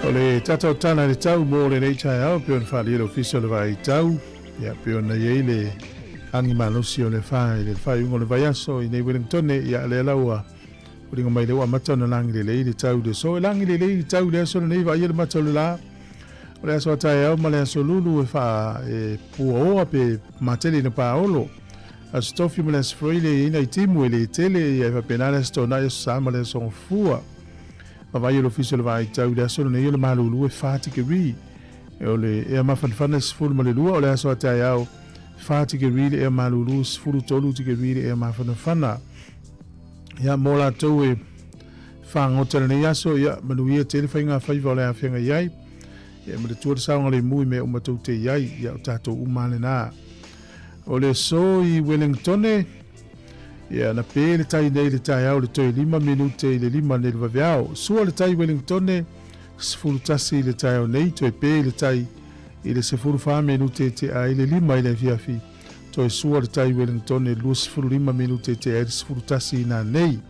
O le tatou tala i le tau mo lenei taeao pei ona faaalia le Ofisa o le Vaai Tau, ia pei ona i ai le agi malosi o le fa i le faaiuga o le vaiaso i nei Wellingtone, ia lea la ua foliga mai lea ua amata ona lagi lelei le tau i le aso. E lagi lelei le tau i le aso lenei, vaaia le mata o le la. O le aso a taeao ma le aso lulu e faa e puaoa pe matele ina paolo. Aso Tofi ma le aso Faraile e i ai nai timu e le tele, ia e faapena le aso Toonai, aso Sa ma le aso Gafua. Vaavaai o le Ofisa o le Vaai Tau i le aso lenei o le malulu e 4 tikeri. O le ea mafanafana e 12, o le aso a taeao 4 tikeri le ea malulu, 13 tikeri le ea mafanafana. Ia, mo latou e fagota i lenei aso, ia, manuia tele faiga faiva o le a feagai ai. Ia, ma le tua le saogalemu i mea uma tou te i ai. Ia, o tatou uma lava lena. O le aso i Wellingtone, ia, na pe le tai nei i le taeao i le toe 5 minute i le 5 nei le vaveao. Sua le tai i Wellingtone, 11 i le taeao nei, toe pe le tai i le 14 minute tea i le 5 i le afiafi. Toe sua le tai i Wellingtone, 25 minute tea i le 11 i nanei.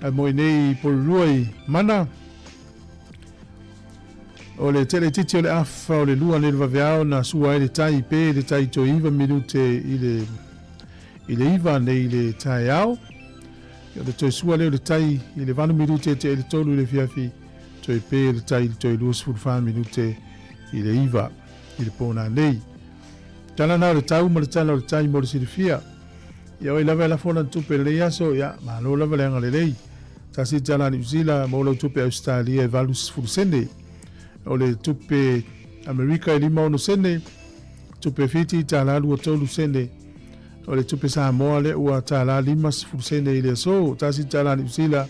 Ae mo i nei i Porirua i Mana, O le tele itiiti o le afa o le lua nei le vaveao na sua ai le tai pe le tai toe iva minute i le i le iva nei i le taeao. O le toe sua lea o le tai i le valu minute tea i le tolu i le afiafi, toe pe le tai i le toe 24 minute i le iva i le pō nanei. Tala na o le tau ma le tala o le tai mo le silafia. Ia oi lava e lafo lana tupe i lenei aso, ia malo lava le agalelei. Tasi tala Niu Sila mo lau tupe Ausetalia e 80 sene. O le tupe Amerika e 56 sene, tupe Fiti tala 23 sene. O le tupe Samoa lea ua tala 50 sene i le aso. Tasi tala Niu Sila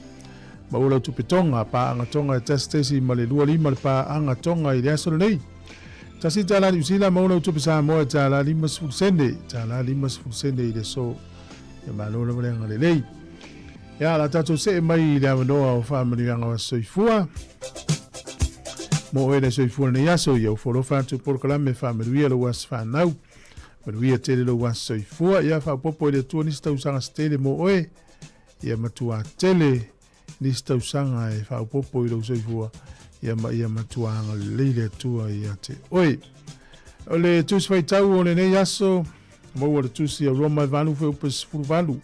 ma ua lau tupe Tonga, paaga Tonga e tasi tesi ma le 25 le paaga Tonga i le aso lenei. Tasi tala Niu Sila ma ua lau tupe Samoa e tala 50 sene, tala 50 sene i le aso. Ia malo lava le agalelei. Ia, la tatou see mai i le avanoa o faamanuiaga o aso soifua. Mo oe le soifua lenei aso, ia ufo alofa atu polokalame faamanuia lou aso fanau. Manuia tele lou aso soifua. Ia faaopoopo i le Atua nisi tausaga se tele mo oe. Ia matua tele nisi tausaga e faaopoopo i lou soifua. Ia ma ia matua agalelei le Atua ia te oe. O le tusi faitau o lenei aso, maua le tusi a Roma e 8 fuaiupu 18.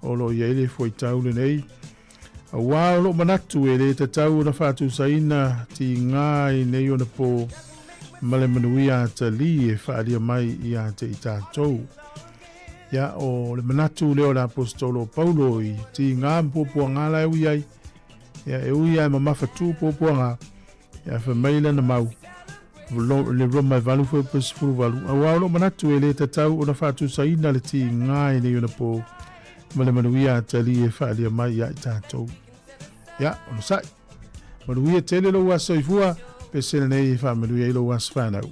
O lo o i ai le fuaitau lenei, Auā o lou manatu e le tatau ona faatusaina tigā i nei ona pō ma le manuia atalii e faaalia mai ia te i tatou. Ia, o le manatu lea o le Aposetolo o Paulo i tigā ma puapuagā la e ui ai, ia, e ui lava e mamafa tu puapuagā, ia, fai mai lana mau, le Roma e 8 fuaiupu 18, Auā o lou manatu e le tatau ona faatusaina le tigā i nei ona pō ma le manuia atalii e faaalia mai ia i tatou. Ia, onosai. Manuia tele lou aso soifua, pese lenei e faamanuia ai lou aso fanau.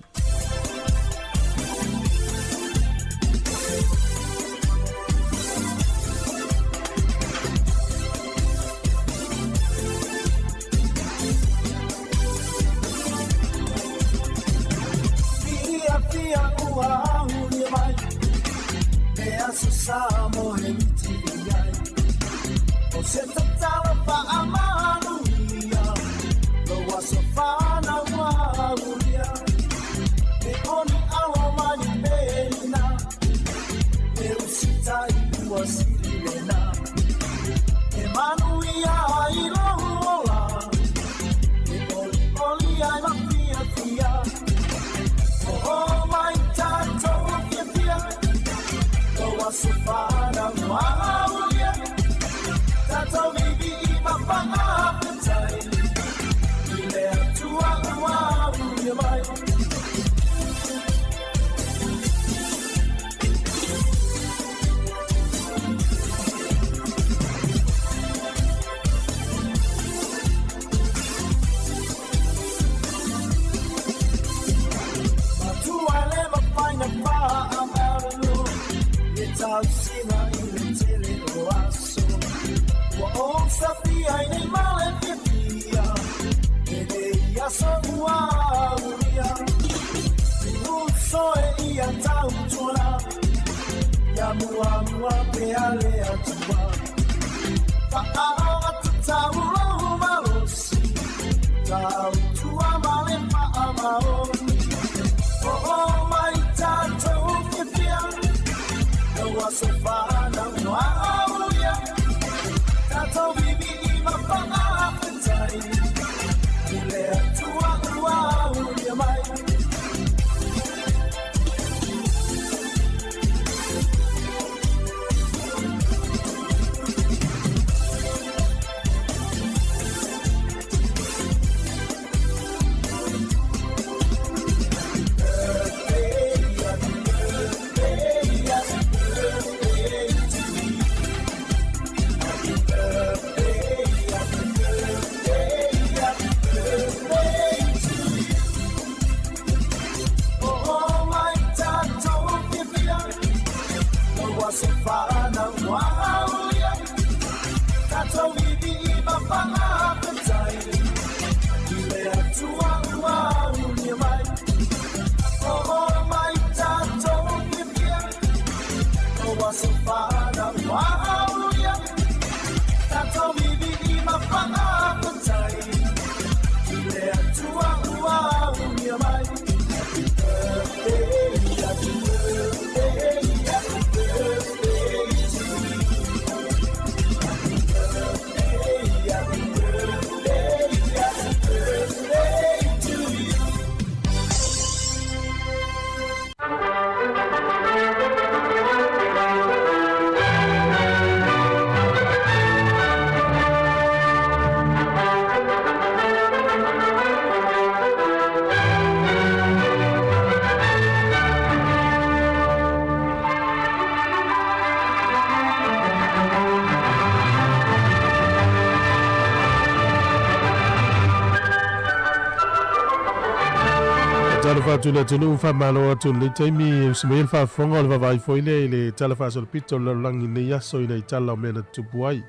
Talofa atu i le atunuu, faamalo atu i lenei taimi e usi mai ai le faafofoga o le vaavaai foi lea i le Tala Faasolopito o le Lalolagi i lenei aso i le tala o mea na tutupu ai.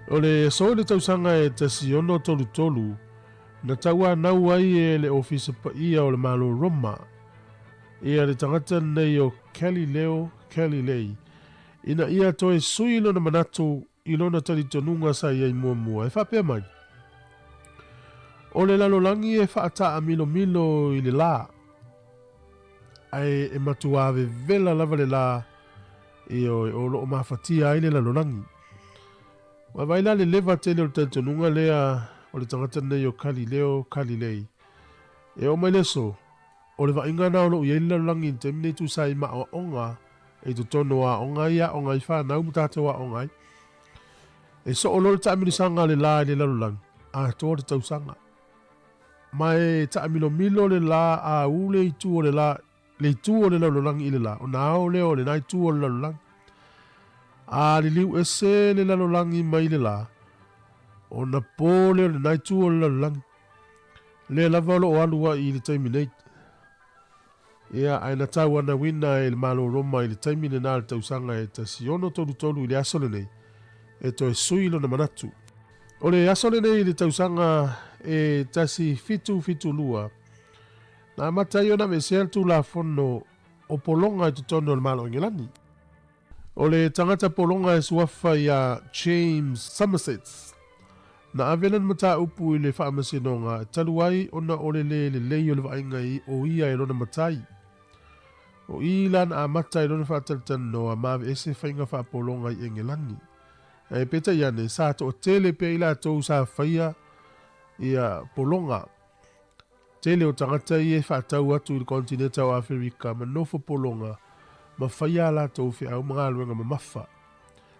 O le aso i le tausaga e 1633, na tauanau ai e le Ofisa Paia o le Malo Roma ia le tagata lenei o Galileo Galilei ina ia toe sui lona manatu i lona talitonuga sa i ai muamua e faapea mai, O le lalolagi e faataamilomilo i le lā, ae e matuā vevela lava le lā, ioe, o lo o mafatia ai le lalolagi. Ua vaai la le leva tele o le talitonuga lea o le tagata nei o Galileo Galilei. E oo mai le aso, o le vaaiga na o lo o i ai le lalolagi i le taimi nei tusa ai ma aoaoga i totonu o aoga ia aoga ai fanau ma tatou aoga ai. E soo loa le taamilisaga a le la i le lalolagi, atoa le tausaga. Ma e taamilomilo le la a u le itu o le la, le itu o le lalolagi i le la, ona ao lea o lena itu o le lalolagi. A liliu ese le lalolagi mai le la, ona po lea o lena itu o le lalolagi. Lea lava o lo o alu ai i le taimi nei. Ia, ae na tauanauina e le Malo o Roma i le taimi lena o le tausaga e 1633 i le aso lenei, e toe sui lona manatu. O le aso lenei i le tausaga e 1772, na amata ai ona aveesea le Tulafono o Pologa i totonu o le Malo o Engelani. O le tagata pologa e suafa iā James Somerset, na ave lana mataupu i le faamasinoga talu ai ona o le lē lelei o le vaaiga o ia e lona matai. O i la na amata ai lona faatalatalanoa ma aveese faiga faapologa i Engelani. Ae peitai ane, sa toatele pea i latou sa faia ia pologa. Tele o tagata ia e faatau atu i le konetineta o Aferika ma nofo pologa ma faia a latou feau ma galuega mamafa.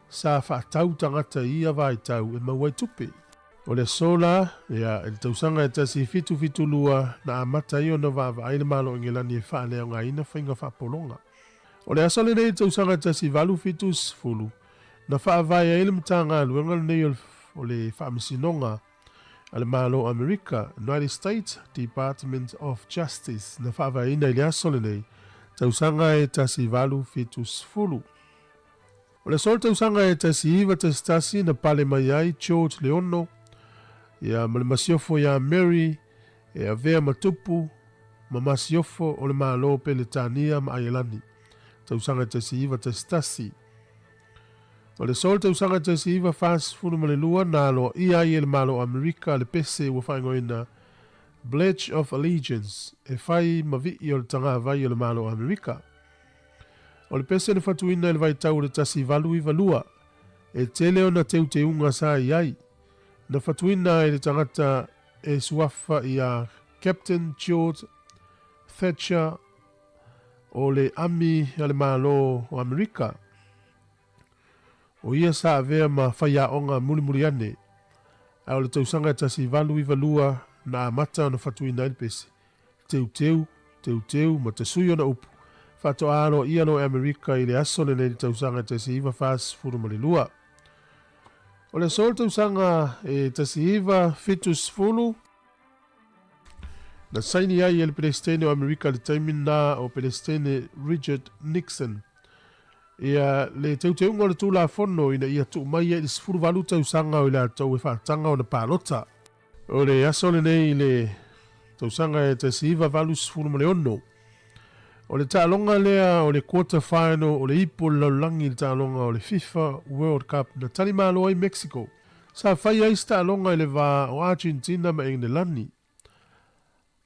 Sa faatau tagata i ia vaitau e maua ai tupe. O le aso la, ia, i le tausaga e 1772, na amata ai ona vaavaai le Malo o Engelani e faaleaogaina faiga faapologa. O le aso lenei i le tausaga e 1870, na faavae ai le Matagaluega lenei o le Faamasinoga a le Malo o Amerika, United States Department of Justice, na faavaeina i le aso lenei, tausaga e 1870. O le aso o le tausaga e 1911 na pale mai ai George le Ono ia ma le masiofo iā Mary e avea ma tupu ma masiofo o le Malo o Peletania ma Aielani, tausaga e 1911. O le aso o le tausaga 1942 na aloaia ai e le Malo o Amerika le pese ua faaigoaina Pledge of Allegiance e fai ma vii o le tagavai o le Malo o Amerika. O le pese na fatuina i le vaitau o le 1892, e tele ona teuteuga sa i ai. Na fatuina e le tagata e suafa ia Captain George Thatcher o le Ami a le Malo o Amerika. O ia sa avea ma faiaoga mulimuli ane, a o le tausaga e 1892 na amata ona fatuina ai le pese. Teuteu, teuteu ma tasui ona upu, faatoa aloaia loa e Amerika i le aso lenei i le tausaga e 1942. O le aso o le tausaga e 1970, na saini ai e le Peresetene o Amerika i le taimi lena o Peresetene Richard Nixon ia le teuteuga o le Tulafono ina ia tuu mai ai i le 18 tausaga o i latou e faataga ona palota. O le aso lenei i le tausaga e 1986, o le taaloga lea o le quarter final o le ipu o le lalolagi i le taaloga o le FIFA World Cup na talimalo ai Mexico. Sa fai ai se taaloga i le va o Argentina ma Engelani.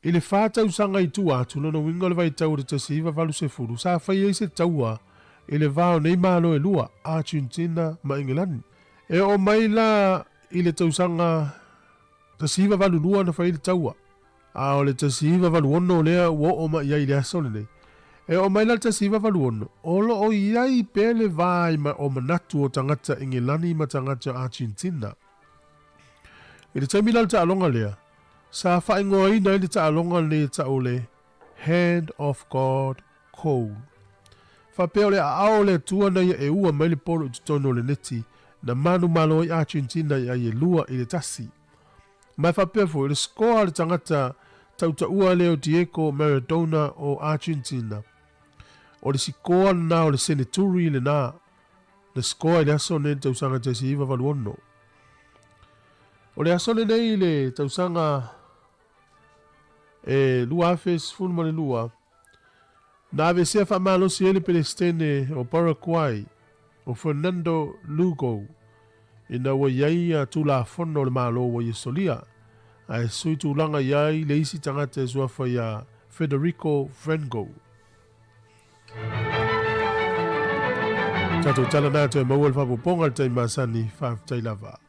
I le 4 tausaga i tua atu, lona uiga o le vaitau o le 1980, sa fai ai se taua i le va o nei malo e lua, Argentina ma Engelani. E oo mai la i le tausaga 1982 na fai ai le taua, a o le 1986 lea ua oo mai i ai i le aso lenei. E oo mai la le 1986, o lo o i ai pea le va o manatu o tagata Engelani ma tagata Argentina. I le taimi la o le taaloga lea, sa faaigoaina ai le taaloga lenei e tau o le Hand of God Goal. Faapea o le aao o le Atua na ia e ua mai le polo i totonu o le neti na manumalo ai Argentina i ai e 2-1. Ma e faapea foi, o le score a le tagata tautaua lea o Diego Maradona o Argentina, o le sikoa lena o le seneturi lena na score i le aso lenei i le tausaga 1986. O le aso lenei i le tausaga e 2012, na aveesea faamalosi ai le Peresetene o Paraguay, o Fernando Lugo, ina ua i ai Tulafono o le Malo ua ia solia, ae sui tulaga i ai le isi tagata e suafa iā Federico Franco. Tatou tala nā toe maua le faaopoopoga i le taimi masani, faafetai lava.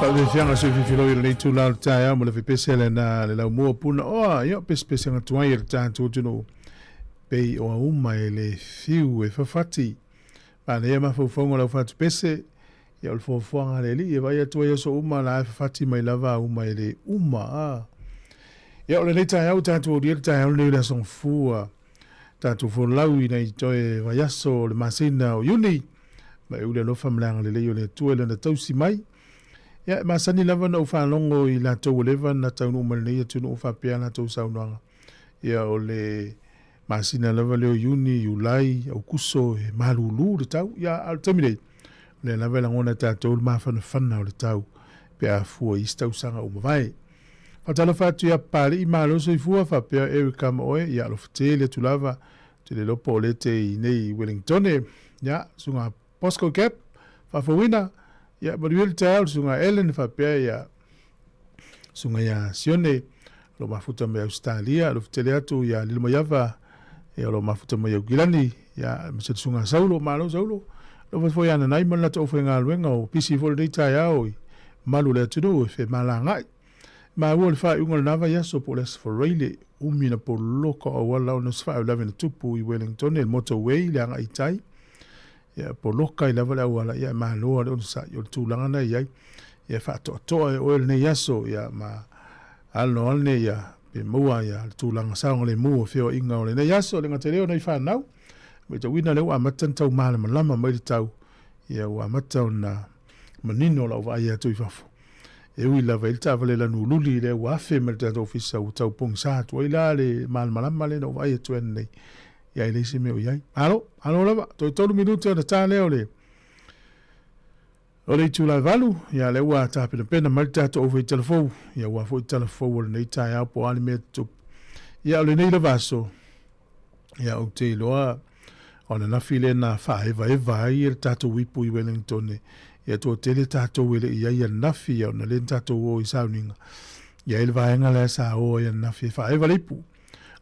Faafiafiaga soififiloi i lenei itula o le taeao ma le fepese lena le laumua puna oa ia o pesepesega tuai a le tatou atunuu pei o auma e le fiu e fafati. Manaia mafaufauga o lau fatupese, ia o le foafoaga a le Alii e vaai atu ai aso uma la e fafati mai lava auma e le uma. A. Ia o lenei taeao ua tatou aulia le taeao lenei o le aso Gafua, tatou folau ina i toe vaiaso o le masina o Iuni, ma e uli alofa ma le agalelei o le Atua i lana tausi mai. Ia, e masani lava ona ou faalogo i latou ua leva ona taunuu mai lenei atunuu faapea a latou saunoaga. Ia, o le masina lava lea o Iuni, Iulai, Aukuso, e malulu le tau. Ia, a o le taimi nei, o lea lava e lagona e tatou le mafanafana o le tau pe a fua i isi tausaga ua mavae. Faatalofa atu ia Papalii, malo soifua, faapea Erica ma oe, ia alofa tele atu lava, ou te le iloa po o lea e te i nei i Wellingtone. Ia, susuga Bosco Gap, faafouina, ia manuia le taeao le susuga Ellen faapea ia susuga ia Sione, o lo o mafuta mai Ausetalia, alofa tele atu ia Lilomaiava, ia o lo o mafuta mai Aukilani, ia aemaise le susuga Saulo, malo Saulo. Alofa foi ia Nanai ma le latou aufaigaluega o pisi foi lenei taeao i malu o le atunuu e femalagaai. Maua le faaiuga o lena vaiaso po o le Aso Faraile, umi na poloka o auala ona o se faalavelave na tupu i Wellington i le motorway i le agai i tai. Ia, poloka ai lava le auala, ia e malo lava le onosai, o le tulaga na e i ai. Ia faatoatoa e oe lenei aso, ia ma alo ane ia pe maua ia le tulaga saogalemu o feoaiga o lenei aso, le gata i lea o nai fanau. Matauina lea ua amata ona tau malamalama mai le tau, ia ua amata ona manino lau vaai atu i fafo. E ui lava i le taavale lanu luli lea ua afe mai le tatou ofisa ua tau pogisa atu ai la le malamalama lea na ou vaai atu ai nei. Ia e leai se mea o i ai. Malo, malo lava. Toe 3 minute ona ta lea o le o le itula e 8, ia lea ua tapenapena mai le tatou aufai talafou, ia ua foi talafou o lenei taeao po o a le mea tutupu. Ia o lenei lava aso, ia ou te iloa o ananafi lea na faaevaeva ai le tatou ipu i Wellington, ia toatele tatou e le i ai ananafi, ia ona lea na tatou o i sauniga. Ia ai le vaega lea sa o ai ananafi e faaeva le ipu.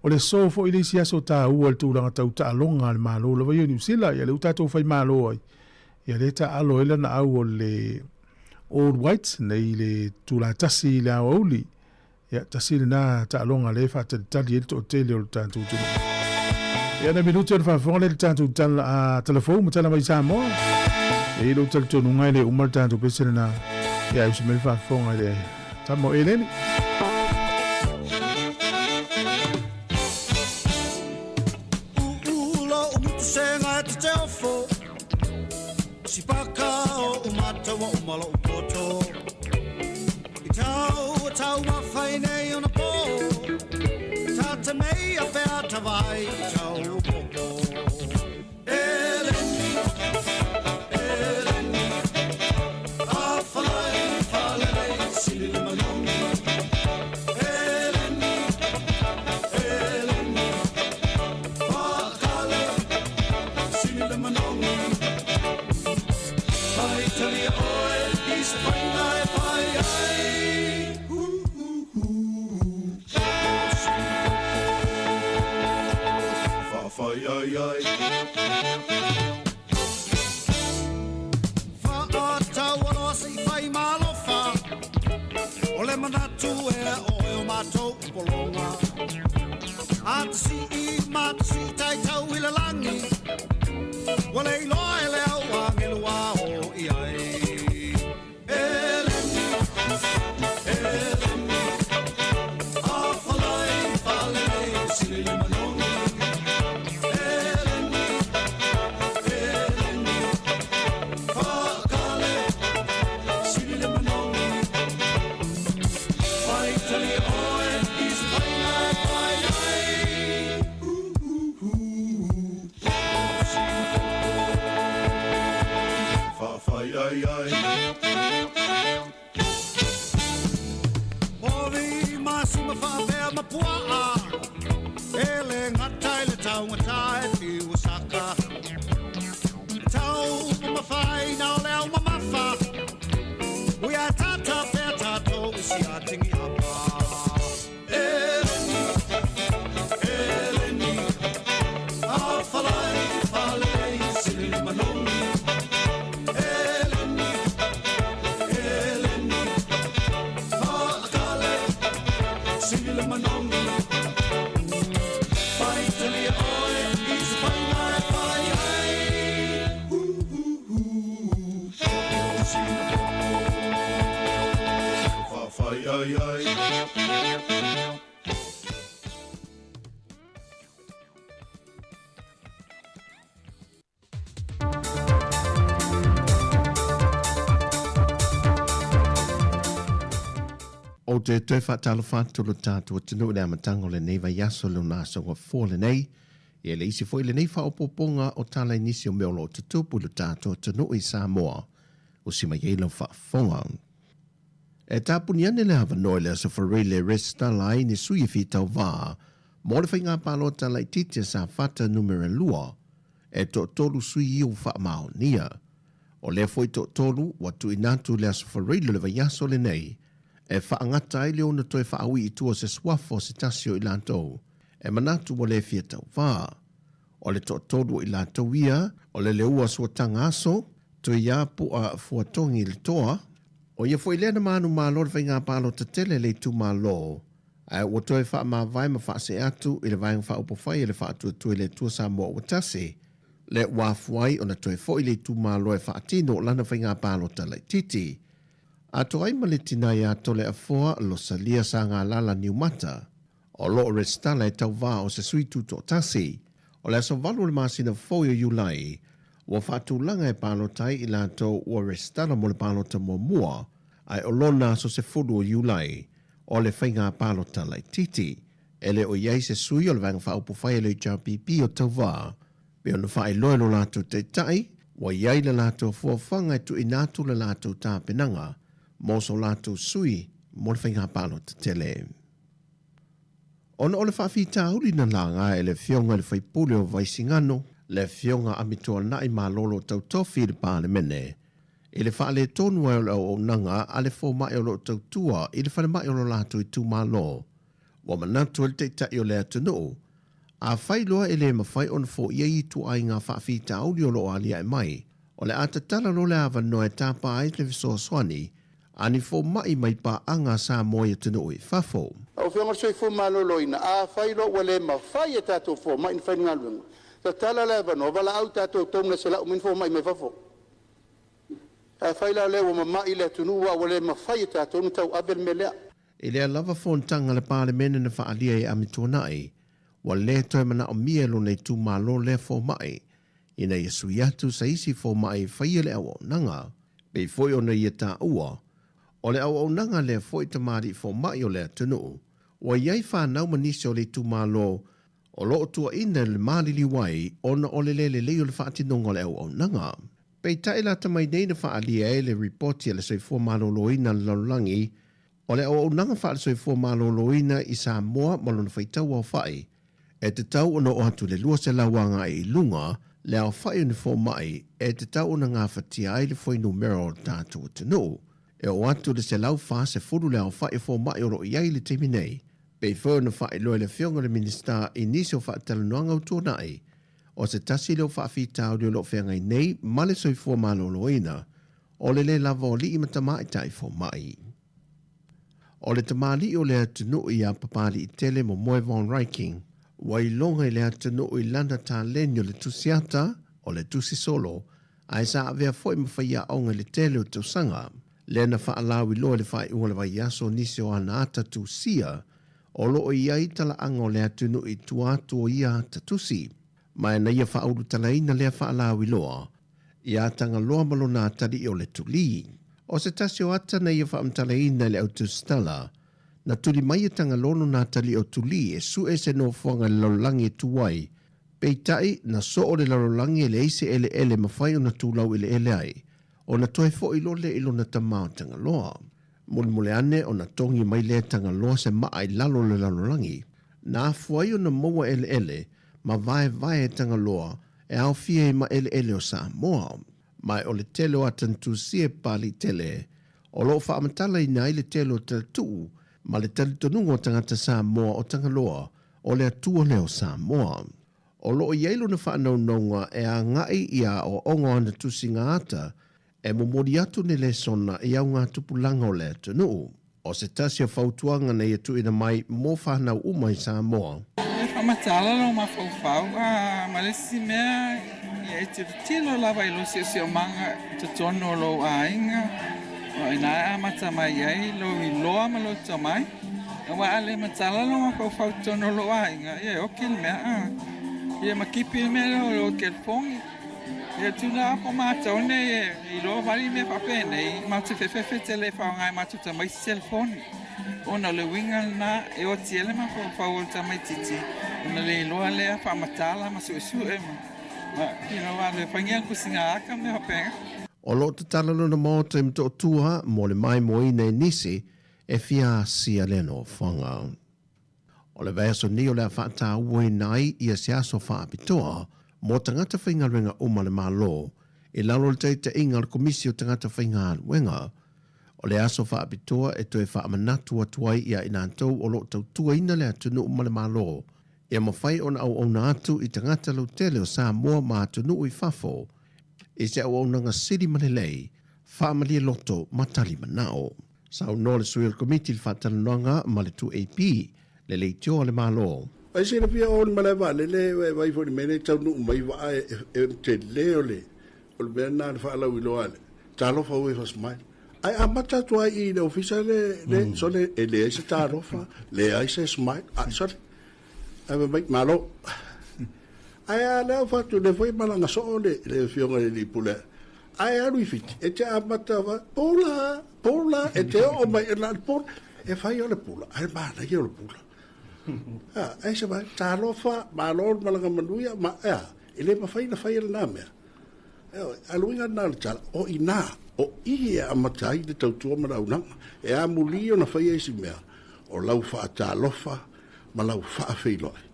O le aso foi le isi aso taua i le tulaga tau taaloga a le Malo lava ia o Niu Sila, ia lea ua tatou faimalo ai, ia lea e taaalo ai lana au o le All Whites nei i le itula 1 i le aoauli. Ia, tasi lena taaloga lea e faatalitali ai le toatele o le tatou atunuu. Ia, na minute o le faafofoga lea i le tatou tala, a, talafou ma tala mai Samoa. E i lou talitonuga e le uma le tatou pese lena. Ia, ai usi mai le faafofoga i le tama o Eleni. Uula o mutusenga e te te ofo Sipaka o umataua o malo poto I tau o tau mawhai nei ona pō Tā te mei a pea tawai i tau o popo Eleni, Eleni A whalai whalelei sili le manogi Eleni, Eleni Whakale sili le manogi Pai talia oe i se whainga e pai ai Hu, hu, hu Whawhai ai ai Whaatau aloa se i whai malofa O le manatu e oe o mātou polonga A te si i ma te si tai tau i le langi Ua le iloa e le au angelu a o i ai Eleni, Eleni A whalai whalelei sili le manogi Eleni, Eleni Whakale sili le manogi Pai tali oe i se whainga e pai ai Hu, hu, hu Whawhai ai ai Ori masima whaapea mapuaa E le ngata i le taungata e whiu saka Tau mawhai na o le au mamafa Ui a tata pea tātou i si a tingi apa Eleni, Eleni A whalai whalei sili manogi Eleni, Eleni Oi oi. Ou te toe faatalofa atu lo tatou atunuu i le amataga o lenei vaiaso lona aso gafoa lenei. Ia le isi foi lenei faaopoopoga o tala i nisi o mea o lo o tutupu i lo tatou atunuu i Samoa. Usi mai ai lau faafofoga. E tapuni ane le avanoa i le Aso Faraile e resitala ai ni sui e fia tauvā mo le faiga palota laitiiti a Safata Numera 2, e toatolu sui ia ua faamaonia. O lea foi toatolu ua tuuina atu i le Aso Faraile o le vaiaso lenei e faagata ai le ono toe faaui i tua o se suafa o se tasi o i latou e manatu ua le fia tauvā. O le toatolu o i latou ia, o le Leua Suataga Aso, Tuiapua Fuatogi Letoa, ʻO ia foi lea na manumalo i le faiga palota tele a le itumalo, ae ua toe faamavae ma faasee atu i le Vaega Faaupufai a le Faatuatua i le Atua Samoa Ua Tasi, lea ua afua ai ona toe foi le itumalo e faatino lana faiga palota laitiiti. Atoa ai ma le tina ia Toleafoa Losalia Sagalala Niumata, O lo o resitala e tauvā o se sui tutoatasi. O le aso 8 o le masina fou o Iulai, ua faatulaga e palota ai i latou ua resitala mo le palota muamua, ae o lona aso 10 o Iulai, o le faiga palota laitiiti. E le o i ai se sui o le Vaega Faaupufai a le HRPP o tauvā, pei ona faailoa e lo latou taitai, ua i ai le latou fuafuaga e tuuina atu le latou tapenaga mo so latou sui mo le faiga palota tele. Ona o le faafitauli na laga e le Afioga i le Faipule o Vaisigano, le Afioga Amituanai Malolo Tautofi i le Palemene, i le faaletonu ai o le auaunaga a le fomai o lo o tautua i le falemai o lo latou itumalo, ua manatu ai le Taitai o le atunuu, afai loa e le mafai ona foia ia ituaiga faafitauli o lo o aliae mai, o le a tatala loa le avanoa e tapa ai le fesoasoani a ni fomai mai paaga a Samoa i atunuu i fafo. Lau Afioga i le Soifua Maloloina, afai loa ua le mafai e tatou fomai ona fai le galuega, tatala le avanoa, valaau i tatou donors e lau mai ni fomai mai fafo. Afai la o lea ua mamai le atunuu a ua le mafai e tatou ona tauave le mea lea. I lea lava fonotaga a le Palemene na faaalia e Amituanai, ua le toe manaomia e lona itumalo lea fomai ina ia sui atu sa isi fomai e faia le auaunaga. Pei foi ona ia taua, o le auaunaga lea foi tamalii fomai o le atunuu, ua i ai fanau ma nisi o le itumalo o lo o tuuaina i le maliliu ai ona o le le lelei o le faatinoga o le auaunaga. Peitai lata mai nei na faaalia ai le ripoti a le Soifua Maloloina a le Lalolagi, o le auaunaga faale-soifua maloloina i Samoa ma lona faitau aofai, e tatau ona oo atu i le 200 agai i luga le aofai o ni fomai e tatau ona gafatia ai le fuainumera o le tatou atunuu. E oo atu i le 140 le aofai o fomai o lo o i ai i le taimi nei, pei foi ona faailoa e le Afioga i le Minisita i nisi o faatalanoaga ua tuanai, o se tasi lea o faafitauli o lo o feagai nei ma le soifua maloloina O le le lava o alii ma tamaitai fomai. O le tamalii o le atunuu ia Papaliitele Momoe Von Ryking, ua iloga i le atunuu i lana taleni o le tusiata, o le tusi solo, ae sa avea foi ma faiaoga i le tele o tausaga. Lea na faalauiloa i le faaiuga o le vaiaso nisi o ana ata tusia o lo o i ai talaaga o le atunuu i tua atu o ia ata tusi. Ma na ia faaulutalaina lea faalauiloa Iā Tagaloa ma lona atalii o le Tulī. O se tasi o ata na ia faamatalaina e le au tusitala, na tuli mai e Tagaloa lona atalii o Tulī e suʻe se nofoaga i le lalolagi e tū ai, peitai, na soo le lalolagi e leai se eleele e mafai ona tulau eleele ai, ona toe foʻi loa lea i lona tama o Tagaloa. Mulimuli ane ona togi mai lea e Tagaloa se maa i lalo o le lalolagi, na afua ai ona maua eleele ma vaevae e Tagaloa e aofia ai ma eleele o Samoa. Ma o le tele o Atantusia e pali tele, o lo o faamatalaina ai le tele o talatuu ma le talitonuga o tagata Samoa o Tagaloa o le Atua lea o Samoa. O lo o i ai lona faanaunauga e agai i aoaoga o ana tusiga ata e momoli atu ni lesona i augatupulaga o le atunuu. O se tasi o fautuaga na ia tuuina mai mo fanau uma i Samoa. E faamatala lou mafaufau a ma le isi mea, ia e tilotilo lava i lou siosiomaga i totonu o lou aiga. O i ina e amata mai ai lou iloa ma lou tomai, aua a le matala lou mafaufau i totonu o lou aiga, ia e oki le mea, a. Ia ma kipi le mea lea o lou telefoni. Ia tuna a po matou nei e iloa vali mea faapenei, matou te fefefe tele e faaaoga e matou tamaiti telefoni. Ona o le uiga lena e oti ai le mafaufau o le tamaititi ona le iloa lea faamatala ma suesue ma, ma you know, alu e faingia le tusiga aka ma mea faapena. O lo o tatala lona maota i Motootua mo le maimoaina i nisi e fia asia lea nofoaga. O le vaiaso nei o le a faatauaina ai ia se aso faapitoa mo tagata faigaluega uma a le Malo i lalo o le taitaiga a le Komisi o Tagata Faigaluega. O le aso faapitoa e toe faamanatu atu ai i a i latou o lo o tautuaina le atunuu ma le Malo ia mafai ona auauna atu i tagata lautele o Samoa ma atunuu i fafo i se auaunaga sili ma lelei, faamalie loto ma tali manao. Saunoa le sui o le Komiti i le faatalanoaga ma le 2AP, le leitio a le Malo. Ai silafia o le malae vaalele e vaai foi i le mea lea e taunuu mai vaa e tele o le o le mea lena le faalauiloa a le talofa ue fa smile. Ae amata atu ai i le ofisa le le sole e leai se talofa, leai se smile, a sole ae fai mai malo. Ae a lea ua fai atu lea foi e malaga soo le le afioga i le alii pule ae alu i Fiti e te amata fa pula pula e te oo mai e na le pula e fai o le pula ae manaia o le pula. A ai se mai talofa malo le malaga manuia ma ea e le mafai ona faia lena mea. Ioe, a o le uiga lena o le tala, o i ina, o i e amata ai le tautua ma le auaunaga. E amuli ona faia isi mea, o lau faatalofa ma lau faafeiloai.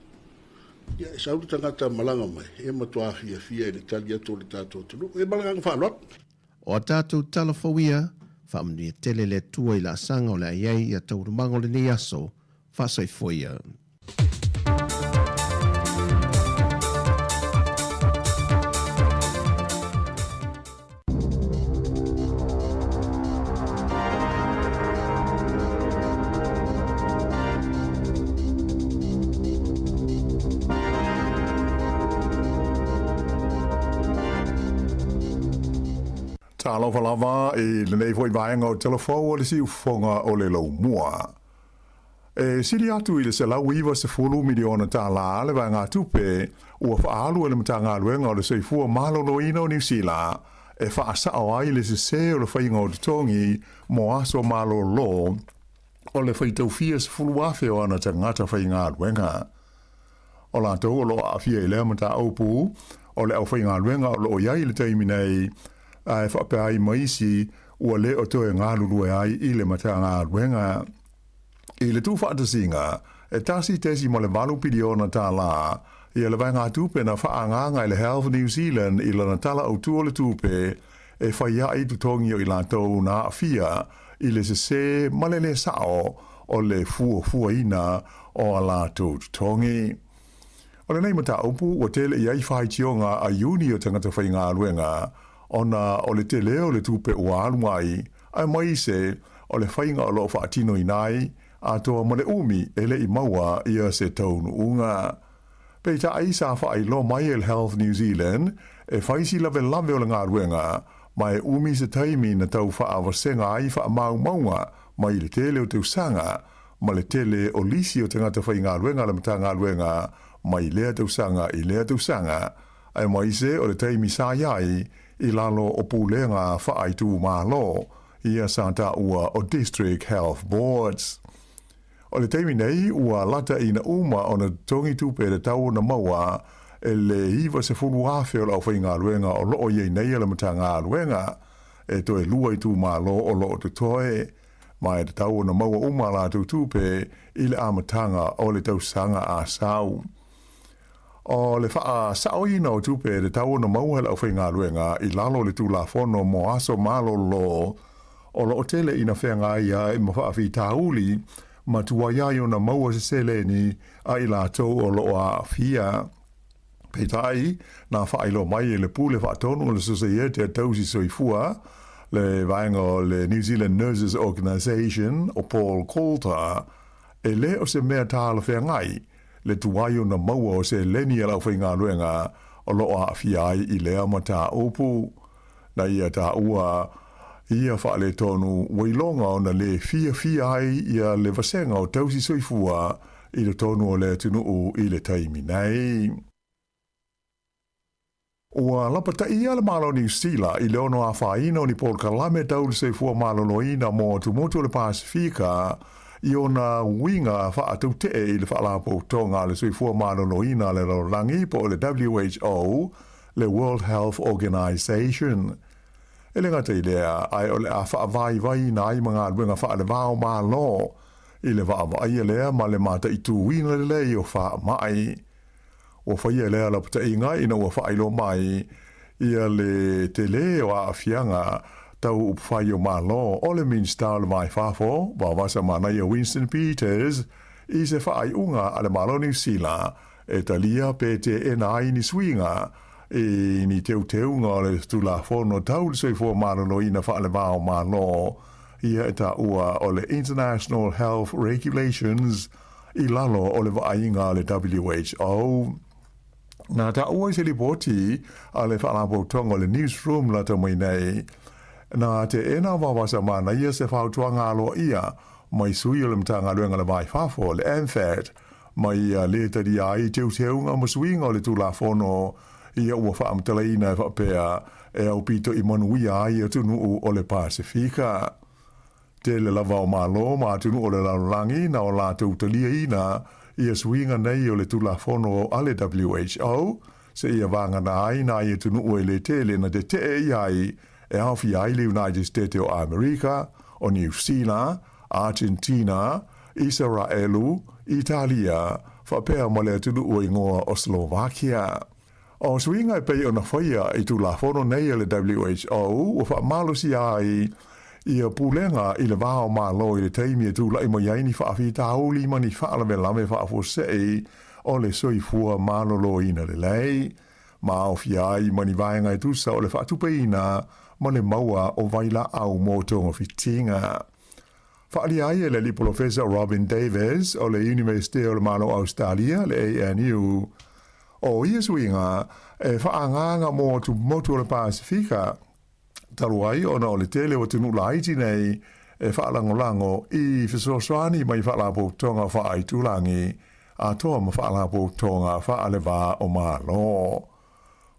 Ia, e sau le tagata malaga mai, e matua fiafia i le tali atu o le tatou atunuu. Ia ma le agaga faaaloalo. O a tatou tala fou ia, faamanuia tele le Atua i laasaga o le a i ai ia taualumaga o lenei aso, faasoifua ia. Talofa lava i lenei foi vaega o Telefou o le Siufofoga o le Laumua. E sili atu i le $190 miliona tālā le vaegatupe ua faaalu e le Matagaluega o le Soifua Maloloina o Niu Sila e faasao ai le sesē o le faiga o totogi mo aso malolo o le faitaufia 10,000 o ana tagata faigaluega. O latou o lo o aafia i lea mataupu o le aufaigaluega o lo o i ai i le taimi nei, ae faapea ai ma isi ua le o toe galulue ai i le Matagaluega. I le tuufaatasiga, e $1.8 piliona tālā ia le vaegatupe na faaagaaga e le Health New Zealand i lana Tala Autu o le Tupe e fai ai totogi o i latou na aafia i le sesē ma le lē sao o le fuafuaina o a latou totogi. O lenei mataupu ua tele i ai faitioga a iuni o tagata faigaluega ona o le tele o le tupe ua alu ai, aemaise o le faiga o lo o faatinoina ai, atoa ma le umi e le i maua ia se taunuuga. Peitai sa faailoa mai e le Health New Zealand e fai si lavelave o le galuega ma e umi se taimi na tau faavasega ai faamaumauga mai le tele o tausaga ma le tele o lisi o tagata faigaluega a le Matagaluega mai lea tausaga i lea tausaga, aemaise o le taimi sa i ai i lalo o pulega faaitumalo, ia sa taua o District Health Boards. O le taimi nei, ua lata ina uma ona totogi tupe e tatau ona maua e le 90,000 o le aufaigaluega o lo o i ai nei a le Matagaluega, e toe lua itumalo o lo o totoe, ma e tatau ona maua uma a latou tupe i le amataga o le tausaga a sau. O le faasaoina o tupe e tatau ona maua e le aufaigaluega i lalo o le Tulafono mo Aso Malolo o lo o tele ina feagai ai ma faafitauli ma tuai ai ona maua se seleni a i latou o lo o aafia. Peitai, na faailoa mai e le Pule Faatonu o le Sosaiete a Tausi Soifua, le vaega o le New Zealand Nurses Organisation, o Paul Coulter, e le o se mea talafeagai le tuai ona maua o seleni a le aufaigaluega o lo o aafia ai i lea mataupu. Na ia taua. Ia faaletonu ua iloga ona lē fiafia ai ia le vasega o tausi soifua i totonu o le atunuu i le taimi nei. Ua lapataia le Malo o Niu Sila i le ono afaina o ni polokalame tau le soifua maloloina mo atumotu o le Pasefika i ona uiga faatautee i le Faalapotopotoga a le Soifua Maloloina a le Lalolagi po o le WHO, le World Health Organization. E le gata i lea, ae o le a faavaivaiina ai ma galuega faalevao Malo i le vaavaaia lea ma le mataituina lelei o faamai. Ua faia lea lapataiga ina ua faailoa mai ia le tele o aafiaga tau upufai o Malo o le Minisita o le Va i Fafo, Vavasa Manaia Winston Peters, i se faaiuga a le Malo o Niu Sila e talia pe teena ai ni suiga i ni teuteuga o le Tulafono Tau le Soifua Maloloina Faalevao Malo, ia e taua o le International Health Regulations i lalo o le vaaiga a le WHO. Na taua i se lipoti a le Faalapotopotoga o le Newsroom lata mai nei, na teena vavasa manaia se fautuaga aloaia mai sui o le Matagaluega o le Va i Fafo, le MFAT, ma ia lē talia ai teuteuga ma suiga o le Tulafono ia ua faamatalaina e faapea e aupito i manuia ai atunuu o le Pasefika. Tele lava o Malo ma atunuu o le lalolagi na o latou taliaina ia suiga nei o le Tulafono a le WHO seia vagana ai nai atunuu e le tele na tetee i ai e aofia ai le United State o Amerika, o Niu Sila, Argentina, Isaraelu, Italia, faapea ma le atunuu e igoa o Slovakia. O suiga e pei ona faia i Tulafono nei a le WHO ua faamalosia ai ia pulega i le va o Malo i le taimi e tulai mai ai ni faafitauli ma ni faalavelave faafuasei o le soifua maloloina lelei, ma aofia ai ma ni vaega e tusa o le faatupeina ma le maua o vailaau mo togafitiga. Faaalia ai e le Alii Polofesa Robin Davies o le Iunivesite o le Malo o Ausetalia, le ANU, o ia suiga e faaagaaga mo atumotu o le Pasefika, talu ai ona o le tele o atunuu laiti nei e faalagolago i fesoasoani mai faalapotopotoga faaitulagi atoa ma faalapotopotoga faaleva o Malo.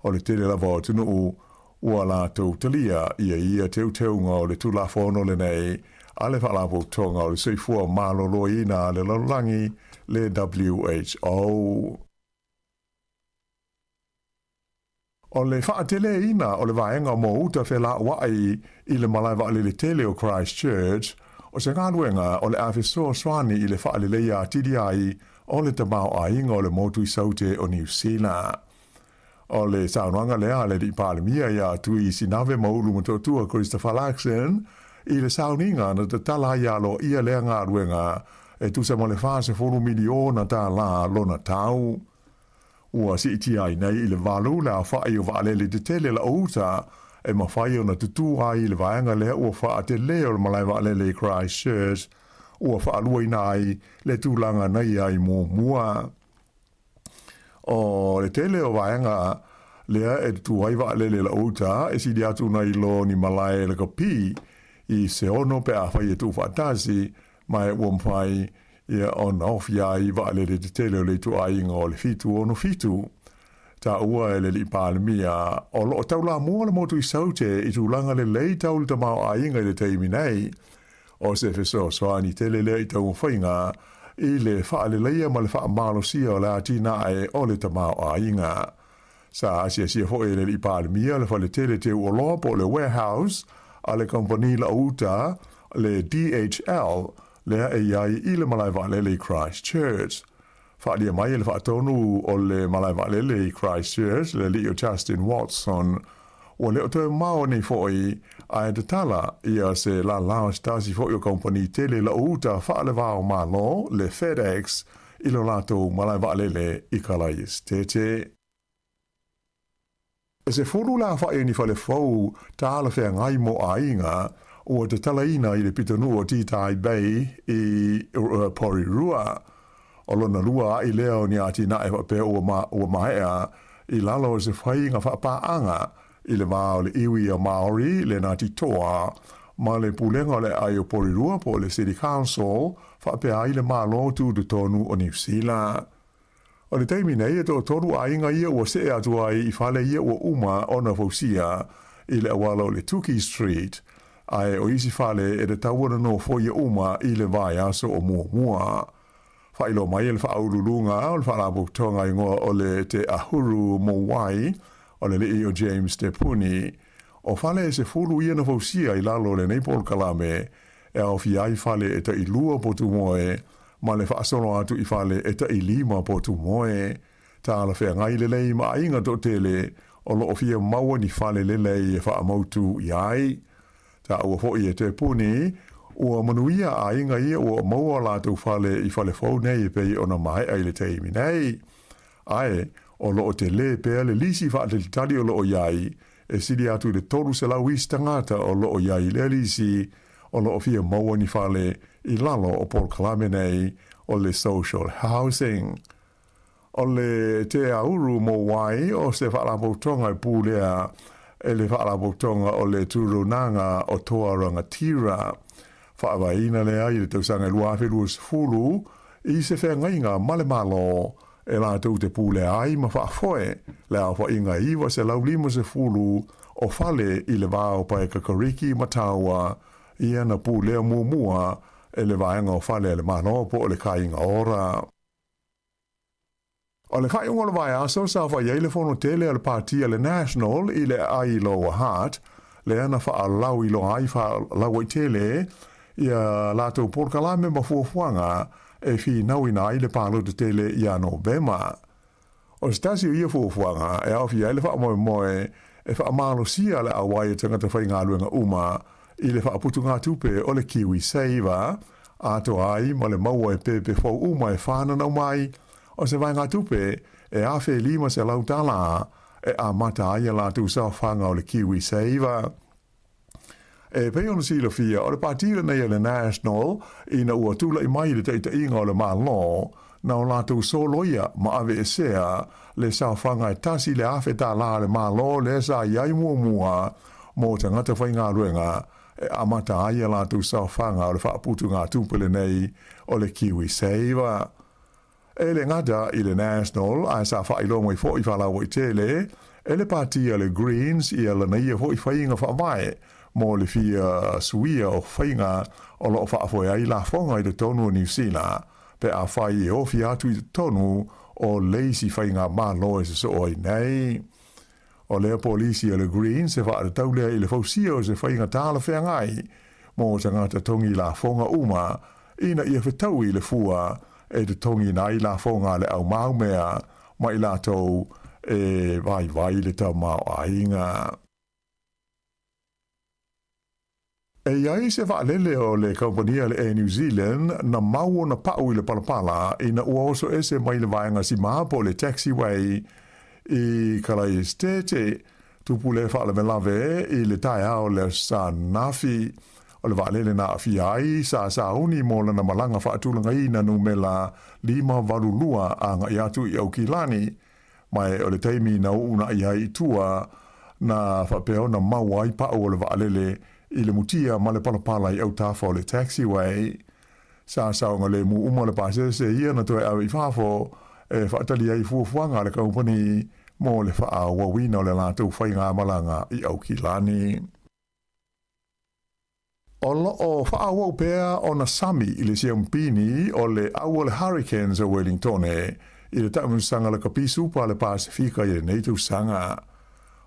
O le tele lava o atunuu ua latou talia ia ia teuteuga o le Tulafono lenei a le Faalapotopotoga o le Soifua Maloloina a le Lalolagi, le WHO. O le faateleina o le vaega mo uta felauai i le malae vaalele tele o Christchurch, o se galuega o le a fesoasoani i le faaleleia atili ai o le tamaoaiga o le motu i Saute o Niu Sila. O le saunoaga lea a le Alii Palemia iā Tui Sinave Maulu Motootua Christopher Luxon i le sauniga na tatala ai aloaia lea galuega e tusa ma le $40 miliona tālā lona tau. Ua siitia ai nei i le 8 le aofai o vaalele tetele laouta e mafai ona tutū ai i le vaega lea ua faatelē o le malae vaalele i Christchurch ua faaluaina ai le tulaga na i ai muamua. O le tele o vaega lea e tutū ai vaalele laouta e sili atu nai lo ni malae lakapi i se ono pe afai e tuufaatasi ma e ua mafai ia ona ofi ai vaalele tetele o le ituaiga o le 767. Taua e le Alii Palemia o lo o taulamua le motu i Saute i tulaga lelei tau le tamaoaiga i le taimi nei. O se fesoasoani tele lea i taumafaiga i le faaleleia ma le faamalosia o le atinae o le tamaoaiga. Sa asiasia foi e le Alii Palemia le fale tele teu oloa po o le warehouse a le kamupani lauuta le DHL lea e i ai i le malae vaalele i Christchurch. Faaalia mai e le faatonu o le malae vaalele i Christchurch le alii o Justin Watson, ua le o toe mamao nei foi ae tatala ia se lālā o se tasi foi o kamupani tele lauuta faalevao Malo, le FedEx, i lo latou malae vaalele i Kalaiesetete. E 10 le aofai o ni fale fou talafeagai mo aiga ua tatalaina i le pitonuu o Titai Bay i Porirua. O lona lua aʻi lea o ni atinae faapea ua maea i lalo o se faiga faapaaga i le va o le iwi o Maori le Ngāti Toa. ma le Pulega o le Aai o Porirua po o le City Council faapea ai le Malo Tutotonu o Niu Sila. O le taimi nei e toatolu aiga ia ua see atu ai i fale ia ua uma ona fausia i le auala o le Tuki Street, ae o isi fale e tatau ona nofoia uma i le vaiaso o muamua. Faailoa mai e le Faauluuluga o le Faalapotopotoga igoa o le Te Ahuru Mōwai o le alii o James Te Puni, o fale e 10 ia na fausia i lalo o lenei polokalame e aofia ai fale e tailua potu moe ma le faasolo atu i fale e tailima potu moe. Talafeagai lelei ma aiga toatele o lo o fia maua ni fale lelei e faamautu i ai. Taua foi e Te Puni, ua manuia aiga ia ua maua o latou fale i fale fou nei e pei ona maea i le taimi nei. Ae, o lo o telē pea le lisi faatalitali o lo o i ai, e sili atu i le 300 isi tagata o lo o i ai i lea lisi, o lo o fia maua ni fale i lalo o polokalame nei o le Social Housing. O le Te Auru Mōwai o se faalapotopotoga e pulea e le faalapotopotoga o le Turunaga o Toa Rangatira. Faavaeina lea i le tausaga e 2020 i se feagaiga ma le Malo e latou te pulea ai ma faafoe le aofaiga e 950 o fale i le va o Paekakariki ma Taua ia na pulea muamua e le Vaega o Fale a le Malo po o le Kāinga Ora. O le faaiuga o le vaiaso sa fai ai le fono tele a le Pāti a le National i le aai i Lower Hutt, lea na faalauiloa ai faalauaitele ia latou polokalame ma fuafuaga e finauina ai le palota tele ia Novema. O se tasi o ia fuafuaga e aofia ai le faamoemoe e faamalosia le auai o tagata faigaluega uma i le faaputugatupe o le KiwiSaver, atoa ai ma le maua e pepe fou uma e whānanau mai, o se vaegatupe e $1,500 e amata ai a latou saofaga o le KiwiSaver. E pei ona silafia, o le pāti lenei a le National ina ua tulai mai i le taitaiga o le Malo, na o latou soloia ma aveesea le saofaga e $1,000 a le Malo lea sa i ai muamua mo tagata faigaluega e amata ai a latou saofaga o le faaputugatupe lenei o le KiwiSaver. E le gata i le National ae sa faailoa mai foi faalauaitele e le pāti a le Greens ia lana ia foi faiga faavae mo le fia suia o faiga o lo o faafoe ai lafoga i totonu o Niu Sila pe afai e ofi atu i totonu o le isi faigamalo e sosoo ai nei. O lea polisi a le Greens e faatatau lea i le fausia o se faiga talafeagai mo tagata togi lafoga uma ina ia fetaui le fua e totogiina ai lafoga a le aumaumea ma i latou e vaivai le tamaoaiga. E i ai se vaalele o le kamupani a le Air New Zealand na mau ona pau i le palapala ina ua oso ese mai le vaega sima po o le taxiway i Kalaesetete, tupu le faalavelave i le taeao o le Aso Sa ananafi. O le vaalele na aafia ai sa sauni mo lana malaga faatulagaina numela 582 agai atu i Aukilani. Ma o le taimi na uunaʻi ai i tua, na faapea ona mau ai paʻu o le vaalele i le mutia ma le palapala i autafa o le taxiway. Sa saogalemu uma le pasese ia na toe ave i fafo e faatali ai fuafuaga a le kamupani mo le faaauauina o le latou faigamalaga i Aukilani. O lo o faaauau pea ona sami i le siampini o le au o le Hurricanes o Wellingtone i le taamilosaga lakapi supa a le Pasefika i lenei tausaga.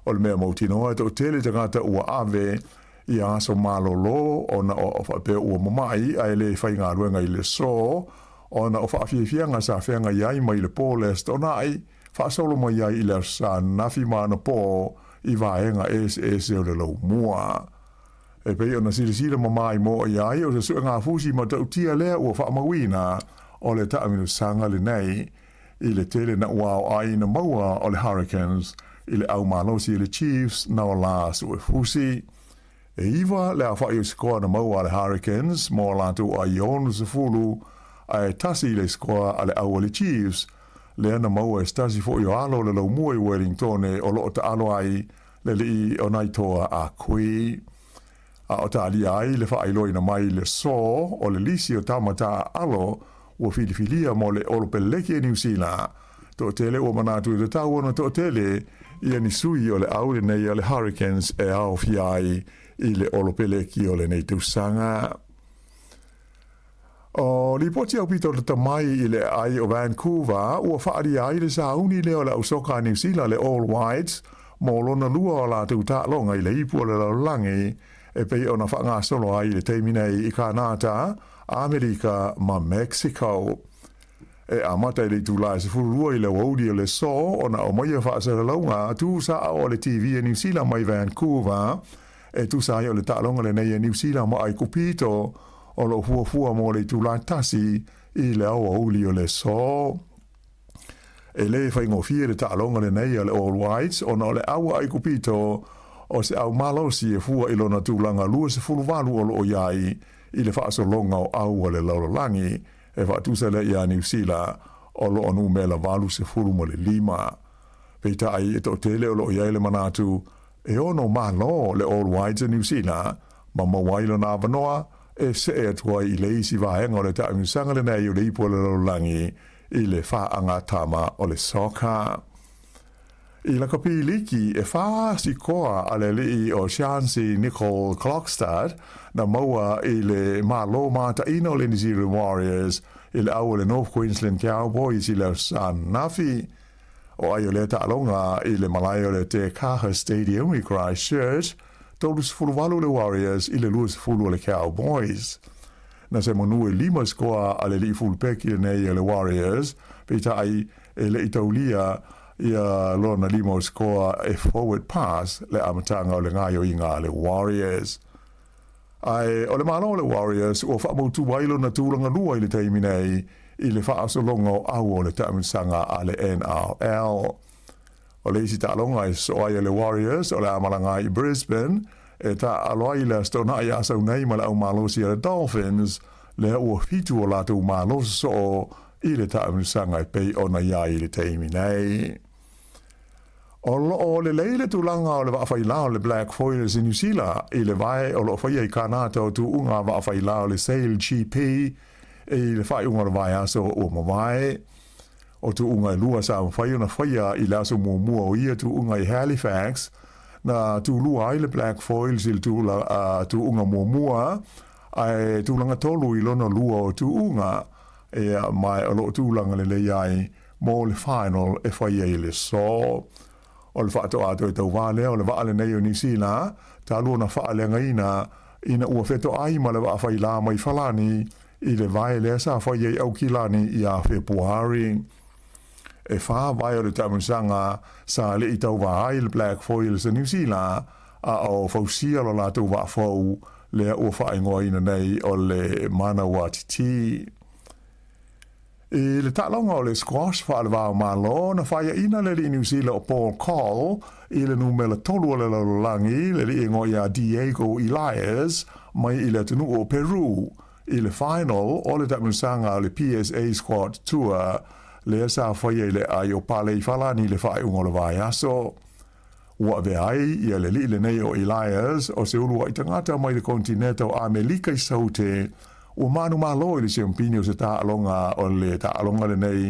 O le mea mautinoa e toatele tagata ua ave i aso malolo ona o faapea ua mama'i ae le faigaluega i le aso ona o faafiafiaga sa feagai ai mai le po le Aso Toonai faasolo mai ai i le Aso Sa ananafi ma anapo i vaega eseese o le laumua. E pei ona silasila mamaimoa i ai, o se suegafusi matautia lea ua faamauina o le taamilosaga lenei i le tele naʻauao ʻāina maua o le Hurricanes i le au malosi i le Chiefs na o la suefusi. E iwa le aofaʻi o sikoa na maua a le Hurricanes mo a latou ʻai 60 a e tasi le sikoa a le au a le Chiefs lea na maua e se tasi foi o alo o le laumua i Wellingtone o lo o taʻalo ai le alii o nai toa a Kui. A o talia ai le faailoaina mai i le aso o le lisi o tama taaalo ua filifilia mo le Olopeleki a Niu Sila. Toatele ua manatu e tatau ona toatele ia ni sui o le au lenei a le Hurricanes e aofia ai i le Olopeleki o lenei tausaga. O lipoti aupito lata mai i le aai o Vancouver ua faaalia ai le sauni lea o le ausoka a Niu Sila le All Whites mo lona lua o latou taaloga i le ipu o le lalolagi e pei ona faagasolo ai i le taimi nei i Kanata, Amerika ma Mexico. E amata i le itula e 12 i le aoauli o le aso ona aumaia faasalalauga tusa o le TV a Niu Sila mai Vancouver E tusa ai o le taaloga lenei a Niu Sila ma Aikupito o lo o fuafua mo le itula tasi i le aoauli o le aso. E le faigofie le taaloga lenei a le All Whites ona o le au a Aikupito o se au malosi e fua i lona tulaga 28 o lo o i ai i le faasologa o au a le lalolagi e faatusa lea iā Niu Sila o lo o numera 85. Peitai e toatele o lo o i ai le manatu E ono malo le All Whites a Niu Sila ma maua ai lona avanoa e see atu ai i le isi vaega o le taamilosaga lenei o le ipu o le lalolagi i le faagatama o le soccer. I lakapi liki, e whā sikoa a le alii o Chauncey Nicole Klokstad na maua i le malo mātaina o le New Zealand Warriors i le au o le North Queensland Cowboys i le aso ananafi. O ai o lea taaloga i le malae o le Te Kaha Stadium i Christchurch, 38 le Warriors i le 20 o le Cowboys. Na se manu e lima sikoa a le alii fulupeki lenei o le Warriors, peitai e le i taulia ia lona lima o sikoa e forward pass le amataga o le gaioiga a le Warriors. Ae o le malo o le Warriors ua faamautu ai lona tulaga lua i le taimi nei i le faasologa o au o le taamilosaga a le NRL. O le isi taaloga e sosoo ai a le Warriors o le a malaga ai i Brisbane e taaalo ai i le Aso Toonai a sau nei ma le aumalosi a le Dolphins, lea ua fitu o latou malo sosoo i le taamilosaga e pei ona i ai i le taimi nei. O lo o lelei le tulaga o le vaafailā o le Black Foilers i Niu Sila i le vae o lo o faia i Kanata o tuuga vaafailā o le Sail GP i le faaiuga o le vaiaso ua mavae. O tuuga e lua sa mafai ona faia i le aso muamua o ia tuuga i Halifax, na tulua ai le Black Foils i le tuuga muamua ae tulaga tolu i lona lua o tuuga, ea, ma o lo o tulaga lelei ai mo le final e fai ai i le aso. O le faatoa toe tauvā lea o le vaa lenei o Niu Sila, talu ona faaleagaina ina ua fetoai ma le vaa failā mai Falani i le vae lea sa fai ai Aukilani iā Fepuari. E whā vae o le taamilosaga sa le i tauvā ai le Black Foils a Niu Sila, a o fausia lo latou vaa fou lea ua faaigoaina nei o le Manawa Titi. I le taaloga o le squash faale-va-o-Malo, na faiaina le alii Niu Sila o Paul Coll i le numera tolu o le lalolagi, le alii igoa iā Diego Elias mai i le atunuu o Peru, i le final o le taamilosaga o le PSA Squad Tour lea sa faia i le aai o Pale i Falani i le faaiuga o le vaiaso. Ua avea ai ia le alii lenei o Elias o se uluai tagata mai le konetineta o Amelika i Saute, ua manumalo i le siampini o se taaloga o le taaloga lenei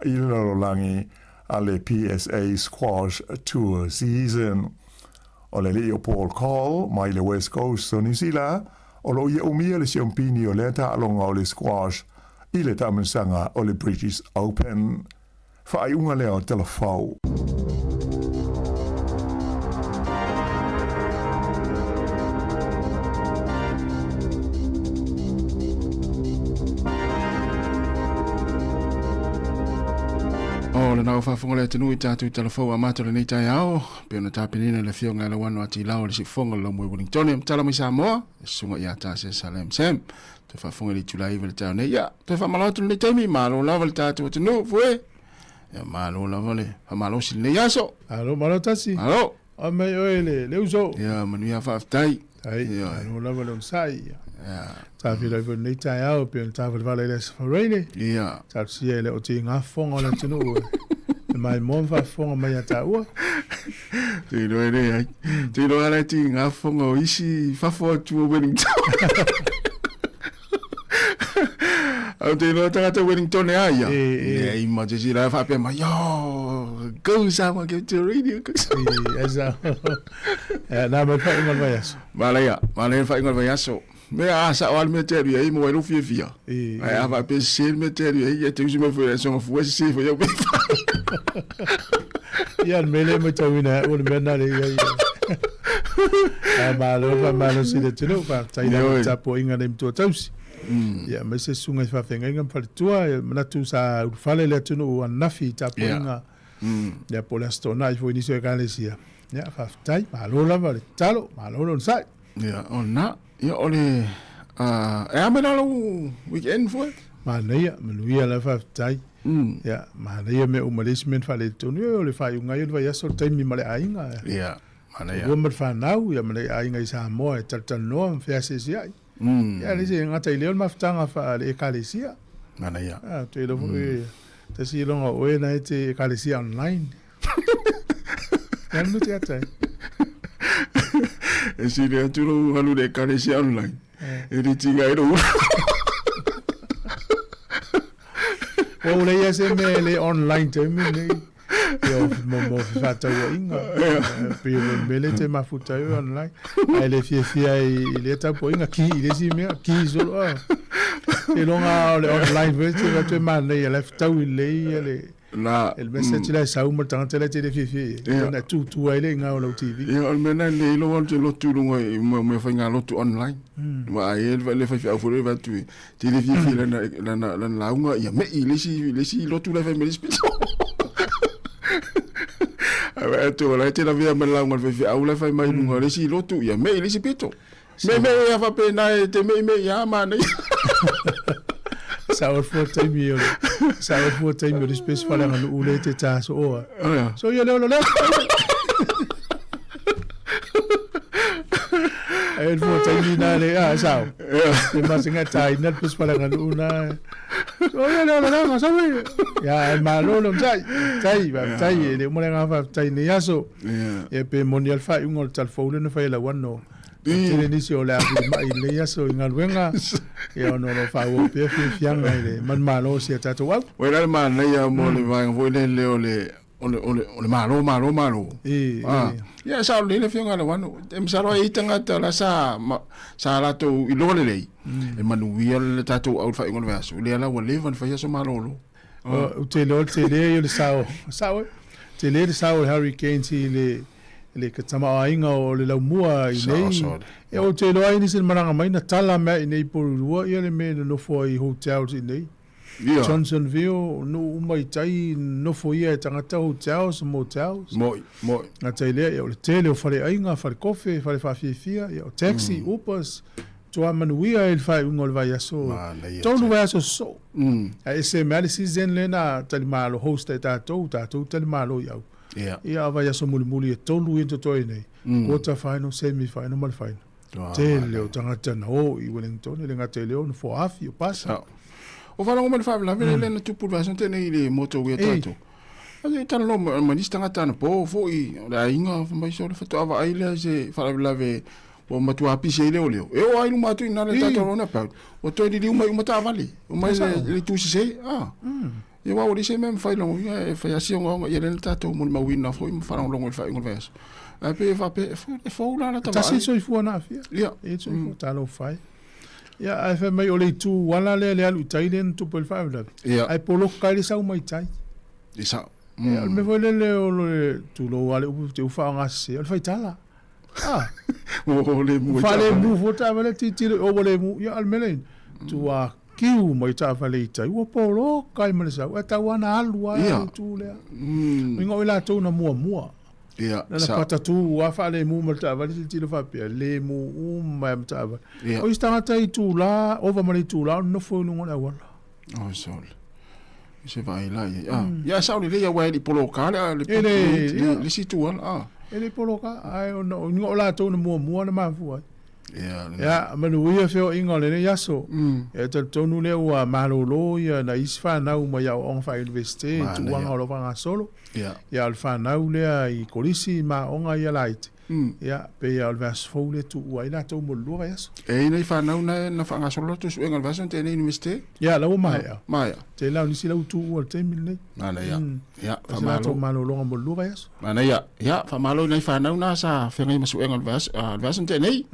i le lalolagi a le PSA Squash Tour Season. O le alii o Paul Coll mai le West Coast o Niu Sila, o lo o ia umia le siampini o lea taaloga o le squash i le taamilosaga o le British Open. Faaiuga lea o Tala Fou. O lena ua faafofoga le atunuu i tatou tala fou amata o lenei taeao, pei ona tapenaina e le Afioga ia Lauano Atilao o le Siufofoga o le Laumua i Wellingtone. Tala mai Samoa, e susuga ia Tasia Salem Sam. Toe faafofoga i le itula iva i le taeao nei. Ia, toe faamalo atu lenei taimi, malo lava le tatou atunuu, fue. Ia, malo lava le faamalosi lenei aso. Malo, malo tasi. Malo. A mai oe le, le uso. Ia, manuia faafetai. Ai, Ia. malo lava le onosai. Ia. Tafilai foi lenei taeao pei ona tafalevala i le Aso Faraile. Ia. Talosia e le o te ngā fofoga o le atunuu e maimoa ma faafofoga mai ia tāua. Te iloa e leai. Te iloa la e tiga fofoga o isi i fafo atu o Wellington. Au te iloa tagata Wellington e a ia. E, e. Leai ma te si la faapea mai, oh, go Samoa, go to radio, go Samoa. E, asa. E, nā mai whainga o le vaiaso. Malaia, malaia le faaiuga o le vaiaso. Mea a sao lava le mea te alu i ai mo ai lou fiafia. E, Ae a faapea e sese le mea te alu i ai, ia te usu mai foi i le asoga fua e sese foi au mea e fai. Ia, le mea lea e matauina e au o le mea lena lea e i ai. Ae malo le faamalosi i le atunuu, faafetai lava i le tapuaiga a le Matua Tausi. Ia, aemaise susuga i faafeagaiga ma faletua, ia, manatu sa ulufale le atunuu ananafi i tapuaiga, ia, po o le Aso Toonai foi i nisi o Ekalesia. Ia, faafetai, malo lava le tatalo, malo le onosai. Ia, o lena. Ia, o le... Uh, e a mai la lou weekend foi? Manaia, manuia la faafetai. Ia, manaia mea uma le isi mea na faaletonu, ia o le faaiuga ai o le vaiaso o le taimi ma le aiga. Ia, manaia. Ua ma le fanau, ia ma le aiga i Samoa e talatalanoa ma feaseaseai. Ia, le isi e gata i lea o le mafutaga faale Ekalesia. Manaia. Ah, te iloa foi, tasi iloga o oe na e te Ekalesia online. Ia le te ata e. E sili atu lou alu i le Ekalesia online. E le tiga ai lou Ua ua leai se mea e le online taimi lenei. Ia o mo mo fefaatauaiga. Pei o le mea lea e te mafuta ai oe online. Ae le fiafia ai i lea tapuaiga, ki i le isi mea, ki solo. Ah. Seiloga o le online foi te vaai atu e manaia la e fetaui lelei ia le La, E le message la e sau ma le tagata la e te le fiafia i ai. Ona e tutu ai le iga o lau TV. Ia, o le mea lena e lelei lou alu te lotu i luga i mea mea faigalotu online. Vaai ai le le faifeau foi lea e vaai atu e te le fiafia i lana lana lana lauga ia me'i i le isi le isi lotu la e fai mai le isi pito. Ae vaai atu o la e te lavea ma le lauga a le faifeau la e fai mai i luga o le isi lotu ia me'i i le isi pito. Me me ia faapena e te mei mei a manaia. Sa o le fua taimi o le sa o le fua taimi o le space faaleaganuu lea e te ta sooa. So ia leo leo. Ai le fua taimi na le a sao. E masinga tai na le pes faaleaganuu na. So ia leo leo sa we. Ya e malo lo tai. Tai ba tai e le uma le ngafa tai ni aso. E pe moni al faaiuga o le talafou lea na fai e Lauano. E tele nisi o le a vilima'i i lenei aso i galuega, ia ona o lo o faaauau pea fiafiaga i le manumalo o si a tatou au. Ua i la le manaia mo le vaega foi lele o le o le o le o le malo malo malo. E, Ah, e. ia sao lelei le afioga a Lauano. E masalo ai tagata la sa ma, sa latou iloa lelei e manuia le tatou au i le faaiuga o le vaiaso. Lea la ua leva ona fai aso malolo. Ou te iloa le tele ia o le sao, sao e? Tele le sao o le Hurricanes i le le tamaoaiga o le laumua i nei. E ou te iloa ai nisi na malaga mai na tala mai i nei i Porirua ia le mea e nonofo ai i hotels i nei. Ia. Johnsonville, nuu uma i tai, nofo ia e tagata hotels, motels. Moi, moi. Gata i lea, ia o le tele o faleaiga, falekofe, fale faafiafia, ia o taxi, Ubers, Toa manuia i le faaiuga o le vaiaso, Manaia tolu tele. vaiaso sosoo. Ae ese mai lava le season lea na talimalo host ai tatou, tatou talimalo i au. Ia. Ia a vaiaso mulimuli e tolu ia na totoe nei, quarter final, semi final ma le final. Toa Tele manaia. o tagata na o i Wellington, e le gata i lea o nofoa afi, o pasi. Sao. O faalogo mai le faalavelave lea na tupu i le vaiaso na tea nei i le motorway a tatou. Ase e talanoa ma ma nisi tagata anapo foi o le aiga fai mai sole faatoa vaai lea i se faalavelave Ua matua pisi ai le oleo. E oo ai luma atu i ina le tatou roundabout. Ua toe liliu mai uma taavale. Omai le, le itu sese. Ah. Ia aua ua leai se mea e mafai lona uiga e fai lava si ogaoga. Ia lea na tatou molimauina foi ma faalogologo i le faaiuga o le vaiaso. Ae pei e faapea, e fou la lata Tasi vaai. le soifua na aafia. Ia. E i ai le soifua, talofa e. Ia, ae fai mai o le itu ala lea le alu i tai lea na tupu ai le faalavelave. Ia. Ae poloka ai le sau mai tai. E sao. Ia, o le mea foi lele o le, tulou lava le upu te u faaaoga sese, o le faitala. Ah. Ua le mu ai Faalemu foi taavale tilotilo i o ua le mu. Ia, a o le mea lea, tuakiu mai taavale i tai, ua poloka ai ma le sau, ae tau lava na alu lava i le itu lea. Uiga o i latou na muamua. Ia, Na na patatu lava faalemu ma le taavale tilotilo faapea, lemu uma ai ma taavale. Ia. O isi tagata i itula, ova ma le itula o nonofo i luga o le auala. Oi sole. Se vaai la i ai. Ah, ia sao lelei aua e le i poloka le le E le, le, le isi itu ala. Ah. E le i poloka, ae ona o o latou na muamua na mafua ai. Ia, manuia feoaiga o lenei aso. E talitonu lea ua malolo ia nai isi fanau mai aoaoga faa-Universite i tulaga o lo o faagasolo. Ia, o le fanau lea i Kolisi ma aoga ia laiti, ia, pei lava o le vaiaso fou lea e tuua ai latou mo le lua vaiaso. E i ai nai fanau na na faagasolo latou suega i le vaiaso na tea nei i Universite? Ia, la ua maea. Maea. Tele lava o nisi la ua tuua i le taimi lenei. Manaia. Ia, faamalo. Latou malologa mo le lua vaiaso. Manaia. Ia, faamalo i nai fanau na sa feagai ma suega o le vaiaso, le vaiaso na tea nei.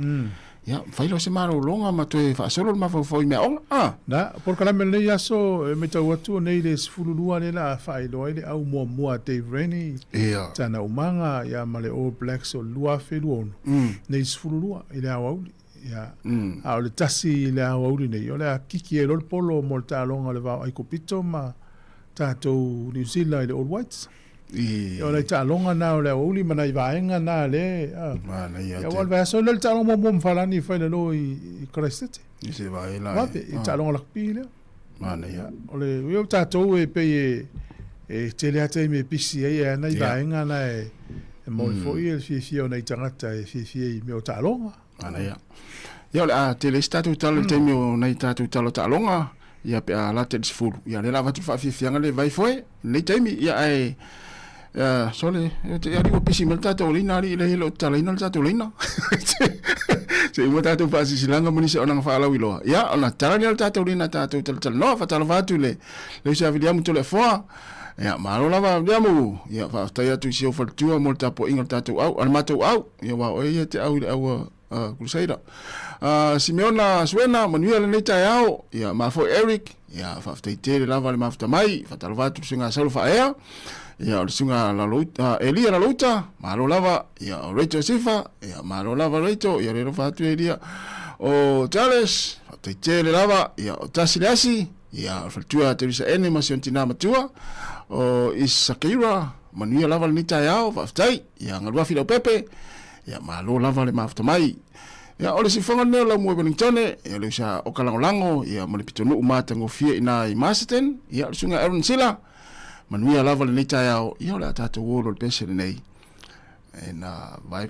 Ia, fai loa se malologa ma toe faasolo le mafaufau i meaaoga. Ah. Na, polokalame o lenei aso, e matau atu o nei le 12 lea la a faailoa ai le au muamua a Dave Rennie, Ia. tana umaga, ia ma le All Blacks o le 2026, nei 12 i le aoauli. Ia, a o le tasi i le aoauli nei, o le a kiki ai loa le polo mo le taaloga o le vao Aikupito ma tatou Niu Sila i le All Whites. I. O nai taaloga na o le aoauli ma nai vaega na le, a. Manaia Ia, aua o le vaiaso lea le taaloga muamua ma Falani e fai i lalo i Karaisete. I se vae la. Vave, i taaloga lakapi lea. Manaia. O le, o tatou e pei e, e tele lava taimi e pisi ai e ana i vaega na e, e moni foi le fiafia o nai tagata e fiafia i mea o taaloga. Manaia. Ia, o le a tele ai se tatou tala i le taimi o nai tatou tala o taaloga, ia pe a lata i le 10. Ia, lea o le a avatu le faafiafiaga lea i Vaifoe, i lenei taimi. Ia, ae, ia, sole, e te alii ua pisi mai le tatou laina, alii leai e le o tatalaina le tatou laina. Se i uma tatou faasilasilaga ma nisi auaunaga faalauiloa. Ia, ona tatala lea o le tatou laina tatou talatalanoa. Faatalofa atu i le uso ia Viliamu Toleafoa. Ia, malo lava Viliamu. Ia, faafetai atu i si ou faletua mo le tapuaiga o le tatou au, a le matou au. Ia, aua o oe ia e te au i le au a Crusader. Simeona Suena, manuia lenei taeao. Ia, ma foi Eric. Ia, faafetai tele lava le mafuta mai. Faatalofa atu i le suiga Saulo Faaea. Ia, o le suiga Lalouta, Elia Lalouta, malo lava. Ia, o Rachel Sifa, ia, malo lava Rachel. Ia, le alofa atu Elia. O Charles, faafetai tele lava. Ia, o Tasi Leasi, ia, o le faletua ia Teresa Ene ma si ona tinā matua. O Isakeira, manuia lava lenei taeao, faafetai. Ia, Galuafi Leaupepe, Ia, malo lava le mafuta mai. Ia, o le sifoga lenei o Laumua i Wellingtone, ia, le usa oka lagolago, ia, ma le pitonuu matagofie i ina i Masterton, ia, o le susuga Aaron Sila, manuia lava lenei taeao, ia, o le a tatou o loa i le pese lenei. E na vai.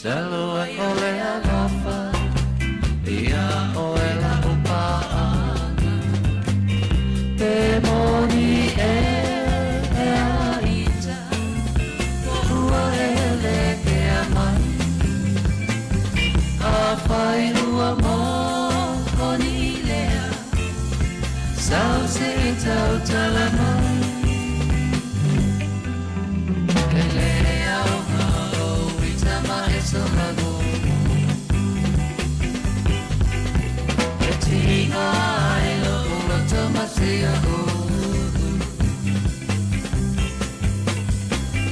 Selu ai o le alofa Ia oe la'u paaga Pe moni e e a ita Ua hele pea mai Afai ua moni lea Sau se i tautala mai E le aoga o ita ma e sohago E tiga ai lo loto ma se o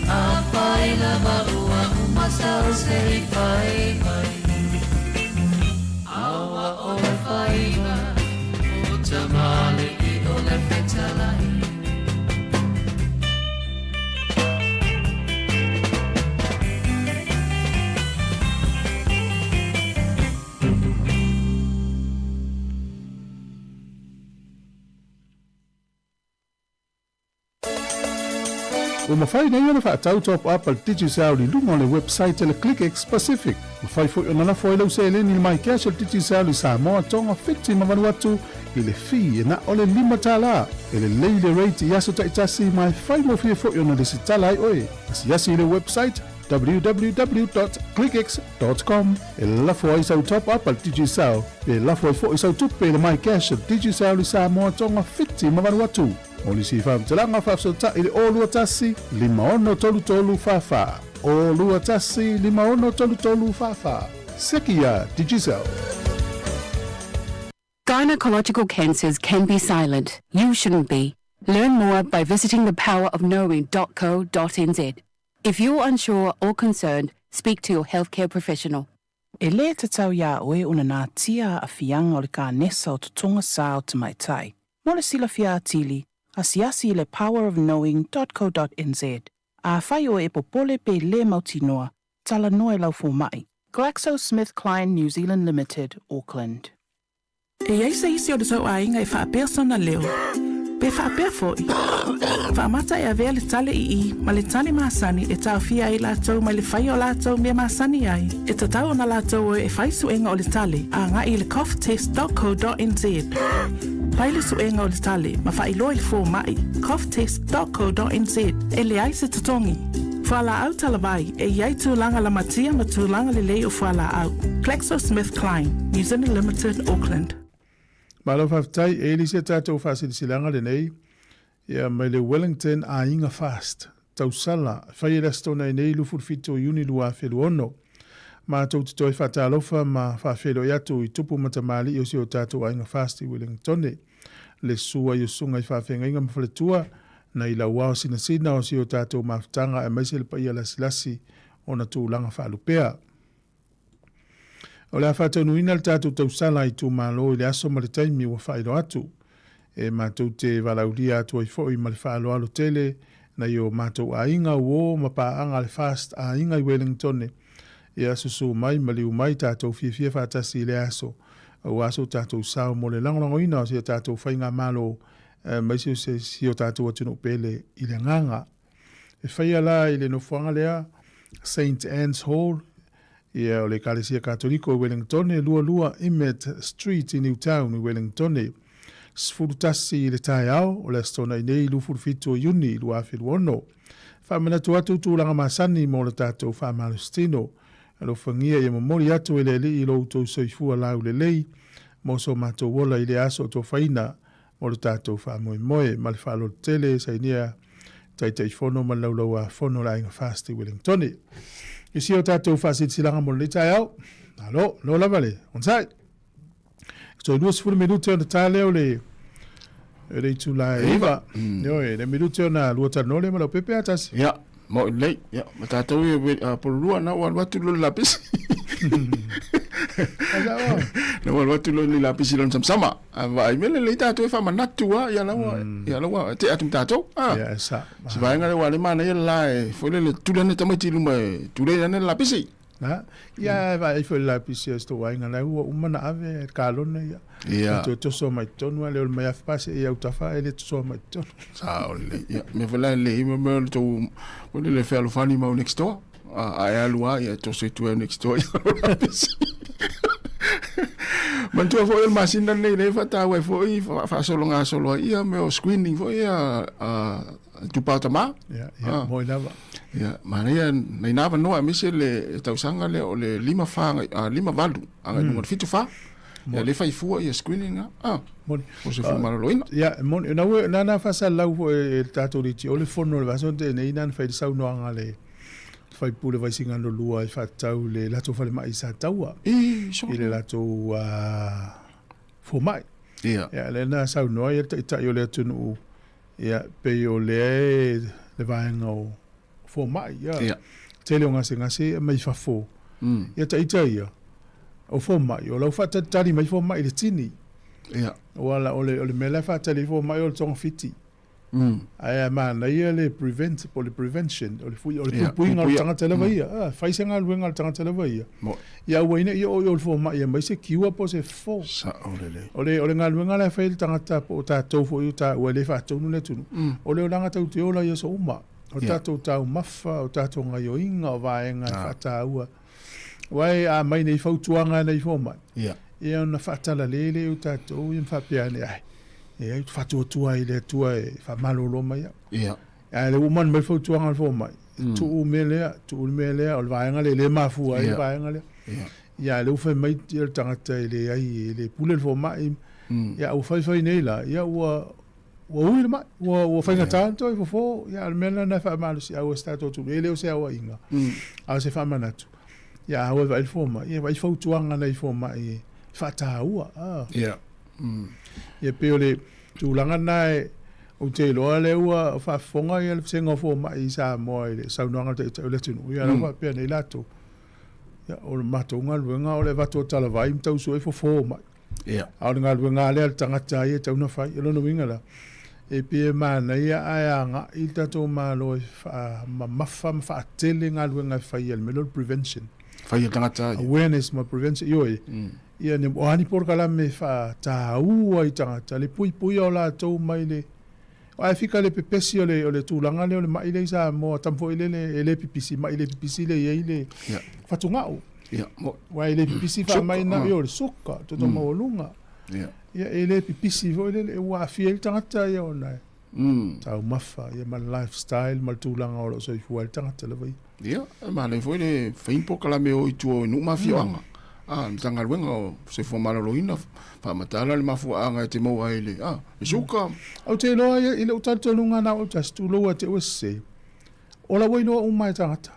A fai lava ua uma sau se i fai mai Aua o le faiva o tamali'i o le fetalai. Ua mafai nei ona faatau top up a le Digicel i luga o le website a le ClickX Pacific. Mafai foi ona lafo ai lau seleni i le MyCash a le Digicel i Samoa, Tonga, Fiti ma Vanuatu i le fee e na o le $5. E lelei le rate i aso taitasi ma e faigofie foi ona lesitala ai oe. Asiasi i le website www.clickx.com e lafo ai sau top up a le Digicel pe lafo ai foi sau tupe i le MyCash a le Digicel i Samoa, Tonga, Fiti ma Vanuatu. Mo nisi faamatalaga faafesootai i le 021 5633 44. 021 5633 44. Seki iā Digicel. Gynecological cancers can be silent. You shouldn't be. Learn more by visiting thepowerofknowing.co.nz. If you're unsure or concerned, speak to your healthcare professional. E lē tatau iā oe ona natia aafiaga o le kanesa o totoga sa o tamaitai. Mo le silafia atili, asiasi i le powerofknowing.co.nz. Afai oe e popole pe lē mautinoa, talanoa i lau fomaʻi. GlaxoSmithKline New Zealand Limited, Auckland. E i ai se isi o le tou aiga e faapea sona leo, pe faapea foi, Faamata e avea le tale ii ma le tale masani e taofia ai latou mai le faia o latou mea masani ai. E tatau ona latou o e fai suega o le tale agai i le coughtest.co.nz. Fai le suega o le tale ma faailoa i le fomai, coughtest.co.nz, e leai se totogi. Fualaau talavai, e i ai tulaga lamatia ma tulaga lelei o fualaau. GlaxoSmithKline, New Zealand Limited, Auckland. Malo faafetai, e ili se tatou faasilasilaga lenei, ia mai le Wellington Aiga Fast, tausala, e fai e le Aso Toonai nei 27 o Iuni 2026. Matou te toe faatalofa ma faafeiloai atu i tupu ma tamalii o si o tatou Aiga Fast i Wellingtone. Le susu ai o susuga i faafeagaiga ma faletua, nai lauao sinasina o si o tatou mafutaga aemaise le paia lasilasi ona tulaga faalupea. O le a faataunuina le tatou tausala itumalo i le aso ma le taimi ua faailoa atu. E matou te valaaulia atu ai foi ma le faaaloalo tele nai o matou aiga, uo ma paaga a le Fast Aiga i Wellingtone. Ia susu mai, maliu mai, tatou fiafia faatasi i lea aso, aua so tatou sao mo le lagolagoina o si a tatou faigamalo aemaise o si o tatou atunuu pele i le agaga. E faia la i le nofoaga lea, Saint Anne's Hall, ia o le Ekalesia Katoliko i Wellingtone, 22 Emmet Street i Newtown i Wellingtone. 11 i le taeao o le Aso Toonai nei 27 o Iuni 2026. Faamanatu atu tulaga masani mo le tatou faamalositino. Alofagia ia momoli atu e le Alii i lo outou soifua laulelei mo so matou ola i lea aso o tofaina mo le tatou faamoemoe. Ma le faaaloalo tele, sainia Taitaifono ma le Laulau-a-Fono o le Aiga FAST i Wellingtone. I si o tatou faasilasilaga mo lenei taeao. Malo, malo lava le onosai. Toe 20 minute ona ta lea o le le itula e iva. Ioe, le minute ona lua talanoa lea ma Leaupepe a tasi. Ia, mo lelei. Ia, ma tatou ia pololua na ua alu atu lo le lapisi. Na ua alu atu lo le lapisi lona samasama. A vaai me lelei tatou e faamanatu a ia laua ia laua te atu ma tatou. Ah. Ia, e sa. Si vaega le ua le manaia le la e foi lele tule ane tamaiti i luma e tule ane le lapisi. Na, ia e vaai foi le lapisi a si tou aiga la ua uma na ave e kalone ia. Ia. Toe toso mai totonu a le o le mai afe pasi e au tafa e le toso mai totonu. Sa o lelei. Ia, mea foi la e lelei me mea o le tou foi lele fealofani mau next door. A e alu lava, ia e toso i tua e next door ia lou lapisi. Manatua foi o le masina lenei lea e faataua ai foi faasologasolo ai ia mea o screening foi ia a tupa o tama. Ia, ia, moi lava. Ia, manaia nai na avanoa aemaise le tausaga lea o le 5 4 5 8 agai i luga o le 7 4. Ia lea e fai fua ia screening na. Ah. Moni. O se maloloina. Ia, moni. Na ua na na faasalalau foi e le tatou leitio o le fono o le vaiaso na tea nei na na fai le saunoaga a le faipule Vaisigano 2 e faatatau i le latou falemai i Sataua. I, so. I le latou fomai. Ia. Ia, lea na saunoa ia le taitai o le atunuu, ia, pei o lea e le vaega o fomai, ia. Ia. Tele o gasegase e aumai fafo. Ia taita ia, o fomai, o la ua faatalitali mai fomai i le tini. Ia. Aua la, o le, o le mea la e faatali ai fomai o le togafiti. Ae a manaia le prevent po o le prevention, o le fui, o le puipuiga o le tagata lava ia. Ah, fai se galuega a le tagata lava ia. Ia aua ina ia oo i o le fomai e aumai se cure po o se fofo. Sao lelei. O le, o le galuega la e fai e le tagata po o tatou foi o taua e le faatonu le atunuu, o le olaga tatou te ola i aso uma. O tatou taumafa, o tatou gaioiga, o vaega e faataua. Aua e a mai nei fautuaga nei fomai, ia ona faatalale lea o tatou ia ma faapea ane, ai, e ai, faatuatua ai i le Atua e faamalolo mai au. Ae le ua uma ona mai fautuaga a le fomai, tuu mea lea, tuu le mea lea, o le vaega lea e le mafua ai le vaega lea. Ia, a o lea ua fai mai le tagata e leai, e le pule le fomai. Ia, ua faifai nei la, ia ua Ua ui le mai, ua, ua faigata ona toe fofo, ia, o le mea lena e faamalosiau ai si tatou atunuu, e le o se aoaiga, a o se faamanatu. Ia, a o e vaai le fomai, ia vaai fautuaga nai fomai e faataua. Ah. Ia. Ia pei o le tulaga lena e, ou te iloa lea ua faafofoga ia le vasega o fomai i Samoa i le saunoaga a le Taitai o le atunuu, ia la ua faapea nei latou, ia, o le matou galuega o le avatu o talavai ma tau sue fofo mai. Ia. A o le galuega lava lea a le tagata ia e tatau ona fai. O lona uiga la, e pei e manaia ae agai le tatou Malo e faamamafa ma faatele galuega e fai i le mea lea o le prevention. Fai e le tagata ia. Awareness ma prevention, ioe. Ia, o a ni polokalame e faataua i tagata le puipuia o latou mai le Ae fika le pepesi o le, o le tulaga lea o le mai lea i Samoa, tama foi lele e le pipisi, mai le pipisi lea e i ai le yeah. fatugao. Yeah. Aua e le pipisi faamai na, o le suka, toto maualuga. Yeah. Ia, e le pipisi foi lele, ua aafia ai le tagata ia ona e taumafa, ia ma le lifestyle ma le tulaga o lo o soifua ai le tagata lava ia. Ia, e manaia foi le fai polokalame o i tua o nuu ma afioaga. A, le Matagaluega o Soifua Maloloina, faamatala le mafuaaga e te maua ai le, a, le suka. Ou te iloa ia i lou talitonuga na o ou tasi, tulou ia te oe sese, o la ua iloa uma e tagata.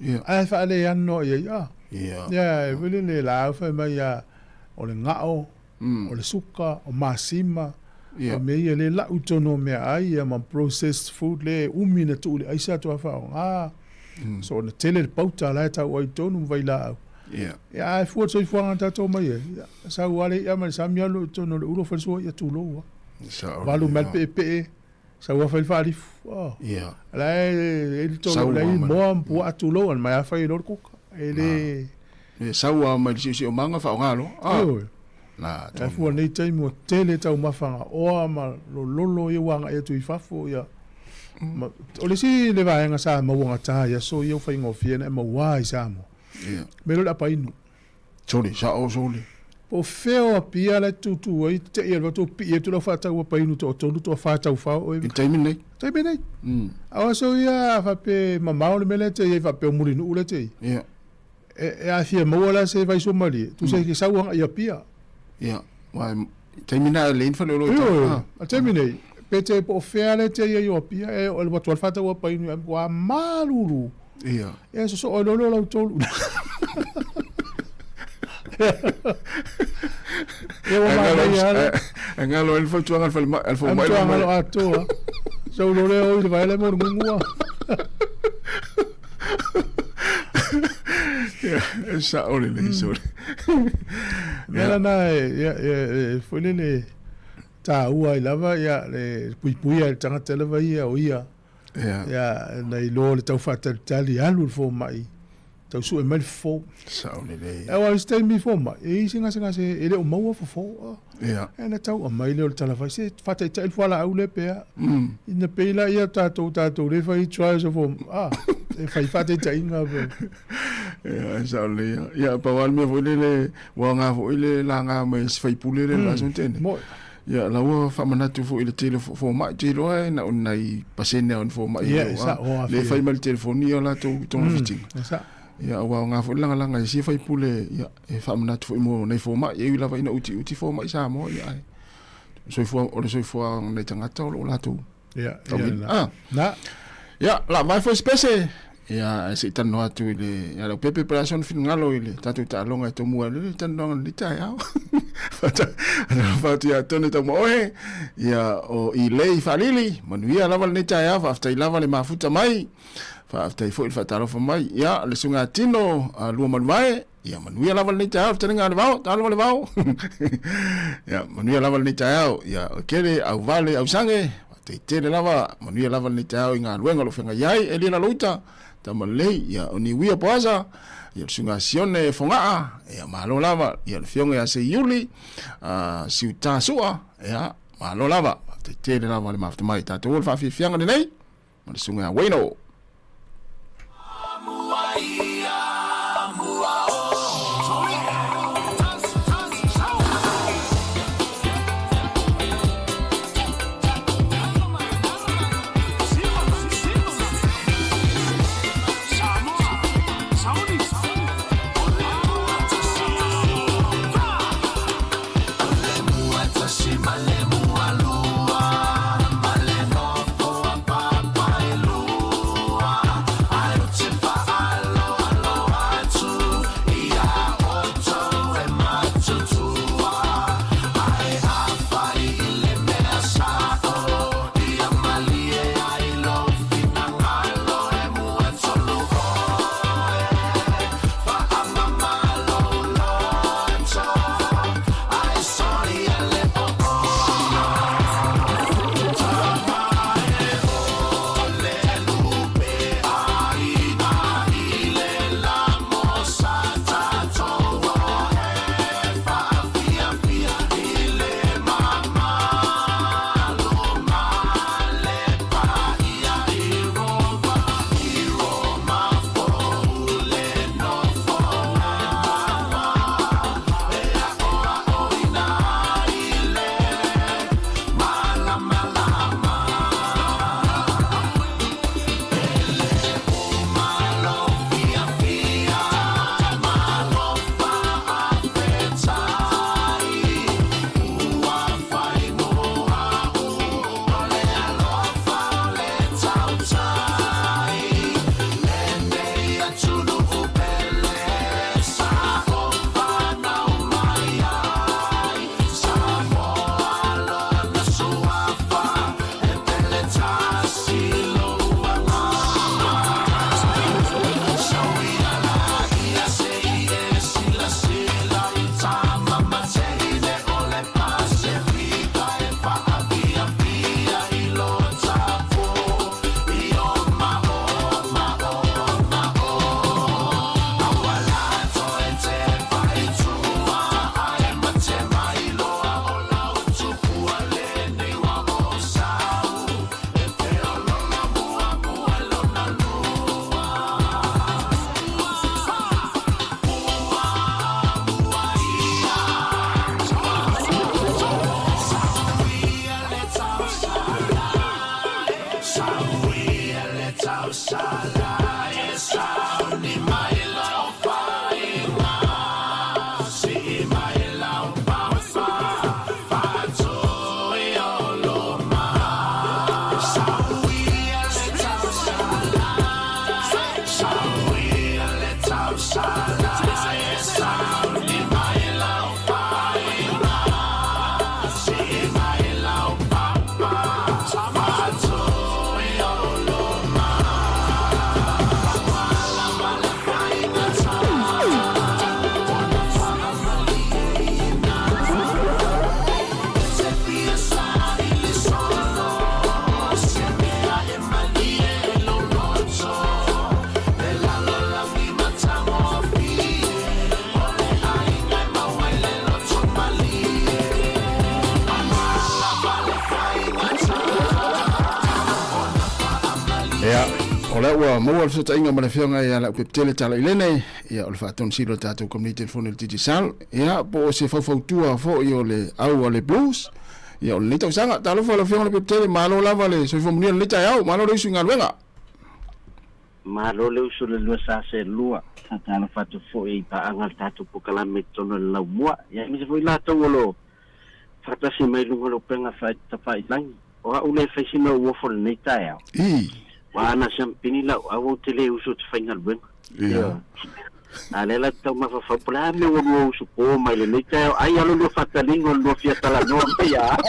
Ia. Ae faaleano i ai, a. Ia. Ia, e foi lele la fai mai ia, o le gao, o le suka, o masima, Ia. o mea ia le lau i totonu o meaai ia ma processed food lea e umi ona tuu i le aisa faatoa faaaoga. So ona tele le pauta la e tau ai i totonu ma vailaau. Ia. Ia ae fua le soifuaga na tatou omai ai, ia sau lava le i'a ma le sami alu i totonu o le ulo fai le sua i'a tulou lava. Sao Valu mai le lelei. peepee, sau lava fai le faalifu. Oh. Ia. La e i le tolu Sau la i lava ma le- moa ma puaa tulou ana mai a fai loa le kuka. E le E sau lava mai le siosiomaga faaaoga loa. Ah. Ioe. Na, Ae fua nei taimi ua tele taumafaga oa ma lololo ia ua agai atu i fafo ia. Ma, o le isi le vaega sa maua gata i aso ia ua faigofie ona e maua i Samoa. Ia. Mea lea o le apainu. Sole, sao sole. Po o fea o Apia la e tutu ai, te i alu atu pii atu lau faatau apainu toatolu, toafa taufao oe. I le taimi lenei. Taimi nei. A o aso ia faapea e mamao le mea lea te i ai faapea o Mulinuu lea te i. Ia. E, e a fia maua la se vaisuamalie, tusa i ke sau agai i Apia. Ia. Aua i taimi na e leai ni faleoloa i Ioe, tai. a taimi nei, pe te po o fea lea te i ai o Apia, e o alu atu lava le faatau apainu ia ua malulu. Ia. Ia sosoo ai loa lea o lau tolu. Ia ua manaia lava. Ae galo ai le fautuaga a le falemai, a le fomai. Matua galo atoa. Sau loa lea o i le vae lea mo le gugua. Ia, e sao lelei sole. Mea lana e, ia, e, e, foi lele taua ai lava ia le puipuia i le tagata lava ia o ia. Ia. Ia, na iloa le tau faatalitali, alu le fomai, tau sue mai le fofo. Sao lelei. Aua o isi taimi fomai, e i ai se gasegase e le o maua fofo. Ia. E na tau aumai lea o le talavai, se faataitai le fualaau lea pe a. Ina pei la ia tatou, tatou le fai trials of, ah. E fai faataitaiga pe. Ia, e sao lelei lava. Ia, pau lava le mea foi lele, ua aoga foi le laga mai e si faipule lea i le aso na tea nei. Moe. Ia, la ua faamanatu foi i le tele o fomai, ou te iloa e na o ni nai pasene lava o ni fomai Ia, e sao, o lea e fai mai le telefoni ia latou togafitiga. E sao. Ia, ua aoga foi le lagalaga e sia faipule, ia, e faamanatu foi mo nai fomai, e ui lava ina utiuti fomai Samoa, ia, ae soifua, o le soifua o nai tagata o lo o latou Ia, ia, na. Ah. Na. Ia, la vai foi spese. Ia, e se i talanoa atu i le, ia Leaupepe po o le a sona finagalo i le tatou taaloga e tomua ai le talanoaga i lenei taeao. Faatalofa atu ia Tone Taumaoe, ia o Ilei Faalili, manuia lava lenei taeao, faafetai lava le mafuta mai, faafetai foi le faatalofa mai. Ia, le susuga Tino Luamanuvae, Ia manuia lava lenei taeao, fetalaiga a le vao, talofa le vao. Ia manuia lava lenei taeao, ia o kele, au vale, au sange, faafetai tele lava, manuia lava lenei taeao i galuega o lo o feagai ai, Elia Lalouta, Tamalelei, ia o Niuia Poasa, ia le susuga Sione Fogaa, ia malo lava, ia le afioga ia Seiuli, Siuta Sua, ia malo lava, faafetai tele lava le mafuta mai tatou o le faafiafiaga lenei, ma le susuga ia Wayno. lea ua maua le fesootaiga ma le Afioga ia Leaupepe Talailene, ia o le faatonu sili o le tatou Komiti Telefoni o le Digicel, ia po o se faufautua foi o le au a le Blues, ia o lenei tausaga. Talofa lau Afioga Leaupepe, malo lava le soifua manuia i lenei taeao, malo le usu i galuega. Malo le usu le lua sa selua. Sa talofa atu foi i paaga a le tatou polokalame i totonu o le laumua, ia aemaise foi latou o lo o faatasi mai i luga o le upega tafailagi. O a'u le fai sina ou ofo i lenei taeao. I. Ua ana siampini la'u au ou te le usu ou te faigaluega. Ia. A lea la te tau mafaufau po o le a mea ua lua usu po mai lenei taeao ai alo lua faataliga o le lua fia talanoa mai ia au.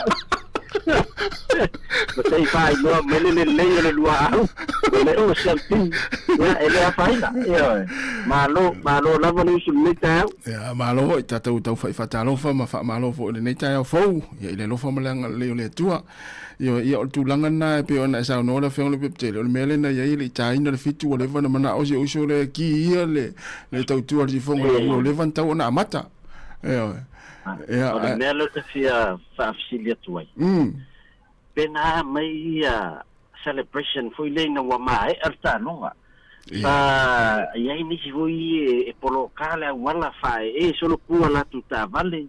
Ma se i faailoa mai le lelei o le lua au o le o siampini. Ia, e le afaina. Ioe. Malo, malo lava le usu i lenei taeao. Ia, malo foi tatou taufai faatalofa ma faamalo foi i lenei taeao fou, ia i le alofa ma le agalelei o le Atua. Ioe, ia o le tulaga lena e pei ona e saunoa le Afioga i le Pepetele, o le mea lea na i ai e le i taina le fitu ua leva ona manao si ou uso lea e ki ia le, le tautua a le sifoga o le ua leva ona tatau ona amata. Ioe. Ia, O le mea lea ou te fia faafesili atu ai, pe na mai ia celebration foi lea ina ua maea le taaloga, sa i ai nisi foi e poloka le auala faaee solopua latou taavale,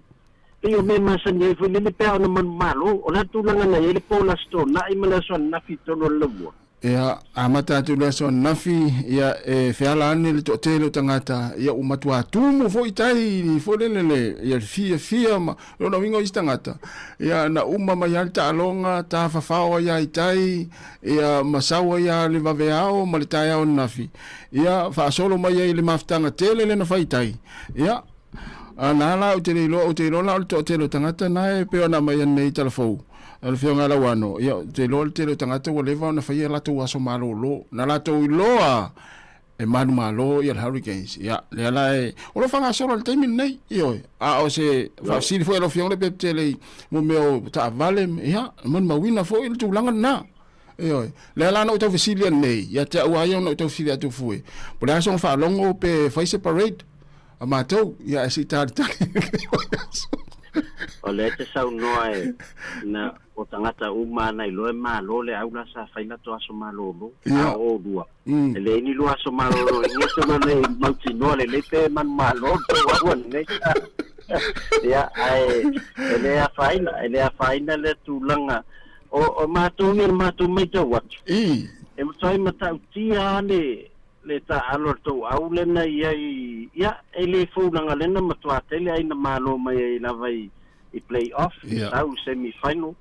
Pei o mea masani ai foi lele pe a ona manumalo, o le a tulaga na i ai le po o le Aso Toonai ma le aso ananafi i totonu o le laumua? Ia, amata atu i le aso ananafi, ia, e feala ane le toatele o tagata, ia, ua matua tumu foi tai foi lele le, ia, le fiafia ma lona uiga o isi tagata, ia, na uma mai lava le taaloga, tafafao ai lava i tai, ia, ma sau ai lava le vaveao ma le taeao ananafi, ia, faasolo mai ai i le mafutaga tele lea na fai i tai, ia, A na la ou te le iloa, ou te iloa la o le toatele o tagata na e pei ona aumai nei i Talafou, a le Afioga ia Lauano, ia ou te iloa le tele o tagata ua leva ona faia latou aso malolo, na latou iloa e manumalo ia le Hurricanes. Ia, lea la e, o lo o faagasolo i le taimi lenei, ioe, a o se faafesili foi a lau Afioga Leaupepe i mo mea o taavale, ia, molimauina foi le tulaga lena. Ioe. Lea la na ou tau fesili nei, ia te au lava ia ona ou tau fesili atu fue, po o le a soona faalogo pe fai se parade a matou, ia ae se i talitali. O lea e te saunoa e na o tagata uma ana iloa e malo le au la sa fai latou aso malolo, a o oulua. E leai ni lua aso malolo i ia tonu nei mautinoa lelei pe manumalo tou au anei. Ia, ae e le afaina, e le afaina lea tulaga. O, o matou ia, le matou matau atu, e matuai matautia lava le, le taaalo a le tou au lea na i ai, ia, e le fou leaga lea na matua tele ai na malo mai ai lava i, i play off, sau i semi final.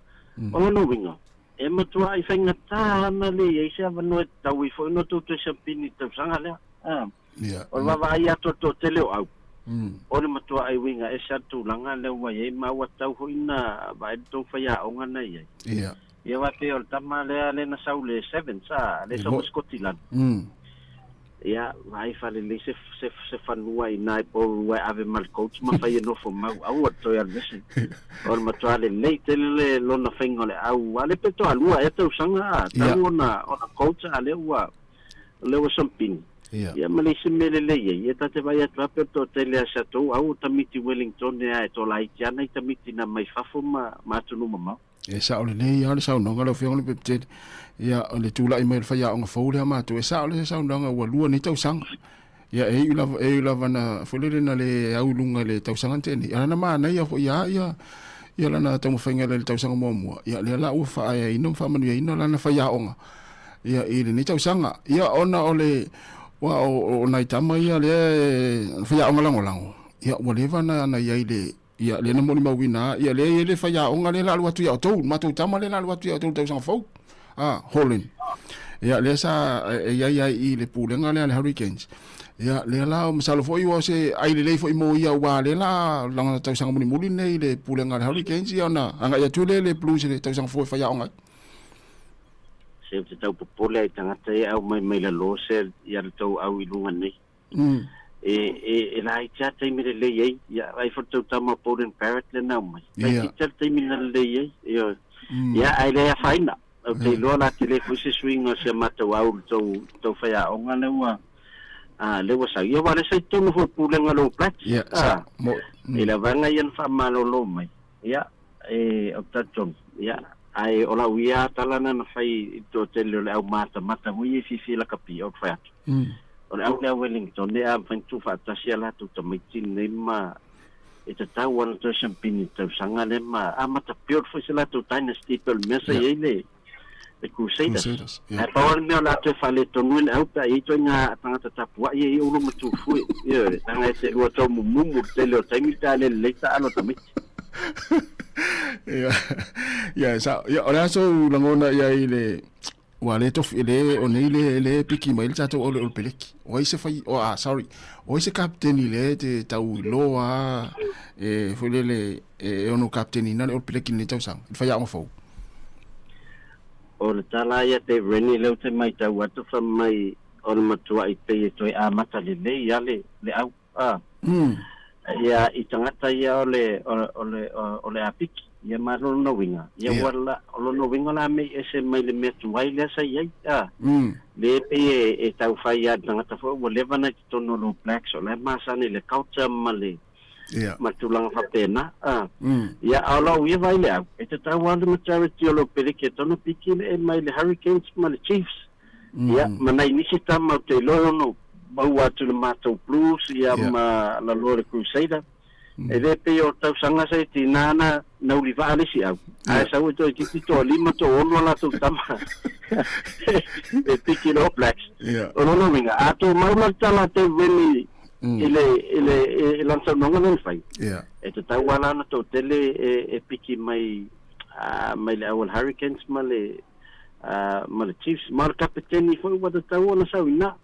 O lona uiga, e matuai faigata ana le i ai se avanoa e tatau ai foi ona tou toe siampini i le tausaga lea. O le vaavaai atu a le toatele o au, o le matuai uiga ese lava le tulaga lea ua i ai, ma ua tatau foi ona vaai le tou faiaoga na i ai. Ia aua e pei o le tama lea lea na sau i le Sevens, a, lea e sau mai Sikotilani. Ia, vaai faalelei se, se, se fanua i ina i Porirua e ave ma le coach ma fai e nofo mau, aua le toe alu ese. O le matua lelei tele le lona faiga o le au, a le pe toalua ea tausaga, a, talu ona, ona coach a lea ua, lea ua sampini. Ia ma le isi mea lelei ai, ia ta te vaai atu lava pei o le toatele a si atou au o tamiti Wellington ea e toalaiti ana i tamiti na mai fafo ma, ma atunuu mamao. E sao lelei lava le saunoaga lau Afioga Leaupepe. Ia, o le tulai mai o le faiaoga fou lea matou, e sao le saunoaga ua lua nei tausaga. Ia, e iu lava, e iu lava na, foi lele na le au i luga i le tausaga na tea nei. A lana manaia foi lava ia, ia lana taumafaiga i le tausaga muamua. Ia, lea la ua faaeaina ma faamanuiaina lana faiaoga, ia, i lenei tausaga. Ia, ona o le, aua o, o nai tama ia lea e faiaoga lagolago, ia, ua leva ona i ai i le, Ia, lea na molimauina a, ia, lea e i ai le faiaoga lea la alu atu ia outou, le matou tama lea la alu atu ia outou i le tausaga fou, a, Holland. Ia, lea sa e i ai ai i le pulega lea a le Hurricanes. Ia, lea la, masalo foi ua o se ai lelei foi mo ia, aua lea la lana tausaga mulimuli lenei i le pulega a le Hurricanes, ia ona agai atu lea i le Blues i le tausaga fou e faiaoga ai. Se ou te tau popole ai i tagata ia e aumai mai lalo se ia le tou au i luga nei. E, e, e laiti lava taimi lelei ai. Ia, ai foi le tou tama o Beauden Barrett lea na aumai. Laitiiti lava le taimi na lelei ai. Ioe. Ia, ae le afaina. Ou te iloa la tele foi se suiga o si a matou au i le tou, tou faiaoga lea ua, a, lea ua sau. Ia, aua o lea sa i totonu foi o le pulega o le All Blacks. Ia, sa, mo, I le vaega ia na faamalolo mai. Ia, e, ou te talitonu, ia, Ae o lau ia tala lena na fai i le toatele o le au matamata foi ia i fiafia i lakapi, ou te fai atu, o le au lea Wellington e a mafai ona tuufaatasi a latou tamaiti lenei ma e tatau lava ona toe siampini i le tausaga lea ma amata build foi se latou dynasty pei o le mea sa i ai le le Crusaders. Crusaders, yeah. Ae pau lava le mea o le a toe faaletonu ai le au pe a i ai ituaiga tagata tapuai ia i ou luma tufue. Ioe, leaga e te lua tau mumumu i le tele o taimi pe a le lelei taalo a tamaiti. Ia, ia, sa, ia, o le a sou lagona i ai le, ua le tofi, le, o nei le, le piki mai le tatou au le Olopeleki. O ai se fai, o, ah, sorry, o ai se kapiteni le te tau iloa, e, foi lele, e, e ono kapiteni na le Olopeleki nei tausaga, i le faiaoga fou. O le tala ia Dave Rennie lea ou te matau atu fai mai o le matuai pei e toe amata lelei a le le au a ia i tagata ia o le o le o le apiki ia ma lona uiga ia ua la o lona uiga o le a mei ese mai le mea tuai lea sa i ai a le pei e e tau fai a le tagata foi ua leva na i totonu o le All Blacks o la e masani i le culture ma le Ia. ma tulaga faapena, a. Ia, a o lau ia vaai i le au, e tatau lava le majority o lou peleke e tonu piki le e mai le Hurricanes ma le Chiefs. Ia, ma nai nisi tama ou te iloa e ono maua atu i le matou Blues, ia, ma laloa le Crusader. E le pei o tausaga sa i tina ana na uli vaa le isi au. Ae sau e toeitiiti toalima toaono a latou tama e piki le All Blacks. O lona uiga, a tumau la le tala a Dave Rennie i le, i le, i lana saunoaga lea na fai, e tatau lava la ona toatele e, e piki mai, mai le au a le Hurricanes ma le, ma le Chiefs. Ma o le kapeteni foi ua tatau ona sau i ina.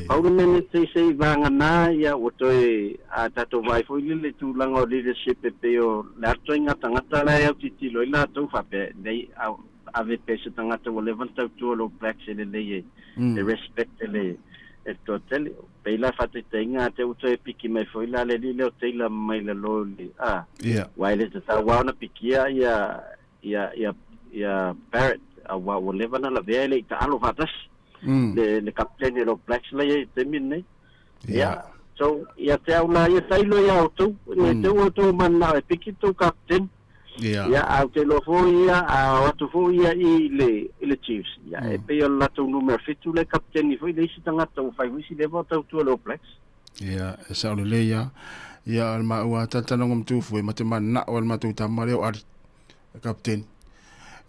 Pau le mea nei se i vagana ia ua toe a tatou vaai foi lele i le tulaga o leadership e pei o le a ituaiga tagata la e autitilo ai latou faapea nei ave pea i se tagata ua leva ona tautua i le All Blacks e lelei e e respect e le e le toatele. Pei la faataitaiga a te ua toe piki mai foi la le alii lea o Taylor mai lalo i le a aua e le tatau lava ona pikia ia ia ia ia Barrett aua ua leva ona lavea e le i taalo faatasi le le kapiteni o le All Blacks la e i ai i le taimi lenei. Ia so ia te au la ia tailo ia outou ne te ua outou mananao e piki le tou kapiteni. Ia a ou te iloa foi ia a o atu foi ia i le i le Chiefs ia e pei o le latou numera 7 le kapiteni foi le isi tagata ua fai foi si leva o tautua i le All Blacks. Ia, e sao lelei lava. Ia, o le maua talatalanoga ma Tufue, ma te mananao e le matou tama lea o Ali, le kapiteni.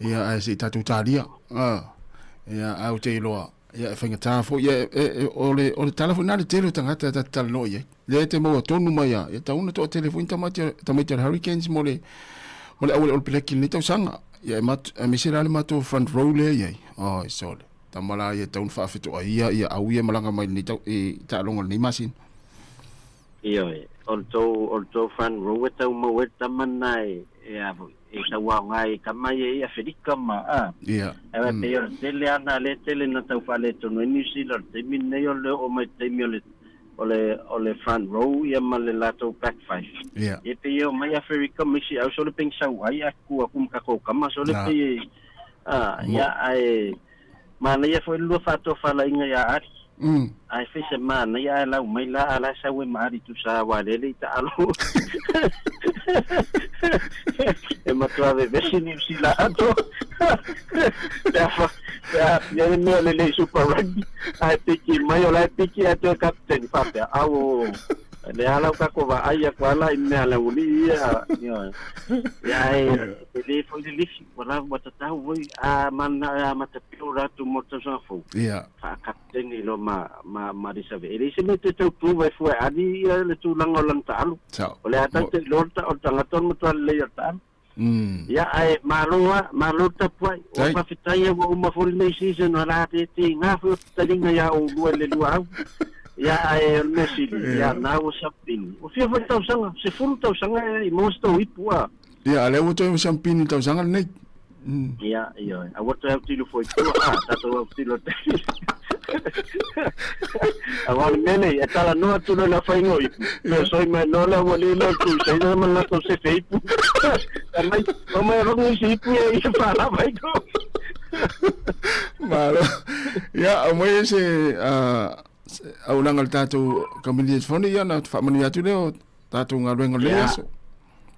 Ia, ae se i tatou talia. Ah, ia, ae ou te iloa, ia, e faigata foi, ia, e, e, o le, o le tala foi na le tele o tagata e ta te talanoa i ai. Lea e te maua tonu mai a, ia tatau ona toatele foi ni tamaiti, tamaiti a le Hurricanes mo le, mo le au o le All Black i lenei tausaga. Ia, e mat, aemaise la le matou front row lea e i ai. Oi, sole. Tama la ia tatau ona faafetoaia ia au ia e malaga mai lenei tau, i taaloga o lenei masina. Ioe, o le tou, o le tou front row e tau maua ai le tama lena e, e a foi, e tau aoga ai i tama ia i Aferika ma, a. Ia. Ae pei o le tele lava na lea e tele na tau faaletonu ai Niu Sila o le taimi lenei o le oo mai i le taimi o le, o le, o le front row ia ma le latou back five. Ia. Ia pei e oo mai Aferika ma isi au sole pei na sau ai a ku aku ma kakou kama sole Na. pei e, a, ia ae Manaia foi le lua faatofalaiga ia Ali. Ae fai se manaia ae lau mai la a la e sau e ma Ali tusa aua lea e le i taalo. E matua vevesi Niu Sila atoa. Pe a fa, pe a aafia le mea o le lei Super Rugby ae piki mai o la e piki ae toe kapiteni faapea, auoo. Lea la ua tatou vaai atu lava la i mea a le aualii ia, ioe. Ia ae e le foi le lifi, ua lava ua tatau foi a mananao e amata pio latou mo le tausaga fou. Ia. Faa-kapiteni loa ma, ma, ma Lisave. E leai se mea toe tau prove ai fua e Ali ia le tulaga o lana taalu. Sao. O le a tatou te iloa o le tagata o le matua lelei o le taalu. Ia, ae malo lava, malo le tapuai. Ua faafetai ua uma foi lenei season o le a tetiga foi o taliga ia oulua i le lua au. Ia, ae o le mea sili, ia, na ua sampini. Ua fia foi le tausaga, 10 tausaga e i maua se tou ipu, a. Ia, a lea ua toe sampini i le tausaga lenei. Ia, ioe. Aua toe autilo foi i tua, a, tatou autilo te. Aua o le mea nei, e talanoa atu loa i le afaina o ipu, toe soi mai loa le aualii lea o le Crusader ma le latou sefe ipu. Fai mai, omai avatu isi ipu ia ia faalava ai tou. Malo. Ia, aumai se auaunaga a le tatou kamupani telefoni, ia ona faamanuia atu lea o tatou galuega o lenei aso.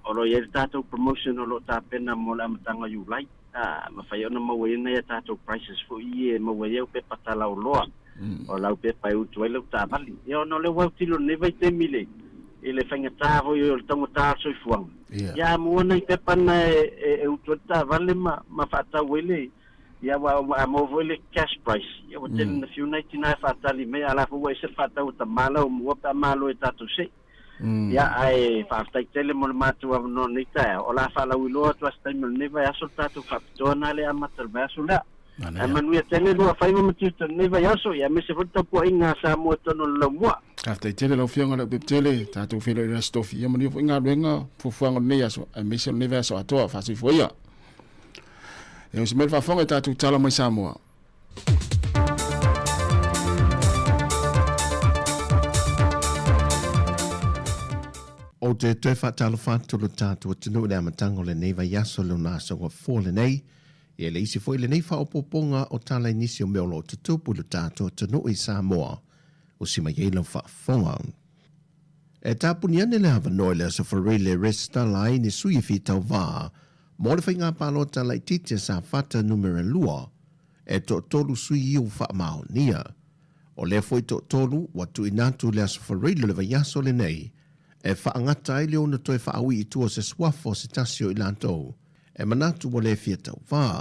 O lo o i ai le tatou promotion o lo o tapena mo le amataga o Iulai. A mafai ona maua ai nai a tatou prices foi ia e maua ai au pepa talaoloa, o lau pepa e utu ai lau taavale. Ia ona o lea ua autilo i lenei vaitaimi i le, i le faigata foi o le taugata o le soifuaga, ia a maua nai pepa na e, e, e utu ai le taavale ma, ma faatau ai le, ia aua a maua foi le cash price, ia ua tele na fiu nai tina e faatali mai, a o la foi ua ese le faatau a tama la ua maua pe a malo e tatou sei. Ia, ae faafetai tele mo le matou avanoa i lenei taeao. O le a faalauiloa atu lava se taimi o lenei vaiaso le tatou faapitoa na le amata o le vaiaso lea. Ae manuia tele lua faiva ma tiute o lenei vaiaso, ia aemaise foi le tapuaiga a Samoa i totonu o le laumua. Faafetai tele lau Afioga Leaupepe-tele, tatou feiloai i le Aso Tofi. Ia manuia foi galuega, fuafuaga o lenei aso, aemaise o lenei vaiaso atoa. Faasoifua ia. Ia usi mai le faafofoga i tatou tala mai Samoa. Ou te toe faatalofa atu lo tatou atunuu i le amataga o lenei vaiaso lona aso gafua lenei. Ia le isi foi lenei faaopoopoga o tala i nisi o mea o lo o tutupu i lo tatou atunuu i Samoa. Usi mai ai lau faafofoga. E tapuni ane le avanoa i le Aso Faraile e resitala ai ni sui e fitauvā mo le faiga palota laitiiti a Safata Numera 2, e toatolu sui ia ua faamaonia. O lea foi toatolu ua tuuina atu i le Aso Faraile o le vaiaso lenei e faagata ai le ono toe faaui i tua o se suafa o se tasi o i latou e manatu ua le fia tauvā.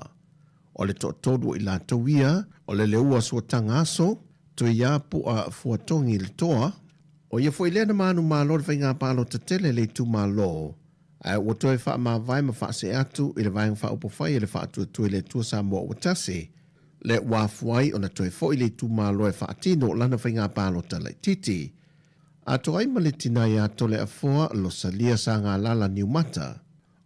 O le toatolu o i latou ia, o le Leua Suataga Aso, Tuiapua Fuatogi Le Toa, ʻO ia foi lea na manumalo i le faiga palota tele a le itumalo, ae ua toe faamavae ma faasee atu i le Vaega Faaupufai a le Faatuatua i le Atua Samoa Ua Tasi, lea ua afua ai ona toe foi le itumalo e faatino lana faiga palota laitiiti. Atoa ai ma le tina ia Toleafoa Losalia Sagalala Niumata,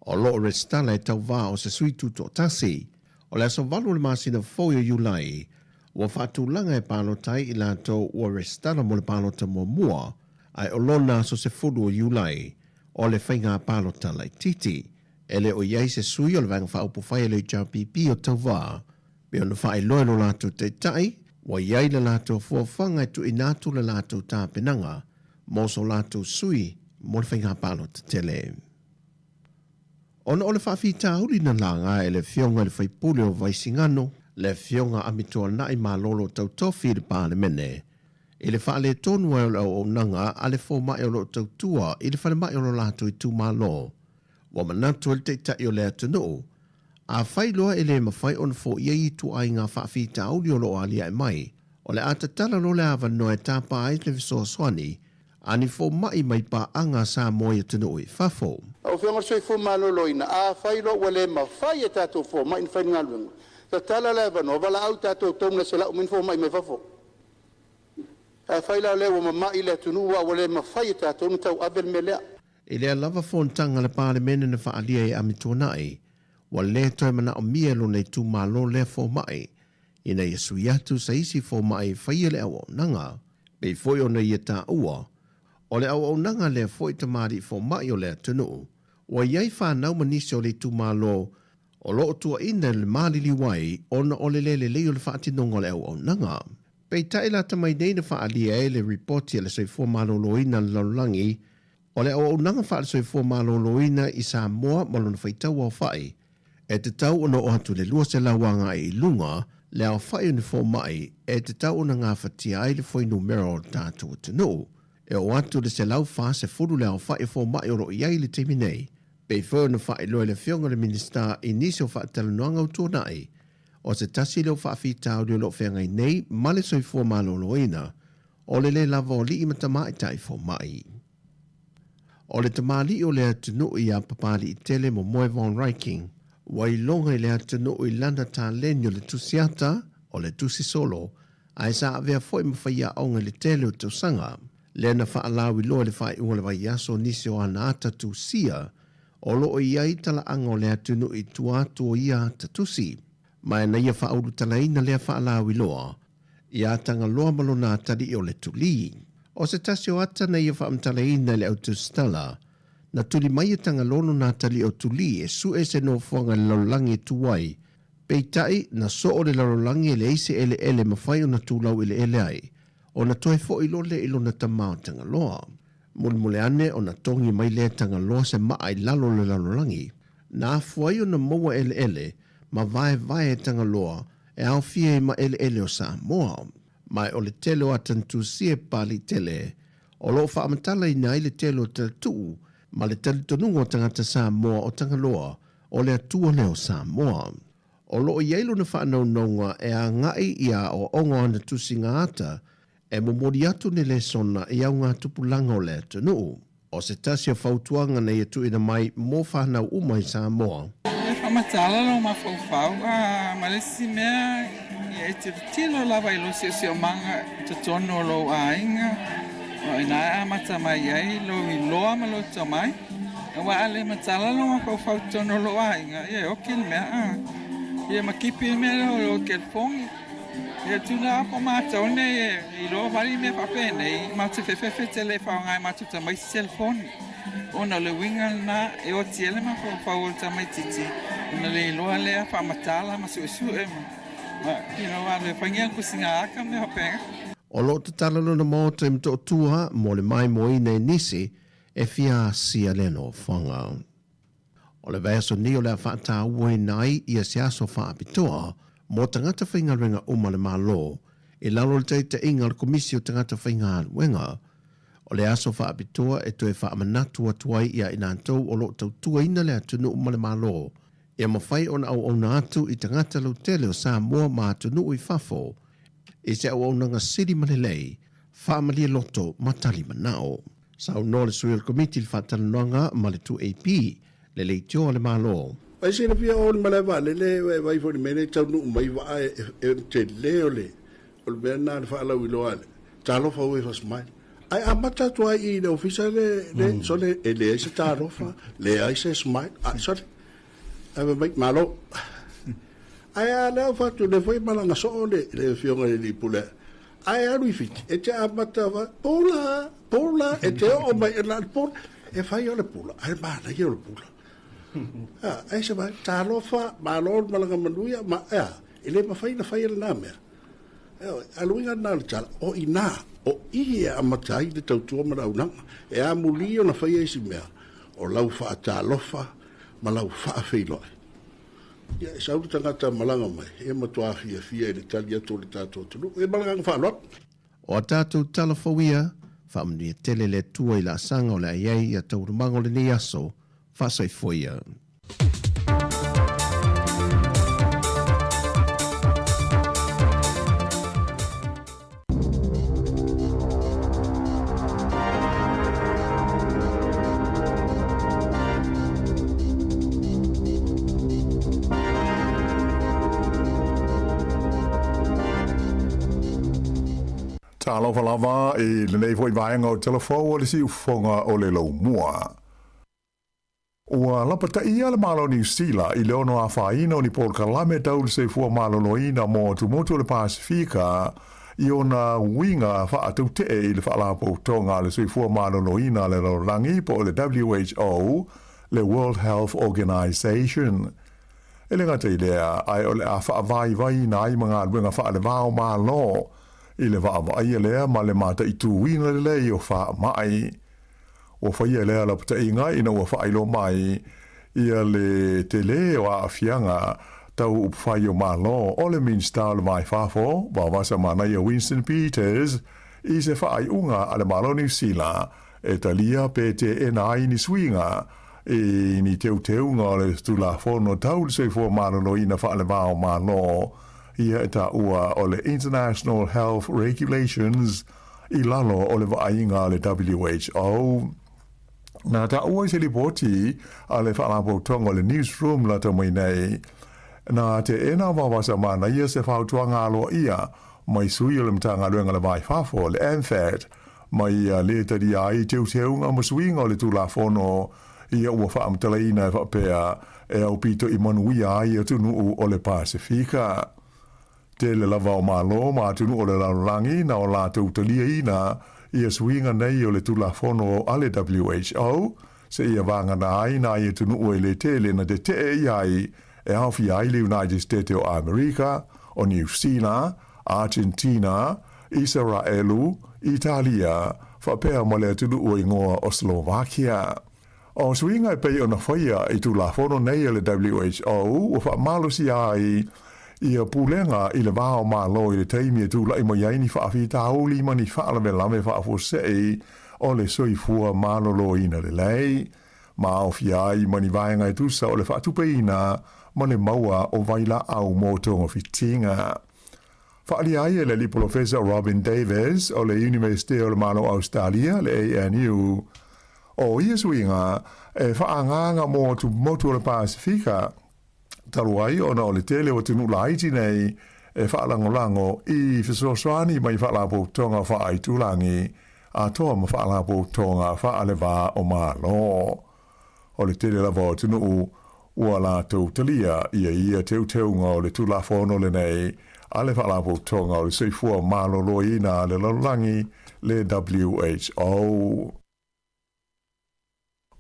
O lo o resitala e tauvā o se sui tutoatasi. O le aso 8 o le masina fou o Iulai, ua faatulaga e palota ai i latou ua resitala mo le palota muamua, ae o lona aso 10 o Iulai, o le faiga palota laitiiti. E le o i ai se sui o le Vaega Faaupufai a le HRPP o tauvā, pei ona faailoa e lo latou taitai, ua i ai le latou fuafuaga e tuuina atu le latou tapenaga mo so latou sui mo le faiga palota tele. Ona o le faafitauli na laga e le Afioga i le Faipule o Vaisigano, le Afioga Amituanai Malolo Tautofi i le Palemene, i le faaletonu ai o le auaunaga a le fomai o lo o tautua i le falemai o lo latou itumalo, ua manatu ai le Taitai o le atunuu, afai loa e le mafai ona foia ia ituaiga faafitauli o lo o aliae mai, o le a tatala loa le avanoa e tapa ai le fesoasoani a ni fomai mai paaga a Samoa i atunuu i fafo. Lau Afioga i le Soifua Maloloina, afai loa ua le mafai e tatou fomai ona fai le galuega, tatala le avanoa, valaau i tatou donors e lau mai ni fomai mai fafo. Afai la o lea ua mamai le atunuu aua ua le mafai e tatou ona tauave le mea lea. I lea lava fonotaga a le Palemene na faaalia e Amituanai, ua le toe manaomia e lona itumalo lea fomai ina ia sui atu sa isi fomai e faia le auaunaga. Pei foi ona ia taua, o le auaunaga lea foi tamalii fomai o le atunuu, ua i ai fanau ma nisi o le itumalo o lo o tuuaina i le maliliu ai ona o le le lelei o le faatinoga o le auaunaga. Peitai lata mai nei na faaalia ai le ripoti a le Soifua Maloloina a le Lalolagi O le auaunaga faale-soifua maloloina i Samoa ma lona faitau aofai, e tatau ona oo atu i le 200 agai i luga le aofai o ni fomai e tatau ona gafatia ai le fuainumera o le tatou atunuu. E oo atu i le 140 le aofai o fomai o lo o i ai i le taimi nei, pei foi ona faailoa e le Afioga i le Minisita i nisi o faatalanoaga ua tuanai, o se tasi lea o faafitauli o lo o feagai nei ma le soifua maloloina O le le lava o alii ma tamaitai fomai. O le tamalii o le atunuu ia Papaliitele Momoe Von Ryking, ua iloga i le atunuu i lana taleni o le tusiata, o le tusi solo, ae sa avea foi ma faiaoga i le tele o tausaga. Lea na faalauiloa i le faaiuga o le vaiaso nisi o ana ata tusia o lo o i ai talaaga o le atunuu i tua atu o ia ata tusi. Ma na ia faaulutalaina lea faalauiloa Iā Tagaloa ma lona atalii o le Tulī. O se tasi o ata na ia faamatalaina e le au tusitala, na tuli mai e Tagaloa lona atalii o Tulī e suʻe se nofoaga i le lalolagi e tū ai, peitai, na soo le lalolagi e leai se eleele e mafai ona tulau eleele ai, ona toe foʻi loa lea i lona tama o Tagaloa. Mulimuli ane ona togi mai lea e Tagaloa se maa i lalo o le lalolagi, na afua ai ona maua eleele. ma vaevae Tagaloa e aofia i maʻeleʻele o Samoa. Ma o le tele o Atantusia e pali tele, o lo o faamatalaina ai le tele o talatuu ma le talitonuga o tagata Samoa o Tagaloa o le Atua lea o Samoa. O lo o i ai lona faanaunauga e agai i aoaoga o ana tusiga ata e momoli atu ni lesona i augatupulaga o le atunuu. O se tasi o fautuaga na ia tuuina mai mo fanau uma i Samoa. E faamatala lou mafaufau a ma le isi mea ia e tilotilo lava i lou siosiomaga i totonu o lou aiga, o i ina e amata mai ai lou iloa ma lou tomai. Aua a le matala lou mafaufau i totonu o lou aiga, ia e oki le mea a ia ma kipi le mea lea o lou telefoni. Ia tuna ko mātou nei e iloa wali mea whaapenei, ma te whewhewhe te le whaongai mātou tamaiti telefoni. Ona o le uiga lena e oti ai le mafaufau o le tamaititi ona le iloa lea faamatala ma suesue ma, ma you know, alu e faingia le kusiga aka ma mea faapena. O lo o tatala lona maota i Motootua mo le maimoaina i nisi e fia asia lea nofoaga. O le vaiaso nei o le a faatauaina ai ia se aso faapitoa mo tagata faigaluega uma a le Malo i lalo o le taitaiga a le Komisi o Tagata Faigaluega. O le aso faapitoa e toe faamanatu atu ai i a i latou o lo o tautuaina le atunuu ma le Malo ia mafai ona auauna atu i tagata lautele o Samoa ma atunuu i fafo i se auaunaga sili ma lelei, faamalie loto ma tali manao. Saunoa le sui o le Komiti i le faatalanoaga ma le 2AP, le leitio a le Malo. Ai silafia o le malae vaalele e vaai foi i le mea lea e taunuu mai vaa e tele o le o le mea lena le faalauiloa ale talofa ue fa smile ae amata atu ai i le ofisa le le sole e leai se talofa leai se smile a sole ae fai mai malo ae a lea ua fai atu lea foi e malaga soo le le afioga i le alii pule Ae alu i Fiti, e te amata wa, pula, pula, e te oo mai e na le pula. E fai o le pula, ae manaia o le pula. A, ai se mai, talofa, malo le malaga manuia, ma, ea, e le mafai na fai e lena mea. E oe, a le uiga lena o le tala, o ina, o i e amata ai le tautua ma le auaunaga. E amuli ona faia isi mea, o lau faatalofa ma lau faafeiloai. Ia, e sau le tagata malaga mai, e matua fiafia i le tali atu o le tatou atunuu. E ma le agaga faaaloalo. O a tatou tala fou ia, faamanuia tele le Atua i laasaga o le a i ai ia taualumaga o lenei aso, faasoifua ia. Talofa lava i lenei foi vaega o Telefou o le Siufofoga o le Laumua. Ua lapataia le Malo o Niu Sila i le ono afaina o ni polokalame tau le soifua maloloina mo atumotu o le Pasefika i ona uiga faatautee i le Faalapotopotoga a le Soifua Maloloina a le Lalolagi po o le WHO, le World Health Organization. E le gata i lea, ae o le a faavaivaiina ai ma galuega faaleva o Malo i le vaavaaia lea ma le mataituina lelei o faamai. Ua faia lea lapataiga ina ua faailoa mai ia le tele o aafiaga tau upufai o Malo o le Minisita o le Va i Fafo, Vavasa Manaia Winston Peters, i se faaiuga a le Malo o Niu Sila e talia pe teena ai ni suiga i ni teuteuga o le Tulafono tau le Soifua Maloloina Faaleva o Malo ia e taua o le International Health Regulations i lalo o le vaaiga a le WHO. Na taua i se lipoti a le Faalapotopotoga o le Newsroom lata mai nei, na teena vavasa manaia se fautuaga aloaia mai sui o le Matagaluega o le Va i Fafo, le MFAT, ma ia le talia ai teuteuga ma suiga o le Tulafono ia ua faamatalaina e faapea e aupito i manuia ai atunuu o le Pasefika. Tele lava o Malo ma atunuu o le lalolagi na o latou taliaina ia suiga nei o le Tulafono a le WHO seia vagana ai nai atunuu e le tele na tetee i ai e aofia ai le United State o Amerika, o Niu Sila, Argentina, Isaraelu, Italia, faapea ma le atunuu e igoa o Slovakia. O suiga e pei ona faia i Tulafono nei a le WHO ua faamalosia ai ia pulega i le va o Malo i le taimi e tula'i mai ai ni faafitauli ma ni faalavelave faafuasei o le soifua maloloina lelei, ma aofia ai ma ni vaega e tusa o le faatupeina ma le maua o vailaau mo togafitiga. Faaalia ai e le Alii Polofesa Robin Davis o le Iunivesite o le Malo o Ausetalia, le ANU, o ia suiga e faaagaaga mo atumotu o le Pasefika, talu ai ona o le tele o atunuu laiti nei e faalagolago i fesoasoani mai faalapotopotoga faaaitulagi atoa ma faalapotopotoga faaleva o Malo. O le tele lava o atunuu ua latou talia ia ia teuteuga o le Tulafono lenei a le Faalapotopotoga o le Soifua Maloloina a le Lalolagi, le WHO.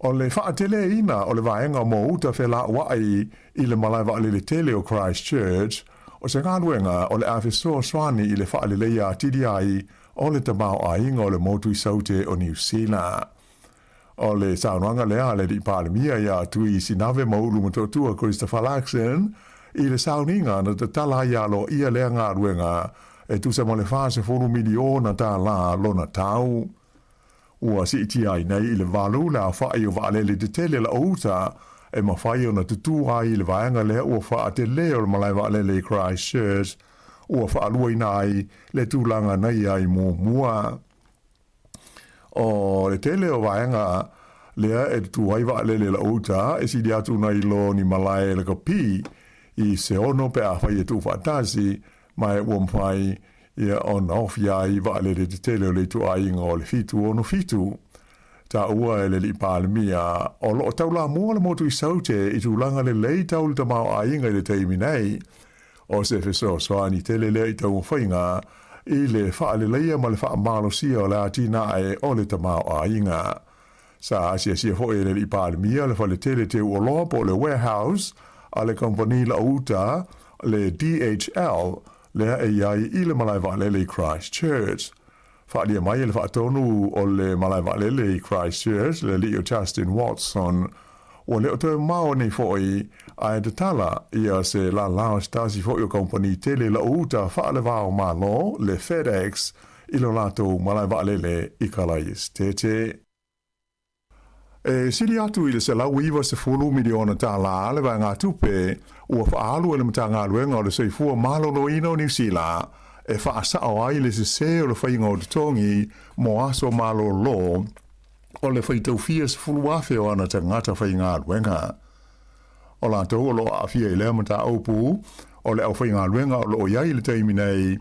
O le faateleina o le vaega mo uta felaua'i i le malae vaalele tele o Christchurch, o se galuega o le a fesoasoani i le faaleleia atili ai o le tamaoaiga o le motu i Saute o Niu Sila. O le saunoaga lea a le Alii Palemia iā Tui Sinave Maulu Motootua Christopher Luxon i le sauniga na tatala ai aloaia lea galuega e tusa ma le $40 miliona tālā lona tau. Ua siitia ai nei i le 8 le aofa'i o vaalele tetele la uta e mafai ona tutū ai i le vaega lea ua faatelē o le malae vaalele i Christchurch ua faaluaina ai le tulaga na i ai muamua. O le tele o vaega lea e tutū ai vaalele la uta e sili atu nai lo ni malae lakapi i se ono pe afai e tuufaatasi ma e ua mafai ia ona ofi ai vaalele tetele o le ituaiga o le 767. Taua e le Alii Palemia o lo o taulamua le motu i Saute i tulaga lelei tau le tamaoaiga i le taimi nei. O se fesoasoani tele lea i taumafaiga i le faaleleia ma le faamalosia o le atinae o le tamaoaiga. Sa asiasia foi e le Alii Palemia le fale tele teu oloa po o le warehouse a le kamupani lau uta, le DHL, lea e i ai i le malae vaalele i Christchurch. Faaalia mai e le faatonu o le malae vaalele i Christchurch, le alii o Justin Watson, ua le o toe mamao nei foi ae tatala ia se lālā o se tasi foi o kamupani tele lau uta faalevao Malo, le FedEx, i lo latou malae vaalele i Kalaiesetete. E sili atu i le $190 miliona tālā le vaegatupe ua faaalu e le Matagaluega o le Soifua Maloloina o Niu Sila e faasao ai le sesē o le faiga o totogi mo aso malolo o le faitaufia 10,000 o ana tagata faigaluega. O latou o lo o aafia i lea mataupu o le aufaigaluega o lo o i ai i le taimi nei,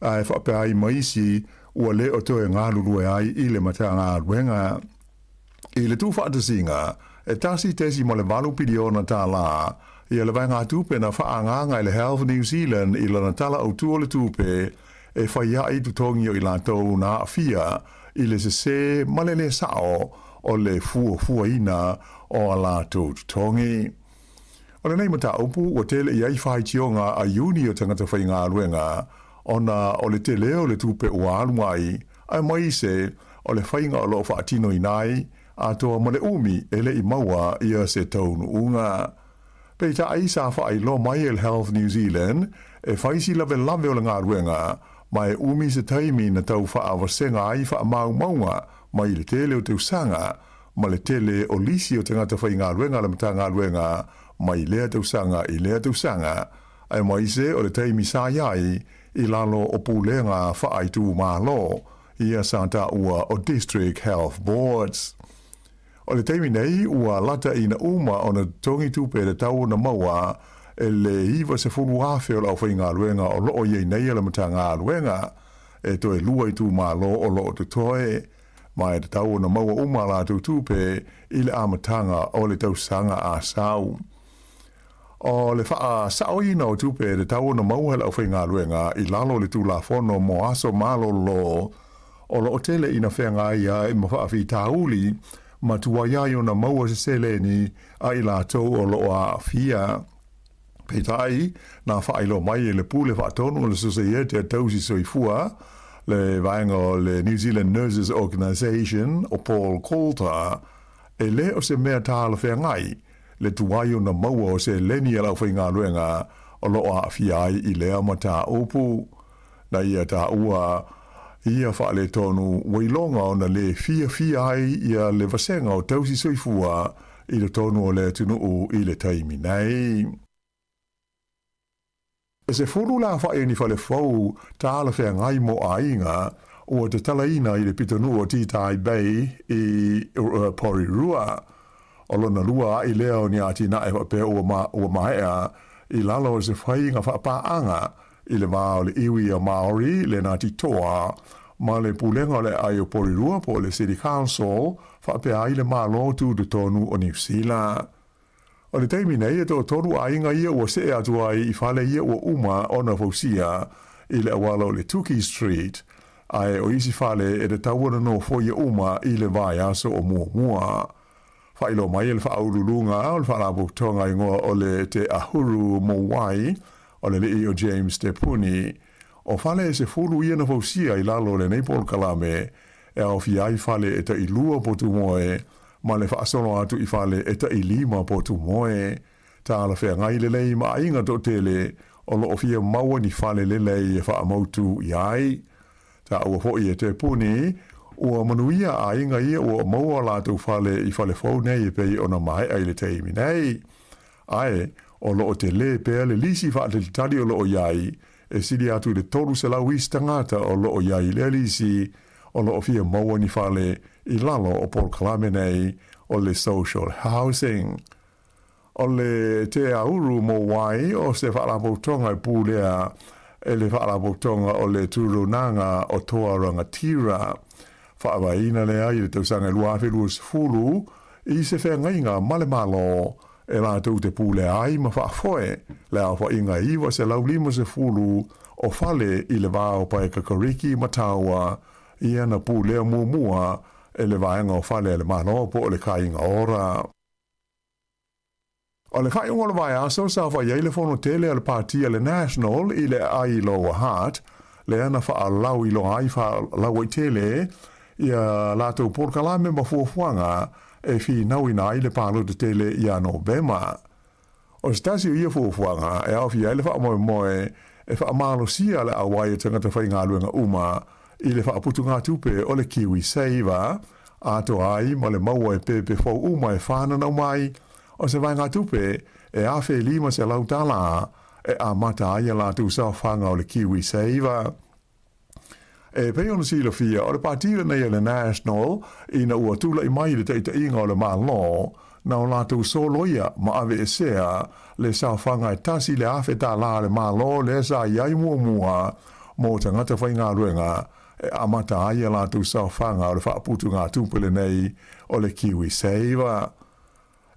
ae faapea ai ma isi ua le o toe galulue ai i le Matagaluega. I le tuufaatasiga, e $1.8 piliona tālā ia le vaegatupe na faaagaaga e le Health New Zealand i lana Tala Autu o le Tupe e fai ai totogi o i latou na aafia i le sesē ma le lē sao o le fuafuaina o a latou totogi. O lenei mataupu ua tele i ai faitioga a iuni o tagata faigaluega ona o le tele o le tupe ua alu ai, aemaise o le faiga o lo o faatinoina ai, atoa ma le umi e le i maua ia se taunuuga. Peitai sa faailoa mai e le Health New Zealand e fai si lawelawe o le galuega ma e umi se taimi na tau faavasega ai faamaumauga mai le tele o tausaga ma le tele o lisi o tagata faigaluega a le Matagaluega mai lea tausaga i lea tausaga, aemaise o le taimi sa i ai i lalo o pulega faaitumalo, ia sa taua o District Health Boards. O le taimi nei, ua lata ina uma ona totogi tupe le tau ona maua e le 90,000 o le aufaigaluega o lo o i ai nei a le Matagaluega, e toe lua itumalo o lo o totoe. Ma e tatau ona maua uma a latou tupe i le amataga o le tausaga a sau. O le faasaoina o tupe e tatau ona maua e le aufaigaluega i lalo o le Tulafono mo Aso Malolo o lo o tele ina feagai ai ma faafitauli ma tuai ai ona maua se seleni a i latou o lo o aafia. Peitai, na faailoa mai e le Pule Faatonu o le Sosaiete a Tausi Soifua, le vaega o le New Zealand Nurses Organisation, o Paul Coulter, E lē o se mea talafeagai le tuai ona maua o seleni a le aufaigaluega o lo o aafia ai i lea mataupu. Na ia taua ia faaletonu ua iloga ona lē fiafia ai ia le vasega o tausi soifua i totonu o le atunuu i le taimi nei. E 10 le aofai o ni fale fou talafeagai mo aiga ua tatalaina i le pitonuu o Titae Bay i Porirua. O lona lua a'i lea o ni atinae faapea ua maea i lalo o se faiga faapaaga i le va o le iwi a Māori le Ngāti Toa ma le Pulega o le Aai o Porirua po o le City Council faapea ai le Malo Tutotonu o Niu Sila. O le taimi nei, e toatolu aiga ia ua see atu ai i fale ia ua uma ona fausia i le auala o le Tuki Street, ae o isi fale e tatau ona nofoia uma i le vaiaso o muamua. Faailoa mai e le Faauluuluga o le Faalapotopotoga igoa o le Te Ahuru Mōwai o le alii o James Te Puni, o fale e 10 ia na fausia i lalo o lenei polokalame e aofia ai fale e tailua potu moe ma le faasolo atu i fale e tailima potu moe. Talafeagai lelei ma aiga toatele o lo o fia maua ni fale lelei e faamautu i ai. Taua foi e Te Puni, ua manuia aiga ia ua maua latou fale i fale fou nei e pei ona maea i le taimi nei. Ae, o lo o telē pea le lisi faatalitali o lo o i ai, e sili atu i le 300 isi tagata o lo o i ai i lea lisi, o lo o fia maua ni fale i lalo o polokalame nei o le Social Housing. O le Te Auru Mōwai o se faalapotopotoga e pulea e le faalapotopotoga o le Turunaga o Toa Rangatira. Faavaeina lea i le tausaga e 2020 i se feagaiga ma le Malo e latou te pulea ai ma faafoe le aofaiga e 950 o fale i le va o Paekakariki ma Taua ia na pulea muamua e le vaega o fale a le Malo po o le Kāinga Ora. O le faaiuga o le vaiaso sa fai ai le fono tele a le pāti a le National i le aai i Lower Hutt, lea na faalauiloa ai faalauaitele ia latou polokalame ma fuafuaga e finauina ai le palota tele ia Novema. O se tasi o ia fuafuaga e aofia ai le faamoemoe e faamalosia le auai o tagata faigaluega uma i le faaputugatupe o le KiwiSaver, atoa ai ma le maua e pepe fou uma e fananau mai, o se vaegatupe e $1,500 e amata ai a latou saofaga o le KiwiSaver. E pei ona silafia, o le pāti lenei a le National ina ua tulai mai i le taitaiga o le Malo, na o latou soloia ma aveesea le saofaga e $1,000 a le Malo lea sa i ai muamua mo tagata faigaluega e amata ai a latou saofaga o le faaputugatupe lenei o le KiwiSaver.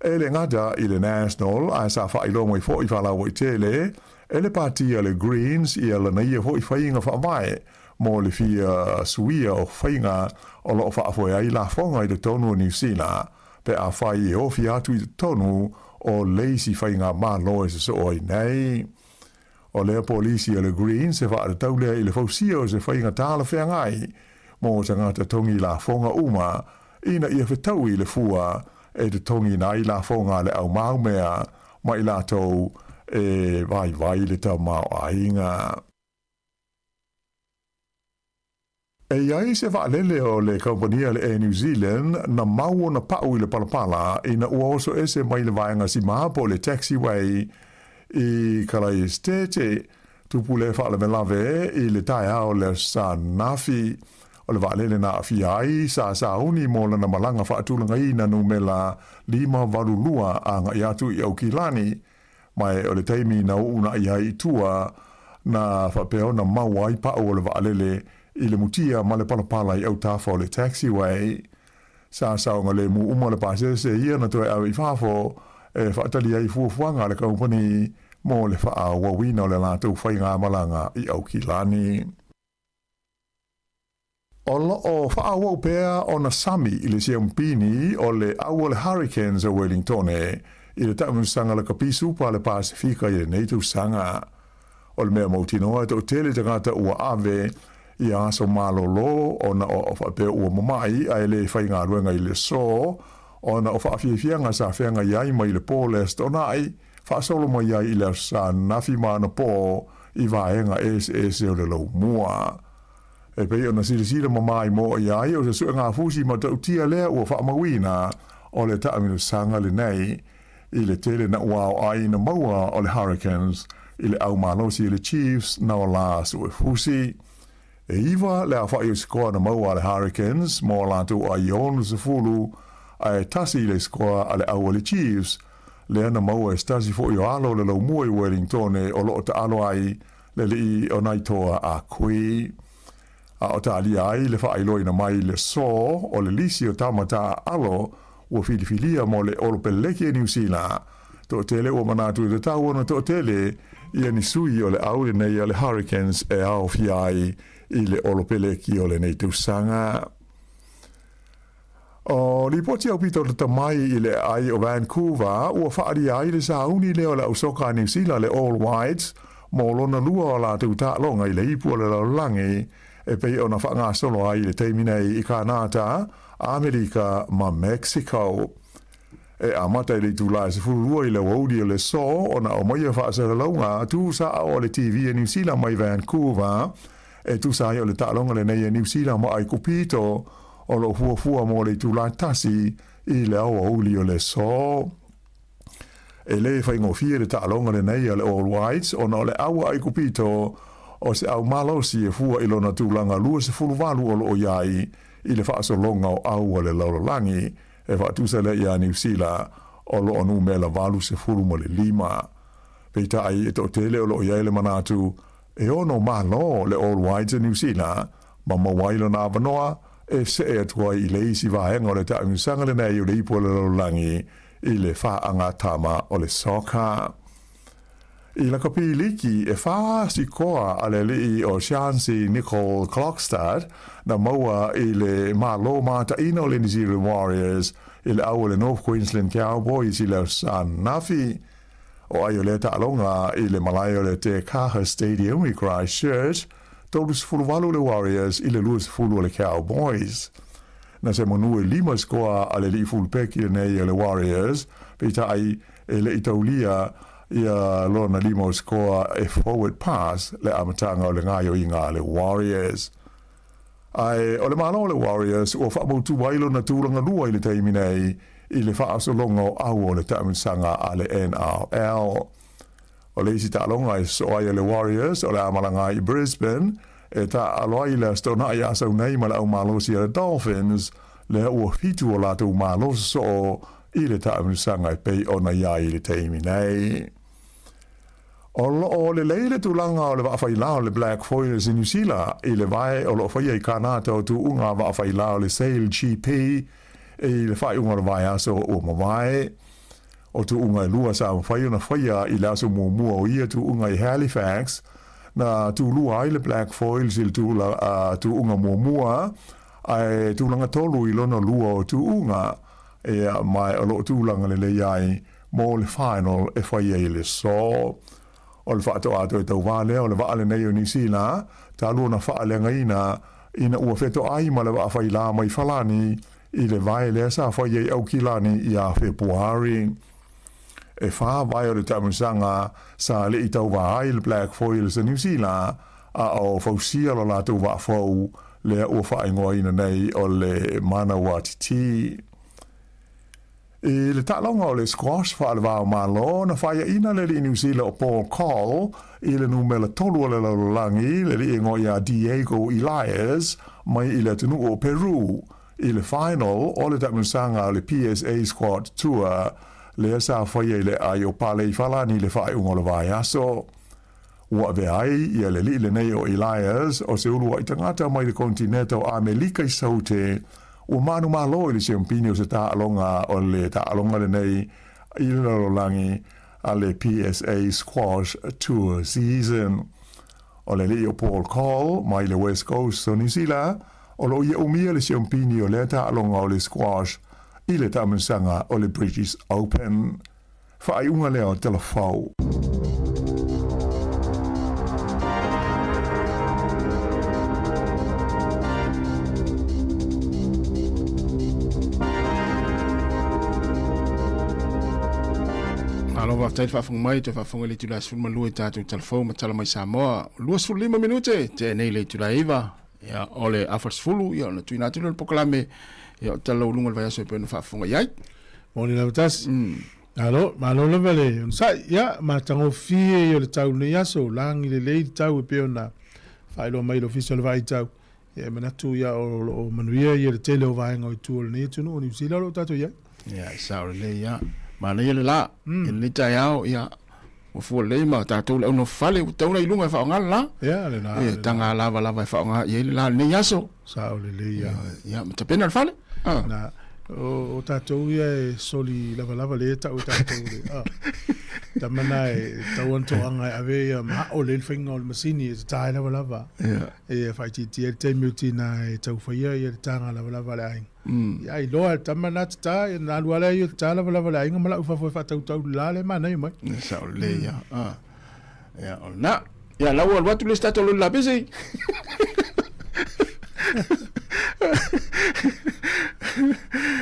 E le gata i le National, ae sa faailoa mai foi faalauaitele e le pāti a le Greens ia lana ia foi faiga faavae mo le fia suia o faiga o lo o faafoe ai lafoga i totonu o Niu Sila pe afai e ofi atu i totonu o le isi faigamalo e sosoo ai nei. O lea polisi a le Greens e faatatau lea i le fausia o se faiga talafeagai mo tagata togi lafoga uma ina ia fetaui le fua e totogiina ai lafoga a le aumaumea ma i latou e vaivai le tamaoaiga. E i ai se vaalele o le kamupani a le Air New Zealand na mau ona pau i le palapala ina ua oso ese mai le vaega sima po o le taxiway i Kalaesetete. Tupu le faalavelave i le taeao o le Aso Sa ananafi. O le vaalele na aafia ai sa sauni mo lana malaga faatulagaina numela 582 agai atu i Aukilani. Ma e o le taimi na uuna'i ai i tua, na faapea ona mau ai pau o le vaalele i le mutia ma le palapala i autafa o le taxiway. Sa saogalemu uma le pasese ia na toe ave i fafo e faatali ai fuafuaga a le kamupani mo le faaauauina o le latou faigamalaga i Aukilani. O lo o faaauau pea ona sami i le siamupini o le au o le Hurricanes o Wellingtone i le taamilosaga lakapi supa a le Pasefika i lenei tausaga. O le mea mautinoa e toatele tagata ua ave i aso malolo ona o faapea ua mama'i ae le faigaluega i le aso. ona o faafiafiaga sa feagai ai mai le po o le Aso Toonai faasolo mai ai i le Aso Sa ananafi ma anapō i vaega eseese o le laumua. E pei ona silasila mamā i moa i ai, o se suegafusi matautia lea ua faamauina o le taamilosaga lenei i le tele naʻauao ai na maua o le Hurricanes i le au malosi a le Chiefs na ola suefusi. E 9 le aofaʻi o sikoa na maua a le Hurricanes mo a latou ai 60 ae 1 le sikoa a le au a le Chiefs lea na maua e se tasi foʻi o alo o le laumua i Wellingtone o loo taalo ai le alii o Naitoa a Kui. A o talia ai le faailoaina mai le sō o le lisi o tama taaalo ua filifilia mo le Olopeleki a Niu Sila. Toatele ua manatu e tatau ona toatele ia ni sui o le au lenei a le Hurricanes e aofia ai i le Olopeleki o lenei tausaga. O lipoti aupito lata mai i le aai o Vancouver ua faaalia ai le sauni lea o le ausoka a Niu Sila le All Whites mo lona lua o latou taaloga i le ipu o le lalolagi e pei ona faagasolo ai i le taimi nei i Kanata, Amerika ma Mexico. E amata i le itula e 12 i le aoauli o le aso ona aumaia faasalalauga tusaao a le TV a Niu Sila mai Vancouver e tusa ai o le taaloga lenei a Niu Sila ma Aikupito o lo o fuafua mo le itula 1 i le aoauli o le aso. E lē faigofie le taaloga lenei a le All Whites ona o le au a Aikupito o se au malosi e fua i lona tulaga 28 o lo o i ai i le faasologa o au a le lalolagi e faatusa lea iā Niu Sila o lo o numera 85. Peitai e toatele o lo o i ai le manatu e ono malo le All Whites a Niu Sila ma maua ai lona avanoa e see atu ai i le isi vaega o le taamilosaga lenei o le ipu o le lalolagi i le faagatama o le soccer. I lakapi liki, e whā sikoa a le alii o Shansi Nicole Klokstad na maua i le Malo mātaʻina o le New Zealand Warriors i le au o le North Queensland Cowboys i le Aso Ananafi. O ai o lea taaloga i le malae o le Te Kaha Stadium i Christchurch, 38 le Warriors i le 20 o le Cowboys. Na se manu e 5 sikoa a le alii fulupeki lenei o le Warriors, peitai e le i taulia ia lona 5 o sikoa e forward pass le amataga o le gaoioiga a le Warriors. Ae o le malo o le Warriors ua faamautu ai lona tulaga lua i le taimi nei i le faasologa o au o le taamilosaga a le NRL. O le isi taaloga e sosoo ai a le Warriors o le a malaga ai i Brisbane e taaalo ai i le Aso Toonai a sau nei ma le aumalosi a le Dolphins lea ua 7 o latou malo sosoo i le taamilosaga e pei ona i ai i le taimi nei. O loo lelei le tulaga o le vaafailā o le Black Foilers i Niu Sila i le vae o loo faia i Kanata o tuuga vaafailā o le Sail GP i le faaiuga o le vaiaso ua mavae. O tuuga e 2 sa mafai ona faia i le aso muamua o ia tuuga i Halifax, na tulua ai le Black Foils i le tuuga muamua, ae tulaga 3 i lona lua o tuuga, ia, ma o loo tulaga lelei ai mo le final e faia i le aso. O le faatoa toe tauvā lea o le vaa lenei o Niu Sila, talu ona faaleagaina ina ua fetoai ma le vaafailā mai Falani i le vae lea sa fai ai Aukilani iā Fepuari. E 4 vae o le taamilosaga sa le i tauvā ai le Black Foils a Niu Sila, a o fausia lo latou vaafou lea ua faaigoaina nei o le Manawa Titi. I le taaloga o le squash faale-va-o-Malo, na faiaʻina le alii Niu Sila o Paul Coll i le numera 3 o le lalolagi, le alii igoa iā Diego Elias mai i le atunuu o Peru, i le final o le taamilosaga o le PSA Squad Tour lea sa faia i le aai o Pale i Falani i le faaiuga o le vaiaso. Ua avea ai ia le alii lenei o Elias o se uluaʻi tagata mai le konetineta o Amelika i Saute, ua manumalo i le siampini o se taaloga o le taaloga lenei i le lalolagi a le PSA Squash Tour Season. O le alii o Paul Coll mai le West Coast o Niu Sila, o loo ia umia le siampini o lea taaloga o le squash i le taamilosaga o le British Open. Faaiuga lea o Telefou. Malo faafetai le faafofoga mai, toe faafofoga i le itula e 12 i tatou talafou ma tala mai Samoa. 25 minute tea nei le itula e 9. Ia, o le afa le 10, ia, ona tuuina atu lea o le polokalame, ia, o tala lauuluga o le vaiaso e pei ona faafofoga i ai. Moni lava tasi. Malo, malo lava le onosai. Ia, matagofie ia o le tau i lenei aso, lagi lelei le tau e pei ona faailoa mai e le Ofisa o le Vaai Tau. Ia, e manatu ia o lo o manuia ia le tele o vaega o i tua o lenei atunuu o Niu Sila o lo o tatou i ai. Ia, e sao lelei ia. Manaia le la, i lenei taeao, ia, ua fua lelei ma tatou le au nofo fale, ua tatau ona i luga e faaaoga le la. Ia, le la. Ia, taga lava lava e faaaoga i ai le la i lenei aso. Sao lelei ia. Ia, ma tapena le fale. Ah. Na, o tatou ia e soli lavalava le e tau e tatou le. Ah. Tama na e tau ana toaga e ave ia ma ao le faiga o le masini e tatā ai lavalava. Ia. E faaitiitia ai le taimi o tina e tau faia ia le tāga lavalava a le aiga. Ia iloa e le tama na tatā, ia na alu lava lea ia tatā lavalava a le aiga ma lau i fafo e faatautau le la lea e manaia mai. E sao lelei ia. Ah. Ia, o lena. Ia, la ua alu atu le isi tatou loli lapisi.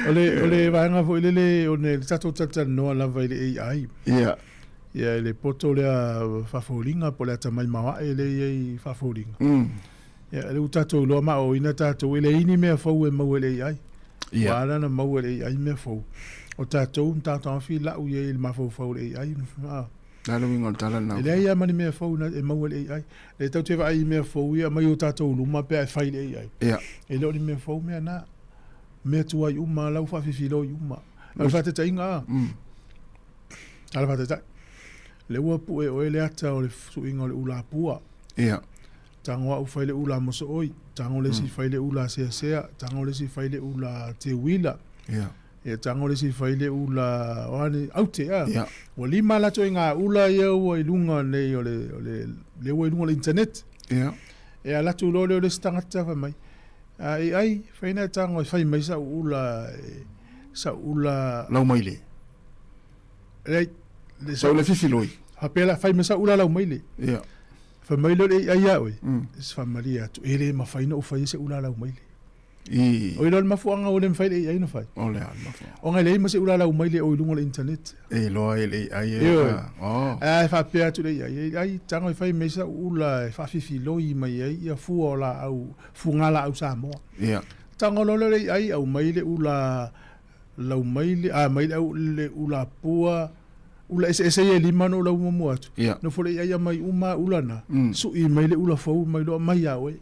O le, o le vaega foi lele o le tatou talatalanoa lava i le AI. Ia. Ia, i le poto lea faafoliga po o le atamai maoae lea e i ai faafoliga. Ia, lea ua tatou iloa maoaoina tatou, e leai ni mea fou e maua e le AI. Ia. Ua ala ona maua e le AI mea fou. O tatou na taotaofi lau i ai i le mafaufau o le AI. Le a le uiga o le tala lena? E leai lava ma ni mea fou e maua e le AI. Lea tatou te vaai i mea fou ia aumai i o tatou luma pe a e fai i le AI. Ia. E le o ni mea fou mea na. Mea tuai uma, la ua faafifiloi uma. O le faataitaiga a, a le faataitai, lea ua pue oe le ata o le suiga o le ula pua. Ia. Tago au fai le ula mosooi, tago le isi fai le ula seasea, tago le isi fai le ula teuila. Ia. Ia tago le isi fai le ula o a ni aute a. Ia. Ua lima latou i ngā ula ia ua i luga nei o le, o le, lea ua i luga o le internet. Ia. E alu atu loa lea o le isi tagata fai mai, a e ai, fai na e tago e fai mai sau ula, sau ula. Laumaile. Leai, le Sau ula fifiloi. Faapea la, fai mai sau ula laumaile. Ia. Fai mai lea o le AI ia oe, e faamalie atu, e le mafai ona ou faia se ula laumaile. I. O i le mafuaaga ua le mafai le AI ona fai. O le a le mafuaaga? Ona e leai ma se ula laumaile o i luga o le internet. E iloa e le AI e. Ioe. Oh. Ae faapea atu le AI, ai tago e fai mai sau ula e faafifiloi mai ai ia fua o laau, fuga laau Samoa. Ia. Tago loa lea o le AI aumai le ula laumaile, a aumai le, au, le ula pua, ula eseese ia e lima na ou lau muamua atu. Ia. Nofo le AI aumai uma ula na, sui mai le ula fou mai loa aumai ia oe.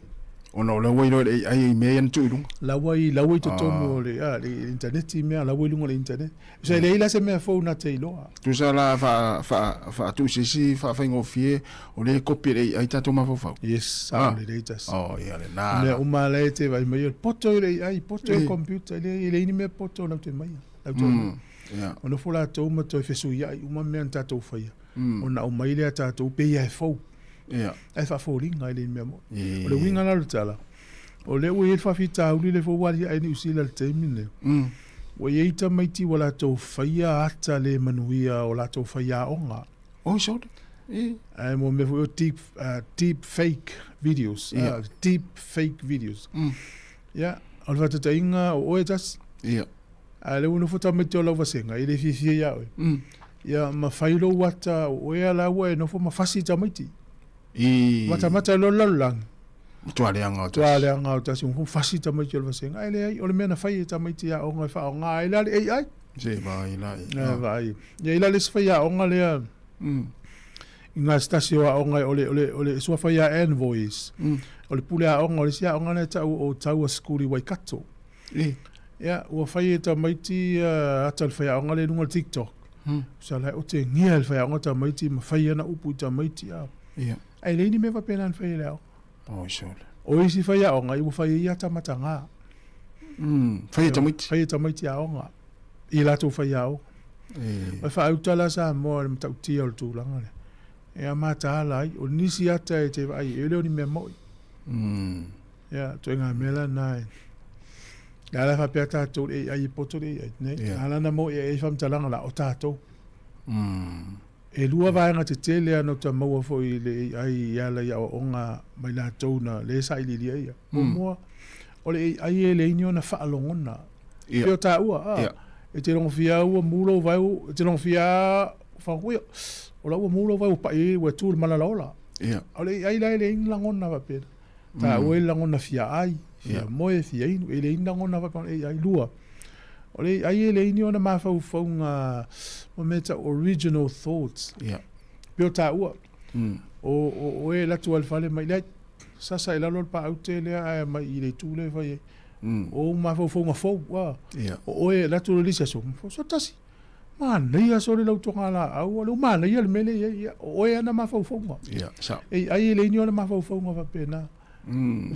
Ona o lea ua iloa e le AI i mea ia na tuu i luga. La ua i, la ua i totonu o le, a, le internet i mea, la ua i luga o le internet. So e leai la se mea fou na te iloa. Tusa la faa, faa, faatuu se isi faafaigofie o lea e kopi e le AI tatou mafaufau. Yes, sao lelei tasi. Oh, ia lena. Mea uma la e te vaai mai, o le poto i le AI, poto i le computer, e leai, e leai ni mea poto latou te aumaia, latou te aumaia. O nofo latou ma toe fesuiai uma mea na tatou faia, ona aumai lea tatou pei lava e fou. Ae faafoliga e le mea moni. O le uiga la o le tala, o lea ua i ai le faafitauli lea foi ua aliae i Niu Sila i le taimi lenei, ua i ai tamaiti ua latou faia ata le manuia o latou faiaoga. Oi sole. Ae mo mea foi o deep, deep fake videos. Deep fake videos. Ia, o le faataitaiga o oe tasi. Ia. A o lea ua nofo tamaiti o lau vasega, e le fiafia ia oe. Ia, ma fai lou ata, o oe a la ua e nofo ma fasi tamaiti. I. Matamata loa le lalolagi. Matua leaga o tasi. Matua leaga o tasi, ua fasi tamaiti o le vasega. Ae leai, o le mea na fai e tamaiti aoga e faaaoga ai la le AI. Se vaai la. E vaai. Ia i la le isi faiaoga lea. I ngā se tasi o aoga o le, o le, o le suafa ia Envoys. O le pule aoga o le isi aoga lea e tau o Taua School i Waikato. I. Ia, ua fai e tamaiti ata o le faiaoga lea i luga o le TikTok. Sa la e otegia e le faiaoga tamaiti ma fai ana upu i tamaiti. A. Ia. Ae leai ni mea faapena na fai e le aoga. Oi sole. O isi faiaoga, ua fai ai ata mataga. Fai e tamaiti. Fai e tamaiti aoga. I latou faiaoga. E. E faauta la Samoa i le matautia o le tulaga lea. E a mataala ai. O nisi ata e te vaai e le o ni mea moi. Ia, ituaiga mea la na e. Le a la faapea tatou le AI e poto le AI. Nei, yeah. A la na mo e ai faamatalaga la o tatou. E lua vaega tetele lava na uta maua foi i le AI i ala i aoaoga mai latou na le sailiilia ia. Muamua, o le AI e leai ni ona faalogona. Ia. Pei o taua, a, Ia. e te logofia ua mu lou vae, e te logofia Wha ia, o la ua mou lau vai ua pa'i ai ua tu le malala ola. Ia. A o le ai la e leai ni lagona faapena. Taua e lagona fia ai, fia moe, fia inu, e leai ni lagona faapena o le ai. Lua, o le ai e leai ni ona mafaufauga mo mea e tau original thoughts. Ia. Pei o taua, o, o, o e alu atu lava i le fale mai, leai, sasa i lalo le paaute lea ae aumai i le itu lea e fai ai. O ou mafaufauga fou, a. Ia. O oe e alu atu le isi aso, so tasi. Manaia sole lau togalaau, o lea ua manaia le mea lea e i ai, ia, o oe ana mafaufauga. Ia, sao. E ai e leai ni ona mafaufauga faapena.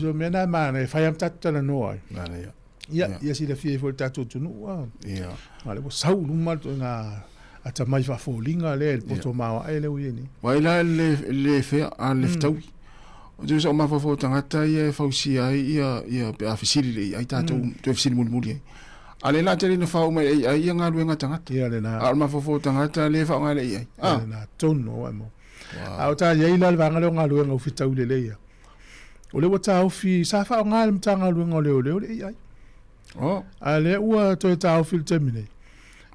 So mea na e manaia, e fai lava ma tatou talanoa ai. Manaia. Ia, ia silafia ai foi le tatou atunuu, a. Ia. A lea ua sau i luma le ituaiga atamai faafoliga lea i le poto maoae lea ua i ai nei. Vaai la le le fea a le fetaui. O te usa o mafaufau o tagata ia e fausia ai ia ia pe a fesili le ai tatou toe fesili mulimuli ai. A le la tele na fao mai ai ai ia galuega tagata. Ia lena. A o le mafaufau o tagata le faaaoga le ai. Ah. Lena tonu o mo. A o ta iai la le vaega lea o galuega ua fetaui lelei ia. O lea ua taofi sa faaaoga e le Matagaluega o Leoleo le AI. Oh. A lea ua toe taofi i le taimi nei,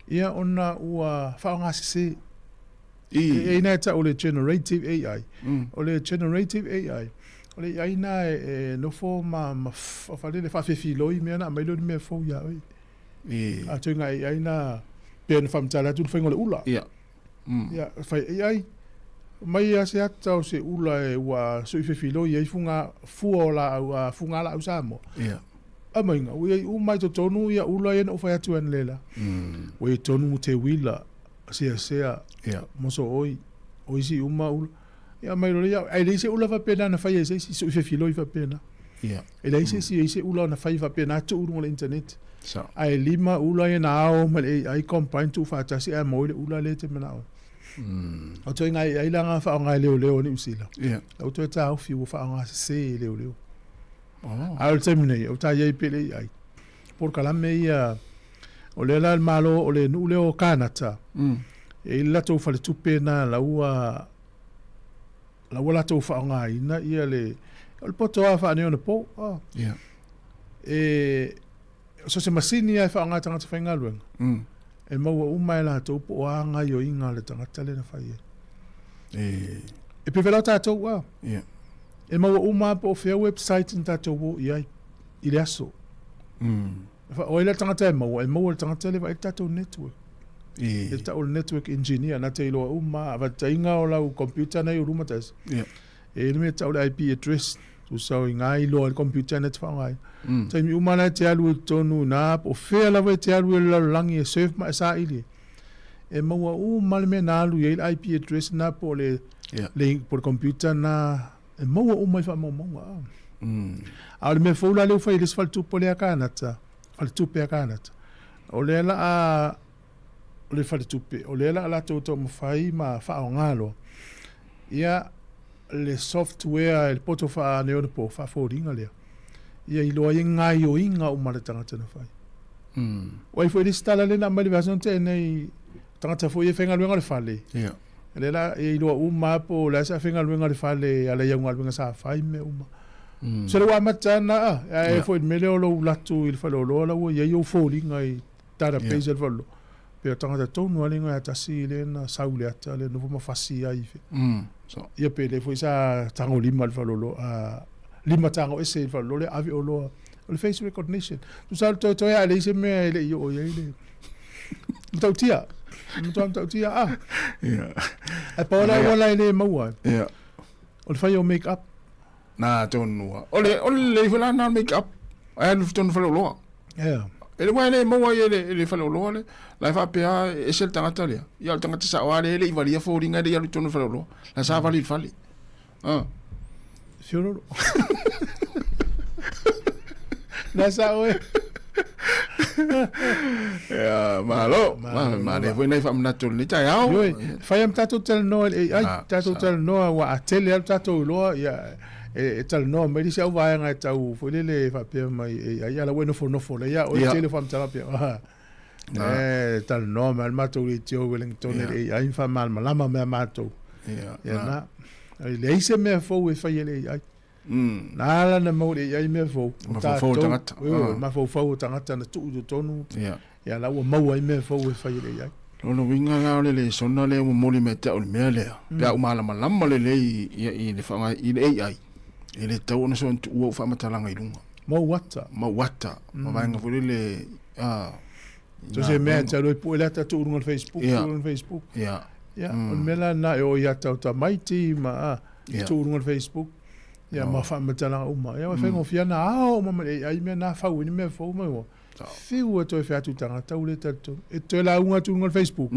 ia ona ua faaaoga sese. I. E ai na e tau o le generative AI. O le generative AI, o le AI na e, e nofo ma, ma faalele faafefiloi mea na aumai lea o ni mea fou ia oe. I. A ituaiga AI na, pei ona faamatala atu le faiga o le ula. Ia. Ia, fai AI, mai lava se ata o se ula e ua suifefiloi ai fuga, fua o laau, a, fuga laau Samoa. Ia. Aumaiga, ua i ai uma i totonu ia ula ia na ou fai atu ai analeila. Ua i ai tonu teuila, seasea, Ia. mosooi, o isi uma ula. Ia aumai loa lea, ae leai se ula faapena na faia e se isi, suifefiloi faapena. Ia. E leai se isi e i ai se ula na fai faapena tuu i luga o le internet. Sao. Ae lima ula ia na ao ma le AI combine tuufaatasi ae maua ai le ula lea e te manao ai. O ituaiga AI la na faaaoga e leoleo a Niu Sila. Ia. La ua toe taofi ua faaaoga sese e leoleo. Oh. A o le taimi nei, o ta i ai pea le AI. Polokalame ia, o lea la le Malo o le nuu lea o Kanata, e i ai le latou faletupe na la ua la ua latou faaaogaina ia le, o le poto lava faaneionapo. Ia. E, so se masini lava e faaaoga e tagata faigaluega, e maua uma e latou po o a gaioiga a le tagata lea na fai ai. E, E pei foi la o tatou a. Ia. E maua uma lava po o fea website na tatou o i ai i le aso. O ai la le tagata e maua? E maua e le tagata lea e vaai le tatou network. E. E tau o le network engineer, na te iloa uma lava. Faataitaiga o lau computer na i ou luma tasi. Ia. E i ai le mea e tau o le IP address, tusa o i ina iloa ai le computer na e te faaaoga ai. Taimi uma la e te alu i totonu i ina, po o fea lava e te alu i le lalolagi e surf ma e saili ai, e maua uma le mea na alu i ai le IP address na po o le, le, po o le computer na, e maua uma i faamaumauga. A o le mea fou la lea ua fai e le isi faletupe lea a Kanata, faletupe a Kanata, o lea la a o le faletupe, o lea la a latou taumafai ma faaaoga loa ia le software le poto faaneionapo faafoliga lea, ia iloa ai gaioiga uma a le tagata na fai. Ua i ai foi le isi tala lea na aumai i le vaiaso na tea nei, tagata foi ia e faigaluega i le fale, Ia. lea la ia iloa uma lava po o le a se faigaluega i le fale e ala i au galuega sa fai ma mea uma. So lea ua amata ana, ae foi i le mea lea o lou alu atu i le faleoloa la ua i ai ou foliga i database a le faleoloa. Pei o tagata tonu lava lea ia tasi lea na sau i le ata lea nofo ma fasi ai i fea. Ia pe lea foi sa tagolima i le faleoloa, lima tago ese i le faleoloa lea ave oloa. O le face recognition. Tusa o le toetoe lava e leai se mea e le i oo i ai le matautia. Matua matautia ah. Ia. Ae pau le auala e le maua ai. Ia. O le fai o make up. Na tonu lava. O le o le lelei foi la lena o le make up. Ae alu i totonu o le faleoloa. Ia. E le aua e le maua ai e le, e le faleoloa le, la e faapea e ese le tagata lea. Ia o le tagata sao lava lea e le i valia foliga e le i alu i totonu o le faleoloa. La sa vali i le fale. Ah. Fiololo. Na sao e. Ia, malo. Malo foi nai faamanatu o lenei taeao. Ioe, fai lava ma tatou talanoa i le AI, tatou talanoa aua a tele lava lo tatou iloa, ia, e talanoa mai le isi au vaega e tau foi lele faapea mai AI, a la ua e nofonofo lelei lava oe i le tele o faamatalaga pea. E talanoa mai le matou leitio i Wellington i le AI ma faamalamalama mai a matou. Ia na. E leai se mea fou e fai e le AI. Na ala ona maua e le AI mea fou. Mafaufau o tagata. Ioe, mafaufau o tagata na tuu i totonu. Ia la ua maua ai mea fou e fai e le AI. Lona uiga la o le lesona lea ua momoli mai te au i le mea lea, pe a ou malamalama lelei i le faaaoga i le AI, e le tatau ona soona tuua ou faamatalaga i luga. Mau ata. Mau ata, ma vaega foi lele, a, So se mea e te alu e pue le ata tuu i luga o le Facebook, tuu i luga o le Facebook. Ia, o le mea la lena e oo i ata o tamaiti ma a, tuu i luga o le Facebook. Ia, ma faamatalaga uma. Ia, e faigofie lava ona ao uma mai le AI mea na, fau ai ni mea fou mai ua. Fiu e toe fai atu i tagata ua le talitonu. E toe lauga atu i luga o le Facebook.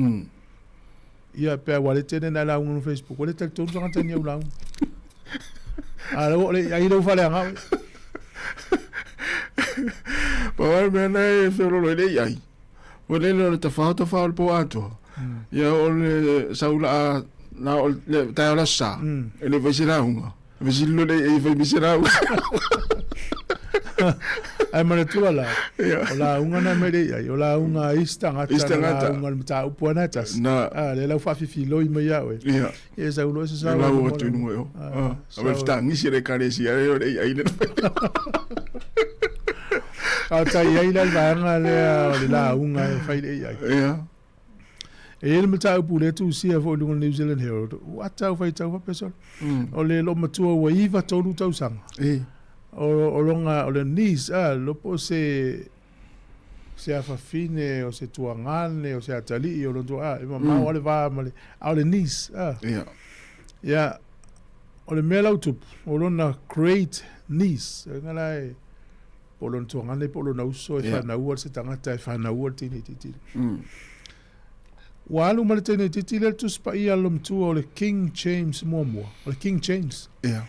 Ia, pe a ua le tele na e lauga i luga o le Facebook, ua le talitonu tagata ni au lauga. A lea ua o le AI lea ua faaleaga oe. Pau lava le mea lena e feololo ai le AI, ua lele o le tafao tafao o le po atoa. Ia o le sau la na o le taeao le aso sa, e le fai se lauga. Fesili loa le AI e fai mai se lauga. Ae manatua la, o lauga na mai le AI, o lauga a isi tagata, Isi tagata. na lauga le mataupu lava na e tasi. Na. A, lea la ua faafifiloi mai ia oe. Ia. Ia e sau loa se sao. Lau atu i luga i o. Ah, A me fetagisi le ekalesia lea o le AI lea. A tai ai la le vaega lea o le lauga e fai le AI. Ia. E i ai le mataupu lea e tusia foi i luga o le New Zealand Herald, ua ata au faitau faapea solo. O le loomatua ua 93 tausaga. O, o lona, o le niece, a, le iloa po o se, se afafine, o se tuagane, o se atalii, o lona tua, a, e mamao lava le va ma le, a o le niece, a. Ia. Ia, o le mea la ua tupu, o lona great niece, o lona la e, po o lona tuagane po o lona uso e fanaua se tagata e fanaua le teine itiiti. Ua alu ma le teine itiiti lea le Tusi Paia a le Lomatua o le King James muamua, o le King James. Yeah.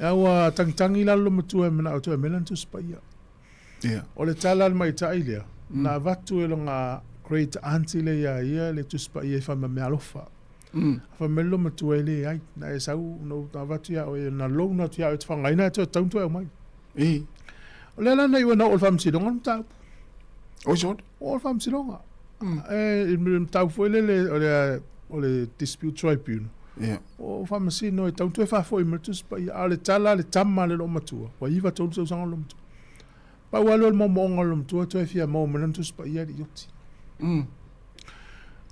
A ua tagitagi la le Lomatua e manao toe aumai lana Tusi Paia. Yeah. O le tala a le maitai lea, na avatu e lona great auntie lea ia ia le Tusi Paia e fai ma meaalofa. Fai mai le Lomatua e leai, na e sau na ou avatu ia oe, na loan atu ia oe e te faaaogaina e toe tatau ona toe aumai. I. O lea la na iu ai na oo i le faamasinoga le mataupu. Oi sole. Oo i le faamasinoga. E, i le mataupu foi lele o le, o le dispute tribunal. Ia. O faamasino e tatau ona toe faafoi mai le Tusi Paia. A o le tala a le tama a le loomatua, ua 93 tausaga o le loomatua. Pau lava lea o le moomooga o le loomatua toe fia maua mai lana Tusi Paia e le i oti.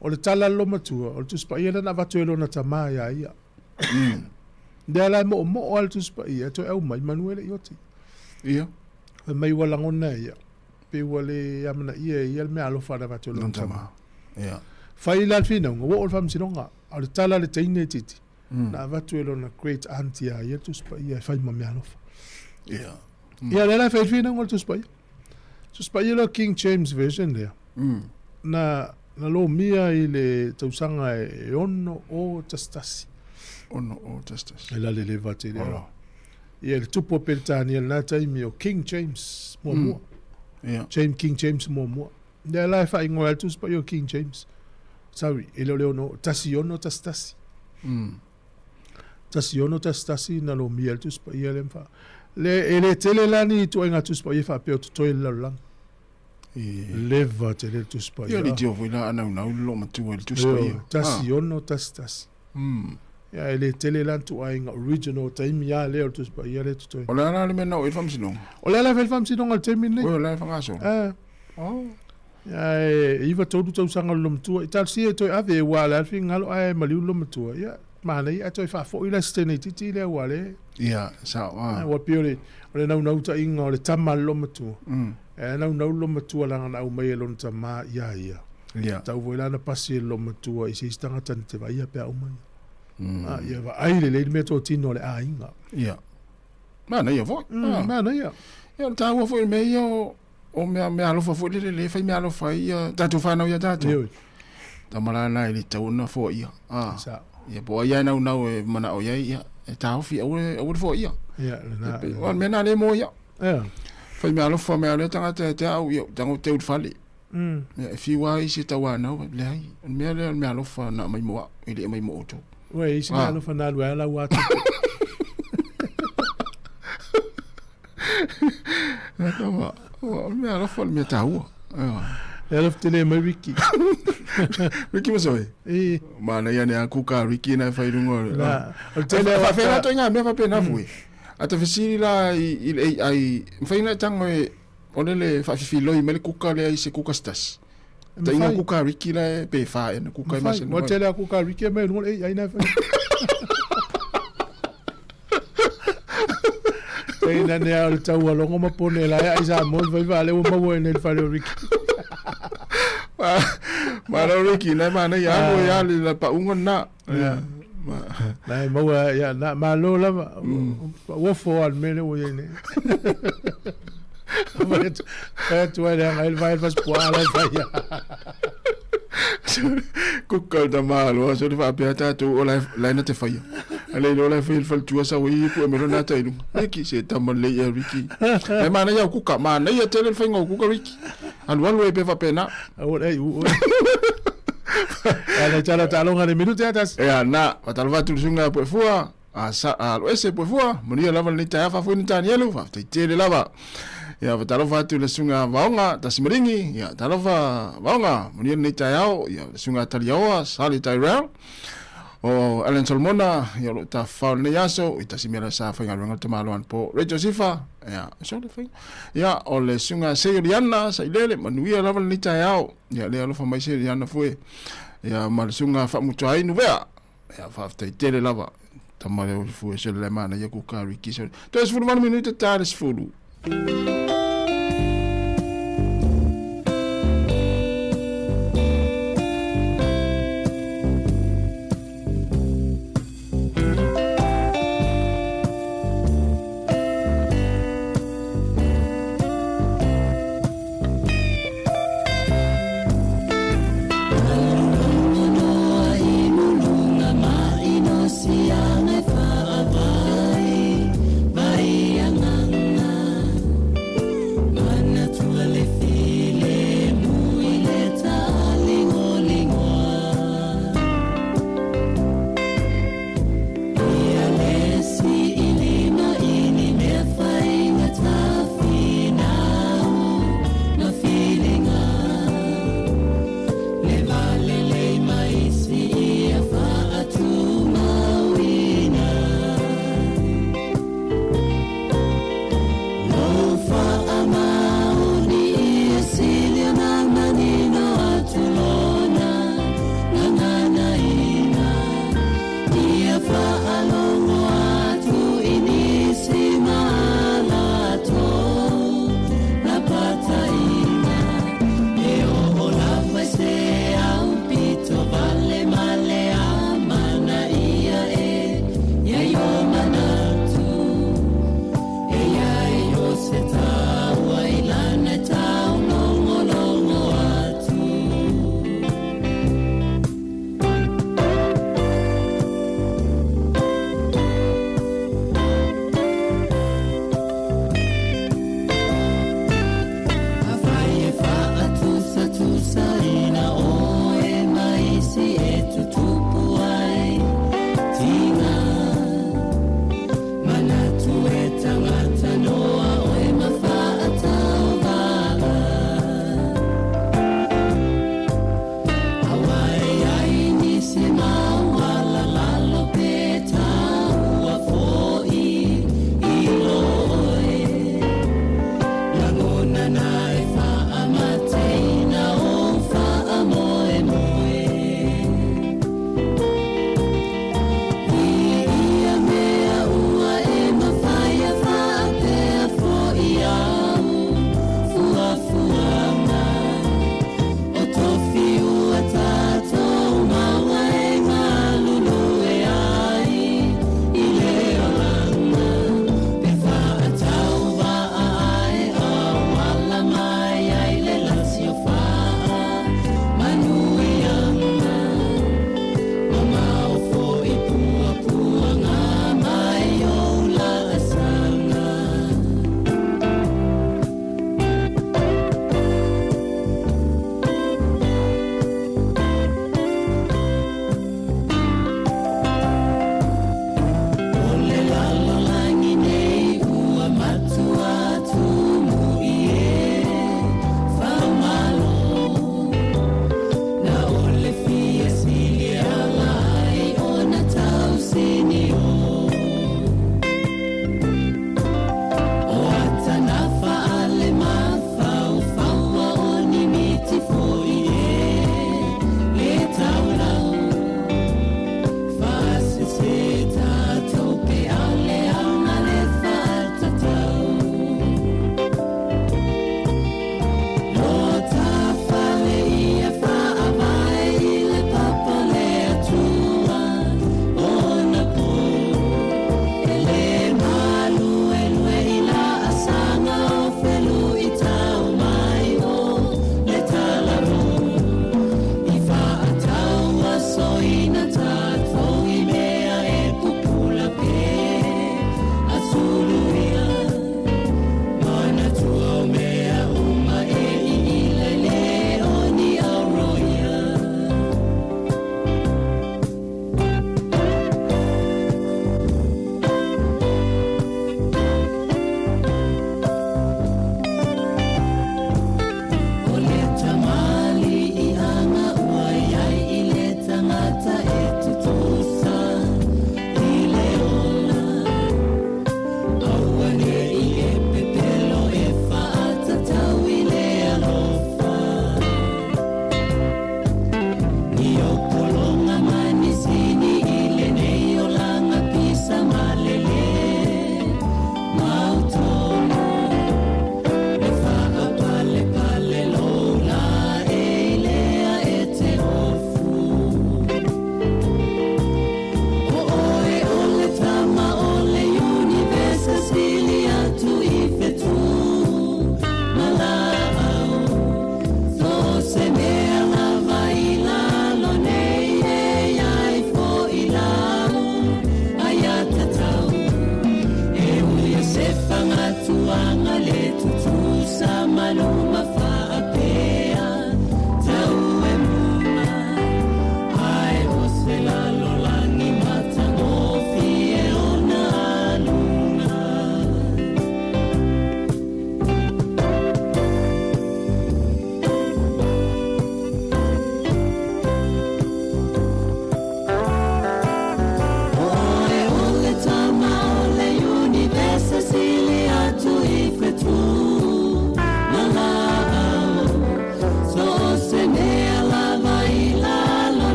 O le tala a le loomatua, o le Tusi Paia lea na avatu e lona tama ia ia. Lea la e moomoo lava le Tusi Paia e toe aumai manu e le i oti. Ia. Fai mai ua lagona e ia, pei ua le amanaia e ia le meaalofa na avatu e lona tama. Ia. Fai la le finauga, ua oo i le faamasinoga, a o le tala a le teine itiiti, na avatu e lona great aunt ia ia le Tusi Paia e fai ma meaalofa. Ia. Ia lea la e fai le finauga o le Tusi Paia. Tusi Paia lea o King James Version lea, na, na lomia i le tausaga e 611. 611. E la le leva tele. Ola. Ia le tupu o Peretania i lena taimi o King James muamua. Ia. James, King James muamua. Lea la e faaigoa ai le Tusi Paia o King James. Sorry, e le o le ono, 1611. 1611 na lomia ai le Tusi Paia lea ma faa. Le, e le tele la ni ituaiga Tusi Paia faapea o totoe i le lalolagi. Leva tele le Tusi Paia. Ia le tio foi la anaunau le loomatua i le Tusi Paia. 1611. Ia e le tele la ni ituaiga original taimi lava lea o le Tusi Paia lea e totoe. O le a la le mea na oo i ai le faamasinoga? O le a la e fai le faamasinoga i le taimi lenei. Oi o la e faagasolo. Eh. Ia e 93 tausaga o le loomatua. I talosia e toe ave aua o le a le finagalo ae maliu le loomatua. Ia manaia ae toe faafoi la si teine itiiti lea aua le Ia, sao a. Ua pei o le, o le naunautaiga o le tama a le loomatua. E naunau le loomatua leaga na aumai e lona tama ia ia. Ia. Tau foi la na pasi e le loomatua i se isi tagata na te vaaia pe a uma ia. A, ia vaai lelei le mea totino a le aiga. Ia. Manaia foi. Manaia. Ia, o le taua foi o le mea ia o, o mea, mea alofa foi lele le fai mea alofa ai ia tatou whanau ia tatou. Ioe. Tama la na e le tau ona foaia. Ah. Sao. Ia po ai e naunau e manao i ai, ia, e taofi aua le, aua le foaia. Ia, lena. O le mea na le mo ia. Ia. Fai mea alofa mea le tagata e te au, ia, tango te uru fale. Ia, e fiu ai se tau anau, leai. O le mea lea o le mea alofa na aumai mo au, e le aumai mo outou. Ua i se mea alofa na alu ai lau atu. O le mea alofa o le mea taua. E alofa tele mai Ricky. Ricky Masoe. E. Manaia ne a kuka Ricky na e whai runga. La, o le tele o Whawhea rato i ngā mea whapena fui. A te fesili la i le AI, mwhai ngai tango e, o lele whaafifiloi mai le kuka lea i se kuka se tasi. Tainga kuka Ricky la e pe fa e na kuka e masani. Mo tele a kuka Ricky e mai lunga e ai na fai. Teina ne au le tau alongo ma pone la ai sa mo vai va le o maua e nei fale o Ricky. Ma lo Ricky na ma na ya mo ya le la pa ungo na. Ya. Na e maua ya na ma lo lava. Ua fo al mele o ye ne. Fai atu ai le anga ele vai fas pua ala fai. Kuka ta malo so le faapea tatou o la na te faia. Ale lo la fai faletua sa oi pu e melo na ta ilu. Ricky se tama le ia Ricky. E mana ia kuka mana ia tele le fainga o kuka Ricky. Alu alu e pe faapena. Aua ei u. Ale tala talonga le minute atas. Ia na faatalofa atu i le susuga ia Puefua. A sa a alo ese Puefua, manuia lava lenei taeao faafoe ni Tanielu, faafetai tele lava. Ia faatalofa atu i le susuga Vaoga Tasimalingi, ia talofa Vaoga, manuia lenei taeao, ia le susuga Taliaoa Sally Tyrell, o Alan Solomona, ia o lo o tafafao i lenei aso, i tasi mea la sa faigaluega le tamaloa anapo Rachel Sifa, ia so le faiga. Ia o le susuga Seoliana Sailele, manuia lava lenei taeao, ia le alofa mai Seoliana fue. Ia ma le susuga Faamutuai Nuvea, Ia, faafetai tele lava. Tama leo fue se le mana ia ku ka riki se. Toe 18 minuta ta le 10.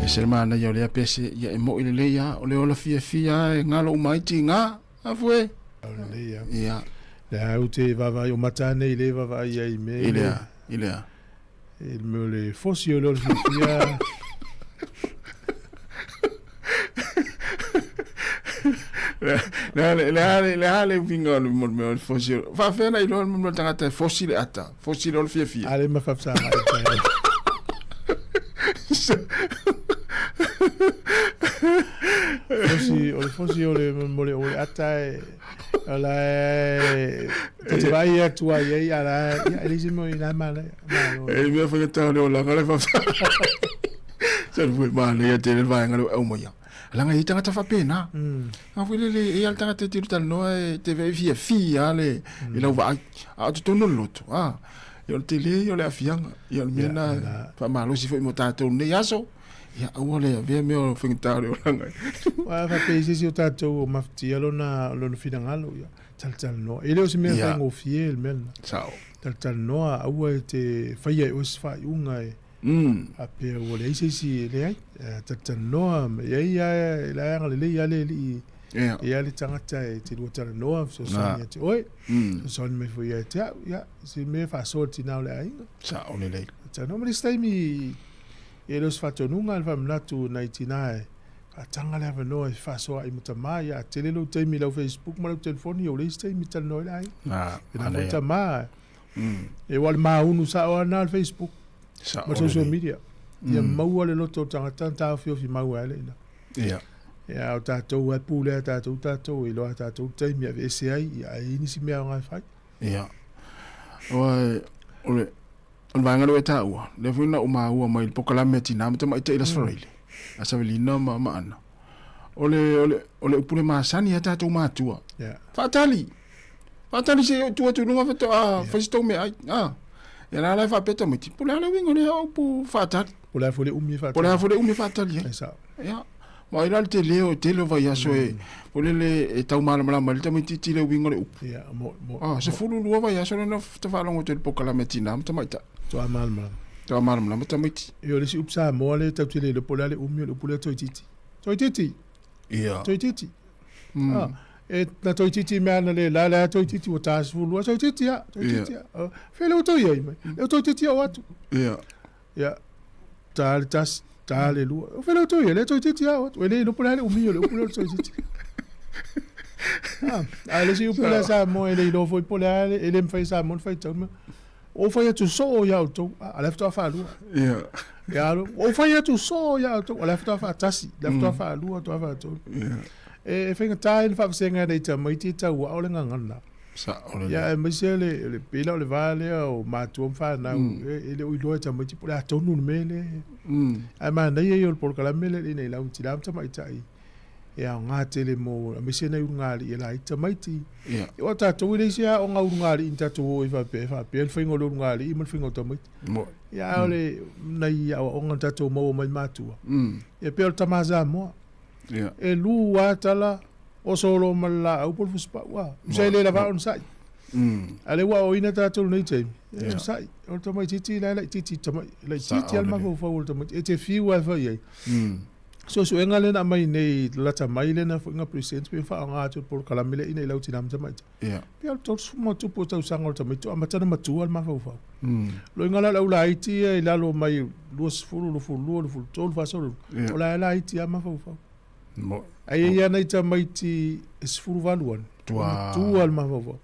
Ese le manaia o lea pese, ia e mo'i lelei lava, o le ola fiafia lava e galo uma ai tiga, afu e. Lelei lava. Ia. Lea ou te vaavaai, o mata nei le vaavaai ai i mea I le a? I le a? I le mea o le fosi o le ola fiafia. Le a le, le a le, le a le uiga o le mea o le fosi o, faafefea ona iloa le mea o le tagata e fosi le ata, fosi le ola fiafia. A le ma faafesagai i taeao. Fosi, o le fosi o le mo le o le ata e o la e ta te vaai atu ai ai a la ia e le isi mea i la manaia. Malo. E mea faigata o le olaga le faafesagai. Se le fue manaia tele le vaega lea ua aumaia. Leaga e i ai tagata faapena. A foi lele e i ai le tagata e tino talanoa e te vei fiafia lava le i lau vaai. A o totonu o le loto, a, ia o le tele ia o le aafiaga. Ia o le mea lena faamalosi foi mo tatou i lenei aso. Ia aua le avea mea o faigata o le olaga. Aua faapea i se isi o tatou o mafatia lona lona finagalo, ia talatalanoa. E le o se mea faigofie le mea lena. Sao. Talatalanoa, aua e te faia e oe se faaiuga e Faapea ua leai se isi e leai. Talatalanoa ma i ai lava, la e agalelei lava le Alii e i ai le tagata e te lua talanoa, fesoasoani ia te oe, fesoasoani mai foi ia te au. Ia, se mea e faasoa le tina o le aiga. Sao lelei. Talanoa ma le isi taimi, e le o se faatonuga le faamanatu nai tina e faataga le avanoa e fefaasoaai ma tama, ia a tele lou taimi i lau Facebook ma lau telefoni, ia ua leai se taimi e talanoa ai le aiga. Pēlā foi tama, E ua le maunu sao lava na o le Facebook Sao ma social lelei. media. Ia maua le loto o le tagata na taofiofi mau ai le ina. Ia. Ia o tatou e pulea tatou tatou e iloa tatou le taimi e aveese ai, ia ai i nisi mea aoga e fai. Ia. Aua o le o le vaega lea ua e taua, lea foi na ou maua mai le polokalame a Tina ma Tamaitai i le Aso Faraile, a Savelina ma ma Ana. O le o le o le upu le masani a tatou matua. Ia. Faatali. Faatali se i ou tu atu i luga faatoa fai se tou meaai. A. Ia la la e faapea tamaiti, po o le a le uiga o lea upu faatali. Po o le a foi le umi e faatali. Po o le a foi le umi e faatali ai. E sao. Ia. Ma ai la le tele o tele o vaiaso e foi lele e tau malamalama ai le tamaitiiti i le uiga o le upu. Ia, mo, mo. A, 12 vaiaso lea na faalogo atu ai i le polokalame a tina ma tamaitai. Toa malamalama. Toa malamalama tamaiti. Ia, o le isi upu Samoa lea tatou te le iloa po o le a le umi o le upu lea toeitiiti. Toeitiiti! Ia. Toeitiiti. Ah, e na toeitiiti mea ana le la la toeitiiti ua ta 12 toeitiiti a, toeitiiti a. Fe le tou iai mai. Le toeitiiti o atu. Ia. Ia. Ta le tasi, ta le lua. O fe le tou iai, le toeitiiti a o atu. E le iloa po o le a le umi o le upu lea o le toeitiiti. Ah, a le isi upu lea Samoa e le iloa foi po o le a e le mafai e Samoa ona faitau ma ua ou fai atu soo ia outou, a o la e faatoa faalua. Ia. Ia, ua ou fai atu soo ia outou, a o la e faatoa faatasi, la e faatoa faalua, faatoa faatolu. Ia. E faigata ai le faavasega nei tamaiti e tau ao le gagana. Sao lelei. Ia, aemaise le, le pei la o le va lea o matua ma fanau, e le o iloa e tamaiti po o le a tonu le mea lea. Ae manaia ia o le polokalame lea nei lau tina ma tamaitai e aoga tele mo, aemaise nai ulugalii e laiti tamaiti. Ia. Aua o tatou e leai se aoga ulugalii na tatou o ai faapea, e faapea le faiga o le ulugalii ma le faiga o tamaiti. Mo. Ia, a o le nai aoaoga na tatou maua mai matua, ia pei o le tama Samoa. Ia. E lu lava tala o solo ma le laau po o le fusipau a. Tusa e le lava onosai. A lea ua aoaoina tatou i lenei taimi, e onosai. O le tamaitiiti la e laitiiti tamai, laitiiti lava le mafaufau o le tamaitiiti. E te fiu lava e fai ai. Suesuega lea na aumai nei lata mai lena foi na present pe faaaoga atu le polokalame lea ina i lau tina ma tamaitai. Ia. Pe o le 30 ma tupu o tausaga o le tamaiti, amata ona matua le mafaufau. Loiga la o le au laiti ia i lalo mai 20, 22, 23, 40, Ia. o la e laiti lava mafaufau. Mo. Ae i ai lava nai tamaiti e 18 ane, Tua. matua le mafaufau.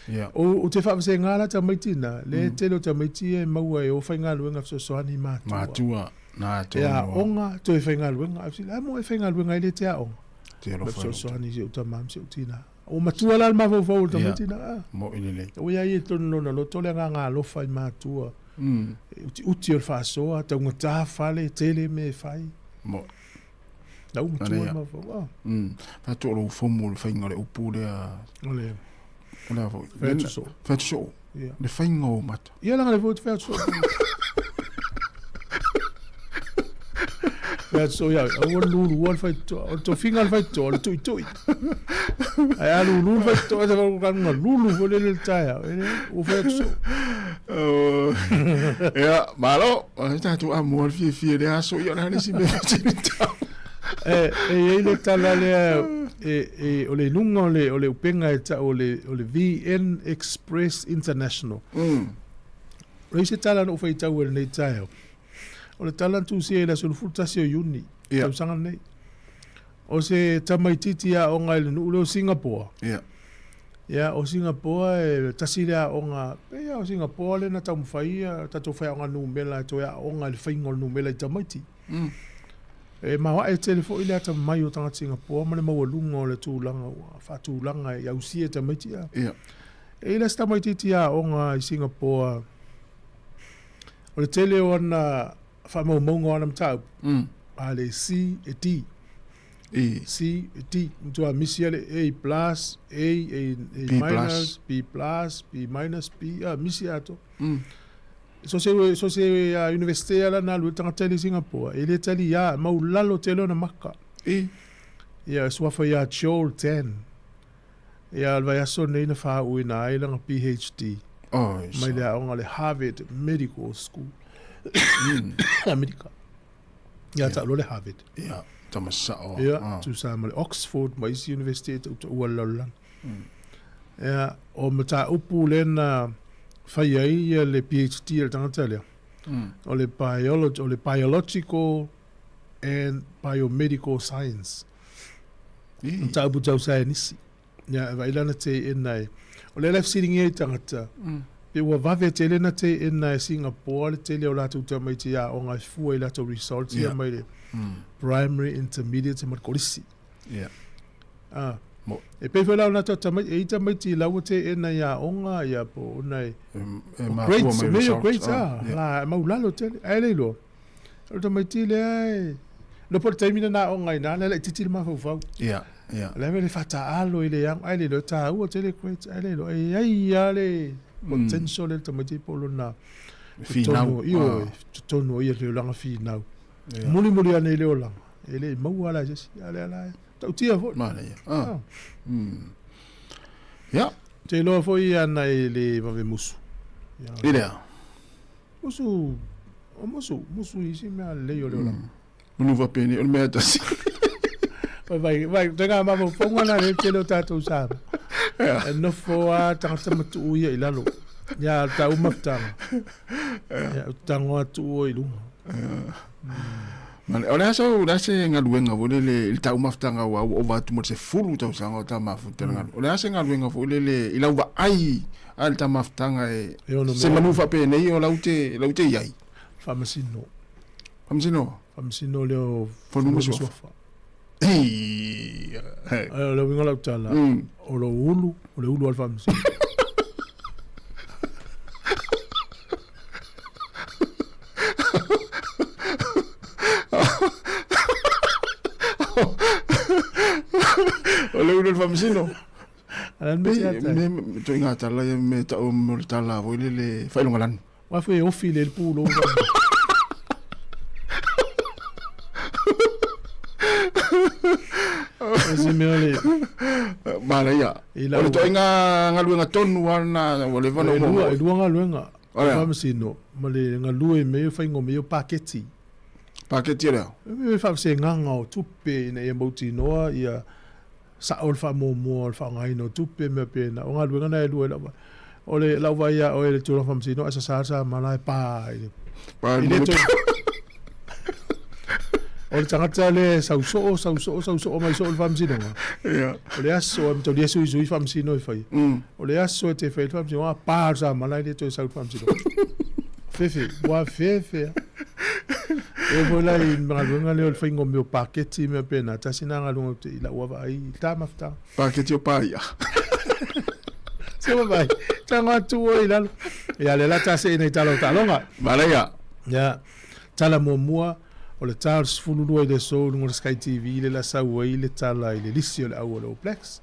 Ia. O, o te faavasega la tamaiti na, le tele o tamaiti ia e maua e o faigaluega fesoasoani i matua. Matua. Na E aoga, toe faigaluega. Ai fesili, a mo e faigaluega ai le te aoga? Te alofa Me fesoasoani i si ou tama ma si ou tina. Ua matua la le mafaufau o le tamaiti na. Ia, mo'i lelei. Ua ia ia i totonu lona loto le agaga alofa i matua. E utiuti o le faasoa, taugata fale, tele mea e fai. Mo'i. La ua matua le mafaufau. Ah. Faatu o lou fomu o le faiga o le upu lea. O le. O le a foi. Fai atu soo. Fai atu soo. Ia. Le faiga o mata. Ia leaga le foi te fai atu soo. Fai atu soo ia, aua le lulua le faitotoa. O le tofiga le faitotoa, o le tuitui. Ae a lulu le faitotoa, e te whakaruga lulu foi lele le taeao. E le, ua fai atu soo. Ia, malo, o le tatou amoa le fiafia i le aso, ia o le a le isi mea e tau. E, e i ai le tala lea, e, e, o le luga o le, o le upega e tau o le, o le VN Express International. O le isi tala na ou faitau i lenei taeao, o le tala na tusia i le aso 21 o Iuni, yeah. tausaga lenei. O se tamaitiiti aoga i le nuu lea o Singapoa. Yeah. Ia, o Singapoa e tasi le aoga, pei lava o Singapoa lea na taumafai ia tatou faiaoga numera e toe aooga i le faiga o le numera i tamaiti. E maoae tele foi le atamamai o tagata Singapoa ma le maualuga o le tulaga ua faatulaga e ausia e tamaiti. Ia. E i ai la si tamaitiiti aoga i Singapoa, o le tele o ana faamaumauga o ana mataupu, a le C e D. E. C, D, matua misi le A plus, A, A, A B minus, B plus, B minus, B, a misi ato. So se so se uh, universite ala na lu tangata i Singapore, e le tali ia mau lalo tele ona maka. E. Ia suafa ia Joel Tan. Ia le vaiaso nei na faauuina ai lana PhD Oi, mai le aoga le Harvard Medical School. Amerika. Ia yeah. ta'uloa le Harvard. Ia, tama sa'o. Ia, ah. tusa ma le Oxford ma isi university e ta'utaua le lalolagi. Ia, o mataupu lea na fai ai ia le PhD a le tagata lea, o le biology, o le biological and biomedical science. Mataupu tau saienisi. Ia, e vaai lana teena e. O lea la e fesiligia i tagata, pe ua vave tele na teena e Singapore le tele o latou tamaiti aoga e fua i latou results ia mai le primary, intermediate ma le kolisi. Ia. Ah. E pei foi la o latou tamaiti, e i tamaiti la ua teena i aoga ia po o ona e, E o mafua grades, mai mea o results. grades, ah, la e maulalo tele. Ae le iloa, o le tamaiti lea e, iloa po o le taimi lena aoga ai ina, la e laitiiti le mafaufau. Ia, ia. O le a le faataalo i le ago, ae le iloa e taua tele grades, ae le iloa e i ai lava le potential lea i le tamaiti po o lona Finau. totonu, ioe, totonu o ia le olaga finau. Mulimuli ane i le olaga, e le i maua la e se isi, a o lea la e tautia foi. Manaia. Ah. Ia. Ou te iloa foi ana e le vave musu. I lea. Musu, o musu, musu i isi mea lelei o le olaga. Manu faapeni, o le mea e tasi. Vai, vai, vai, tega mafaufauga na le tele o tatou Samoa. E nofo lava tagata ma tuu ia i lalo. Ia, tau mafutaga. Ia, o tago lava tuu o i luga. O le a sau, o le a se galuega foi lele i le tau mafutaga aua ua ova atu ma le 10 tausaga o ta mafuta le galuega. O le a se galuega foi lele i lau vaai a le ta mafutaga e se manu faapenei o lau te lau te i ai? Faamasino. Faamasino? Faamasino lea o Fanua ma Suafa. Ei! O le uiga o lau tala, o lou ulu, o le ulu o le faamasino. O le ulu o le faamasino. Ala le mea Me me toiga tala ia me ta'u mo le tala foi lele faailogalanu. Aua foi e ofi le pulou. O se mea le... Manaia. O le toaiga galuega tonu lava lena ua leva ona ou maua. E lua galuega. O le faamasino ma le galue i mea ia faiga o mea ia o paketi. Paketi o le a? E faavasegaga o tupe ina ia mautinoa ia Sao le faamuamua o le faaaogaina o tupe mea pena. O galuega na e lua i lau vaai. O le lau vaai ia oe i le tulaga faamasino ae sasa sa mala e pa i le Pa i le toe O le tagata lea e sau soo, sau soo, sau soo mai soo i le faamasinoga. Ia. O le aso e mataulia suisui faamasino e fai. O le aso e te fai ai le faamasinoga, a pa le samala e le toe sau i le faamasinoga. Fefe, ua fefe lava. E foi la i galuega lea o le faiga o mea o paketi mea pena, tasi na galuega ou te i lau vaai i ta mafutaga. Paketi o paia. Se ua vai, tago atu oe i lalo. Ia lea la ta see nei tala o taaloga. Manaia. Ia, tala muamua, o le ta o le 12 i le aso i luga o le Sky TV le la sau ai le tala i le lisi o le au o le All Blacks.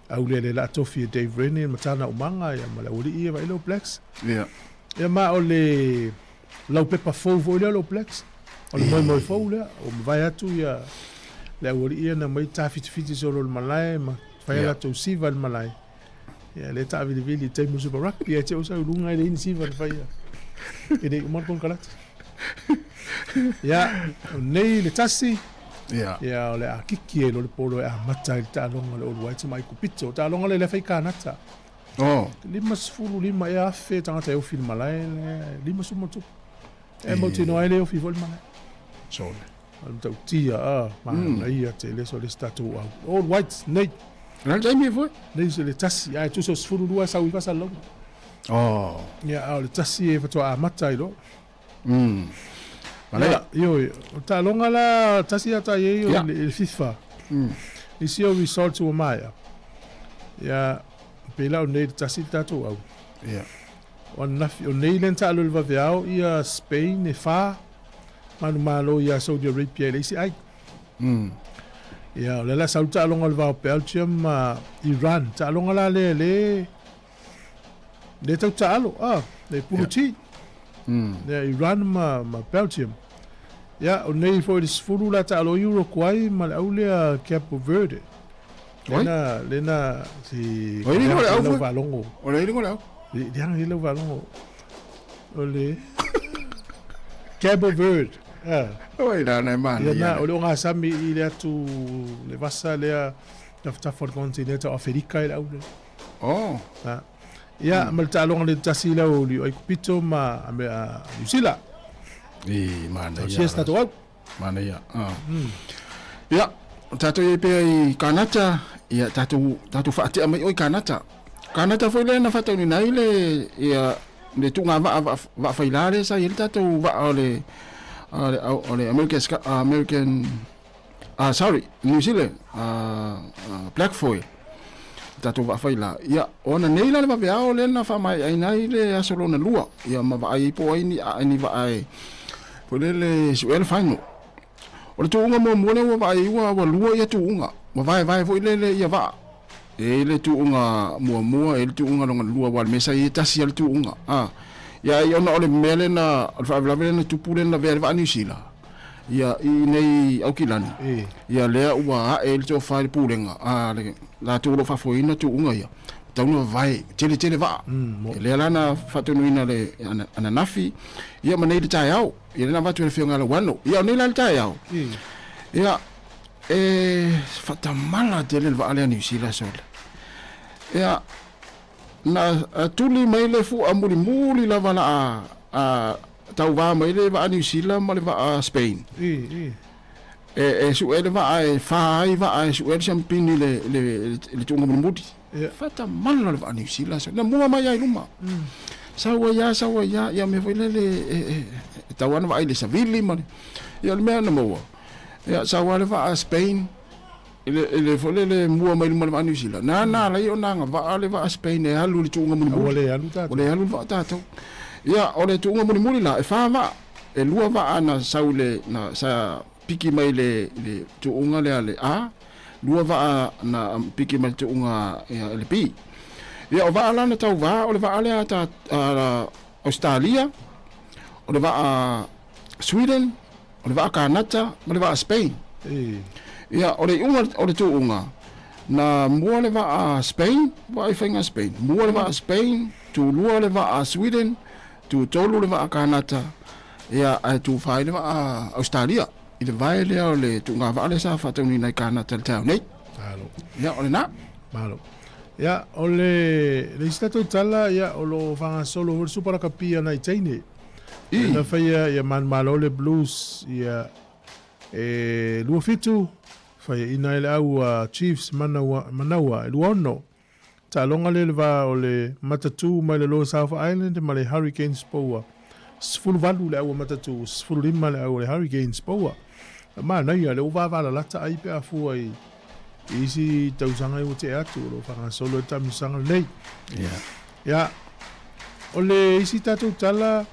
Au lea le la tofi e Dave Rennie ma tana umaga ia ma le aualii ia vai le All Blacks. Ia. Ia ma o le laupepa fou foi lea o le All Blacks. O le moemoe fou lea, ua mavae atu ia le aualii ia na mai tafitafiti solo i le malae ma fai a latou siva i le malae. Ia lea taavilivili i taimi o le Super Rugby ae te i ua sau i luga e leai ni siva na faia. E le i uma le konekarate. Ia, o nei le tasi, Ia. Ia, o le a kiki ai loa le polo e amata ai le taaloga o le All Whites ma Aikupito. O taaloga lea lea fai i Kanata. Oh. 55 ea afe tagata e ofi i le malae lea, 50 ma tupu. E mautinoa ai le ofi foi le malae. Sole. O le matautia, ah, manaia tele so le isi tatou au. All Whites, nei. O le a le taimi foi? Nei se le tasi, ae tusa o 12 e sau i Fasalauga. Oh. Ia, a o le tasi e faatoa amata ai loa. Manaia. Ia, ioe, o taaloga la tasi a tai ai o le FIFA. Nisi o results ua maea. Ia, pei la o nei le tasi le tatou au. Ia. O ananafi, o nei lea na taalo i le vaveao ia Spain e fa manumalo ia Saudi Arabia i le isi ai. Ia, o lea la sau le taaloga o le va o Belgium ma Iran. Taaloga la lea le le tau taalo, ah, le puluti. Ia, Iran ma, ma Belgium. Ia, o nei foi le 10 la taalo i Uruguay ma le au lea Cape Verde. Lena, lena, si... O le au foi. Faalogo. O le le au. Le leaga i lau faalogo. O le Cabo Verde. Ah. Oi la na mana. Ia na, o le ogasami i le atu le vasa lea tafatafa o le kontineta o Aferika i le au lea. Oh. Ah. Ia, ma le taaloga le tasi i lau li Aikupito ma Niu Sila. I mana ia. Siesta tatou au. Manaia. Ah. Ia, o tātou i ai pea i Kanata, ia tātou, tātou whaatea mai o i Kanata. Kanata foi lea na whataunina ai le, ia, le tūnga waa, waa, waa whailā le sa i le tātou waa o le, o le, o le American, American, ah, sorry, New Zealand, Black Foil. Tātou waa whailā. Ia, o ana nei la le waweao lea na whaamai ai ai le aso lona lua. Ia, ma vaai ai po ai ni, a, ni waa e, foi lea le suea le final. O le tuuga muamua lea ua vaai ai ua, ua lua ia tuuga. Ua vaevae foi lele ia vaa. E i ai le tuuga muamua, e i ai le tuuga lona lua, aua o le mea sa i ai e tasi lava le tuuga. A, ia ai ona o le mea lea na, o le faalavelave lea na tupu lea na lavea ai le vaa Niu Sila, ia, i inei Aukilani, ia lea ua ae ai le tofa i le pulega a le latou o lo o faafoeina tuuga ia. Tau na vavae, tele tele vaa. E lea la na faatonuina le ananafi, ia ma nei le taeao. Ia lea na avatu e le Afioga ia Lauano. Ia o nei la le taeao. Ia, e faatamala tele le vaa lea Niu Sila sole. Ia, na tuli mai le fua mulimuli lava la a, a tauvā mai le vaa Niu Sila ma le vaa Spain. E, e sue le vaa e fā ai vaa e sue le siampini le, le, le, le tuuga mulimuli. Faatamala le vaa Niu Sila sole. Na mua mai ai luma. Sau ai lava, sau ai lava, ia mea foi lele e, e, e tau lava ona vaai i le savili ma le, ia o le mea na maua. Ia sau lava le vaa Spain, i le, i le foi lele mua mai luma o le vaa Niu Sila. Na na ala ai ona agavaa le vaa Spain e alu i le tuuga mulimuli. Ua le alu tatou. Ua le alu le vaa tatou. Ia, o le tuuga mulimuli la, e fā vaa. E lua vaa na sau i le, na, sa piki mai i le, i le tuuga lea le A, lua vaa na piki mai le tuuga ia, le B. Ia, o vaa la na tauvā, o le vaa lea ta, a, Australia, o le vaa Sweden, o le vaa Kanata ma le vaa Spain. Ia, o le iuga o le tuuga, na mua le vaa Spain, vaa i faiga Spain, mua le vaa Spain, tulua le vaa Sweden, tutolu le vaa Kanata, ia, ae tufā ai le vaa Australia. I le vae lea o le tuuga vaa lea sa faataunuina i Kanata i le taeao nei. Malo. Ia, o lena. Malo. Ia, o le, le isi tatou tala, ia, o lo o faagasolo foi le Supa Lakapi ana i teine. I. Na faia ia manumalo le Blues, ia, e 27, faiaina ai le au a Chiefs Manawa, Manawa e 26. Taaloga lea i le va o le Matatū mai le Lower South Island ma le Hurricanes Poua. 18 le au a Matatū, 15 le au a le Hurricanes Poua. Manaia, lea ua vavalalata ai pe a fua i i isi tausaga ua tea atu o lo o faagasolo ai le taamilosaga lenei. Ia, o le isi tatou tala,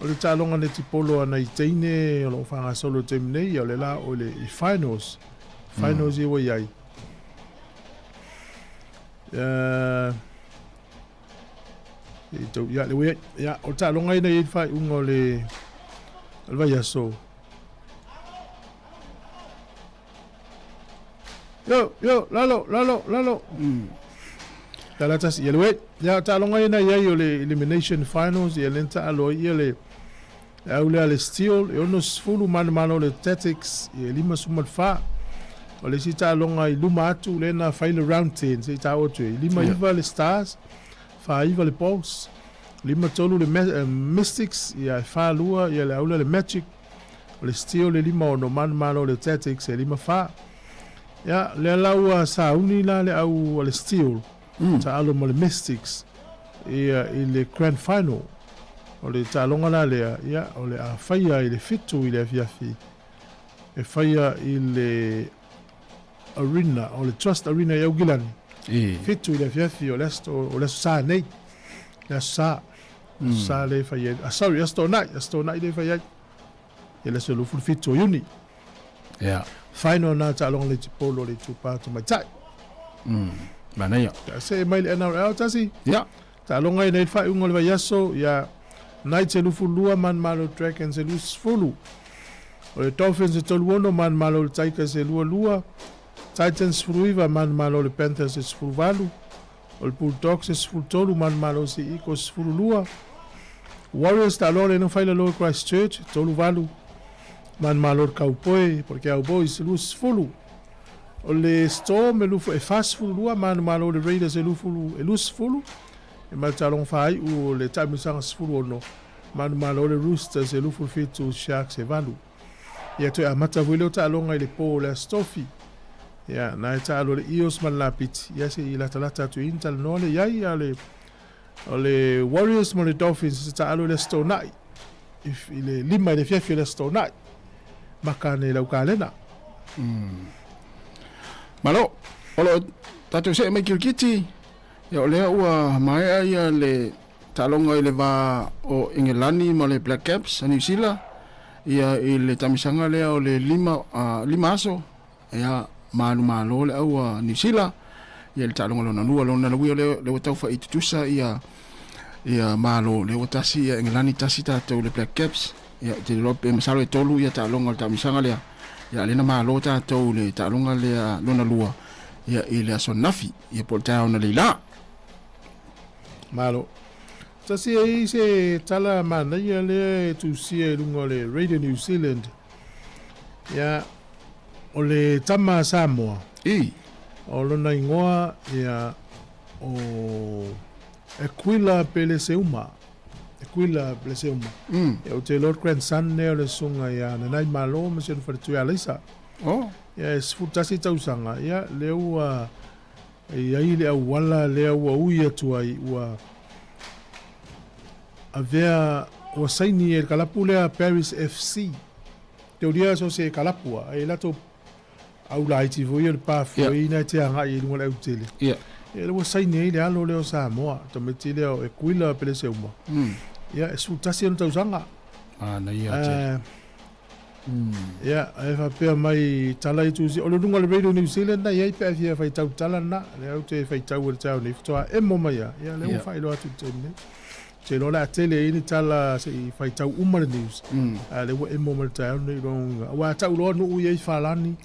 o le taaloga netipolo a nai teine o lo o faagasolo i le taimi nei, ia o le la o le i finals, finals ia ua i ai. Ia, i tau, ia, le ua i ai, ia, o le taaloga ia na i ai le faaiuga o le, o le vaiaso. Yo, yo, lalo, lalo, lalo. Tala tasi, ia le wei. Ia, taaloga ia na i ai o le elimination finals, ia lea na taalo ai ia le le au lea le Steel, e 60 manumalo le Tactics, ia e 54. O le isi taaloga i luma atu lea na fai le round 10, se i taua atu ai, 59 le Stars, 49 le Bolts, 53 le Mystics, ia e 42 ia le au lea le Magic, o le Steel e 56 manumalo le Tactics e 54. Ia, lea la ua sauni la le au a le Steel, taalo ma le Mystics ia i le Grand Final. O le taaloga la lea, ia, o le a faia i le 7 i le afiafi, e faia i le Arena, o le Trust Arena i Aukilani. 7 i le afiafi o le aso, o le Aso Sa nei. Le Aso Sa. Aso Sa lea e fai ai. Ah, sorry, Aso Toonai, Aso Toonai lea e fai ai. Ia le aso 27 o Iuni. Ia. Final na taaloga le tipolo le itupa tamaitai. Manaia. Ia, see mai le NRL tasi. Ia. Taaloga i nei le faaiuga o le vaiaso, ia Knights e 22, Manumalo Dragons e 20. O le Dolphins e 36, Manumalo le Tigers e 22, Titans 19, Manumalo le Panthers e 18, O le Bulldogs e 13, Manumalosi Eagles 12, Warriors taaloa le fai lalo i Christchurch 38, Manumalo le Cowboy po le Cowboys 20. O le Storm e lufu e 42, Manumalo le Raiders e lufu e 20, e ma le taaloga faaiu o le taamilosaga 16, Manumalo le Roosters e 27, Sharks e 8. Ia toe amata foi lea o taaloga i le po o le Aso Tofi. Ia, na e taalo le Eels ma le Lapiti. Ia se i latalata atu i ni talanoa le iai a le o le Warriors ma le Dolphins se taalo i le Aso Toonai. I, i le 5 i le afiafi o le Aso Toonai. Maka ane i lau kalena. Malo, o lo o tatou see mai kirikiti, ia o lea ua maea ia le taaloga i le va o Engelani ma le Black Caps a Niu Sila, ia i le taamisaga lea o le 5 aso, ia manumalo le au a Niu Sila, ia i le taaloga lona lua. Lona lauia lea, lea ua tau fai tutusa ia ia malo, lea ua tasi ia Engelani, tasi tatou le Black Caps, ia te iloa pe masalo e 3 ia taaloga o le taamisaga lea, ia lea na malo tatou i le taaloga lea lona lua, ia i le aso ananafi, ia po o le taeao analeila. Malo. Tasi ai se tala manaia lea e tusia i luga o le Radio New Zealand. Ia, o le tama a Samoa. I. O lona ingoa, ia, o Aquila Peleseuma. Aquila Peleseuma. Ia, o te Lord Grandson lea o le susuga ia Nanai Malo ma si ona faletui Alaisa. Oh. Ia, e 11 tausaga, ia, lea ua E i ai le auala lea ua ui atu ai, ua avea, ua saini e le kalapu lea Paris FC. Te ulia so se kalapu a, e latou au laiti foi o le pathway na e te agai i luga o le autele. Ia ua saini ai le alo lea o Samoa, tamaiti lea o Equila Peleseuma. Ia, e 11 ona tausaga. Manaia tele. Ia, e faapea mai tala i tusi, o le luga o le Radio New Zealand na i ai pe a fia faitau tala na, lea ou te faitau i le taeao nei, faatoa emo mai lava, ia lea ua faailoa atu i le taimi nei. Ou te iloa o le a tele ai ni tala se i faitau uma le news, a o lea ua emo mai le taeao nei i lona uiga. Aua a tau loa nuu ia i Falani,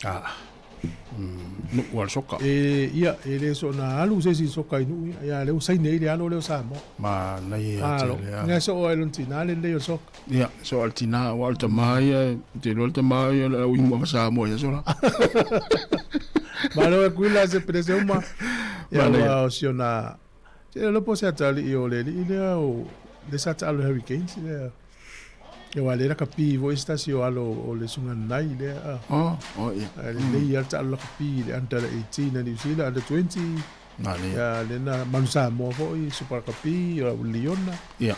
Nuu a le soka. E, ia, e le soona alu se isi soka i nuu ia, ia lea ua saini ai le alo lea o Samoa. Manaia tele a. Ngai soo ai lona tina lelei o le soka. Ia, so al tina, wa al tama ia, te iloa le tama ia, le au ingoa Samoa ia sola. Malo e kuila se pele se uma. Ia ua o si ona, te iloa po o se atalii o le alii lea o, le sa taalo Hurricanes lea. Ia aua lea lakapi foi se tasi o alo o le Susuga Nanai lea. Oh, oh ia. Ae lelei lava le taalo lakapi i le under 18 a New Zealand, under 20. Manaia. Ia lea na Manu Samoa foi, Super Rakapi, o Liona. Ia.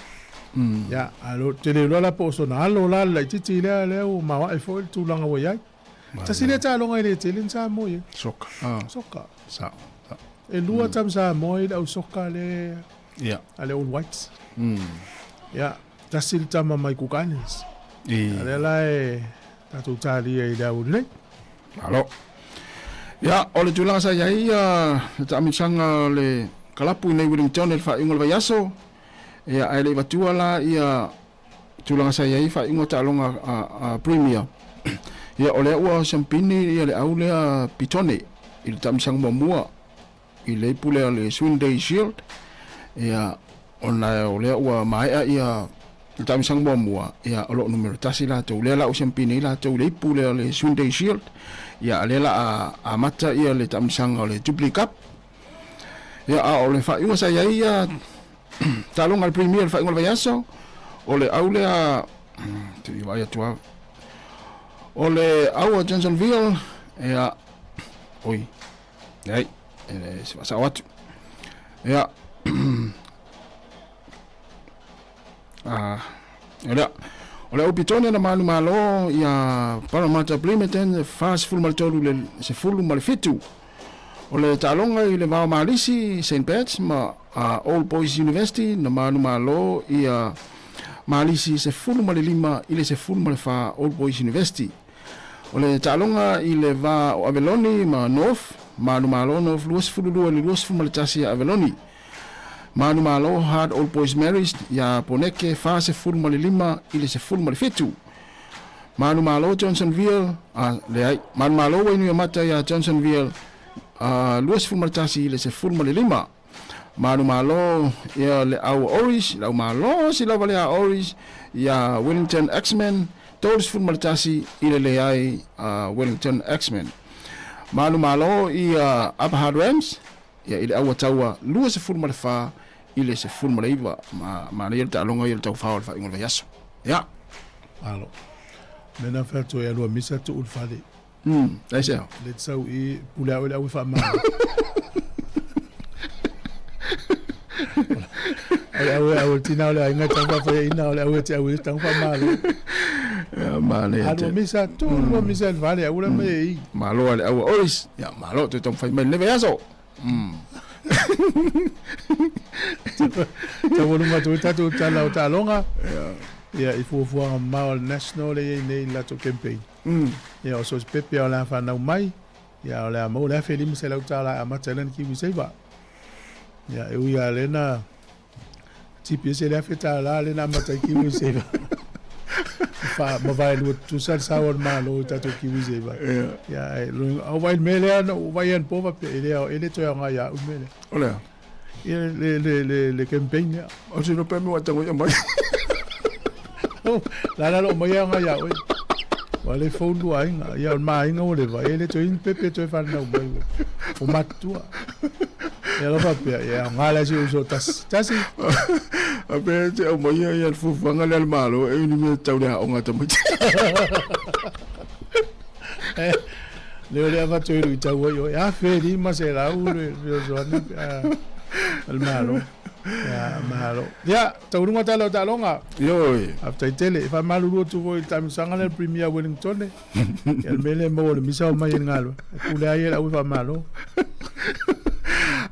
Ia, a lo te le iloa la po o sona alo la le laitiiti lea lea ua maoae foi le tulaga ua i ai. Tasi lea taaloga e le tele ni Samoa i ai. Soka. Ah. Soka. Sao. Sao. E lua tama Samoa i le au soka lea. Ia. A le All Whites. Ia, tasi le tama mai Cook Islands. I. A lea la e tatou talia i le au nei. Malo. Ia, o le tulaga sa i ai le taamilosaga o le kalapu i nei Wellington i le faaiuga o le vaiaso, ia, ae le i vatua la ia tulaga sa i ai faaiuga o taaloga a Premier. Ia, o lea ua siampini ia le au lea Pitone i le taamilosaga muamua. i le ipu lea o le Swinday Shield. Ia, ona o lea ua maea ia le taamilosaga muamua, ia o lo o numera 1 latou. Lea la ua siampi nei latou i le ipu lea o le Swinday Shield. Ia, a lea la a amata ia le taamilosaga o le Jubilee Cup. Ia, a o le faaiuga sa i ai ia taaloga a le Premier i le faaiuga o le vaiaso, o le au lea, se i vaai atu lava. O le au a Johnsonville, ia, oi, leai, e se faasao atu. Ia, ah, o lea, o le au Pitonia na manumalo ia Parramatta Bremerton, 43 le 17. O le taaloga i le vao Malisi, St. Pat's ma Old Boys University na manumalo ia Malisi 15 i le 14 Old Boys University. O le taaloga i le va o Aveloni ma North, manumalo North 22 i le 21 ia Aveloni. Manumalo Hard Old Boys Marist ia Poneke 45 i le 17. Manumalo Johnsonville, a, leai, manumalo Wainuiomata ia Johnsonville, a, 21 i le 15. Manumalo ia le au Oris, le au malosi lava lea a Oris, ia Wellington X-Men, 31 i le leai a Wellington X-Men. Manumalo ia Upper Hutt Rams, ia i le au taua 24 i le 19. Ma, manaia le taaloga ia le taufao o le faaiuga o le vaiaso. Ia. Alo. Mena fai atu e alua misa tuu le fale. Ai se ao. Le tsau i pule au le au wha O le au au tina o le ainga tau wha ina o le au te au tau wha malo. Ia male. Alua misa tu alua misa le fale au le me i. Malo le au oris. Ia malo te tau whai mai le vaiaso. Taualuga atu ai tatou tala o taaloga. Ia i fuafuaga mamao a le National lea e i ai nei i le latou campaign. Ia o so o se pepe lava o le a fanau mai, ia o le a maua le $1,500 e amata ai lana kiwiseiva. Ia e ui lava lea na tipi ese le $1,000 lea na amata ai kiwiseiva. Fa mavae lua tutusa le sao o le Malo i tatou kiwiseiva. Ia ae au vaai i le mea lea na ou vaai anapo faapea e le e le toe aoga ia au le mea lea. O le a? Ia le le le le campaign lea. O se no pe me wa tango ia mai. La la lo mai aoga ia oe. Ua le fou lua aiga. Ia o le ma aiga ua leva. E le toe ni pepe toe whanau mai. O matua. Ia lo faapea, ia aoga la si uso tasi. Tasi. A pe te au mai ia le fuafuaga lea a le Malo e ni mea tau le aoga tamaiti. Le o le avatu i tau ai oe. $1,500 le fesoasoani a le Malo. Ia, malo. Ia, taualuga tala o taaloga. Ioe. Faafetai tele. E faamalulu atu foi i le taamilosaga lea le Premier Wellington. Ia le mea lea e maua o le misa o mai e le galuega. E pule ai e le au e faamalo.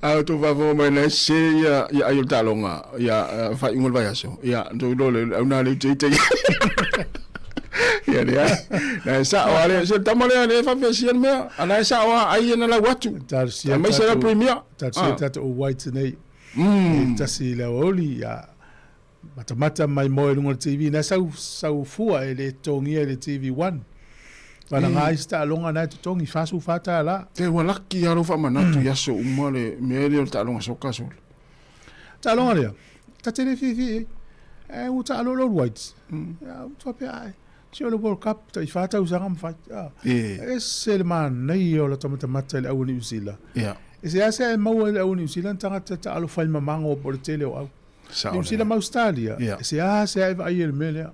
A o tou faafofoga mai na se ia ia ai o le taaloga ia faaiuga o le vaiaso. Ia tou iloa le au na le ite Ia le ai. Na e sao ale se tama lea le faafesia le mea. Ana e sao a ai na lau atu. Talosia Mai se la Premier. Talosia tatou white nei. E tasi i le aoauli, ia matamata mai moe i luga o le TV, na sau, sau fua e le totogia i le TV One. Valaga ai se taaloga na e totogi, $44. Te ua laki lava lou faamanatu i aso uma le mea lea o le taaloga soka sole. Taaloga lea, ta te le fiafia i ai. Ae ua taalo le All Whites. Ia, ua faapea, ai, se o le World Cup, tai fa tausaga ma fai. E ese le manaia o lata matamata i le au o Niu Sila. E seasea e maua i le au o Niu Sila ni tagata taalo fai mamago po o le tele o au. Niu Sila ma Australia, e seasea e vaai ai le mea lea.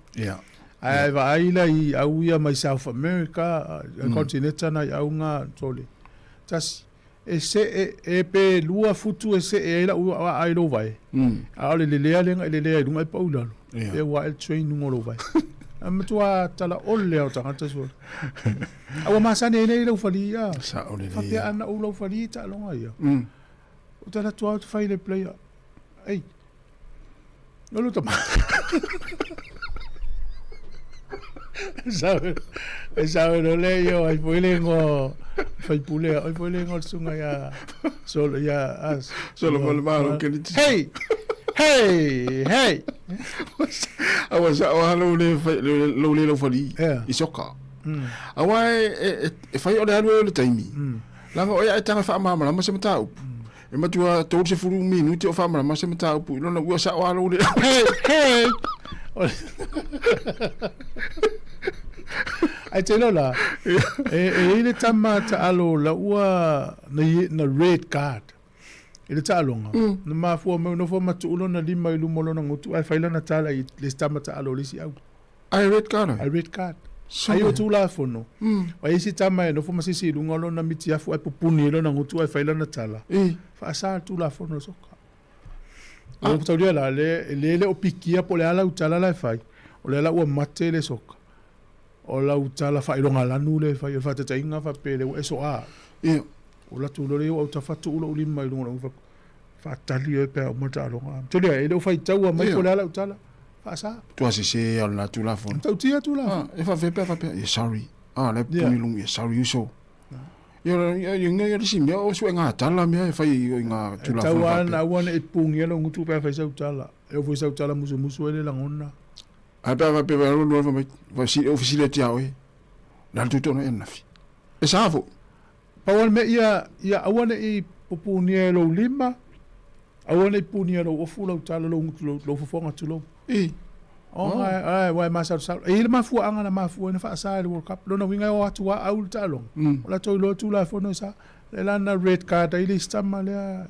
Ae vaai la i au ia mai South America, contineta na i au nga tole. Tasi, e see, e pe lua futu e see ai lau aa i lou vae, a o le lelea lea na e lelea i luga e pau i lalo, pe ua ae le train luga o lou vae. A matua tala ole lava o tagata sua. A ua masani ai nei lau fali ia. Sao lelei. Faapea ana ou lau fali i taaloga ia. O te alu atu lava ou te fai i le player. Ei, o lou tama. E sao e lole ia ai foi le ngo faipule ai foi le ngo sunga ia solo ia as solo mo le malo ke ni. Hey! Hey! Hey! Aua sa o halo le lo le lo fali i soka. Aua e fai o le alu e le taimi. Langa o ia e tanga whaamāmalama se mataupu. E matua 30 minute o faamalama se mataupu i lona ua sao alo le. Hey, hey. Ai te lola, e, e i le tama taalo la ua na, na red card. I le taaloga, na mafua mai ua nofo ma tuu lona lima i luma o lona gutu ae fai lana tala i le isi tama taalo o le isi au. Ai red card ai? Ai red card. Ai o Tulafono. Ai isi tama e nofo ma sisi i luga o lona mitiafu ae pupuni ai lona gutu ae fai lana tala. Faasa le Tulafono o le soka. O taulia la, le, le le o pikia po o le a lau tala la e fai, o lea la ua mate le soka. O lau tala faailoga lanu lea e fai, o le faataitaiga faapea lea ua e soa. Ia. O latou loa lea ua autafa tuu lou lima i luga o lou faatali oe pe a uma le taaloga. Taulia e le o faitaua mai po o le a lau tala. Faasa. Tua sese o lena Tulafono. Matautia Tulafono. Ah, e faapefea pe a faapea, yeah, sorry. Ah, la e puni luga, yeah, sorry uso. Ia, ia, ia, ia, le isi mea o suega tala mea e fai i ngā Tulafono faapea. E tau ana aua ne i pungia lou gutu pe a fai sau tala. E oo foi sau tala musumusu ai le lagona. Ae pe a faapea pe alu alu mai, o fesili atu ia oe, le a le tutono e anafi. E sa foi. Pau lava le mea ia, ia aua ne i pupunia e lou lima, aua ne i punia e lou ofu lau tala, lou gutu, lou, lou fofoga tulou. I. Oh, ai, ai, ua e masalosalo. E i ai le mafuaaga na mafua ai na faasa e le World Cup. Lona uiga e o atu lava au i le taaloga. O latou iloa Tulafono e sa. Lea la na red card ai le isi tama lea,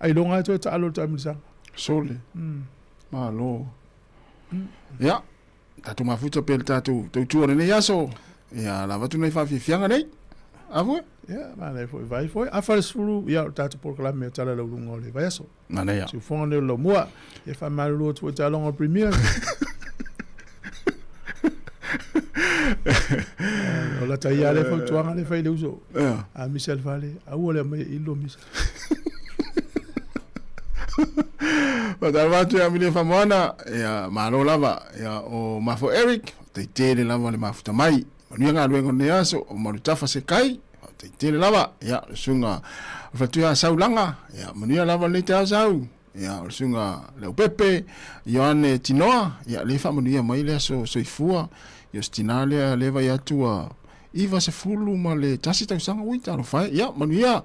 ailoga e toe taalo i le taamilosaga. Sole. Malo. Ia, tatou mafuta pea le tatou tautua o lenei aso. Ia, lava atu nai faafiafiaga nei. A foi? Ia, manaia foi, vai foi. Afa le 10, ia, o le tatou polokalame o Tala Lauluga o le vaiaso. Manaia. Siufoga nei o le laumua. Ia, faamalulu atu foi i taaloga o le Premier. O lata ia le fautuaga le fai le uso. A misa le fale, aua le aumai e ilo misa. Faatalofa atu ia Milia Famoana, ia malo lava, ia o Mafo Eric, faafetai lava le mafuta mai. Manuia galuega o lenei aso, o Malutafa Sekai, faafetai tele lava, ia le susuga o le Faletuia Saulaga, ia manuia lava lenei taeao Sau, ia o le susuga Leaupepe, Ioane Tinoa, ia le faamanuia mai le aso soifua, ia o se tina lea lea vai atu a 91 tausaga, ui talofa e, ia manuia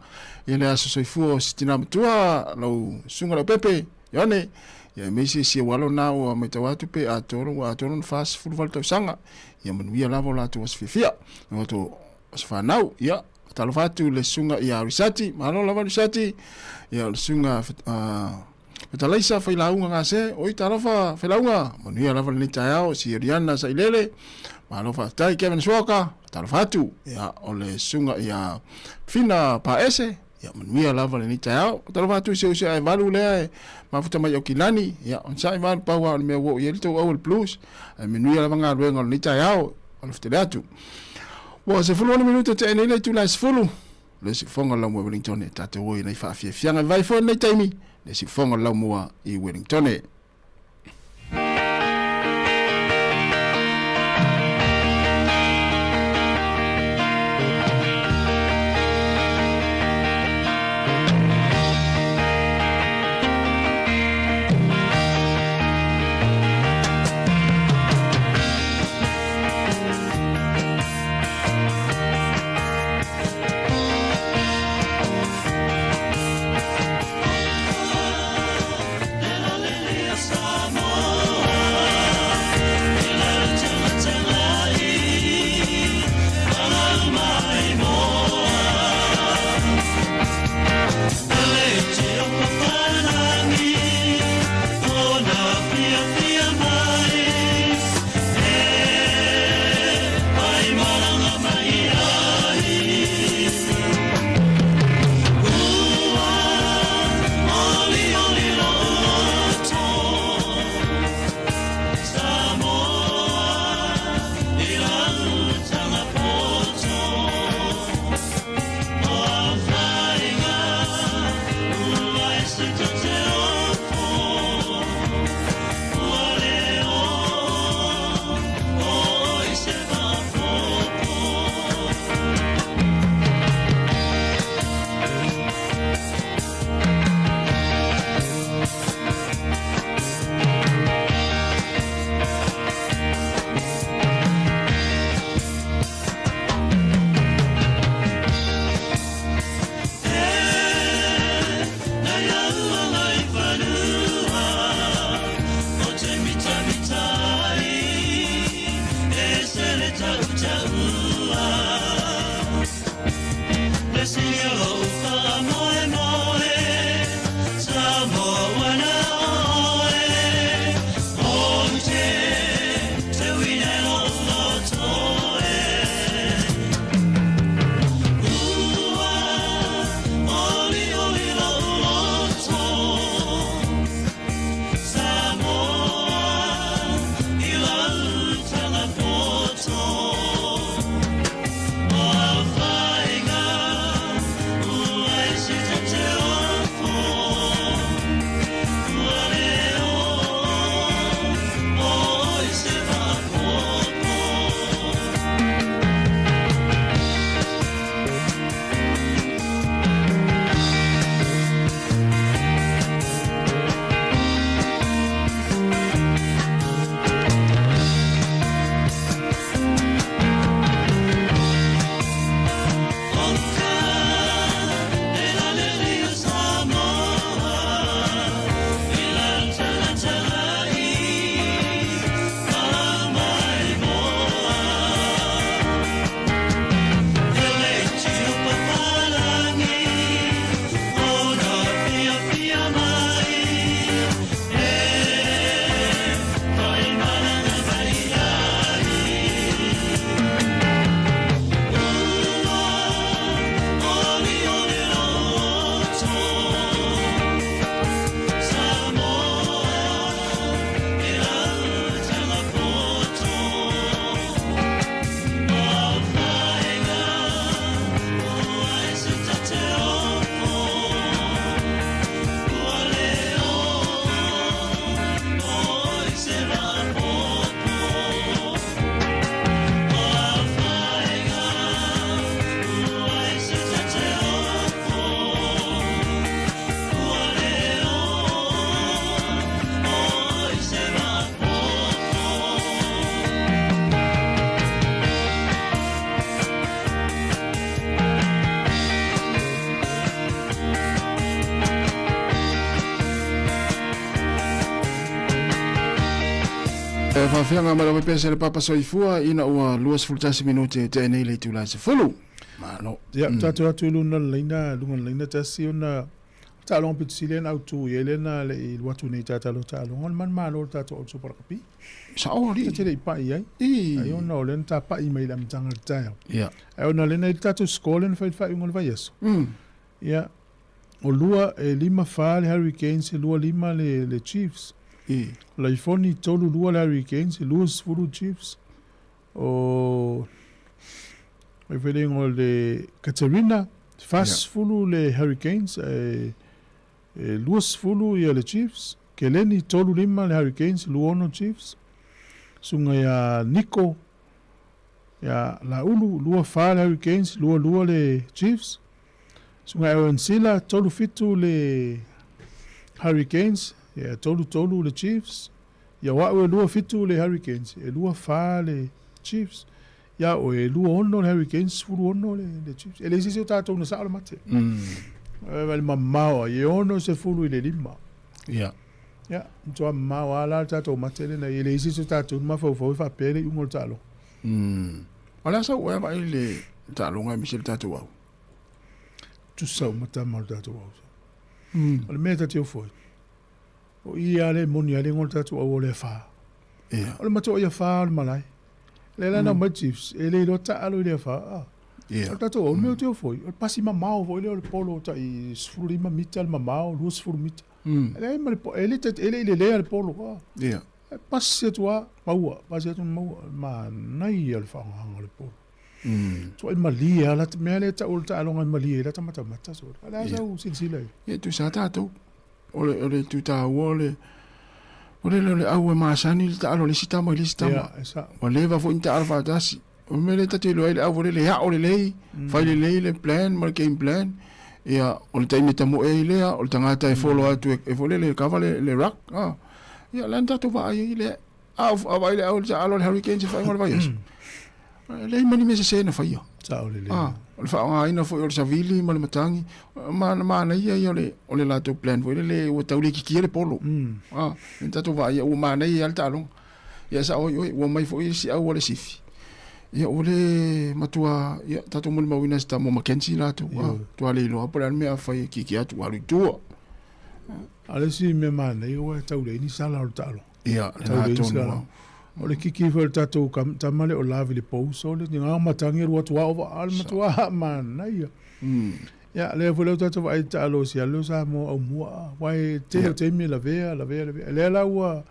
ia le aso soifua o si tina matua lau susuga Leaupepe Ioane, ia aemaise si ou alo na ua matau atu pe atoa ua atoa lona 48 tausaga, ia manuia lava o latou aso fiafia, o latou aso fanau, ia talofa atu le susuga ia Risati, malo lava Risati, ia o le susuga Fetalaisa Failauga Gase, oi talofa Failauga, manuia lava lenei taeao, si Riana Sailele, malo faafetai Kevin Suoka, talofa atu, ia o le susuga ia Fina Paese, ia manuia lava lenei taeao. Talofa atu i si ou sea e valu lea e mafuta mai Aukilani, ia onosai valu pau lava o le mea ua oo i ai le tou au o le blues, ae manuia lava galuega o lenei taeao, alofa atu. Ua 16 minute tea nei le itula e 10, le siufofoga o le Laumua i Wellington e tatou o i nei faafiafiaga e vai foi lenei taimi, le siufofoga o le Laumua i Wellington. Le faafeaga mai lava pea le papa soifua ina ua 21 minute te nei le itula 10. Malo. Ia, tatou atu i luna le laina, luga le laina tasi ona taaloga pito sili na autu i ai lena le i alu atu nei tatalo taaloga o le manumalo o le tatou au Super Rugby. Sao alii. Ta te le i pai ai. I. Ai ona o lea na tapai mai i le amataga o le taeao. Ia. Ai ona o lea na i le tatou score lea na fai i le faaiuga o le vaiaso. Ia, o lua e 5 fa le Hurricanes, e 2 5 le, le Chiefs. I. Laifoni 3 2 le Hurricanes, e 20 Chiefs. O ai foi le igoa o le Katerina, 40 le Hurricanes, e, e 20 ia le Chiefs. Keleni 3 5 le Hurricanes, 26 Chiefs. Suga ia Nico Ia Laulu, 2-4 le Hurricanes, 2-2 le Chiefs. Suga Aaron Sila, 3-7 le Hurricanes, ia 3-3 le Chiefs. Ia o au e 2-7 le Hurricanes, e 2-4 le Chiefs. Ia o e 2-6 le Hurricanes, 16 le, le Chiefs. E le isi o tātou na sao le mate. E le mamao, e ono se fulu i le lima. Ia. Ia, matua mamao lava la le tatou mate lena, e leai se isi o tatou na mafaufau e faapea le iuga o le taaloga. O le a sau oe vaai i le taaloga aemaise le tatou au? Tusa uma tama o le tatou au. O le mea ta te ofo ai, o i lava le moni ai le igoa o le tatou au o le afa. Ia. O le matua i afa o le malae. Lea la na aumai le Chiefs, e le iloa taalo i le afa. Ah. Ia. O le tatou au, o le mea ou te ofo ai, o le pasi mamao foi lea o le polo tai 15 mita le mamao, 20 mita. E leai ma le po, e le e le i lelea le polo. Ah. Ia. E pasi atu lava, maua, pasi atu maua, manaia le faaaogaga o le polo. Tuai malie lava la mea lea e tau o le taaloga e malie ai lata matamata sole. O le a sau silasila i ai? Ia tusa tatou. O le o le itu taua o le o le o le au e masani le taalo a le isi tama i le isi tama. Ia, e sao. Ua leva foi ona taalo faatasi. O le mea lea ta te iloa ai le au foi lele e ao lelei, fai lelei le plan ma le game plan. Ia, o le taimi e tamoe ai lea, o le tagata e follow atu e foi lele e cover le, le ruck. Ah. Ia, la na tatou vaai ai le a a vaai le au i le taalo a le Hurricanes i le faaiuga o le vaiaso. E leai ma ni mea sese na faia. Sao lelei. Ah, o le faaaogaina foi o le savili ma le matagi, ma manaia ia o le, o le latou plan foi lele ua tau le kikia le polo. Ah, na tatou vaai ua manaia lava le taaloga. Ia sao ai oe, ua mai foi isi au a le sifi. Ia ua le matua, ia tatou molimauina se tama o Mackenzie latou. Ah, tua le iloa po o le a le mea a fai e kiki atu ua alu i tua. A o le isi mea manaia ua tau leai ni sala o le taaloga. Ia, Tau lena leai ni tonu sala. lava. O le kiki foi o le tatou tama lea o Lavi le Pouso le nga matagi alu atu a ova a le matua manaia. Ia lea foi lea tatou vaai i taalo si alu Samoa au mua. Aua e tele o taimi e lavea, lavea, lavea. Lea la ua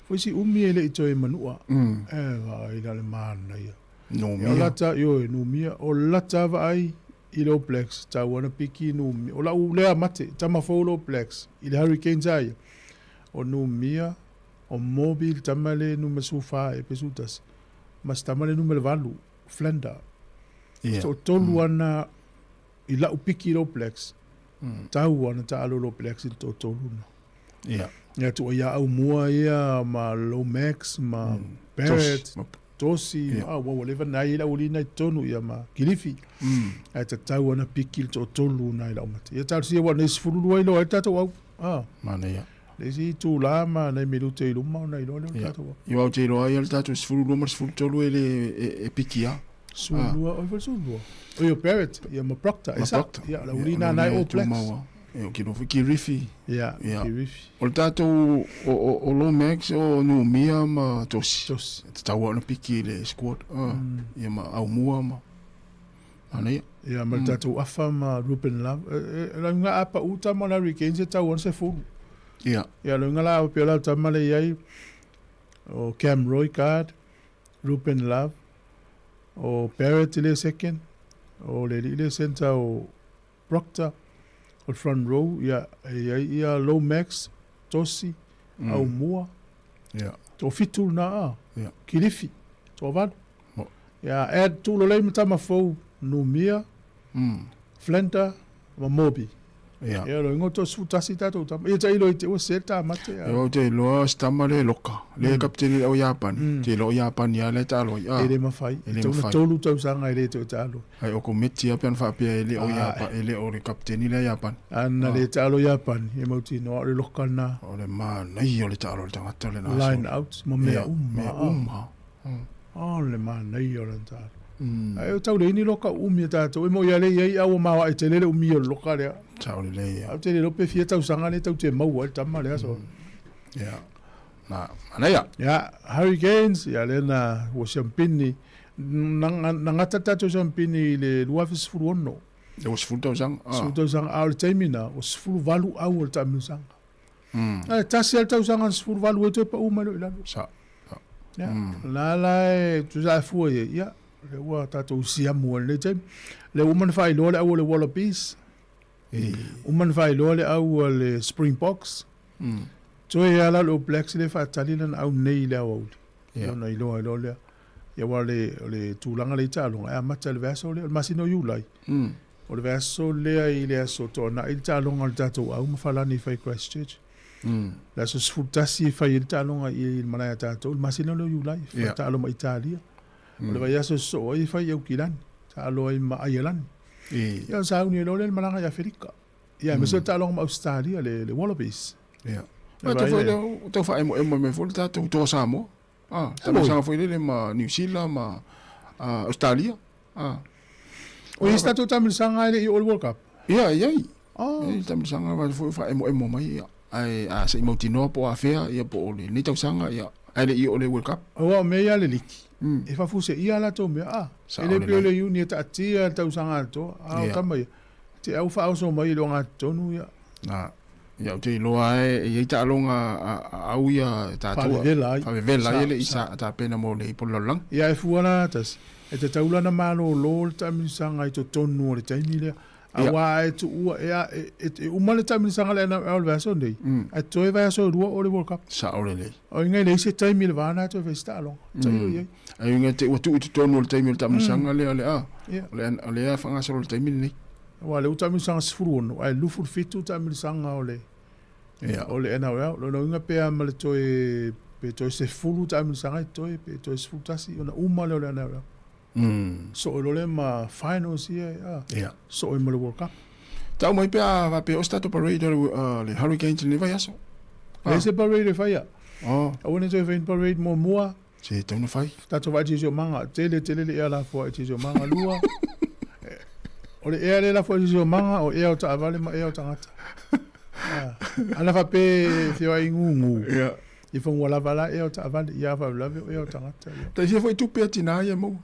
foi si umi e le i toe manua. E vaai la le manaia. Numia. O lata, ioe, numia. O lata vaai i le All Blacks, tau ana piki numia. O lau lea mate, tama fou le All Blacks, i le Hurricanes a ia. O numia, o Moby le tama le numera 14 e pe 11. Ma se tama le numera 8, Flander. Yeah. Toatolu ana i lau piki i le All Blacks, tau ana taalo le All Blacks i le toatolu na. Yeah. Ia tua ia au mua ia ma Lomax ma Barrett, Tosi, Yeah. ah, ua ua leva nai lau lina i totonu ia ma Kilifi. Ae tatau ana piki le toatolu na i lau mate. Ia talosia ua nei 12 i loa ai le tatou au. Ah. Manaia. Le isi itulā ma nai minute i luma ona iloa lea o le Ia. tatou au. Ia ou te iloa ai o le tatou 12 ma le 13 e le e piki lava. 12, oi foi le 12. Oi o Barrett, ia ma Proctor, e Ma sa. Proctor. Ia, la uli nā nai All Blacks. Ia, o kilo foi Kirifi. Ia, Ia. Kirifi. O le tatou o, o, o Lomax, o Numia ma Tosi. Tosi. E tatau lava ona piki i le squad. Ah, Ia ma Aumua ma Manaia. Ia, ma le tatou Afa ma Ruben Love. E, e, e, nga apa u tama o Larry Gaines e tau ona se fulu. Ia. Ia, le nga la pe la tama le iai o Cam Roigard, Ruben Love, o Barrett i le second, o le alii le centre o Proctor, o le front row, ia, e i ai ia Lomax, Tosi, Aumua, Ia. toafitu lena a, Ia. Kilifi, toavalu. Mo. Ia, add tuulolei ma tama fou, Numia, Flenter ma Moby. Ia. Ia, lo ingo to 11 tatou tama. Ia tailo i te ua se ta mate. Ia ou te iloa o se tama le loka, le kapiteni le au Iapani, te iloa o Iapani lava le taalo ai. E le mafai. E le Tau na mafai. tolu tausaga e le toe taalo. Ai o komiti lava pe ana faapea e le o Iapa, e le o le kapiteni lea Iapani. Ana le taalo Iapani, e mautinoa o le loka lena. O le manaia o le taalo o le tagata lena. Line out ma mea uma. Mea uma. O le manaia o lana taalo. Ae o tau leai ni loka umi a tatou. E moi lava lea i ai a ua maoae tele le umi o le loka lea. Sao lelei ia. Ae ou te le iloa pe fia tausaga lea tatou te maua ai le tama lea so. Ia. Na, manaia. Ia, Hurricanes, ia lea na ua siampini. Na, na gata le tatou siampini i le 2016. Lea ua 10 tausaga. 10 tausaga, a o le taimi na, ua 18 au o le taamilosaga. Ae tasi lava le tausaga na 18 ai toe pau mai loa i lalo. Sa. Ia, la la e tusa e fua i ai, ia, lea ua tatou siamu ai i lenei taimi. Lea ua uma ona faailoa le au a le Wallabies, uma ona faailoa le au a le Springboks. Toe lava la o le All Blacks lea e faatali lana au nei i le aoauli. Ia ona iloa ai loa lea. Ia aua o le, o le tulaga lea i taaloga, e amata i le vaiaso lea, o le masina o Iulai. O le vaiaso lea i le aso Toonai le taaloga o le tatou au ma Falani e fai i Christchurch. Le aso 11 e fai ai le taaloga i le malae a tatou, le masina lea o Iulai, e fai taalo ma Italia. O le vaiaso e sosoo ai e fai i Aukilani, taalo ai ma Aielani. Ia ona sauni ai loa lea le malaga i Aferika. Ia aemaise o le taaloga ma Ausetalia, le Wallabies. Ia. Ua tau faaemoemo mai foi le tatou Toa Samoa. Ah, talosaga foi lele ma New Zealand ma Australia. Ah. O i se tatou taamilosaga e le i oo i le World Cup? Ia, e i ai. Oh. E i ai taamilosaga va foi faaemoemo mai ia. Ae a se i mautinoa po o afea ia po o lenei tausaga ia ae le i oo i le World Cup. Aua o mea ia a le liki, e faafuseia a latou mea, a, e le pei o le Iuni e taatia le tausaga atoa, a o tama ia, te au faaoso mai i le ogatotonu ia. Na, Ia ou te iloa e i ai taaloga a au ia e tatou. Faavevela ai. Faavevela ai e le i sa tapena mo le ipu o le lalolagi. Ia e fua la tasi, e tatau la ona malolo le taamilosaga i totonu o le taimi lea. Aua a e tuua e a e uma le taamilosaga lea na o le vaiaso nei, ae totoe vaiaso e lua o le World Cup. Sao lelei. O inga e leai se taimi i le va na e toe fai se taaloga. Tailo i ai. Ai inga te ua tuu i totonu o le taimi o le taamilosaga lea o le a. O lea e faagasolo i le taimi lenei. Aua o lea ua taamilosaga 16 ae 27 taamilosaga o le o le NRL. Lona uiga pe a ma le toe pe toe 10 taamilosaga e totoe pe toe 11 ona uma lea o le NRL. Soo loa lea ma finals ia a soo ai ma le World Cup. Tau mai pe a faapea o se tatou parade o le Hurricanes i lenei vaiaso. Leai se parade e faia. Aua ne i toe fai ni parade muamua. Se tau na fai. Tatou vaai siosiomaga, tele tele le ea lafoa i siosiomaga lua. O le ea lea lafoa i siosiomaga, o ea o taavale ma ea o tagata. Ana faapea e feoai gugu, i fanua lava la ea o taavale, ia a faalavelave o ea o tagata. Tai fia foi tupe a tina ia maua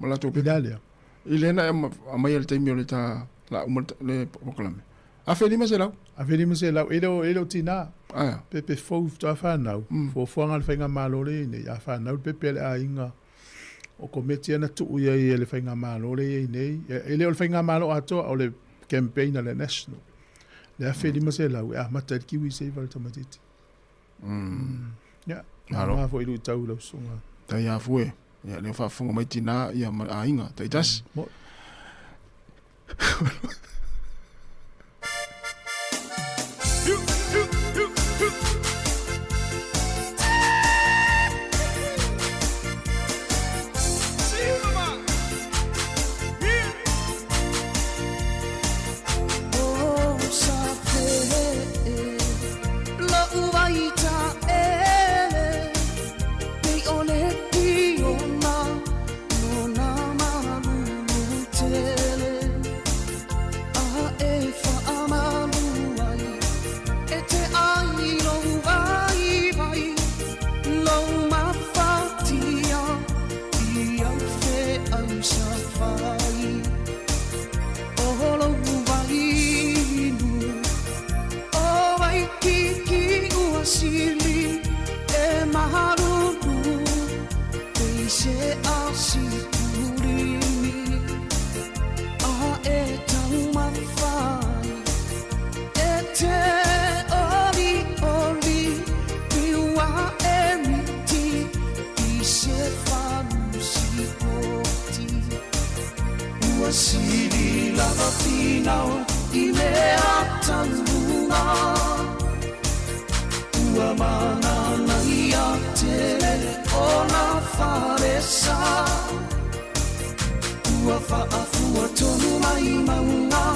ma latou pepa. I le a lea? I lea na e aumaia i le taimi o le ta la uma le polokalame. 1500. 1500, e le o, e le o tina. Aea. Pepe fou faatoa fanau, fuafuaga a le Faigamalo lea e i ai nei, a fanau le pepe a le aiga, o komiti ia na tuu i ai e le Faigamalo lea e i ai nei, e le o le Faigamalo atoa, o le campaign a le National. Le 1500 e amata ai le KiwiSaver a le tamaitiiti. Ia, mama foi i luitau i lau susuga. Tai a fue. Ia, lea ua faafofoga mai tina ia ma aiga taitasi. Mo. sili lava finau i mea taluga Ua mananaia tele o na falesa Ua faafua tonu mai mauga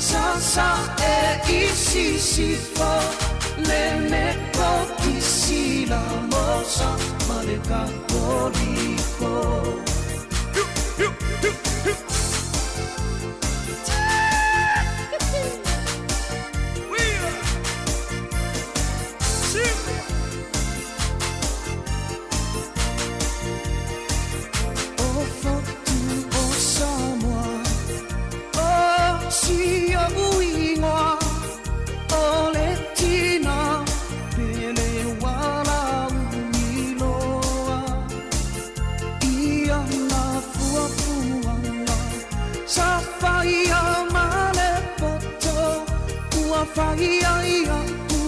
Sasa e i sisifo Le Metokisi la mosa ma le Katoliko. O Fotu o Samoa, o si ou igoa, o le tina pele walaui loa. I ana fuafuaga sa faia ma le poto, ua faia iaʻu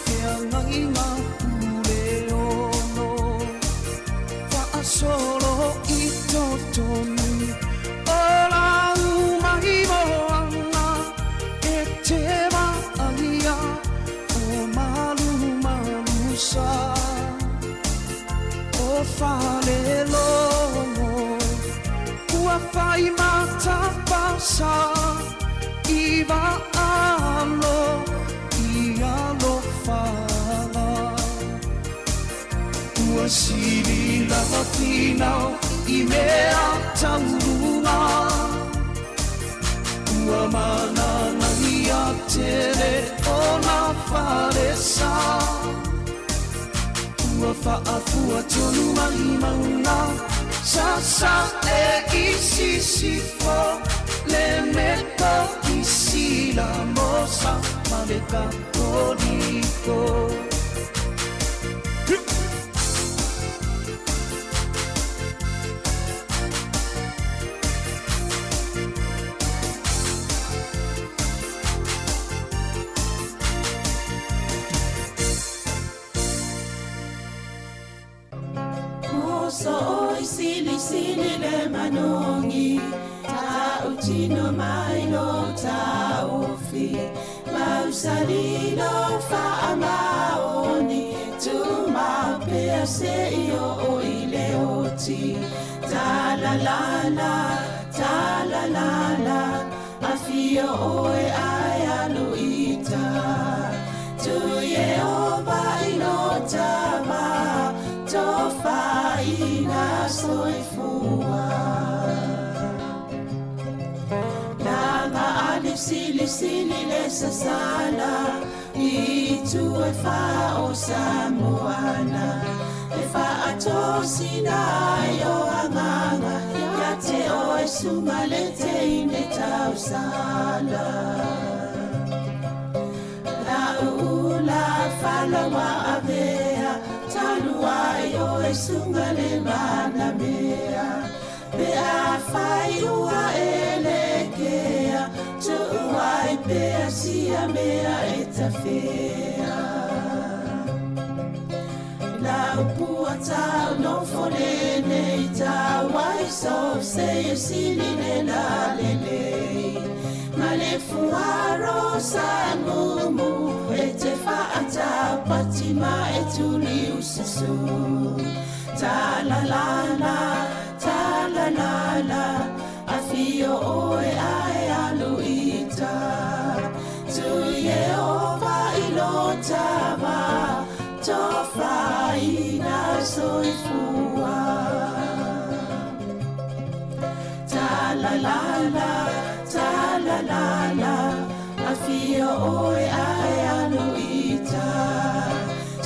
feagaiga pule ono. Faasolo i totonu o lau mai moana e te vaaia o malumalu sa o Falelogo ua fai matapasa i vaalo i alofaga. Ua sili lava finau i mea tauluga Ua mananaia tele o na falesa Ua faafua tonu mai mauga Sasa e i sisifo Le Metokisi la mosa ma le Katoliko. Muso oi sili sili le manogi Tautino mai lo taofi Mausali lo faamaoni Tumapea se i oo i le oti Talalala, talalala Afio oe ae alu ita Tu Iehova i lo tama Tofaina soifua Langa ali sili sili le sasala I tu e fa o Samoana E faatosina ai o agaga Ia te oe suga le teine tausala La ula falawa avea Talu ai oe suga le manamea Pe afai ua e lekea Tuu ai pea sia mea e tafea La upua tau nofo lenei Tau ai so se e sili le la lelei Ma le fuaro sa mumu E te faatau pati ma e tuli ususu Ta la la la, ta la la la Afio oe ae alu ita Tu Iehova i lo tama Tofaina soifua Ta la la la, ta la la la Afio oe ae alu ita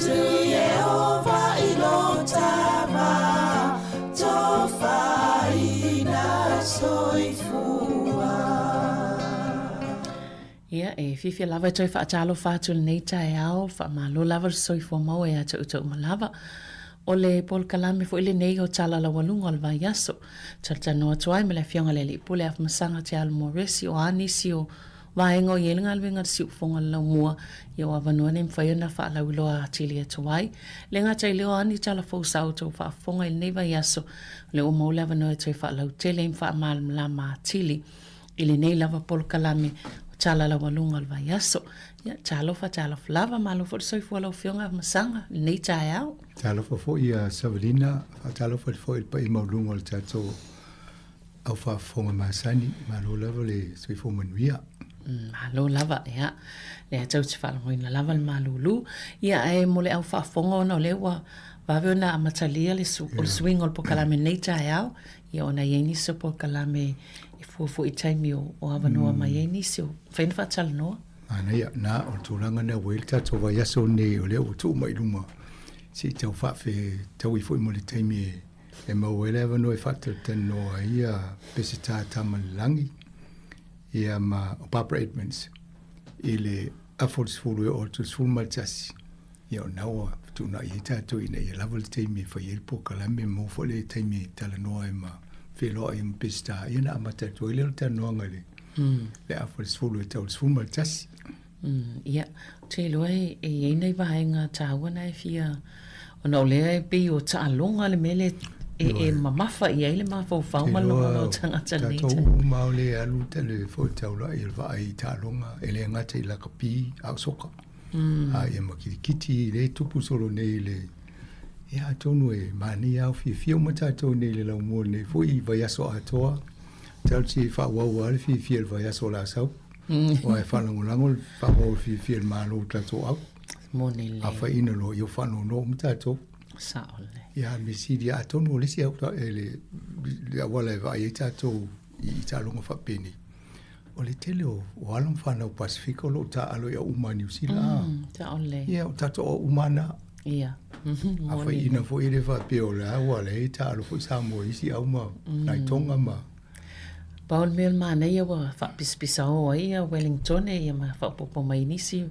Tu Iehova i lo tama Tofaina soifua. Ia, e fiafia lava e toe faatalofa atu i lenei taeao, faamalo lava le soifua maua ia te outou uma lava. O le polokalame foi lenei o Tala Laualuga o le Vaiaso. Talatalanoa atu ai ma le Afioga i le Alii Pule Afamasaga Te Alo Moresi, o a nisi o. vaega o i ai le galuega a le Siufofoga o le Laumua, ia o avanoa nei e mafai ona faalauiloa atili atu ai. Le gata i lea o a ni tala fou sa outou faafofoga i lenei vaiaso, o lea ua maua le avanoa e toe faalautele ai ma faamalamalama atili i lenei lava polokalame o Tala Laualuga o le Vaiaso. Ia, talofa, talofa lava, malo foi le soifua lau Afioga Masaga i lenei taeao. Talofa foi ia Savelina, faatalofa atu foi i le paia maualuga o le tatou au faafofoga masani, malo lava le soifua manuia. Malo lava, ia. Lea tou te faalogoina lava le malulu. Ia, ae mo le au faafofoga ona o lea ua vave ona amatalia le, su, o le suiga o le polokalame lenei taeao, ia ona e i ai nisi o polokalame e fua foi i taimi o, o avanoa mai ai nisi o mafai ona faatalanoa. Manaia, na, o le tulaga lena ua i ai le tatou vaiaso lenei o lea ua tuu mai i luma se i tau faafetaui foi mo le taimi e e maua ai le avanoa e faatalatalanoa ai ia Peseta Tamalelagi ia ma o Barbara Edmonds i le afa o le 10 e oo atu i le 11. Ia o lena ua fetuunai ai tatou ina ia lava le taimi e fai ai le polokalame ma maua foi le taimi e talanoa ai ma feiloai ai ma Peseta ia ona amata atu ai lea o le talanoaga i le le afa o le 10 e tau i le 11. Ia, ou te iloa e i ai nai vaega taua na e fia, ona o lea e pei o taaloga le mea lea e mamafa i ai le mafaufau ma le lagona o tagata i lenei taimi. Tatou uma o le alu le foi taulai i le vaai i taaloga, e le gata i lakapi a o soka. A ia ma kirikiti le tupu solo nei le ia atonu e manaia au fiafia uma tatou nei i le laumua nei foi i vaiaso atoa. Tatou te faaauau lava le fiafia i le vaiaso o le a sau. Aua e faalagolago le faaauau o le fiafia i le Malo o tatou au. Moni lelei. Afaina loa ia faanoanoa uma tatou. Sao lelei. Ia, mea sili atonu o le isi au, e le, le auala e vaai ai tatou i taaloga faapenei, o le tele o, o alo ma fanau Pasefika o lo o taaalo i auma a Niu Sila. Sao lelei. Ia, o tatou auma na. Ia. Afaina foi e le faapea o le a ua leai taaalo foi Samoa i isi auma, nai Tonga ma Pau le mea o le manaia ua faapisapisao ai ia Wellingtone ia ma faaopoopo mai nisi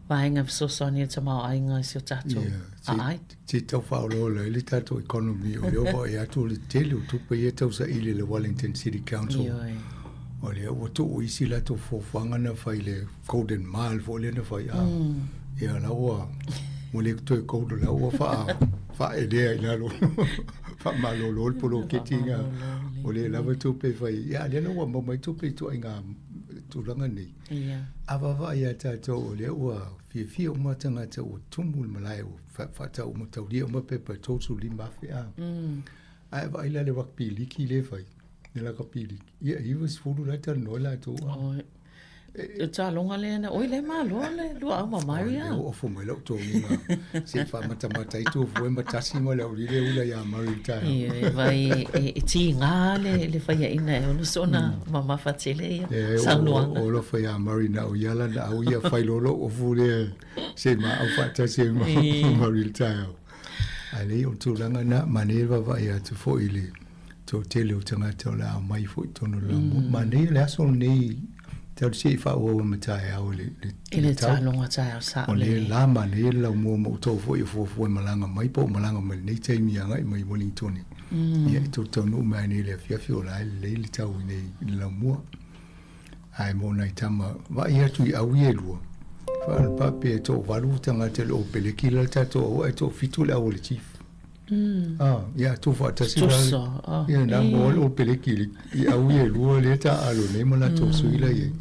vaega e fesoasoani i le tamaoaiga i si o tatou aai. Se i tau faaolaola ai le tatou economy o lea ua vaai atu o le tele o tupe ia e tau saili e le Wellington City Council. Ioe. O lea ua tuu isi latou fuafuaga na fai i le Golden Mile foi lea na fai a. Ia la ua ua le toe gold la ua faa faaelea i lalo. Faamalolo le poloketi nga o le lava tupe fai. Ia lea la ua maua mai tupe i ituaiga tulaga nei. Ia. A vaavaai ia tatou o lea ua fiafia uma tagata ua tumu le malae ua faatau uma taulia uma pepa e 35,000 a. Ae vaai la le rugby liki lea e fai, le lakapi liki, ia e 90 la e talanoa latou a. Oi. O taaloga lea na, oi lea malo le luaau ma Murray a. Oi, ofo mai lau togiga. Se i faamatamata ai Tufue ma Tasi ma le aualii ula ia Murray i le taeao. Ioe, vai e tiga le, le faiaina e ono soona mamafa tele ia saunoaga. O alofa ia Murray na o ia la na au ia fai loa lou ofu lea se i maau faatasi ai ma Murray i le taeao. Ae leai o le tulaga lena, manaia le vaavaai atu foi i le toatele o tagata o le a omai foi i totonu o le laumua. Manaia le aso lenei, talu se i faaauau ai ma taeao i le, le, I le taaloga taeao sao O lea la manaia le laumua ma outou foi e fuafua e malaga mai po o malaga mai lenei taimi agai mai Wellington. Ia e tou taunuu mai nei i le afiafi o la e lelei le tau i nei i le laumua. Ae mo nai tama, vaai atu i au ia e lua, faapea e toavalu tagata i le Opeleki la le tatou au ae toafitu le au a le chief. Ah, ia tuufaatasi la. Tusa, ah. Ia na mo le Opeleki i, i au ia e lua lea taaalo nei ma latou sui la i ai.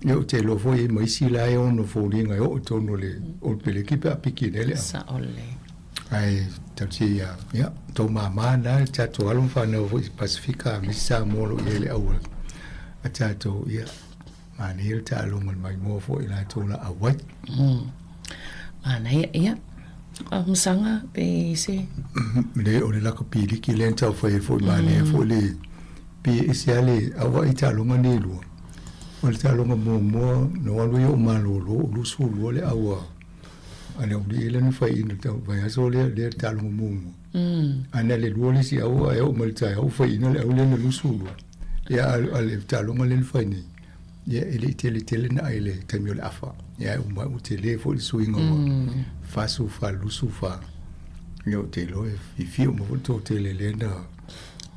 Ia ou te iloa foi e i ai ma isi la e ono foliga e oo i totonu o le Opeleki pe a piki nei le au. Sao lelei. Ae tausia ia, ia, tou māmā na, tatou alo ma fanau foi i Pasifika, aemaise Samoa o lo o i ai le au a tatou, ia, manaia le taaloga i le maimoa foi i latou la auai. Manaia, ia. Masaga pe i se... Le, o le lakapi liki lea na taufai ai foi, manaia foi le, pei e ese lava le auai i taaloga nei e lua. O le taaloga muamua na ou alu ai ou malolo, o 22 le au a A le aualii lea na fai ina tau vaiaso lea lea taaloga muamua. A na le lua le isi au ae oo mai le taeao ua fai ina le au lea na 22. Ia a le taaloga lea na fai nei, ia e le i tele tele na ai le taimi o le afa. Ia ae uma ua tele foi le suiga ua 44 24. Ia ou te iloa e fiafia uma foi le toatele lea na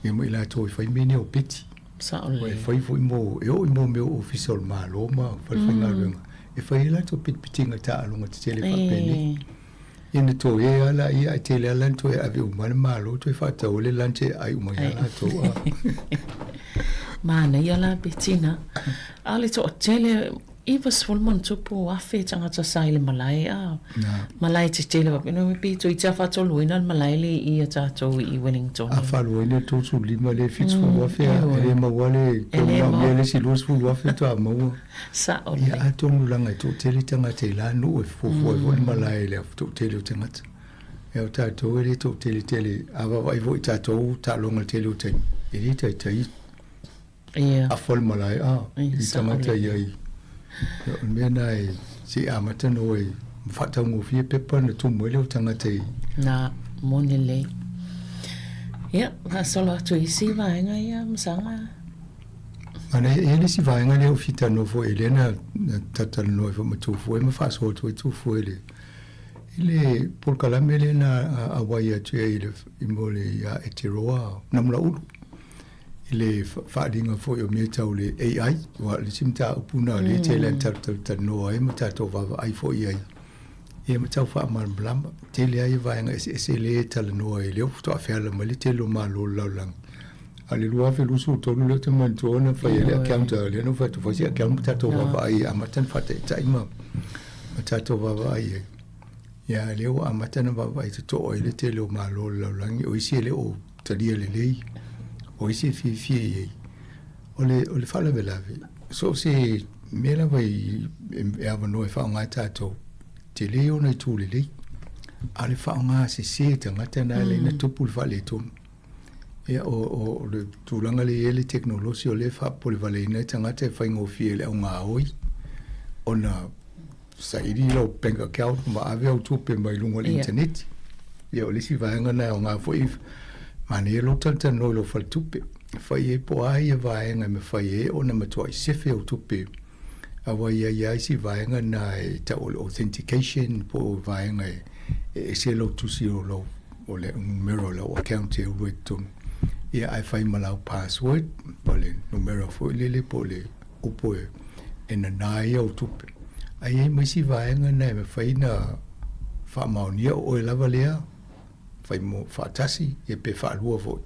ia ma i latou e fai mea nei o peti. Sao lelei. Aua e fai foi mo, e oo i mo mea o ofisa o le Malo ma falefaigaluega, e fai ai latou pitipitiga taaloga tetele faapenei. Ia na toe lava laia ae tele lava la na toe ave uma le Malo toe faatau ai le lunch e ai uma ai lava latou a. Manaia la Betina. A o le toatele 90+ tagata sa i le malae a. Malae tetele faapena pe toeitiiti lava faatoluina le malae le i i a tatou i Wellington. A faaluaina le 35 le 70,000 e le maua le toe manaomia le isi 20,000 faatoa maua. Sao lelei. Ia atonu leaga e toatele tagata i la nuu e fuafua ai foi le malae i le toatele o tagata. Ia o tatou e le toatele tele, a vaavaai foi i tatou taaloga i le tele o taimi, e le taitai afa le malae a i tagata i ai. Ia o le mea lena e se i amata ona o e faataugofie pepa ona tumu ai lea o tagata i. Na, moni lelei. Ia, faasolo atu i isi vaega ia Masaga. Ana e i ai le isi vaega lea o fita nofo i lea na talatalanoa ai foi ma Tufue ma faasoa atu ai Tufue i le i le polokalame lea na auai atu ai i le i mo le ia Eteroa Namulauulu i le faaaliga foi o mea tau le AI aua o le isi mataupu lena o lea e tele lava ina talatalanoa ai ma tatou vaavaai foi i ai ia ma tau faamalamalama. Tele lava ia vaega eseese lea e talanoa ai lea faatoa feala mai le tele o malo o le lalolagi. A o le 2023 lea ou te manatua na fai ai le account a lea na ou fai atu fai se account ma tatou vaavaai e amata ona faataitai ma ma tatou vaavaai ai. Ia lea ua amata ona vaavaai totoa i le tele o malo o le lalolagi, o isi e le o talia lelei, o isi e fiafia i ai. O le, o le faalavelave, so o se mea lava i, e avanoa e faaaoga ai tatou, tele ona itu lelei. A o le faaaoga sese e tagata na e ala ai ona tupu le faaletonu. Ia, o, o, o le tulaga lea e i ai le tekonolosi o lea e faapolevaleina ai tagata e faigofie i le augaoi ona saili lau bank account ma ave au tupe mai luga o le internet. Ia, o le isi vaega lena e aoga foi, manaia lou talatalanoa i lou faletupe, e fai ai po o a ia vaega e mafai ai ona matuai sefe au tupe aua e i ai lava isi vaega na e tau o le authentication po o vaega e ese lou tusi o lou o le numera o lau account e ulu ai totonu. Ia ae fai ma lau password po o le numera foi lele po o le upu e, e nanā ai au tupe. Ae i ai ma isi vaega na e mafai ona faamaonia o oe lava lea, fai mo faatasi ia pe faalua foi.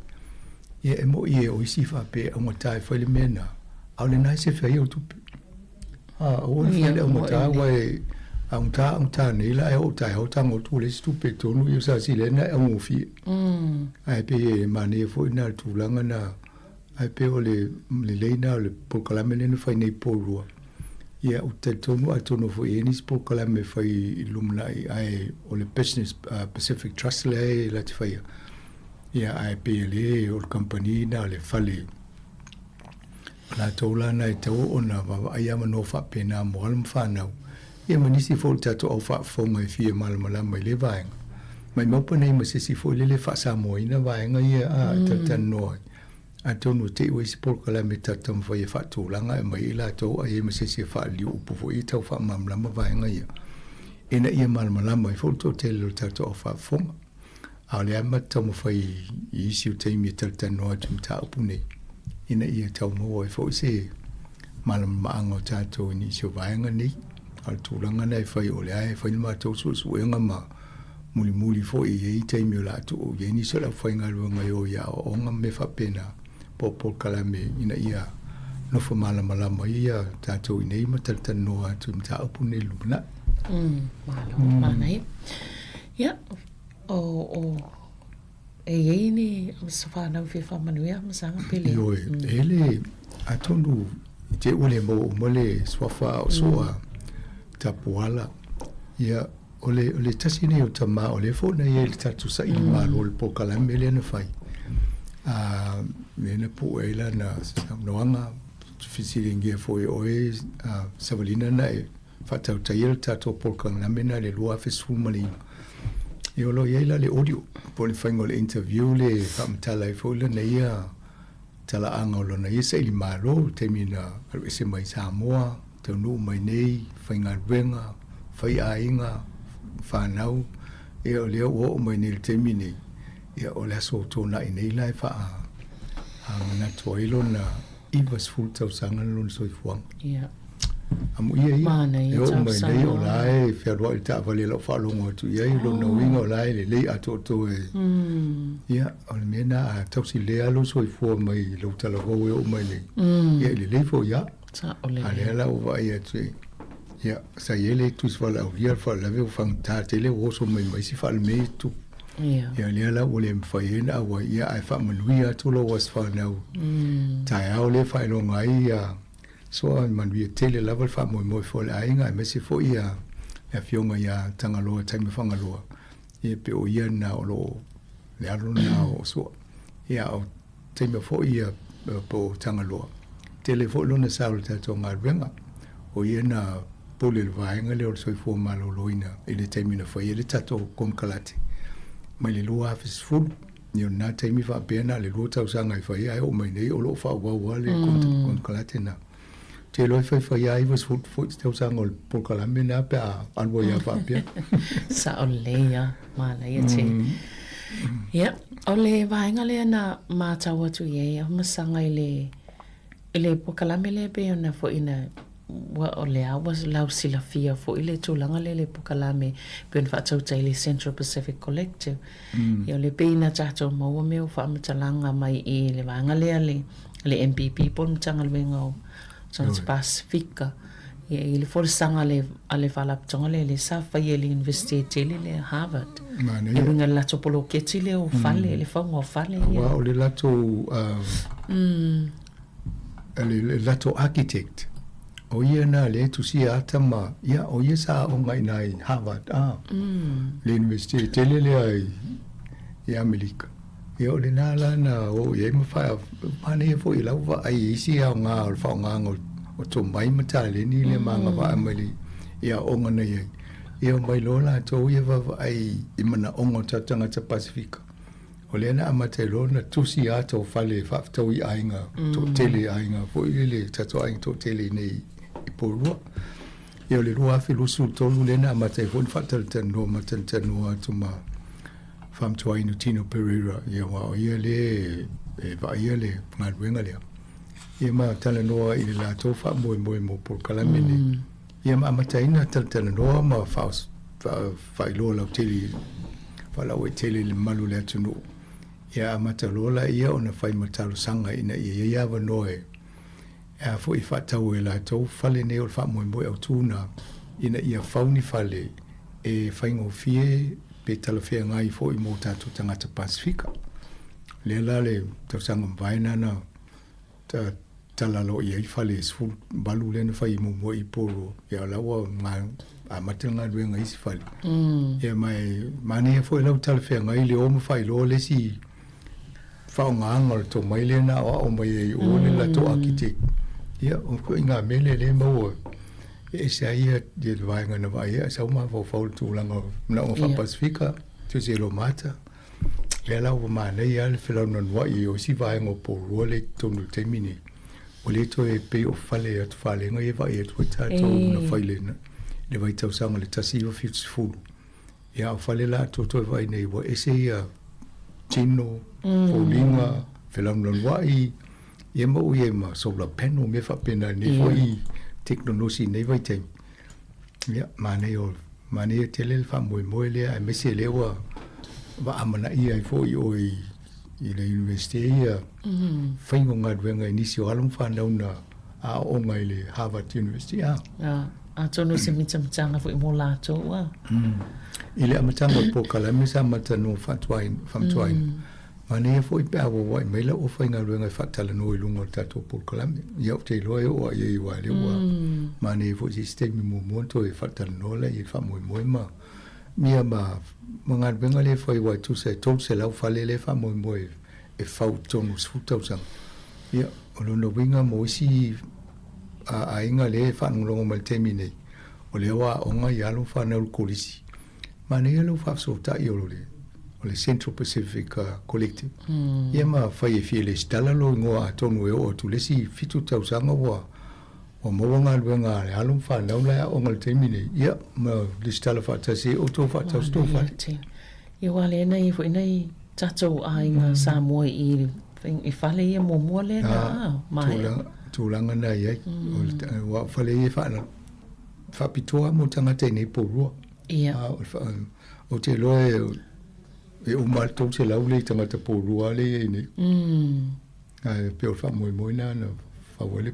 Ia e moi e o isi faapea e augata e fai le mea na, a o lena e sefe ai au tupe. A, aua le fai le augata aua e augata augata nei la e oo taeao tago atu ua leai se tupe i totonu ia sa sili ai ona e augofie. Ae pei e manaia foi na le tulaga na, ae pei o le lelei na o le polokalame lea na fai nei Porirua. Ia ou te talitonu atonu foi e i ai nisi polokalame e fai i le lumanai ae o le Business Pacific Trust lea e la te faia. Ia ae pei o lea o le kamupani na o le fale o latou la na e tatau ona vaavaai avanoa faapena mo alo ma fanau ia ma nisi foi o le tatou au faafofoga e fia malamalama i lea vaega. Maimau pe nei ma se isi foi lele e faa-Samoaina vaega ia a e talatalanoa ai. Atonu e te i ua i ai se polokalame e tatou taumafai e faatulaga e aumai ai latou a i ai ma se isi e faaliliu upu foi e tau faamalamalama vaega ia ina ia malamalama ai foi le toatele o le tatou au faafofoga. A o lea lava matou te taumafai i isi o taimi e talatalanoa atu i mataupu nei ina ia tau maua ai foi se malamalamaaga o tatou i nisi o vaega nei. A o le tulaga lena e fai o lea e fai le matou suesuega ma mulimuli foi e i ai taimi o le a tuu i ai nisi o le aufaigaluega e o i aoaoga ma mea faapena po o polokalame ina ia nofo malamalama ai ia tatou i inei ma talatalanoa atu i mataupu nei i le lumanai. Malo, manaia. Ia, o, o, e i ai ni se whanau fia whaamanuia ma saga pe le? Ioe, e le, atonu i te ua le maua uma le suafa o soa Tapuala, ia, O le, o le tasi nei o tama, o lea foi na i ai le tatou saili malo i le polokalame lea na fai. A, lea na pue ai lana saunoaga, fesiligia foi e oe, a, Savalina na e faatautaia le tatou polokalame na i le 2019. Ia o lo o i ai la le audio, po o le faiga o le interview le faamatala ai foi lana ia talaaga o lona ia saili malo i le taimi na alu ese mai Samoa, taunuu mai nei, faigaluega, fai aiga, fanau, ia o lea ua oo mai nei i le taimi nei, ia o le aso Toonai nei la e faa manatu ai lona 90 tausaga lona soifuaga. Ia. Amuia ia, Manaia e oo mai nei o tausaga. la e fealuai i le taavale i lau faalogo atu i ai, lona uiga o la e lelei atoatoa e. Ia, o le mea lena a tausi lelei lava lou soifua mai lou talavou e oo mai nei, ia e lelei foi lava. Sao A lelei. lea la ua vaai atu i, ia, sa i ai le tusi valaaulia le faalavelave ua fagata tele ua oso mai ma isi faalemea i tupu. Ia. Ia lea la ua le mafai ai ona auai, ia ae faamanuia atu lou aso fanau. Taeao lea e faailoga ai ia Soa manuia tele lava le faamoemoe foi o le aiga aemaise foi ia le afioga ia Tagaloa Taima Fagaloa, ia pe o ia lena o lo o le alo lena o Soa. Ia a o Taima foi ia po o Tagaloa, tele foi lona sao i le tatou galuega. O ia na pule i le vaega lea o le soifua maloloina i le taimi na fai ai le tatou konekarate mai le 2010. Ia o lena taimi faapea na o le 2 tausaga e fai ai, ae oo mai nei o lo o faaauau lava le konekarate lena. Ou te iloa e faifai lava 90 foi tausaga o le polokalame lena pe a alu ai lava faapea. Sao lelei lava, manaia tele. Ia, o le vaega lea na matau atu i ai a masaga i le I le polokalame lea pei ona foi na ua o lea ua lausilafia foi le tulaga lea i le polokalame pei ona faatautai i le Central Pacific Collective. Ia o le pei na tatou maua mea o faamatalaga mai i le vaega lea le le MPP po o le Matagaluega o Tagata Pasefika ia i le folasaga a le a le Faalapotopotoga lea lea sa faia i le University tele lea Harvard. Manaia. E uiga i le latou poloketi lea o fale, le fauga o fale ia. Aua o le latou le latou architect, o ia na lea e tusia ata ma, ia, o ia sa aoga i ina i Harvard, a, le University tele lea i Amerika. Ia o lena la na oo i ai ma faa, manaia foi i lau vaai i isi aoga o le faaaogaga o tomai ma taleni lea ma agavaa mai le, i aoga na i ai. Ia omai loa latou ia vaavaai i manaoga o tatou tagata Pasefika. O lea na amata ai loa ona tusi ata o fale e faafetau i aiga toatele, aiga foi lele, tatou aiga toatele i nei i Porirua. Ia o le 2023 lea na amata ai foi ona faatalatalanoa ma talatalanoa atu ma Faamatuaina Tino Pereira, ia aua o ia lea e vaaia le galuega lea. Ia ma talanoa i le latou faamoemoe mo polokalame nei. Ia ma amataina talatalanoa ma faailoa lautele, faalauaitele i le mamalu o le atunuu. Ia amata loa laia ona fai ma talosaga ina ia i ai avanoa e a foi faatau e latou fale nei o le faamoemoe autu na ina ia fau ni fale e faigofie pe talafeagai foi mo tatou tagata Pasefika. Lea la le tausaga mavae na na tala loa i ai fale e 18 lea na fai muamua i Porirua. Ia o la ua amata le galuega i isi fale. Ia ma e manaia foi lau talafeagai le o ma faailoa le isi faaaogaga o le tomai lea na aoao mai ai o le latou architect. Ia o ituaiga mea lea lea e maua e ese ai ia le vaega na vaai ai ae sau mafaufau i le tulaga o manaoga faa-Pasefika, tusi e lomata. Lea la ua manaia lava le felaunanuai o isi vaega o Porirua lea i totonu i le taimi nei, ua le toe pei o fale atufalega ia e vaai atu ai tatou na fai i le vaitausaga o le 1970. Ia a o fale la tou toe vaai nei ua ese ia tino, foliga, felaunanuai, ia ma ua i ai ma solar panel mea faapena i lenei foi tekonolosi i lenei vaitaimi. Ia, manaia o, manaia tele le faamoemoe lea aemaise lea ua vaamanaia ai foi oe i, i le Universite ia faiga o galuega i nisi o alo ma fanau na aooga i le Harvard University. A. A, atonu o se mitamitaga foi mo latou, a. I le amataga o le polokalame sa matalanoa faatuaina, faamatuaina, Manaia foi pe a waua'i mai lau aufaigaluega e faatalanoa i luga o le tatou polokalame. Ia ou te iloa e oo lava i ai aua o lea ua manaia foi i se isi taimi muamua ona toe faatalanoa lea i le faamoemoe ma ia ma ma galuega lea e fai aua e tusa e 300 fale lea e faamoemoe e fau i totonu o le 10 tausaga. Ia, o lona uiga mo isi aiga lea e faalogologo mai i le taimi nei, o lea ua aoga i alo ma fanau i le kolisi. Manaia lou faafesootai o le o le Central Pacific Collective. Ia ma fai e fia lesitala lou igoa atonu e oo atu i le isi 7 tausaga ua ua maua galuega a le alo ma fanau la e aoga i le taimi nei. Ia ma lesitala faatasi ai outou faatausi tou fale. Ia aua lea na i ai foi nai tatou aiga Samoa i. I fale ia muamua lea na maea. Tulaga na i ai. Aua o fale ia e faapitoa mo tagata i nei pourua. Ia. Ou te iloa e uma lava le 300 lea i tagata pourua lea e i ai nei. Ae pei o le faamoemoe lena na fau ai le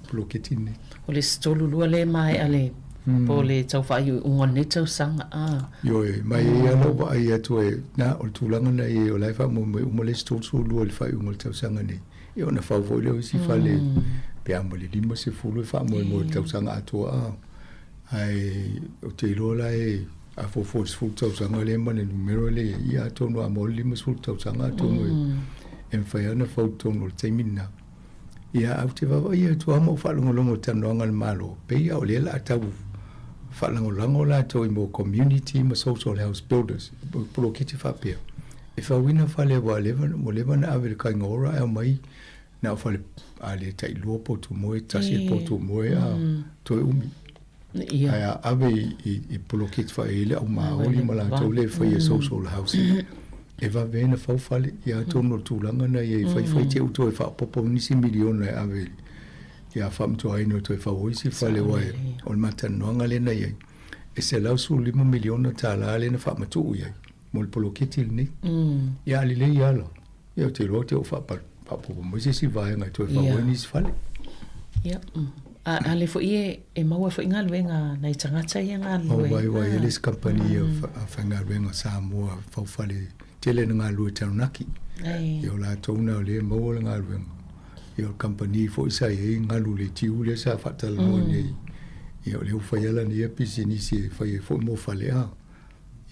poloketi lenei. O le isi 32 lea e maea le po o le tau faaiuiuga o lenei tausaga a. Ioe, ma e i ai lava lou vaai atu e, na, o le tulaga lena e i ai, o la e faamoemoe uma le isi 32 i le faaiuga o le tausaga nei. Ia ona fau foi lea o isi fale pe a ma le 50 e faamoemoe i le tausaga atoa a. Ae ou te iloa la e a fuafua i le 10 tausaga lea ma le numera lea i ai, ia atonu a maua le 50 tausaga atonu e mafai lava ona fau i totonu o le taimi lena. Ia ae ou te vaavaai atu lava ma ou faalogologo i talanoaga a le Malo, pei lava o lea o le a tau faalagolago latou i mea o community ma social house builders, poloketi faapea, e fauina fale ua leva ona ave i le Kaingaora ae omai na o fale a le tailua potu moe, tasi le potu moe a toe umi. Ae a ave i poloketi faaiai le au maoli ma latou lea e faia social housing, e vave ai ona fau fale. Ia atonu o le tulaga lena ia i faifai te i ua toe faaopoopo nisi miliona e ave ia faamatuaina toe fau ai isi fale aua o le matalanoaga lea na i ai, e $115 miliona tala lea na faamatuu i ai mo le poloketi lenei. Ia a lelei lava la, ia ou te iloa ou te oo faaopoopo mai se isi vaega e toe fau ai nisi fale. Ia, a lea foi e maua foi galuega a nai tagata ia galulue. Maua ai, aua e i ai le isi kamupani faigaluega a Samoa fau fale tele na galulue i Taranaki. Ia o latou na o lea e maua le galuega. Ia o le kamupani foi sa i ai galu i le tiu lea sa faatalanoa nei. Ia o lea ua fai lava lana ia pisinisi e fai ai foi mo fale a.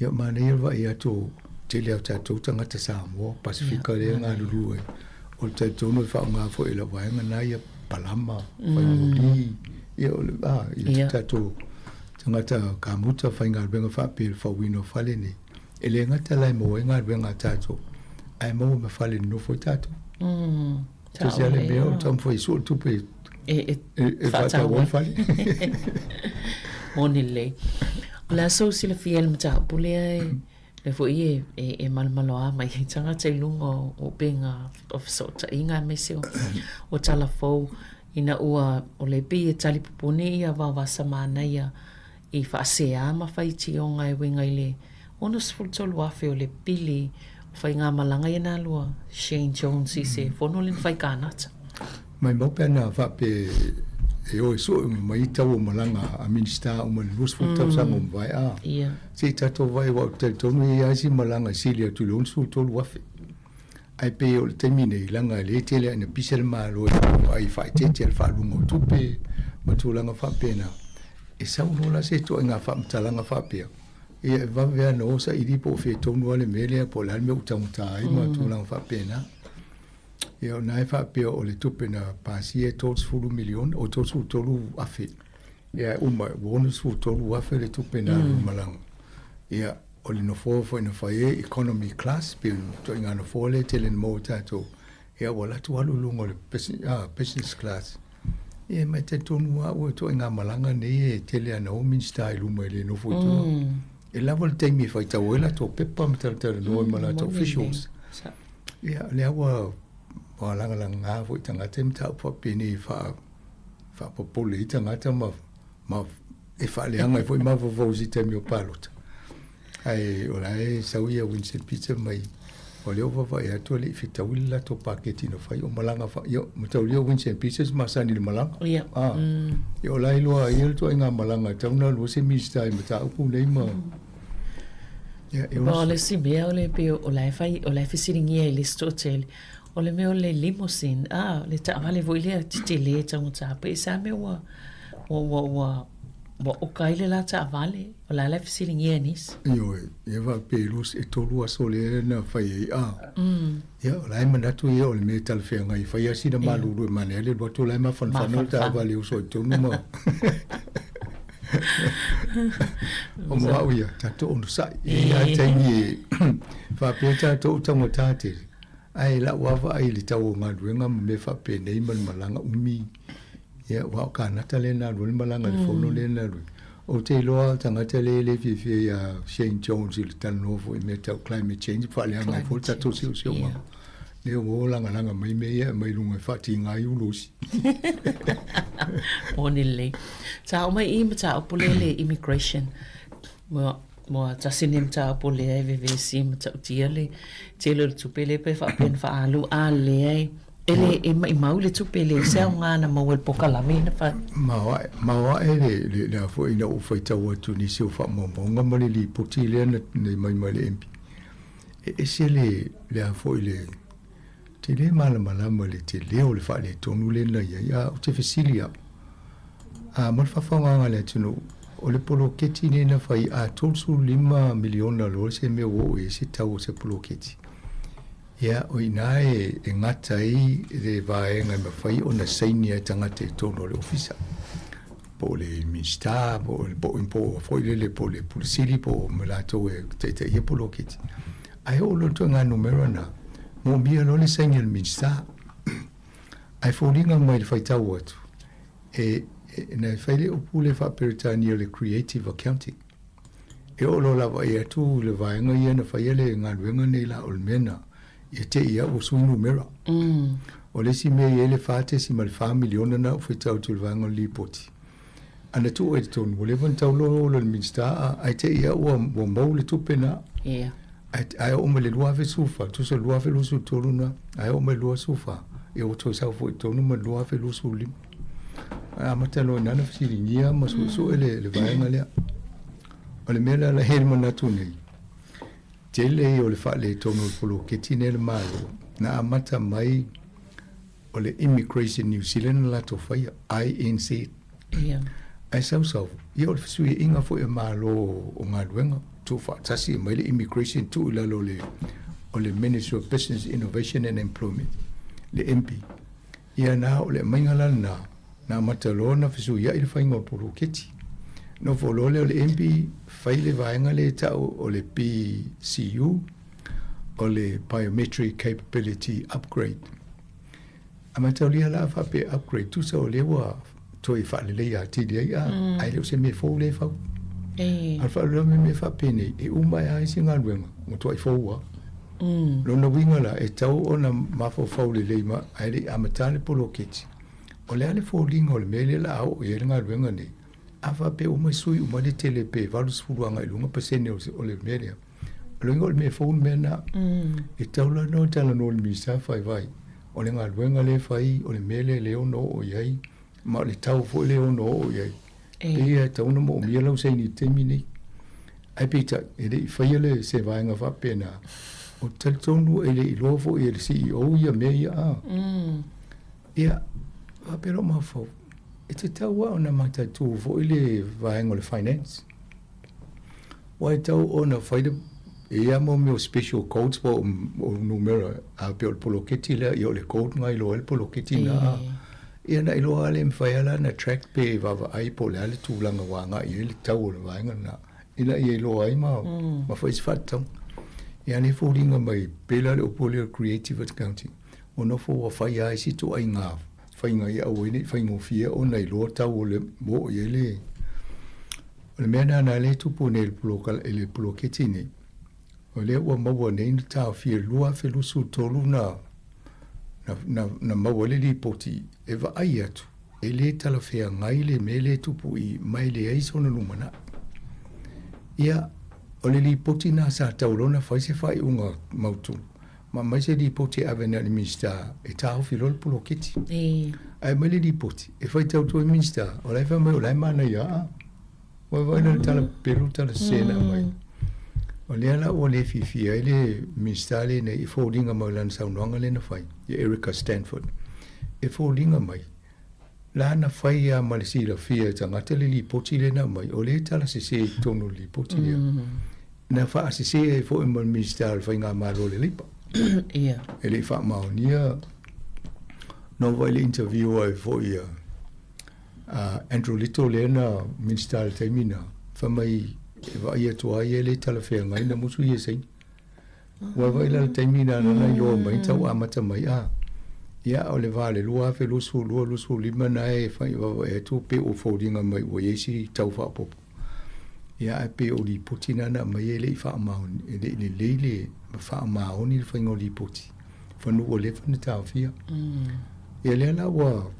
Ia manaia le vaai atu o tele o tatou tagata Samoa, Pasefika lea e galulue ai. O le talitonu e faaaoga foi e lau vaega na ia palama, faimoli, ia o le, a, ia tatou tagata kamuta faigaluega faapea i le fauina o fale nei. E le gata la e maua ai galuega a tatou, ae maua ma fale e nonofo ai tatou. Se isi lava le mea o le taumafai e sue le tupe e faatau ai fale. Moni lelei. O le a sou silafia i le mataupu lea e lea foi e malomaloa mai ai tagata i luga o upega o fesootaiga aemaise o tala fou ina ua o lea pei e tali popone ia Vaovasa Manaia i faasea ma faitioga e uiga i le 63,000 o le pili o faigamalaga ia na alu a Shane Jones i se fono lea na fai i Kanata. Maimau pe ana faapea e o e sue uma mai tau o malaga a Minisita uma i le 20 tausaga ua mavae a. Se i tatou vaai aua ou te talitonu e i ai lava isi malaga e sili atu i le 63,000. Ae pei o le taimi nei, leaga e le tele lava ina pisa le Malo e vaai faaeteete le faaaluga o tupe ma tulaga faapena, e sau loa la se ituaiga faamatalaga faapea, ia e vave lava ona o saili po o fea tonu lava le mea lea po o le a le mea ua taugata ai ma tulaga faapena. Ia o lena e faapea o le tupe na pasia e $30 miliona, o $33 afe. Ia e uma, ua $63,000 le tupe na alu i malaga. Ia, o le nofoa foi na fai ai, economy class, pei o le ituaiga nofoa lea e tele ina maua e tatou, ia ua alu atu alu i luga o le business class. Ia ma e talitonu lava au o ituaiga malaga nei e tele lava ina o Minisita i luma e le nofo i tua. E lava le taimi e faitau ai latou pepa ma talatalanoa ai ma latou officials. Ia, o lea ua lagalaga foi tagata i mataupu faapenei e faa faapopole ai tagata ma, ma e faaleaga ai foi mafaufau i se taimi o palota. Ae o la e sau ia Winston Peter mai, o lea ua vaavaai atu e le i fetaui le latou paketi na fai, o malaga fa, ia, mataulia o Winston Peter se masani i le malaga. Ia. Ah, ia o la e iloa ai le ituaiga malaga e tatau ona alu ai se Minisita i mataupu nei ma, ia, e O le isi mea o le pei o la e fai, o la e fesiligia e le isi toatele, O le mea o le limousine, a, le taavale foi lea tetele taugata pe sa mea ua ua ua ua ua oka ai le la taavale, o le a la e fesiligia e nisi? Ioe, ia faapea e lua, e tolu aso lea na fai ai, a. Ia, o la e manatu ia o le mea e talafeagai, e fai lava sina malulu e manaia le alu atu o la e mafanafana le taavale e uso ai tonu ma O mo au ia, tatou onosai. E i ai lava taimi e faapea tatou o taugata tele. Ae i lau lava vaai i le tau o galuega ma mea faapenei ma le malaga umi, ia aua o Kanata lea na alu ai le malaga i le fono lea na alu ai. Ou te iloa o le tagata lea e le fiafia ia Shane Jones i le talanoa foi i mea tau climate change, faaleaga ai foi le tatou siosiomaga. Lea ua lagalaga mai mea ia e aumai i luga e faatiga ai ulosi. Moni lelei. Sa oo mai i mataupu lea le immigration. Mua, mua tasi lenei mataupu lea e vevesi ma ta'utia le tele o le tupe lea pe faapea na faaalu a leai e le e maimau le tupe le se aoga na maua i le pokalame na fai. Maoae, maoae le, le, le a foi ina ou faitau atu i nisi o faamaumauga ma le lipoti lea na, na mai mai le MP. E ese le, le a foi le, te le malamalama i le tele o le faaletonu lea na i ai, a ou te fesili au, a mo le faafofogaga a le atunuu, o le poloketi nei na fai, a $35 miliona loa se mea ua oo i ai se tau o se poloketi, ia, o i ina e, e gata ai le vaega e mafai ona saini ai tagata i totonu o le ofisa, po o le Minisita, po o, po, po foi lele, po o le Pule Sili, po o ma latou e taitaia poloketi. Ae oo loa le ituaiga numera na, moomia loa le saini a le Minisita. Ae foliga mai le faitau atu, e, e, na fai le upu lea faa-Peretania o le creative accounting. E oo loa lava i atu le vaega ia na faia le galuega nei la o le mea na, ia te i au ua sui numera. O le isi mea e i ai le $4.4 miliona na ou faitau atu i le vaega o le lipoti. A na tuu ai i totonu, ua leva ona tau loa le Minisita a, ae te i au ua, ua mau le tupe na. Ia. Ae, ae oo mai le 2014, tusa 2023 na, ae oo mai le 2014, ia ua toe sau foi i totonu ma le 2025. Ae amata loa i ina ona fesiligia ma suesue le, le vaega lea. O le mea la la he le manatu nei, tele ia o le faaletonu o le poloketi nei a le Malo, na amata mai o le Immigration New Zealand na latou faia, INZ. Ia. Ae sausau, ia o le fesuiaiga foi a Malo o galuega, tuufaatasi aumai le Immigration tuu i lalo o le, o le Ministry of Business, Innovation and Employment, le MBIE. Ia na o le aumaiga la lena, na amata loa ona fesuiai le faiga o le poloketi. Nofo loa lea o le MBIE fai le vaega lea e tau o le BCU, o le Biometric Capability Upgrade. A mataulia la faapea upgrade, tusa o lea ua toe faaleleia atili ai, a, mm. ae le o se mea fou lea e fau. E. A faalavelave mea faapenei, e uma ai lava isi galuega, ua matuai fou lava. Mm. Lona uiga la, e tatau ona mafaufau lelei ma, ae le i amata le poloketi. O le a le foliga o le mea lea o le a oo i ai le galuega nei? A faapea uma e sui uma le tele pe 80 agai i luga pasene o le mea lea. O le uiga o le mea fou le mea lena. E tatau la ona talanoa i le Minisita vaivai, o le galuega lea e fai, o le mea lea e ono oo i ai, ma o le tau foi lea e ono oo i ai. Pei e tatau ona moomia lau saini i le taimi lenei. Ae peitai, e le i faia le se vaega faapena. Ou te talitonu e le i iloa foi e le CEO ia mea ia a. Ia, faapea lou mafaufau, e tatau lava ona mataitu foi le vaega o le finance. Aua e tatau ona fai le, e i ai lava mea o special codes po o numera, a pei o le poloketi lea, ia o le code lena e iloa ai le poloketi lena. Ia na iloa lava lea e mafai lava la ona track pe vaavaai po o le a le tulaga ua agai i ai le tau o le vaega lena, ina ia iloa ai ma, ma fai se faatatauga. Ia a o lea e foliga mai, pei la o le upu lea o le creative accounting, ua nofo ua fai lava isi ituaiga faiga ia aua ai ne i faigofie ona iloa tau o le ua oo i ai le O le mea lena na lea e tupu nei i le poloketi nei, o lea ua maua nei na taofia i le 2023 na, na, na, na maua ai le lipoti e vaai atu e le talafeagai le mea lea e tupu i ma e leai sona lumanai. Ia, o le lipoti lena sa tau loa ona fai se faaiuga mautu ma aumai se lipoti e ave nei i le Minisita e taofi loa le poloketi. Ae aumai le lipoti e faitau atu ai le Minisita, o la e fai mai o la e manaia a. Ua vaai la le tala pelu tala sese na aumai. O lea la ua le fiafia ai le Minisita lenei e foliga mai o lana saunoaga lea na fai, ia Erica Stanford, e foliga mai la na fai lava ma le silafia e tagata le lipoti lea na aumai, o lea e tala sese i totonu o le lipoti lea. Na faasese ai foi ma le Minisita o le Faigamalo o le Leipa. E le i faamaonia. Na oo foi i le interview ai foi a Andrew Little lea na Minisita i le taimi na, fai mai e vaai atu lava ia e le talafeagai na musu ia saini. Ua vaai la le taimi na na iloa mai tau amata mai a. Ia o le va le 2022 25 na e fai vaavaai atu pe ua foliga mai ua i ai si tau faaopoopo. Ia ae pei o lipoti na na aumai e le i faamaoni, e le i lelei le faamaoni le faiga o lipoti. fanua ua leva ona taofia. Ia lea la ua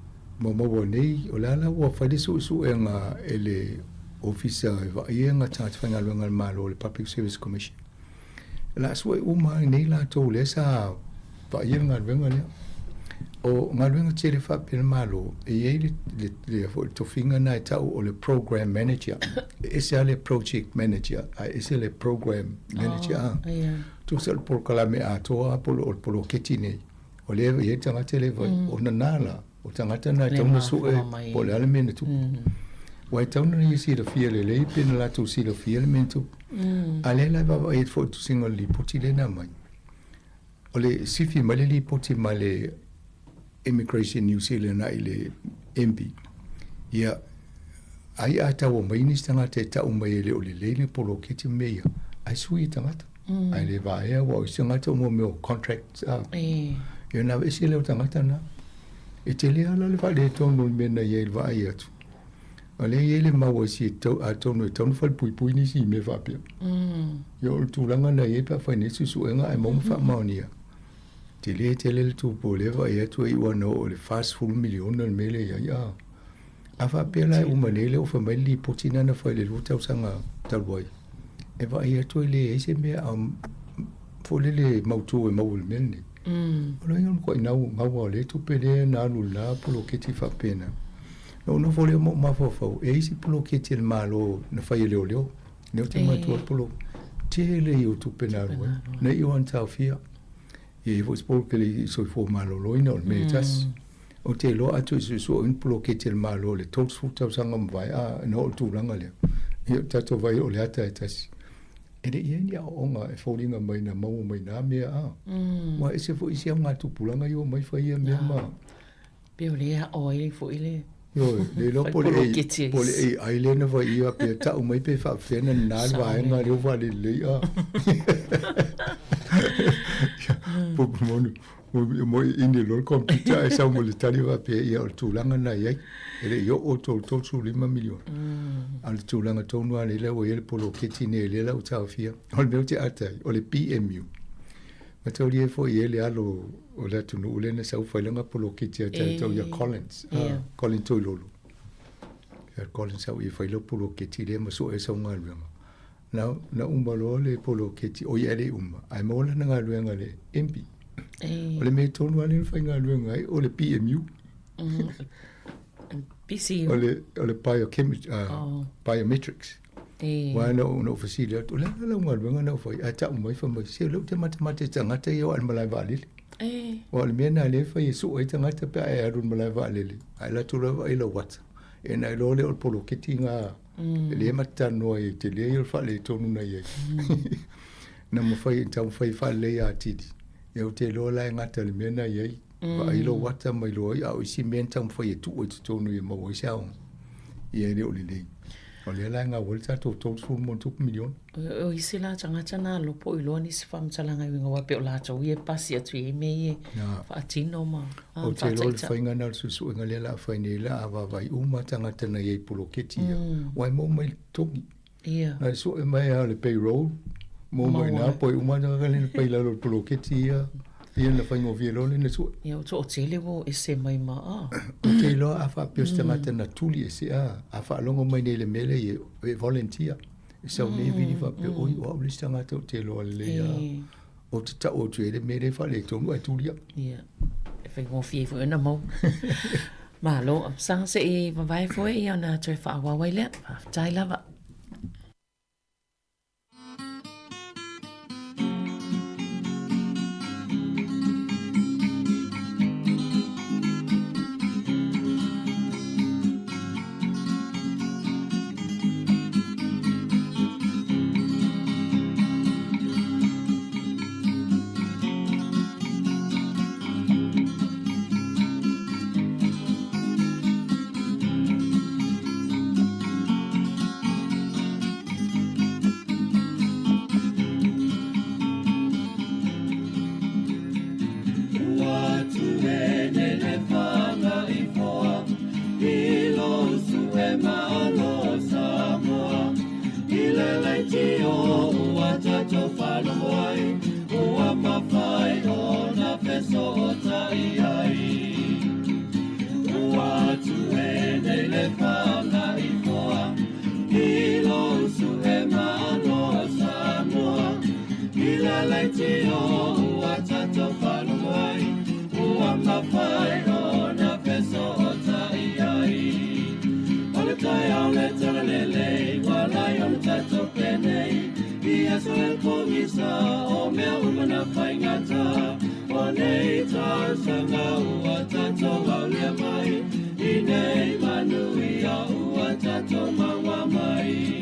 maua nei, o lea la ua fai le suesuega e le Ofisa e vaaia tagata faigaluega a le Malo, le Public Service Commission. O le a sue uma ai nei latou lea sa vaaia le galuega lea. O galuega tele faapea le Malo, e i ai le, le, le, foi, le tofiga na e tau o le program manager. E ese lava le project manager, ae ese le program manager. Oh, yeah. Tusa o le polokalame atoa po o le poloketi nei. O lea e i ai tagata le vai, o nana la, o tagata na e tatau ona sue po o le a le mea na tupu. Aua e tatau ona ia silafia lelei pe na latou silafia le mea na tupu. A lea la e vaavaai atu foi i le tusiga o le lipoti lea na aumai. O le sifi mai le lipoti mai le Immigration New Zealand agai i le MB, ia, ai a taua mai nisi tagata e tau mai e le o lelei le poloketi ma mea ia, ae sui e tagata. Ae le vaea aua o isi tagata o mea o contracts a. Ia ona aveese lea o tagata na. E tele lava la le faaletonu o le mea na i ai i le vaai atu. A o lea e i ai le mau a isi e tau, atonu e tatau ona falepuipui nisi i mea faapea. Ia o le tulaga na i ai pe a fai nei suesuega ae maua ma faamaonia. Tele tele le tupe o lea e vaai atu e iu lava ina oo i le $40 miliona le mea lea e i ai a. A faapea la e uma nei lea ua fai mai le lipoti lena na fai i le 2 tausaga talu ai, e vaai atu e leai se mea a foi lele mautu e maua i le mea lenei. O lona uiga o le matuai gau lava o lea tupe lea na alu i lena poloketi faapena. Na ou nofo lea ma ou mafaufau, e i ai se poloketi a le Malo na fai e leoleo, lea ou te manatua le polo, tele ia o tupe na alu ai, na iu lava ina taofia. E i ai foi se poloketi i le soifua maloloina o le mea e tasi. Ou te iloa a toe suesue ni poloketi a le Malo i le 30 tausaga ua mavae, a, ina oo i le tulaga lea, ia o tatou vaai o le ata e tasi. E le i ai ni aoaoga e foliga mai na maua mai na mea, a. Ua ese foi isi augatupulaga ia ua omai fai ia mea ma. Pei o lea e aʻo ai foi le Ioe, le iloa po o le poloketi po o le AI lea na fai ia pe tau mai pe faapefea ona nana le vaega lea ua faalelelei a. Po moni mo i ini loa le computer ae sau ma le tali faapea ia o le tulaga lena e i ai. E le i oo $35 miliona. A o le tulaga tonu lava lea ua i ai le poloketi nei lea la ua taofia. O le mea ou te ata ai, o le PMU. Mataulia ai foi e le alo o le atunuu lea na sau fai lana poloketi ia tatou ia Collins, Collins Toilolo. Ia Collins sau ia fai lau poloketi lea ma sue sau galuega. Na, na uma loa le poloketi, oi e le i uma, ae maua lana galuega i le MB. O le mea tonu lava lea na faigaluega ai, o le PMU. PCU. O le, o le biochemistry, biometrics. E. Aua na ou, na ou fesili atu, o le a lau galuega na ou fai? Ae tau mai fai mai, se o lea ou te matamata i tagata ia o le malae vaalele. E. Aua o le mea lena lea e fai e sue ai tagata pe a e alu i le malae vaalele, ae alu atu loa vaai lau ata. E na iloa lea o le poloketi lena, e le ma te talanoa ai, tele ia o le faaletonu na i ai. Na mafai, taumafai e faaleleia atili. Ia ou te iloa la e gata i le mea na i ai. Vaai lou ata ma iloa ai, a o isi mea na taumafai e tuu ai i totonu ia maua ai se aoga. Ia e le o lelei. O lea la e gau ai le tatou $30+ miliona. O isi la tagata na lopo iloa nisi faamatalaga e uiga aua pei o latou ia e pasi atu i ai mea ia e faatino ma faataitai. Ou te iloa le faiga lena o le suesuega lea o le a fai nei, o le a vaavaai uma tagata na i ai i poloketi ia, aua e maua mai i le totogi. Ia. Na sue mai lava o le payroll, maua mai i ina po o uma tagata lea na fai i lalo o le poloketi ia, ia na faigofie loa lea na sue. Ia ua toatele ua o ese mai ma a. Ou te iloa a faapea o se tagata na tuli ese a, a faalogo mai nei i le mea lea e volunteer, e sau nei vili faapea, oi o au le isi tagata ou te iloa lelei lava. Ou te tau atu i ai le mea lea e faaletonu ae tuli au. Ia, e faigofie foi ona maua. Malo, sa se i vavae foi ia ona toe faaauau ai lea. Faafetai lava. fesootai ai. Ua atu e nei le fagaifoa i lou su'e malo o Samoa. I le leitio ua tatou faalogo ai, ua mafai ona fesootai ai. O le taeao le talalelei, ua lai ona tatou penei, i aso e pogisa o mea uma na faigata. O nei tausaga ua tatou aulia mai, i nei manuia ua tatou maua mai.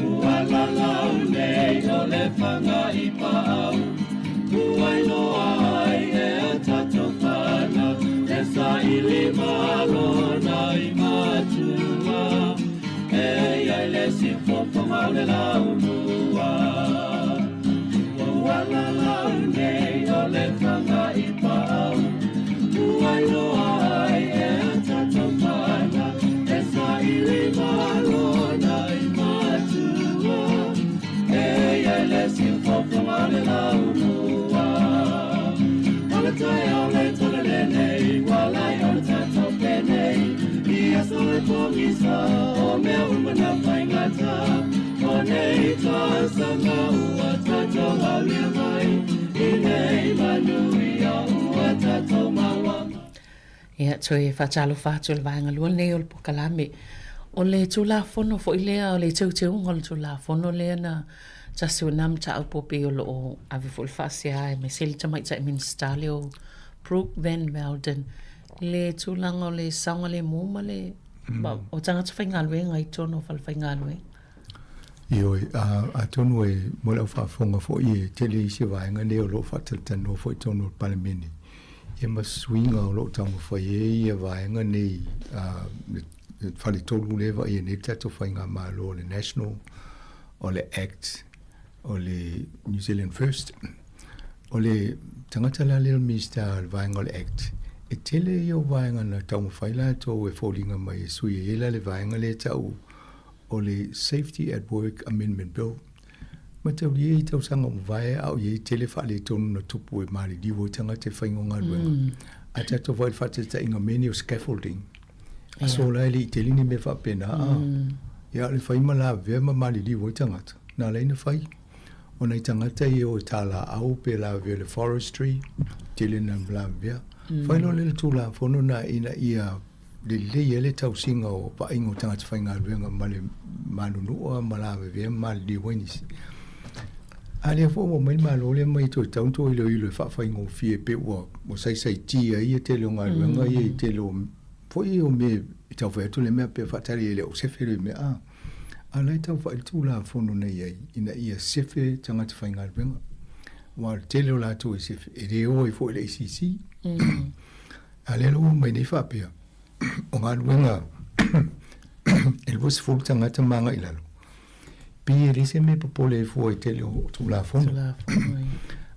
Ua lalau nei o le faga i paau, ua iloa ai e a tatou fanau, e saili malo nai matua, e iai le siufofoga o le laumua. Ua lalau nei o le faga i paau, ua iloa ai e a tatou fanau, e saili malo nai matua, e iai le siufofoga o le laumua. O le taeao le talalelei, ua lai ona tatou penei, i aso e pogisa o mea uma na faigata. O nei tausaga ua tatou aulia mai, i nei manuia ua tatou maua mai. Ia, toe faatalofa atu i le vaega lua lenei o le polokalame. O le Tulafono foi lea, o le teuteuga o le Tulafono lea na tasi o na mataupu pei o lo o ave foi le faasea aemaise le tamaitai Minisita lea o Brooke Van Velden i le tulaga o le saogalemu ma le o tagata faigaluega i totonu o falefaigaluega. Ioe, atonu e mo le au faafofoga foi e tele isi vaega nei o lo o faatalatalanoa foi i totonu o le Palemene, ia ma suiga o lo o taumafai ai ia vaega nei, le faletolu lea e vaaia nei le tatou faigamalo o le National, o le Act, o le New Zealand First. O le tagata la lea o le Minisita o le vaega o le Act, e tele ia o vaega na taumafai latou e foliga mai e sui ai la le vaega lea e tau o le Safety at Work Amendment Bill. Mataulia i tausaga ua mavae a o i ai tele faaletonu na tupu e maliliu ai tagata i faiga o galuega. A tatou vaai i le faataitaiga mea nei o scaffolding, aso la e le i tele ni mea faapena a. Ia a o le fai ma lavea ma maliliu ai tagata, na ala ai na fai. O nai tagata ia e o i tālaau pe lavea i le forestry, tele na lavea. Fai loa lea le Tulafono na ina ia lelei ai le tausiga o vaaiga o tagata faigaluega ma le manunua ma lavevea ma maliliu ai nisi. A lea foi ua mai le Malo lea mai toe tau toe iloilo e faafaigofie pe ua ua saisaitia ai ia tele o galuega ia i tele o foi o mea e tau fai atu le mea pe faatali e le o sefe le mea a. A la e tau fai le Tulafono na i ai ina ia sefe tagata faigaluega. Aua o le tele o latou e sefe e le o ai foi i le ACC. A lea la ua mai nei faapea, o galuega e 20 tagata ma agai i lalo, pei e leai se mea e popole ai fua i tele o Tulafono.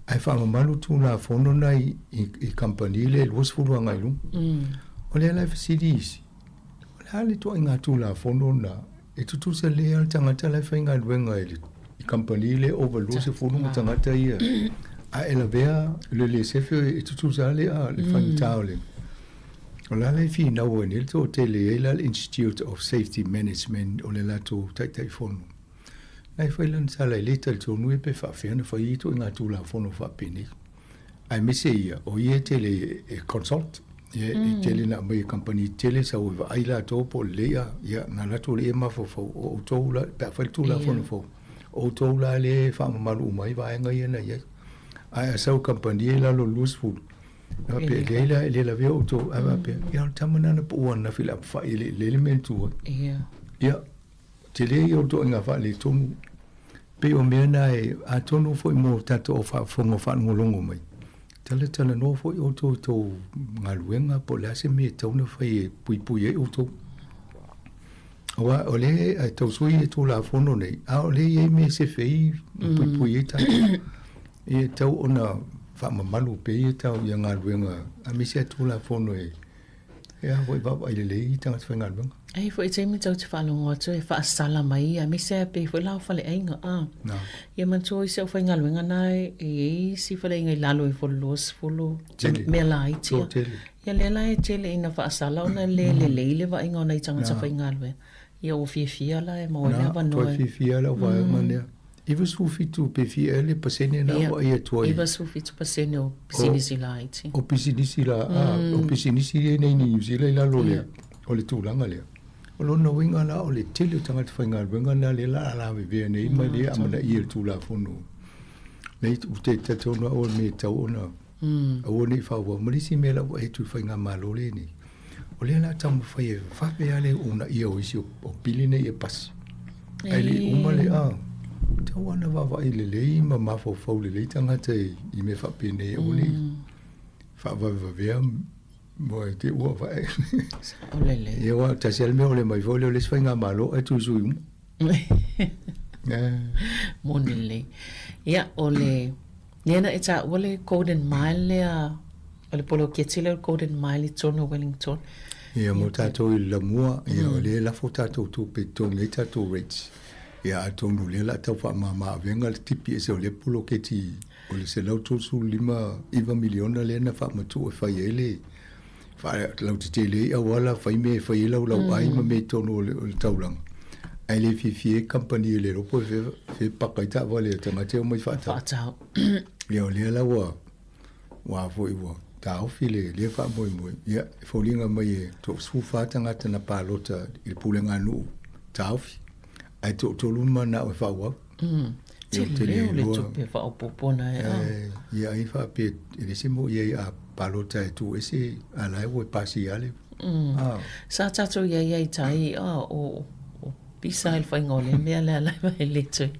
Ae faamamalu Tulafono na i, i, i kamupani lea e 20 agai i luga. O lea la e fesili isi, o le a le ituaiga Tulafono na e tutusa lelei lava le tagata la e faigaluega i le i kamupani lea over 20 ma tagata ia a e lavea le le sefe e tutusa lava le a le faigata o le o la la e finau ai nei le toatele e i ai la le Institute of Safety Management o le latou Taitaifono na e fai lana tala e le talitonu ia pe faafefea ona fai ia ituaiga Tulafono faapenei. Aemaise ia, o ia e tele e consult, ia e tele na aumai e kamupani tetele sau e vaai latou po o lelei a, ia na alu atu alii e mafaufau, o outou la, pe a fai le Tulafono fou, o outou la lea e faamamalu uma ai vaega ia na i ai. Ae a sau i kamupani ia i lalo o le 20, na faapea, e leai la, e le lavea outou, ae faapea, ia o le tama lena na pau ananafi i le apefai e le i lelei le mea na tu ai. Ia, tele ia o ituaiga faaletonu. Pei o mea na e atonu foi mo tatou au faafofoga o faalogologo mai, talatalanoa foi outou i tou galuega po o le a se mea e tatau ona fai e puipui ai outou. Aua o lea e tau sui le Tulafono nei, a o lea e i ai mea e sefe ai ma puipui ai tatou. Ia e tatau ona faamamalu pea ia tau ia galuega aemaise a Tulafono e e a foi vaavaai lelei i tagata faigaluega. Ai foi taimi tau te faalogo atu e faasala mai ia aemaise a pei foi la o faleaiga a. Ia manatua isi aufaigaluega na e i ai isi faleaiga i lalo ifo o le 20 mea laiti ia. Ia lea la e tele ina faasala ona le lelei le vaaiga o nai tagata faigaluega. Ia ua fiafia la e maua ai le avanoa. Toe fiafia lau vaega lea. 97 pe fia ea le pasene na ua ai atu ai. 97% o pisinisi laiti. O pisinisi la, o pisinisi ia nei i Niu Sila i lalo o le tulaga lea. O lona uiga la o le tele o tagata faigaluega na lea la a lavevea nei ma le amanaia i le Tulafono. Nei ou te talitonu au o le mea e tatau ona Aua ne i faaauau. Ma le isi mea la ua atu i le faigamalo lenei, o lea o le a taumafai e vave lava le uunaia o isi o pili nei e pasi. Ae le i uma le, a, tatau lava ona vaavaai lelei ma mafaufau lelei tagata i mea faapenei aua ne i faavavevavea ma te i ua vae. O lelei. Ia aua tasi lava le mea o le mai foi lea o le isi faigamalo ae tuisui uma. Moni lelei. Ia, o le Lea na e taua le Golden Mile lea, o le poloketi lea o le Golden Mile i totonu o Wellington. Ia, mo tatou i le lamua, ia, o lea e lafo tatou tupe i totogi ai tatou rates. Ia, atonu o lea o le a tau faamama avega le tipi ese o lea poloketi o le $139 miliona lea na faamatuu e fai ai le faalautetele ai auala, fai mea e fai ai laulauai ma mea i totonu o le taulaga. Ae le fiafia ai kamupani e le iloa po o fea, fea paka ai taavale a tagata e omai faatau. Faatau. Ia o lea la ua, ua foi ua taofi le lea faamoemoe. Ia, e foliga mai e toa-14 tagata na palota i le pulega a nuu taofi, ae toatolu na mananao e faaauau. Tele o le tupe faaopoopo na e a. Ia ai faapea e le se mo ia a palota e tu ese a la e ua pasi ia le. Sa tatou iai ai tai a o o pisa i le faiga o le mea lea la e le toe.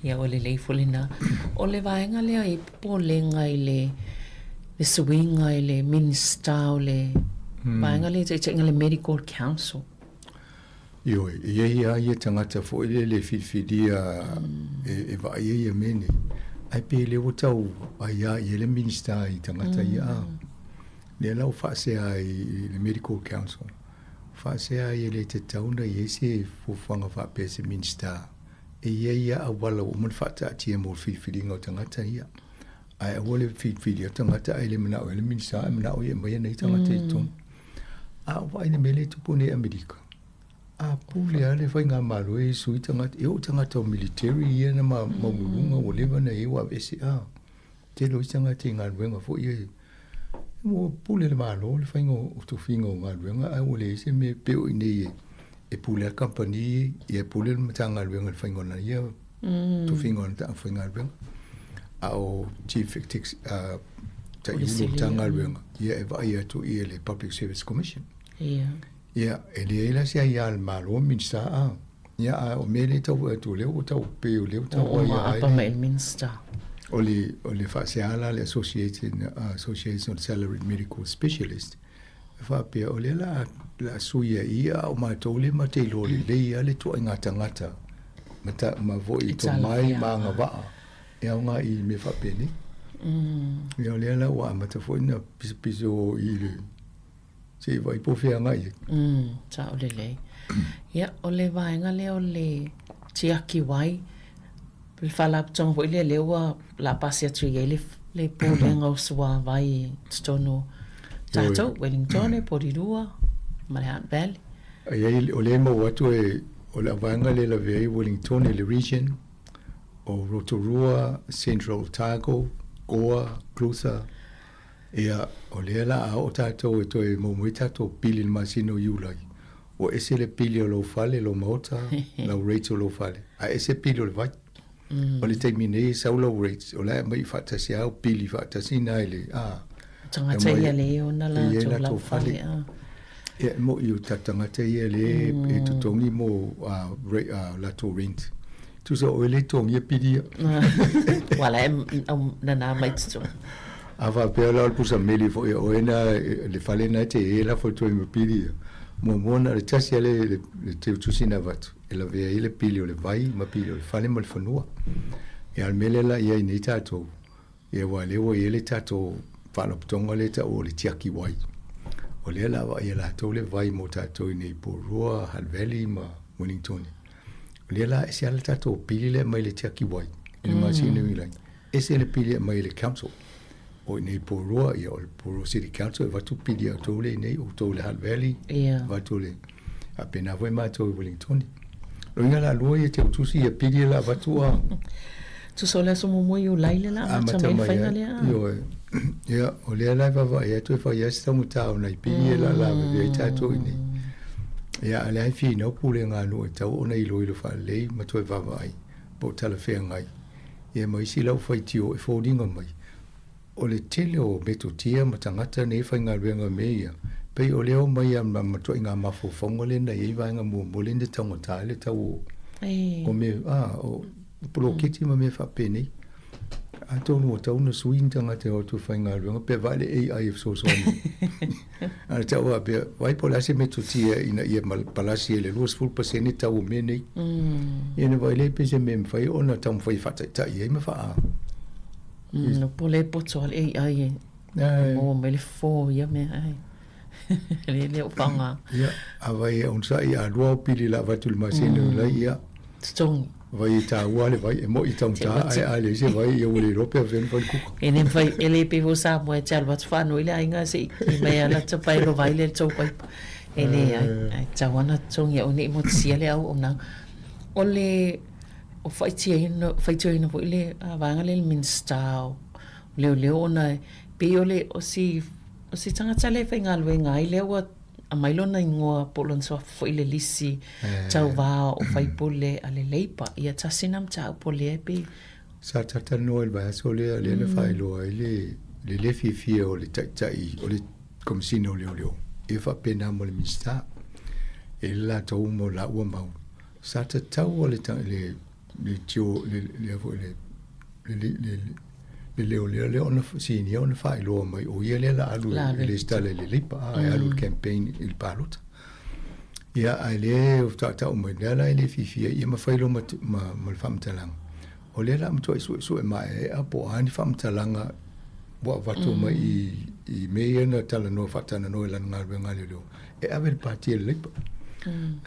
Ia ua lelei foi lena. O le vaega lea i popolega i le le suiga i le Minista o le vaega lea i taitaiga le Medical Council. Ioe, e i ai lava ia tagata foi lele e filifilia e vaaia ia mea nei, ae pei lea ua tau aia i ai le Minista i tagata ia a. Lea la ua faasea ai i le Medical Council, faasea ai e le tatau ona i ai se fuafuaga faapea se Minista e i ai ia auala ua uma ona faataatia mo le filifiliga o tagata ia. Ae aua le filifilia o tagata ae le manao ai le Minista ae manao ia e aumai nei tagata i totonu. A o vaai le mea lea e tupu nei i Amerika, a pule lava le faigamalo e sui tagata, e oo tagata o military ia na maualuluga ua leva ona i ai ua aveese. A tele o isi tagata i galuega foi ia, ua pule le Malo le faiga o tofiga o galuega ae ua leai se mea pei o i inei e pule lava le kamupani ia e pule le Matagaluega i le faiga o lana ia tofiga o lana aufaigaluega. A o Chief uh, Taiulu o Matagaluega, ia e vaai atu i le Public Service Commission. Ia. Ia, e leai la se aia a le Malo, Minista a. Ia, a o mea lea tau atu, lea ua tau pe o lea ua tau aia ai. Apa mai le Minista. O le, o le faasea la le Association, Association of Salaried Medical Specialist, e faapea, o lea la, la sui ai ia, a o matou lea ma te iloa lelei lava le tuaiga tagata ma, ta, ma foi tomai ma agavaa e aoga i mea faapenei. Ia o lea la ua amata foi na pisopiso i le se i vaai po o fea agai ai. Sao lelei. Ia, o le vaega lea o le tiaki wai, le faalapotopotoga foi lea lea ua la pasi atu i ai le, le pulega o suavai i totonu o tatou, Wellingtone, Porirua ma le Hutt Valley. Ai, o lea e maua atu e, o le vaega lea e lavea ai Wellingtone le region, o Rotorua, Central Otago, Goa, Clutha, ia, o lea la a oo tatou e toe maua mai tatou pili i le masina o Iulai, ua ese le pili o lou fale, lou maota, lau rates o lou fale, ae ese pili o le vai. O le taimi nei e sau lau rates, o la e aumai faatasi lava au pili faatasi na i le, a. Tagata ia lea e ona latou lau fale, a. Ia, e moni o tatou tagata ia lea e totogi mo latou rent. Tusa o oe le totogia pili ia. Ua la e nana mai totonu. A faapea la o le pusa meli foi a oe na le fale na e te e lafo atu ai ma pili ia. Muamua na o le tasi lava le, le teutusi na avatu e lavea ai le pili o le vai ma pili o le fale ma le fanua. Ia, o le mea lea la i ai nei tatou, ia aua o lea ua i ai le tatou faalapotopotoga lea e taua o le tiaki wai. O lea o le a vaaia e latou le vai mo tatou i inei i Porirua, Hutt Valley ma Wellingtone. O lea la e ese lava le tatou pili lea e aumai i le tiaki wai i le masina o Iulai, ese le pili e aumai e le council. O i inei i Porirua, ia o le Porirua City Council e avatu pili a outou lea i inei, outou i le Hutt Valley, avatu le... faapena foi matou i Wellingtone. O lona uiga la lua ia te utusi ia pili la avatu a. Tusa o le aso muamua i Iulai lea la amata mai le faiga lea. Ioe. Ia, o lea la e vaavaai atu e fai lava si taugata o nai pili ia la lavevea ai tatou i inei. Ia, a o lea e finau pulega a nuu e tatau ona iloilo faalelei ma toe vaavaai po o talafeagai ia ma isi lau faitio e foliga mai O le tele o metotia ma tagata nei e faigaluega i mea ia, pei o lea omai a ma matuaiga mafaufauga lea na i ai vaega muamua lea na taugata ai le tau o, o mea, a, o poloketi ma mea faapenei. Atonu ua tatau ona sui ni tagata e o atu e faigaluega pe vaai le AI e fesoasoani. A o tau faapea, vaai po o le a se metotia ina ia palasi ai le 20% tau o mea nei. Ia ona vaai lea pe se mea e mafai ona taumafai e faataitai ai ma faa Mm, po le poto a le AI e maua mai le fofo o ia mea ai. Le le o whanga. Ia, a vai e onosai a lua o pili la avatu i le masina o lai, ia. Totogi. Vai e tāua le vai, e moi i taugata ae a leai se vai, ia ua le iloa pe afea ona fai le kuka. E le mafai, e le pei foi o Samoa e te alu atu whanui le aiga se i ki mai ala te pai lo vai le tou paipa. E leai, ai tatau ana totogi e aua ne i motusia le auaunaga. O le O faitioina, faitioina foi le vaega lea i le Minista o Leoleo ona e pei o le, o si, o si tagata lea e faigaluega ai lea ua aumai lona igoa po o lona suafa foi i le lisi tauva o faipule a le Labour. Ia tasi lena mataupu o lea e pei. Sa talatalanoa i le vaiaso lea, lea na faailoa ai le, le le fiafia o le Taitai o le Komesina o Leoleo, ia faapena ma le Minisita. E i ai le latou ma laua mau Sa tatau le le le tio le le foi le le le le leoleo lea ona sinia ona faailoa mai o ia lea la alu e resitala i le Labour a e alu i le campaign i le palota. Ia ae le tautau mai lea la e le fiafia ia ma fai loa ma ma ma le faamatalaga. O lea la a matuai suesue maeaea po o a ni faamatalaga ua avatu mai i i mea ia na talanoa faatalanoa i lana galuega a leoleo e ave i le pati a le Labour.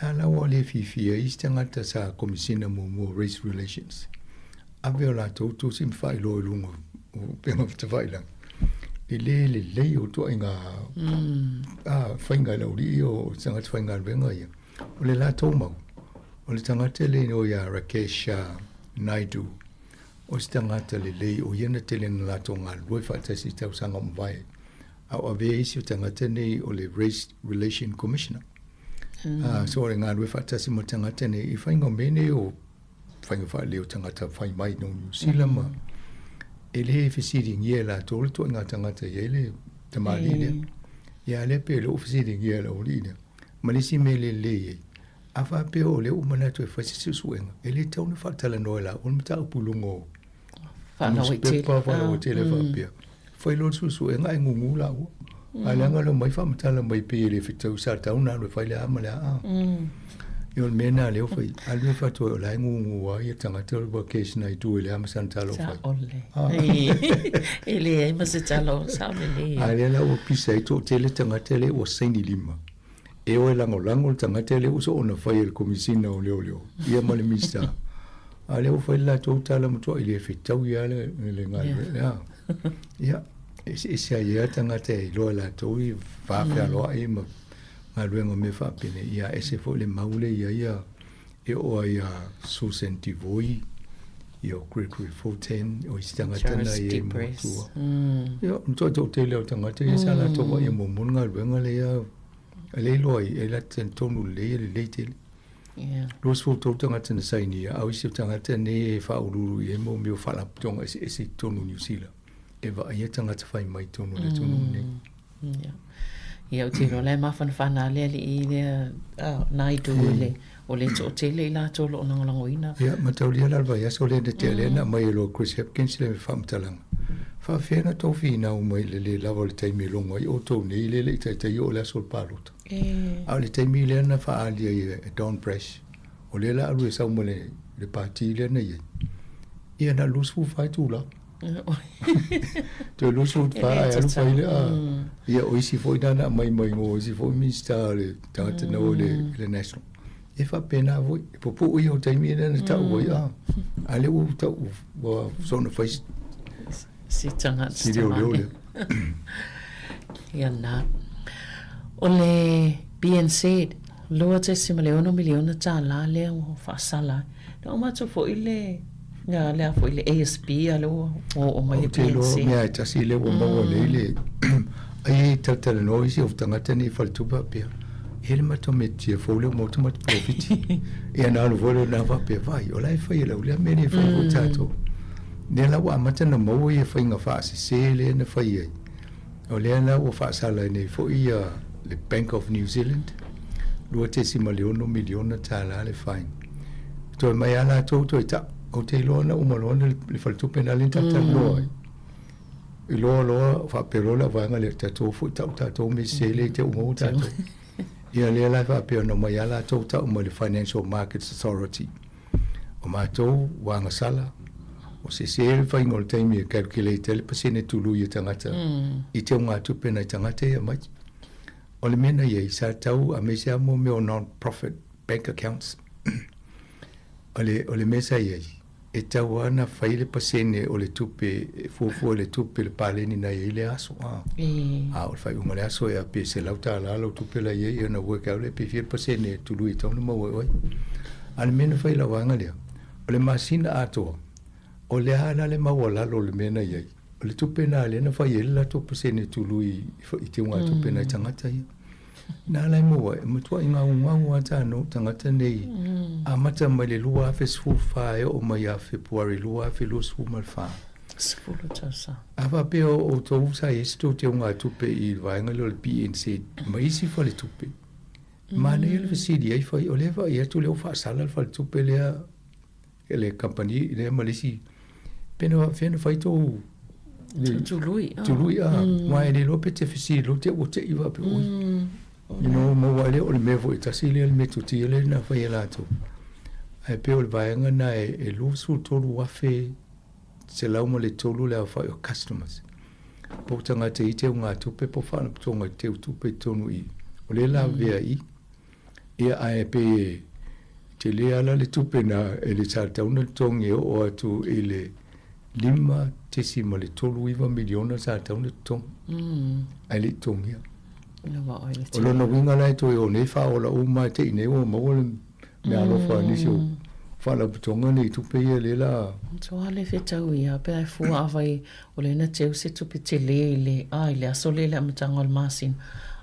A la ua le fiafia isi tagata sa Komesina muamua o Race Relations, ave o latou tusi ma faailoa i luga o upega tafailagi i le lelei o ituaiga faiga i le aualii ia o tagata faigaluega ia. O le latou mau, o le tagata le igoa ia Rakesh Naidu, o se tagata lelei o ia na tele na latou galulue faatasi i tausaga ua mavae. A o avea isi o tagata nei o le Race Relation Commissioner. So o le galulue faatasi ma tagata nei i faiga o mea nei o faiga faalelei o tagata fai mai no Niu Sila ma e le fesiligia e latou le ituaiga tagata e i ai le tamalii lea. Ia a lea pei o lea ua fesiligia e le aualii lea. Ma le isi mea e lelei ai, a faapea o lea ua manatu e fai se suesuega, e le tatau ona faatalanoa e laua le mataupu i luga o newspaper faalauaitele faapea. Fai loa le suesuega ae gugu laua. Ae leaga le omai faamatala mai pei e le fetau sa tatau ona alu e fai le a ma le a. Ia o le mea lena lea ua fai, alu e faatua o la e gugu lava ia tagata ua case na i tua i le a ma sana tala o fai. Sao lelei. E leai ma se tala o sao lelei. A lea la ua pisa ai toatele tagata lea ua saini lima. E o e lagolago le tagata lea ua soona fai e le Komesina o Leoleo ia ma le Minisita. A lea ua fai le latou tala matuai le fetaui lava le, le galuega. Ia, eseese ai lava tagata e iloa e latou i va fealoai ma galuega o mea faapenei. Ia, ese foi le mau lea i ai ia e oo ai ia Susan Devoy, ia o Gregory Fortin, o isi tagata na i ai matua. Ia, matuai toatele o tagata ia sa latou vaai muamua le galuega lea e le iloa ai, e la talitonu lelei e lelei tele. Yeah. 23 tagata na sainia, a o isi o tagata nei e faauluulu i ai mo mea o faalapotopotoga eseese i totonu o Niu Sila, e vaaia tagata fai mai i totonu o le atunuu nei. Ia. Ia, ou te iloa la e mafanafana lava le alii lea, Naidu i le, o le toatele i latou o lo o lagolagoina. Ia, mataulia la le vaiaso lea na tea lea na aumai e loa Chris Hipkins le faamatalaga. Faafefea ona tou finau mai i le le lava o le taimi e logo ai outou nei lea e le i taitai oo le aso o le palota. A o le taimi lea na faaali ai e Don Brash, o lea la alu e sau ma le, le pati lea na i ai. Ia na o le 24 itula. Toe 24 ae alu fai le a. Ia o isi foi na na aumai mai o isi foi Minisita o le tagata na o le, le National. E faapena foi, e pupuu ia o taimi lea na tau ai a. A lea ua tau ua soona fai si tagata si leoleo lea. Ia na. O le BNZ, $2.6 miliona tālā lea ua faasala ai. Na uma atu foi le ia le a foi le ASB a lea ua oo mai le Ou te iloa BNZ. mea e tasi lea ua maua nei le ai e talatalanoa isi o tagata nei i faletupe faapea, e i ai le matou metotia fou lea ua maua atu matou polofiti. Ia na alu foi lea na faapea, vaai, o la e fai e lau lea mea lea e fai foi tatou. Lea la ua amata ona maua ia faiga faasese lea na fai ai. O lea la ua faasala ai nei foi ia le Bank of New Zealand, $2.6 miliona le fine. Toe mai lava latou toe tau, ou te iloa na uma loa le faletupe lena lea na talatalanoa ai. Iloa loa faapea loa le auvaega lea, tatou foi tau tatou mea sese lea i te i ua maua tatou. Ia lea la e faapea ona omai lava latou tau mai le Financial Markets Authority. O matou ua agasala, ua sese le faiga o le taimi e calculate ai le pasene tului a tagata i teugatupe nai tagata ia mai. O le mea na i ai, sa tau aemaise lava mo mea o non-profit bank accounts. O le, o le mea sa i ai, e tau lava ona fai le pasene o le tupe e fuafua i le tupe le paleni na i ai le aso. A, a o le faaiuga o le aso e pe $100 lau tupe la i ai, ona work out lea pe fia le pasene e tului e tatau ona maua e oe. A o le mea na fai i lau vaega lea, o le masina atoa, o le a la le maualalo o le mea na i ai, o le tupe lena lea na fai ai le latou pasene tului i teugatupe nai tagata ia. Na ala e maua ai, e matuai gaugau lava tanou tagata nei, amata mai le 2014 e oo mai ia Fepuari 2024. Sefulu tausaga. A faapea o outou sa i ai se tou teugatupe i le vaega lea o le BNZ ma isi faletupe, Manaia le fesili ai fai, o lea e vaai atu lea ua faasala le faletupe lea e le kamupani lea ma le isi, pe na faapefea ona fai tou Tului, tului a, aua e le iloa pe te fesili loa te ua te i faapea, oi, you know, maua ai lea o le mea foi e tasi lea le metotia lea na fai e latou. Ae pei o le vaega lena e 23,103 le aofai o customers. Po o tagata i teugatupe po o faalapotopotoga i teutupe i totonu i i. O lea e lavea i i, ia ae pei e tele lava la le tupe na e le sa tatau ona totogi e oo atu i le $5.39 miliona sa tatau ona totogi, ae le i totogia. O lona uiga la e toe o nei faaola uma lava te i nei ua maua le meaalofa a nisi o faalapotopotoga nei i tupe ia lea la. Matua le fetau ia pe ai fua afai o lea na teu se tupe tele i le a i le aso lea i le amataga o le masina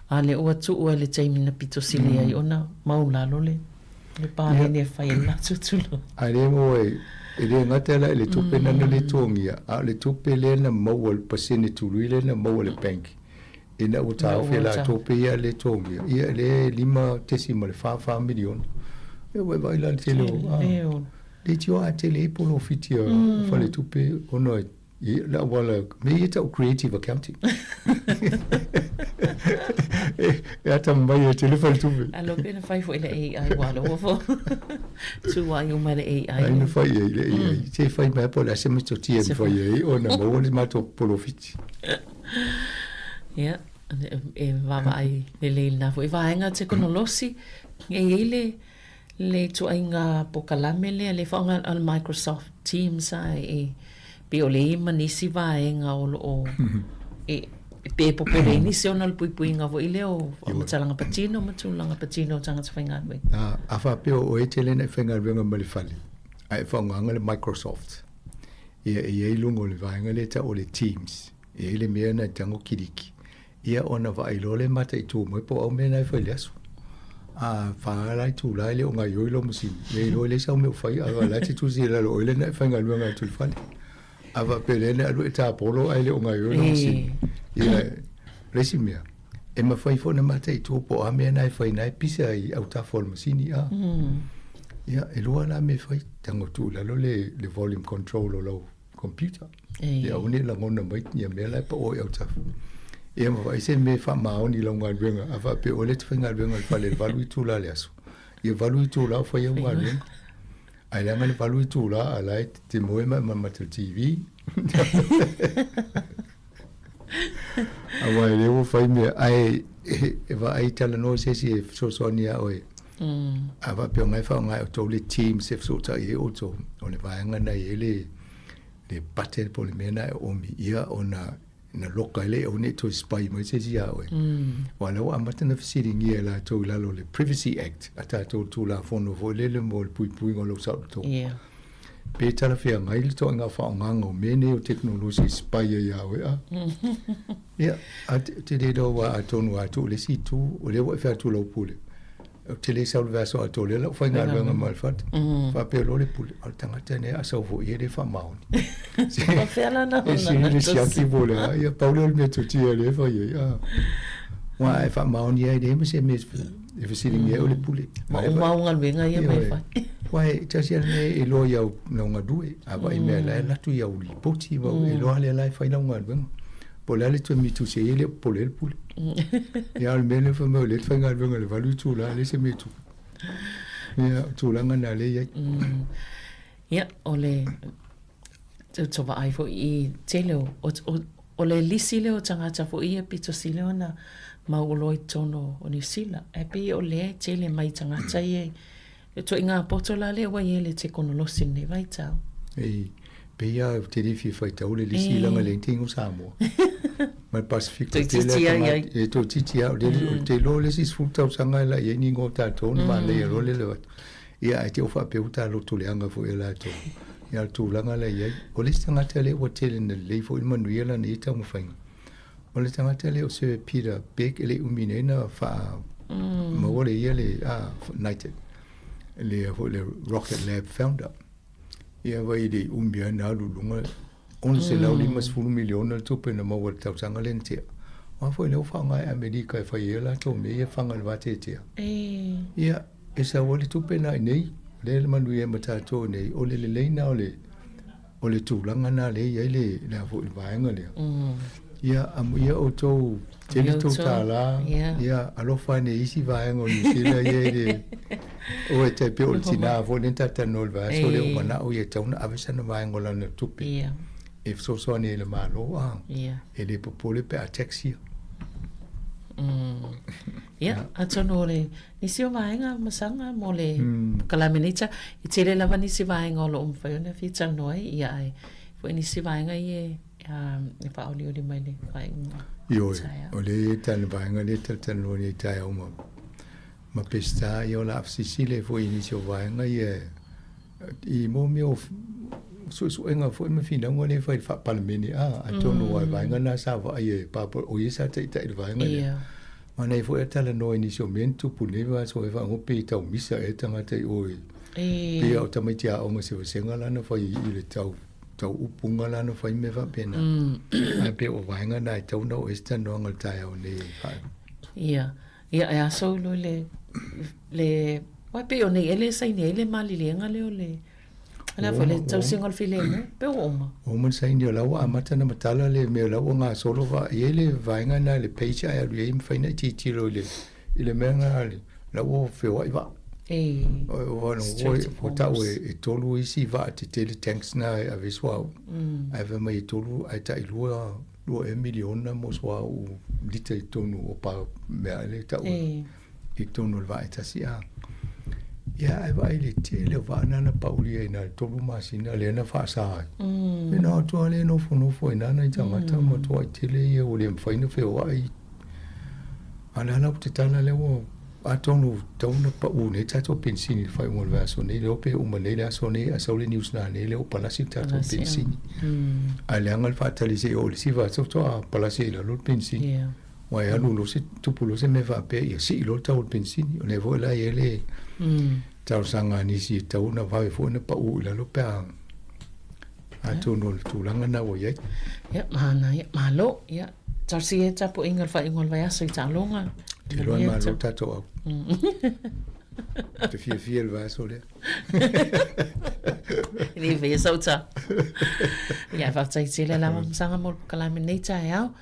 a lea ua tuu ai le taimi na pito sili ai ona maulalo le le paleni e fai ai le latou tulaga. A le mo e e le gata la i le tupe na na le totogia a o le tupe lea na maua le pasene tului lea na maua e le bank Ina ua taofi e latou pei a le togia, ia lea e $5.44 miliona. Ia ua e vaai la i le tele o, a, leitioa a tele ai polofiti a faletupe ona i le auala, mea ia e tau creative accounting. E atamamai ai tele faletupe. Alo pe na fai foi le AI ua alo ua fo. Tuai uma le AI. Ai na fai ai le AI. Se fai mai po o le a se metotia e fai ai ona maua le matou polofiti. Ia, e vaavaai lelei i lena foi vaega tekonolosi. E i ai le, le ituaiga polokalame lea, le faaaoga a le Microsoft Teams a e pei o le i ma nisi vaega o lo o e, pe popole ai nisi ona o le puipuiga foi lea o faamatalaga patino ma tulaga patino o tagata faigaluega. A, a faapea o oe e tele ina e faigaluega ma le fale, ae e faaaogaina le Microsoft, Ia, e i ai i luga o le vaega lea e tau o le Teams, e i ai le mea na e tago kiliki, ia ona vaai loa lea mataitu mai po o au mea na e fai i le aso. A fa la itula e le o gaoioi lou masini, ia iloa e leai sau mea o fai, a o la e te tusi i lalo o oe lea na e faigaluega atu i le fale. A faapea lea na e alu e tapolo ae le o gaoioi lou masini. Ia, o le isi mea, e mafai foi ona mataitu po o a mea na e fai na e pisa i autafa o le masini, a. Ia, e lua la mea e fai, tago tuu i lalo le, le volume control o lau computer. Ia aua ne i lagona mai ia mea la e pao i autafa. Ia ma vaai se mea e faamaoni i lau galuega, a faapea oe lea e te faigaluega i le fale i le 8 itula o le aso, ia 8 itula o fai au galuega. Ae leaga le 8 itula a la e te moe ma e matamata i le TV. Aua e le ua fai mea, ae e vaai talanoa i se isi e fesoasoani iā oe. A faapea o lena e faaaoga e outou le Teams e fesootai ai outou, o le vaega lena e i ai le le button po o le mea lena e oomi ia ona na loka ai lea aua ne i toe spy mai se isi iā oe. Aua o lea ua amata ona fesiligia e latou i lalo o le Privacy Act a tatou Tulafono foi lele mo le puipuiga o lou saoloto. Yeah. Pe talafeagai le toaiga faaaogaga o mea nei o tekonolosi e spy ai iā oe a. Ia, a te le iloa aua atonu a tuu i le isi itu, o lea ua e fai atu i lau pule, Ou te le sau i le vaiaso atoa, o lea la ua faigaluega ma le fale. Faapea loa le pule, o le tagata lenei a sau foi e le faamaoni. Faapea la na E sili le siaki po o le a, ia pau lea o le mea totia lea e fai ai. Ah. Aua a e faamaoni ai leai ma se mea e fesiligia ai o le pule. Ma uma au galuega ia ma e fai. Aua e tasi lava le mea e iloa i au lau galue, a vaai mea la e alu atu i au lipoti, e iloa lea la e fai lau galuega. Po o le a le toe mitusi ai e le o popole ai le pule. Ia, a o le mea lea fai mai o lea e faigaluega i le 8 itula, e leai se mea e tupu. Ia, o tulaga na lea e i ai. Ia, o le tau vaai foi i tele o, o, o, o le lisi lea o tagata foi ia pito sili ona mauoloa i totonu o Niu Sila. Ae pei o lea e tele mai tagata ia i Le ituaiga poto la lea ua i ai le tekonolosi i lenei vaitau. E pei lava ou te le fia faitau le lisi leaga e leai ni teiga o Samoa. Ma le Pasefika tele a tagata, e toeitiiti lava. Ou te iloa o le isi 10 tausaga e la i ai ni igoa o tatou ona manaia loa lea o le avatu. Ia ae te i ua faapea ua ta lotoleaga foi e latou. Ia o le tulaga la e i ai. O le isi tagata lea ua tele ina lelei foi le manuia lana ia taumafaiga, O le tagata lea o Sir Peter Begg e le i umi nei na faa maua le ia le knighted le foi le Rocket Lab founder. Ia vai le umi ai na alu luga 650 miliona le tupe na maua i le tausaga lea na tea. Aua foi lea ua faaaoga e Amerika e fai ai a latou mea ia faga i le vateatea. Ia, e sau ai le tupe na i inei, lea e manuia ai ma tatou i inei, o le lelei na o le O le tulaga lena lea e i ai le, le a foi le vaega lea. Ia, amuia outou, tele tou tālā, ia, alofa ane i isi vaega o Niu Sila ia e le, o e tai pei o le tinā foi lea na talatalanoa i le vaiaso lea, ua mana'o ia e tatau ona ave sana vaega o lana tupe e fesoasoani ai i le Malo, a, e le popole pe a tax ia. Ia, atonu o le nisi o vaega masaga mo le polokalame nei ta, e tele lava nisi vaega o lo o mafai ona fia talanoa ai, ia ae foi nisi vaega ia e faaolioli mai le faaiuga. Ioe, o lea e tali vaega lea e talatalanoa nei taeao ma ma Peseta, ia o le a fesisile foi i nisi o vaega ia i mo mea o suesuega foi ma finauga lea e fai i le faa-Palemene, a, atonu aua o le vaega lena sa vaai e Papa, o ia sa taitai i le vaega lea. Manaia foi a talanoa i nisi o mea na tupu i lenei vaiaso e faaigoa pe tau misa ea tagata i o i pei a o tamaiti aoga i se vasega la na fai i le tau tau upuga la na fai mea faapena. Ae pei o vaega na e tatau ona oo i ai se talanoaga i le taeao nei e faa Ia, ia e aso loa le le aua e pei o nei ea le saini ai le maliliega lea o le O le a foi le tausiga o le filemu, pe ua uma? Ua uma le saini, o la ua amata ona matala le mea, o la ua gasolo va, e i ai le vaega lena i le page ae alu i ai mafai ona e tilotilo i le, i le mea lena, la ua feoai vaa. E, Ua tau e tolu isi vaa tetele tanks na e ave ai suauu, ae fai mai e tolu ae tai lua, lua ea miliona mo suauu lita i totonu o pa mea lea e tau i totonu o le vaa e tasi a. Ia ae vaai i le tele o vaa na na paulia i na le 3 masina lea na faasa ai. Mm. E na atu lava lea nofonofo ai na nai tagata mm. matuai tele ia ua le mafai ona feoai. A o le a la ua tatala lea ua atonu tatau ona pau nei tatou penisini i le faaiuga o le vaiaso nei, leo pe uma nei le aso nei ae sau le news nanei lea ua palasi le tatou penisini. Ae leaga le faatali se i oo i le isi vaiaso faatoa palasi ai i lalo le penisini. Aua e alu loa se, tupu loa se mea faapea ia sii loa le tau o le penisini. O lea foi la e i ai le talosaga a nisi e tatau ona vave foi ona pau i lalo pe a atonu o le tulaga lena ua i ai. Ia, manaia, malo. Ia, talosia e tapuaiga le faaiuga o le vaiaso i taaloga. Te iloa e malo tatou au. Te fiafia le vaiaso lea. E le faia sau ta. Ia, faafetai tele lava Masaga mo le polokalame nei taeao.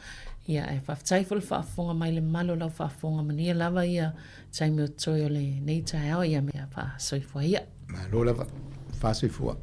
Ia, e faafetai foi le faafofoga mai le mamalu o lau faafofoga manuia lava ia taimi o totoe o lenei taeao ia mea faasoifua ia. Malo lava. Faasoifua.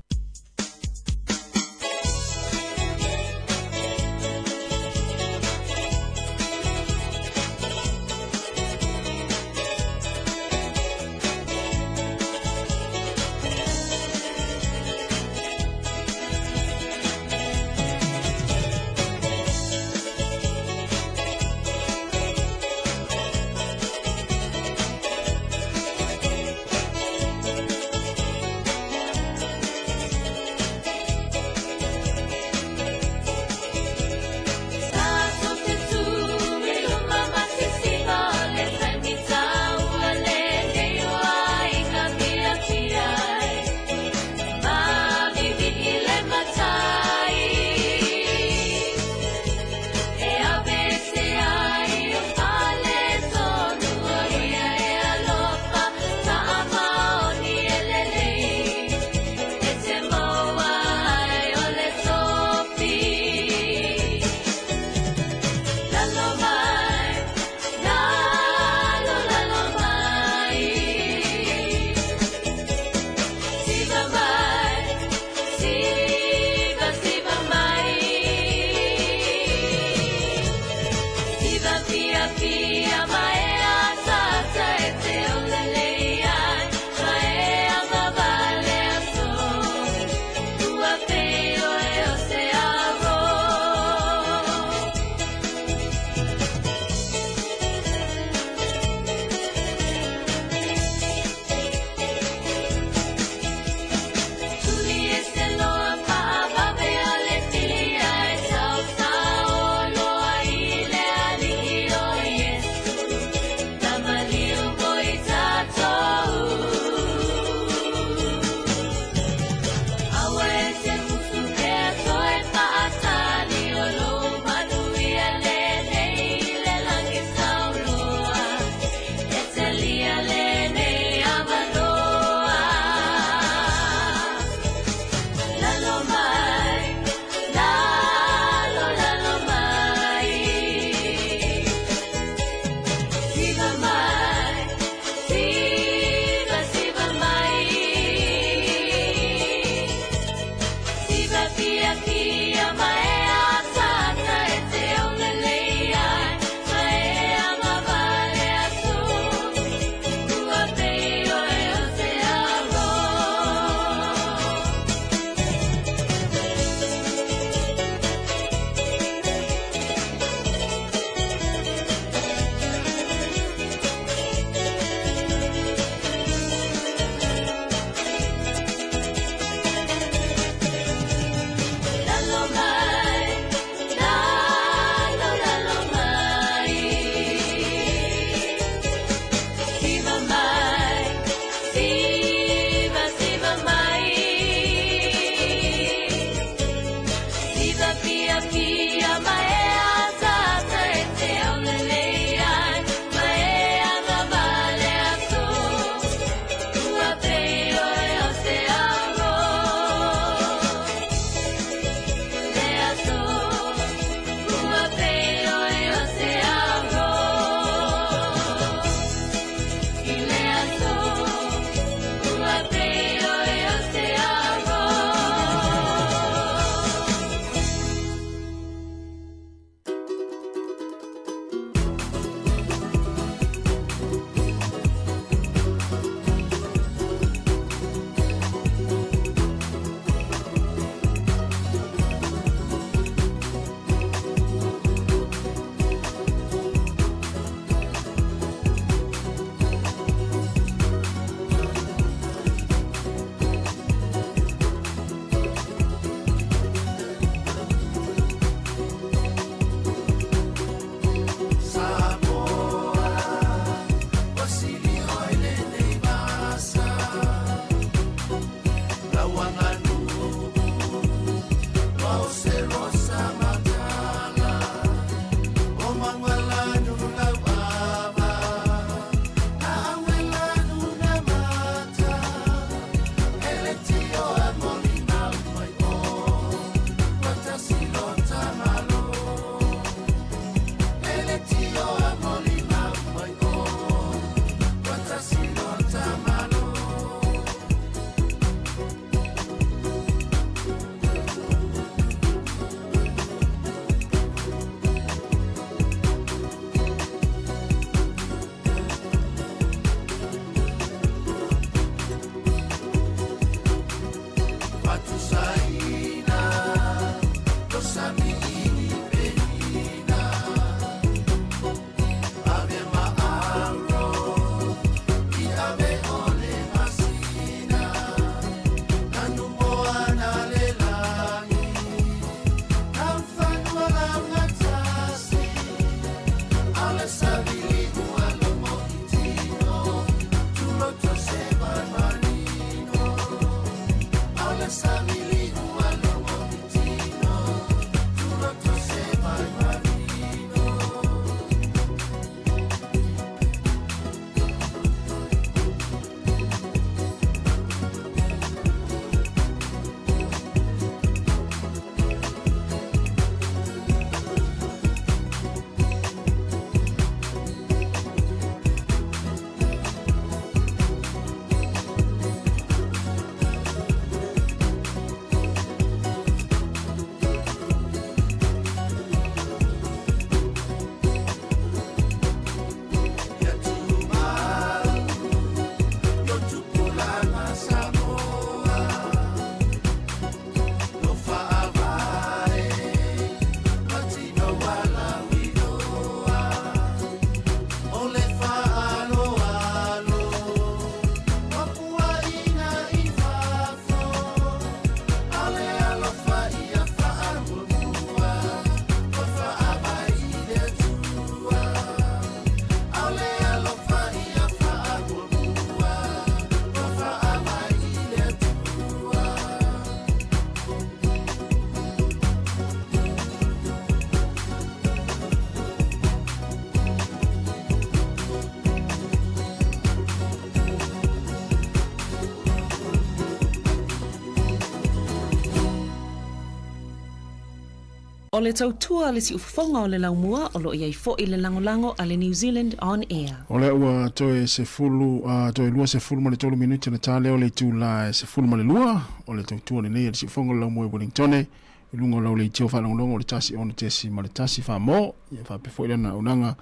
O le tautua a le siufofoga o le laumua o lo o i ai foi le lagolago a le New Zealand On Air. O lea ua toe sefulu, toe 23 minute ona ta lea o le itula e 12, o le tautua lenei a le siufofoga o le laumua i Wellingtone, i luga o lau leitio faalogologo o le 1 6.1 Faamō, ia faapea foi lana auaunaga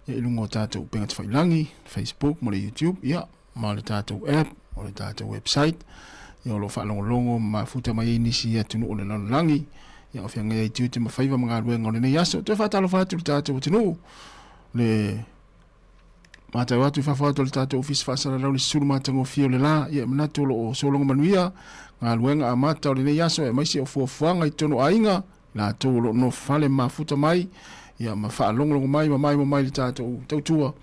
ia i luga o tatou upega tafailagi, Facebook ma le YouTube, ia ma le tatou app, o le tatou website, ia o lo o faalogologo ma mafuta mai ai nisi i atunuu o le lalolagi, ia o feagai ai tiute ma faiva ma galuega o lenei aso. Toe faatalofa atu i le tatou atunuu, le matau atu i fafo atu o le tatou ofisa faasalalau le susulu matagofie o le la, ia e manatu o lo o sologa manuia galuega amata o lenei aso aemaise o fuafuaga i totonu o aiga, latou o lo o nofo fale ma mafuta mai, ia ma faalogologo mai ma maimoa mai i le tatou tautua,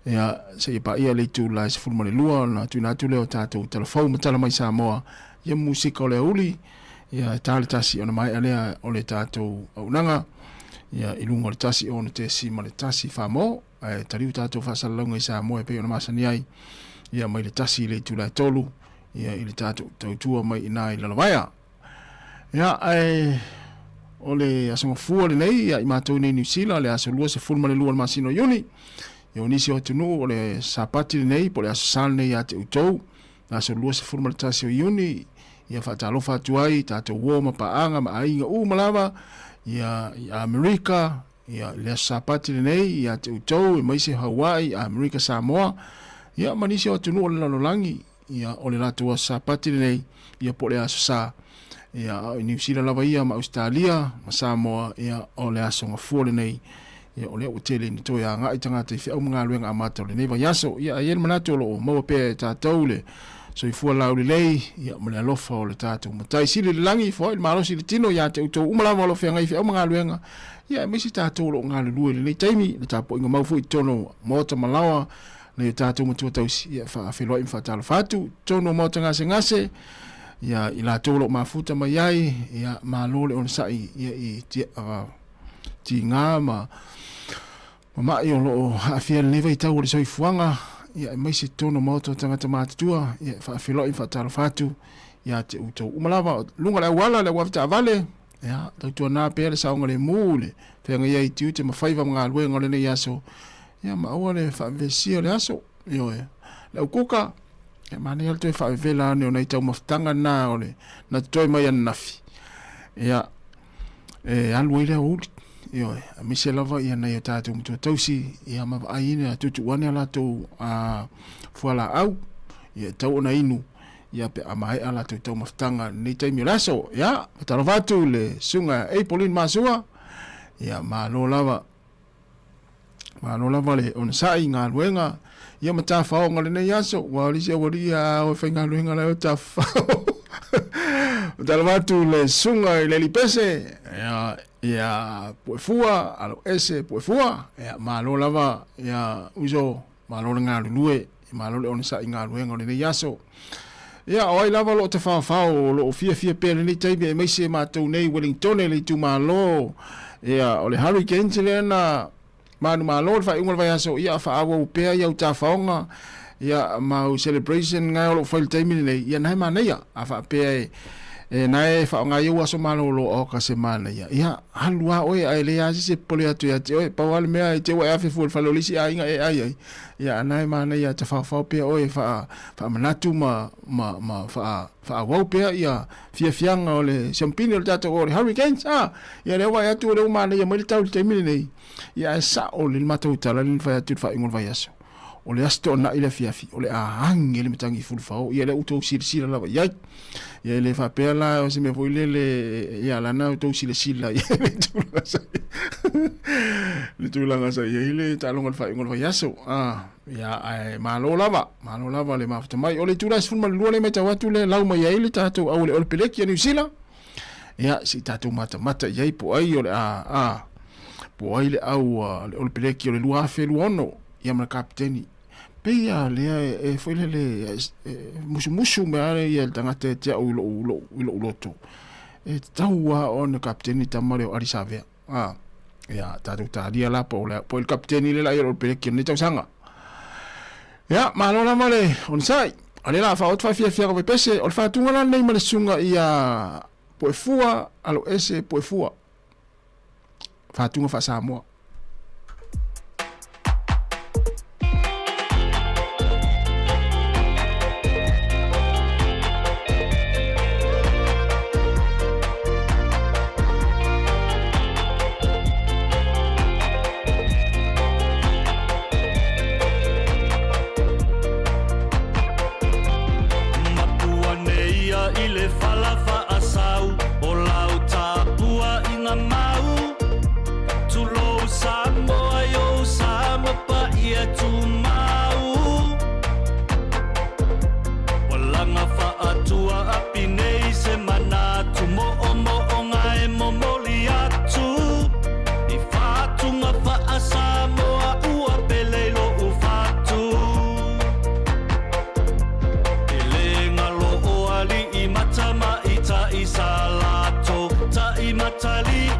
ia seia paia le itula e 12 ona tuuina atu lea o tatou talafou ma tala mai Samoa, ia musika o le aoauli, ia e ta le tasi ona maea lea o le tatou auaunaga, ia i luga o le 1 6.1 Faamō, ae taliu tatou faasalalauga i Samoa e pei ona masani ai, ia mai le 1 i le itula e 3, ia i le tatou tautua mai i ina i Lalovaea. Ia, ae o le aso gafua lenei ia i matou nei Niu Sila, le aso 22 o le masina o Iuni. Ia o nisi o atunuu o le Sapati lenei, po o le aso Sa lenei ia te outou, le aso 21 o Iuni, ia faatalofa atu ai i tatou uo ma paaga ma aiga uma lava, ia i Amerika, ia i le aso Sapati lenei ia te outou, aemaise Hawaii, Amerika, Samoa, ia ma nisi o atunuu o le lalolagi. Ia, o le latou aso Sapati lenei, ia po o le aso Sa. Ia, a o i Niu Sila lava ia ma Ausetalia ma Samoa, ia, o le aso Gafua lenei. Ia, o lea ua tele ina toe agai tagata i feau ma galuega amata o lenei vaiaso. Ia, ae i ai le manatu o lo o maua pea e tatou le soifua laulelei, ia, ma le alofa o le tatou Matai Sili i le lagi, foai le malosi i le tino ia te outou uma lava o lo o feagai i feau ma galuega, ia, aemaise tatou o lo o galulue i lenei taimi, le tapuaiga mau foi i totonu o maota ma laoa, Nai o tatou matua tausi, ia faafeiloai ma faatalofa atu, totonu o maota gasegase, ia i latou o lo o mafuta mai ai, ia malo le onosai ia i tiga ma mamai o lo o aafia i lenei vaitau o le soifuaga, ia aemaise totonu o maota o tagata matutua, ia faafeiloai ma faatalofa atu ia te outou uma lava, luga o le auala, le auave taavale, ia tautuana pea le saogalemu, le feagai ai i tiute ma faiva ma galuega o lenei aso, Ia ma aua le faavevesia o le aso. Ioe. Le au kuka, e manaia le toe faavevela ane o nai taumafataga na o le na totoe mai ananafi. Ia, e alu ai le aoauli. Ioe, aemaise lava ia nai o tatou matua tausi, ia ma vaai ina tuutuu ane a latou fualaau, ia e tatau ona inu, ia pe a maea latou taumafataga i lenei taimi o le aso. Ia, faatalofa atu i le susuga ia Apoline Masua, ia malo lava. Malo lava le onosai i galuega ia ma tafaoga o lenei aso. Ua o le isi aualii a o e faigaluega la e o tafafao. Talofa atu le susuga i le alii pese, ia, ia Puefua, alo ese Puefua. Ia, malo lava, ia uso, malo le galulue, malo le onosai i galuega o lenei aso. Ia, o ai lava o lo o tafaofao, o lo o fiafia pea i lenei taimi, aemaise matou nei i Wellingtone, le itumalo, ia, o le Hurricanes lea na manumalo i le faaiuga o le vaiaso, ia, faaauau pea i au tafaoga, ia, ma au celebration nga o lo o fai i le taimi lenei, ia, na e manaia, a faapea e, e na e faaaoga ai ou aso malolo, oka se manaia, ia, alu lava oe, ae leai lava se isi e popole atu ia te oe, pau lava le mea, e te i ua e afe fua i le fale o le isi aiga e ai ai, Ia, ana e manaia tafaofao pea oe e faa, faamanatu ma, ma, ma faa, faaauau pea ia fiafiaga o le siampini o le tatou o le Hurricanes, a! Ia lea ua vaai atu o lea ua manaia mai le tau i le taimi lenei. Ia ae sao le matou tala lea na fai atu i le faaiuga o le vaiaso. O le Aso Toonai le afiafi, o le a agi ai le matagi i Fulufao, ia lea ua outou silasila lava i ai. Ia e le faapea la o se mea foi lele, ia lana outou silasila i ai le tulaga sa le tulaga sa i ai le taaloga o le faaiuga o le vaiaso. Ah, ia ae malo lava, malo lava le mafuta mai. O le itula e 12 lea e matau atu lea e lau mai ai le tatou au o le Ole Peleki a Niu Sila. Ia, se i tatou matamata i ai po o ai o le a, a, po o ai le au a le Ole Peleki o le 2026, ia ma le Kapiteni. Pei a lea e foi lele e musumusu mai lava ia le tagata ia te au i lou, lou, i lou loto. E tatau lava ona kapiteni tama lea o Ardie Savea. A, ia, tatou talia la po o le, po o le kapiteni lea la ia o le peleki o lenei tausaga. Ia, malo lava le onosai. O lea la faaoo atu faafiafiaga o Vaipese, o le faatuga la lenei ma le susuga ia Puefua, alo ese Puefua. Fatuga faa-Samoa. Mapua nei ia i le fala faasau o lau tapua i nga mau. Tulou Samoa i ou sa ma paia tumau. Ua laga faatua api nei se manatu moomooga e momoli atu i fatuga faa-Samoa ua pele i lou fatu. E le galo o alii ma tamaitai sa latou taimatalii.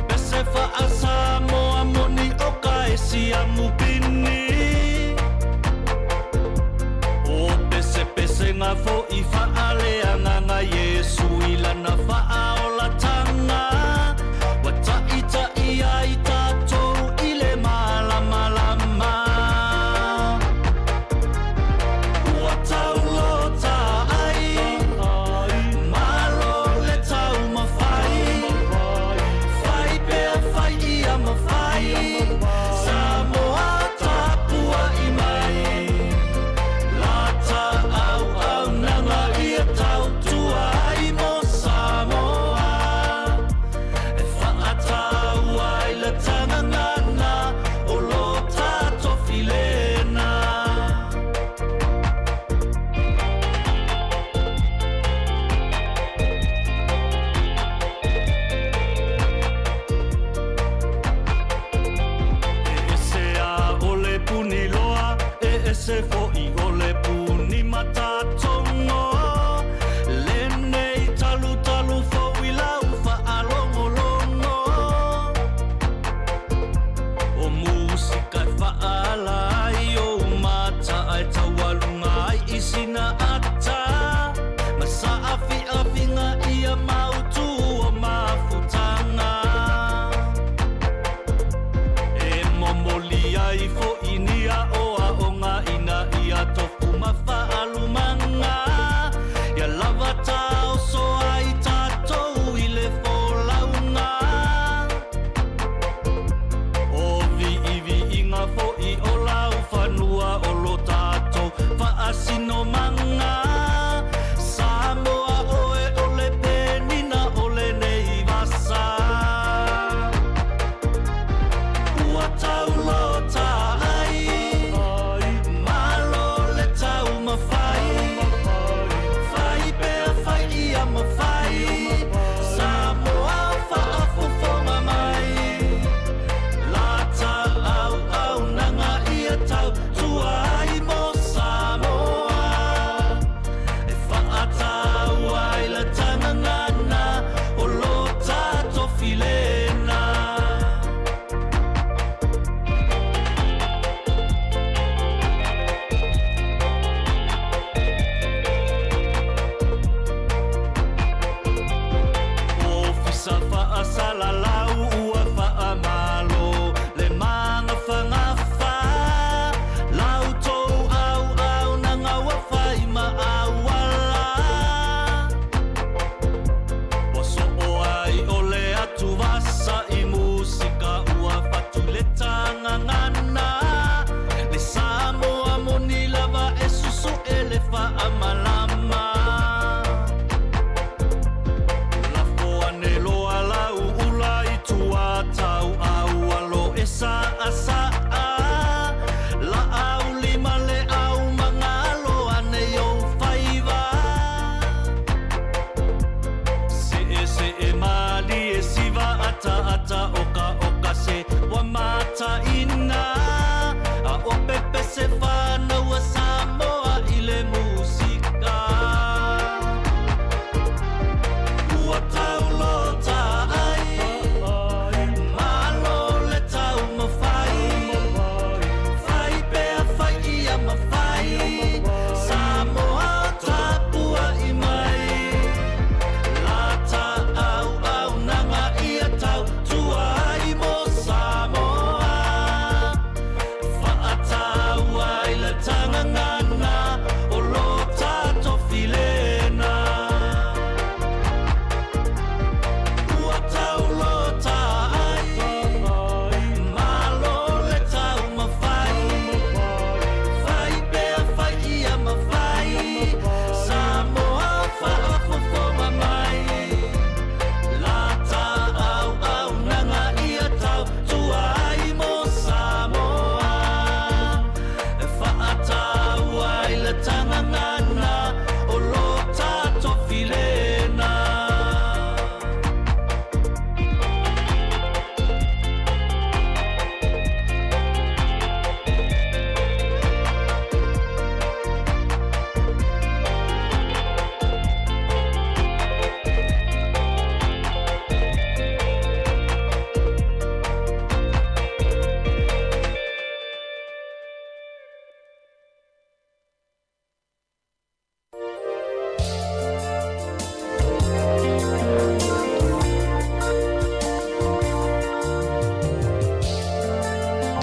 Pese faa-Samoa moni o ka e siamu pini. O pesepesega fo'i faaleagaga Iesu i lana faaolatanga, ua ta'ita'i ai tatou i le malamalama. Ua taulota ai, malo le taumafai, fai pea fai ia mafai, Samoa tapua'i mai. Lata auaunaga ia tautua ai mo Samoa, e faataua ai le tagagana o lo tatou filena. E ese a o le puni loa, e ese fo'i o le puni matatogo. Lenei talutalu fou i lau faalogologo. O musika e faaala ai ou mata ae taualuga ai i sina ata. Ma saafiafiga ia mautu o mafutaga. E momoli ai fo'i ni aoaoga ina ia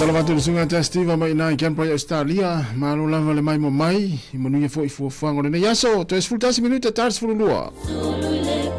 Faatalofa atu i le susuga ia Steve mai ina i Canberra i Australia. Malo lava le maimoa mai, i manuia foi fuafuaga o lenei aso. Toe 11 minute ta le 12.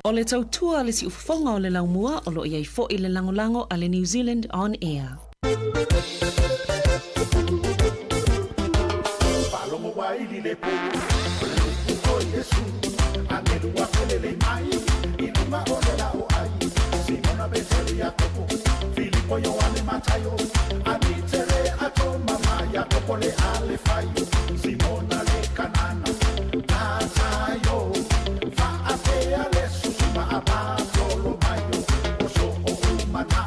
O le tautua a le siufofoga o le laumua o lo o i ai foi le lagolago a le New Zealand On Air. Faalogo waili le po, o le lupu o Iesu, agelu a felelei mai, i luga o le lao ai, Simona Petero Iakopo, Filipo Ioane Mataio, Anitere a Toma ma Iakopo le Alefaio, Simona le Kanana, Mataio, Faapea le Susu ma Apatolomaio, o so o umana,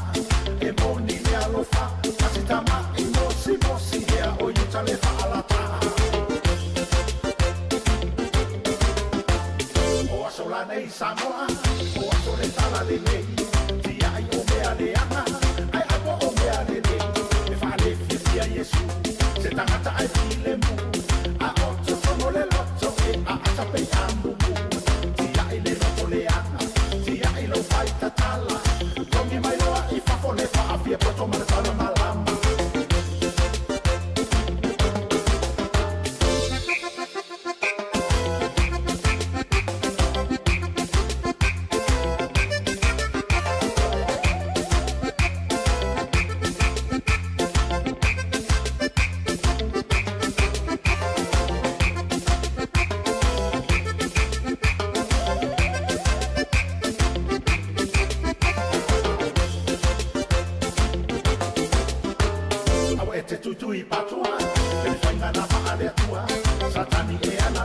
e moni le alofa, Pasitama i mosi mosi ea o Iuta le faalata. O aso lanei Samoa, o aso le tala lelei, tiai o mea leaga, ai apo o mea lelei, e faalefiafia Iesu, se tagata ae filemu, a o totonu le loto e aata pei a mumu, tiai le loto leaga, tiai lou faitatala, togi mai loa i fafo le faafia poto ma le tala malama.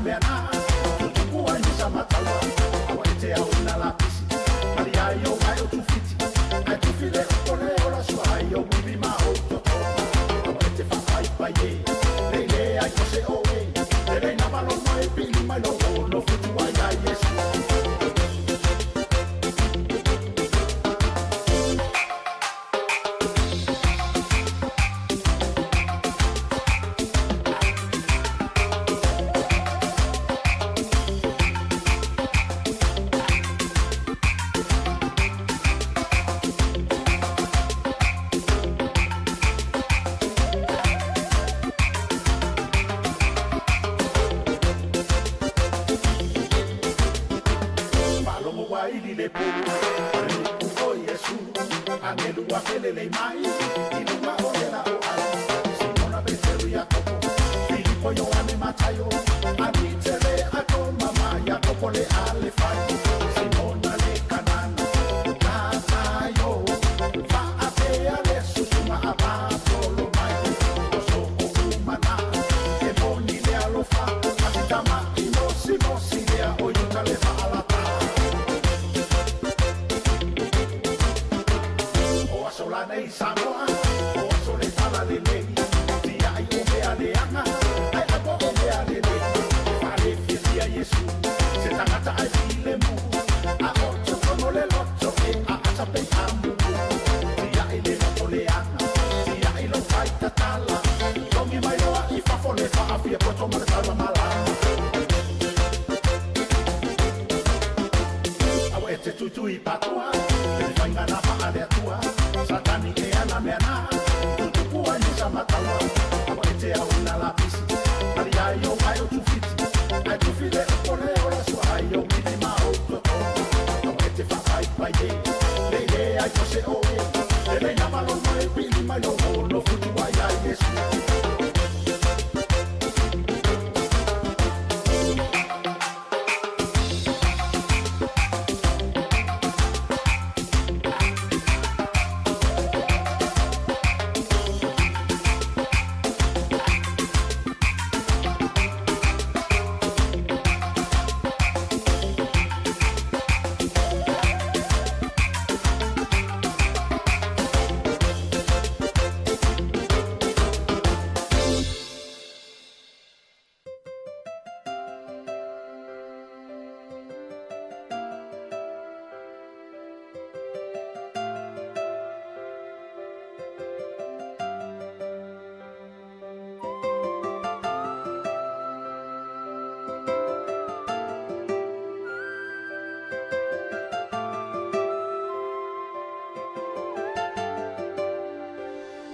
mea na Tutupu ai misa mataua Awa e te au ina lapisi Mari ai o ai o tufiti Ai tufile o kole o la sua ai o wiwi ma o toto Awa e te whawhai pai e Le le ai ko se o e Le le na malo mai pili mai lo o no futu ai ai Yesu. Faalogo ua ili le pulu O le nu'u o Iesu Agelu afelelei mai I luga o le la'o ai Simona Peteru Iakopo Filipo Ioane Mataio Anitere Atoma ma Iakopo le Alefai Simona le Kanana Tataio Fa'apea le susuga a Patolo mai O so'o umana E moni le alofa Asitama'i mosimosi lea o Iuta le fa'alata O aso lanei Samoa O aso le tala lelei Tia'i o mea leaga Ae apo o mea lelei Fale fiafia Iesu Se tagata ae filemu A o totono le loto e aata pei amumu Tia'i le loto leaga Tia'i lou faitatala Togi mai loa i fafo le faafia poto ma le taula malama Aua e te tuitui patoa Le faiga na faaleatua Satani e ana mea na Tutupu ai misa mataua Aua e te au ina lapisi Mari ai o ai o tufiti Ai tufile o kole o la sua ai o mili ma o toto Aua e te whawhai e Le le ai ko se o e Le le na malo mai pili mai lo o no futu ai ai Yesu.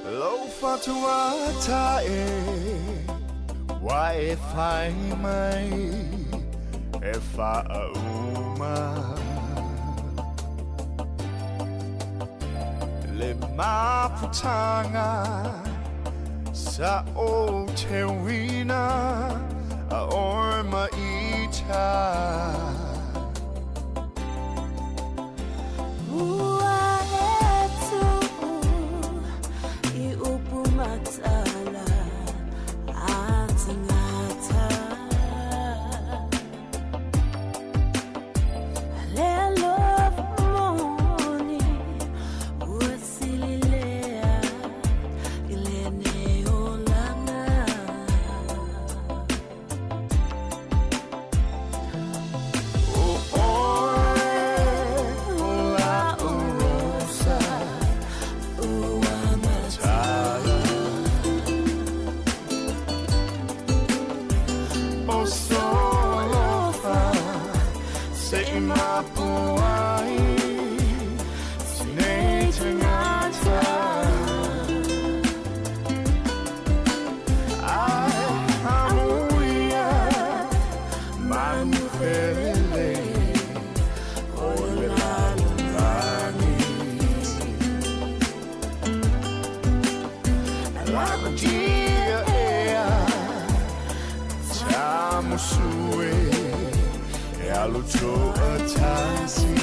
Lou fatuata e Wa e fai mai E faauma Le mafutaga Sa o te uina A oe ma ita. Ua e tu'u i upu matala a tagata. Le alofa moni ua sililea i lenei olaga. O oe o la'u rosa Ua matala. O solofa Se i mapu ai Nei tagata Ai amuia Manu felelei O le lalolagi Lamatia ea Tamusue E alu to'atasi.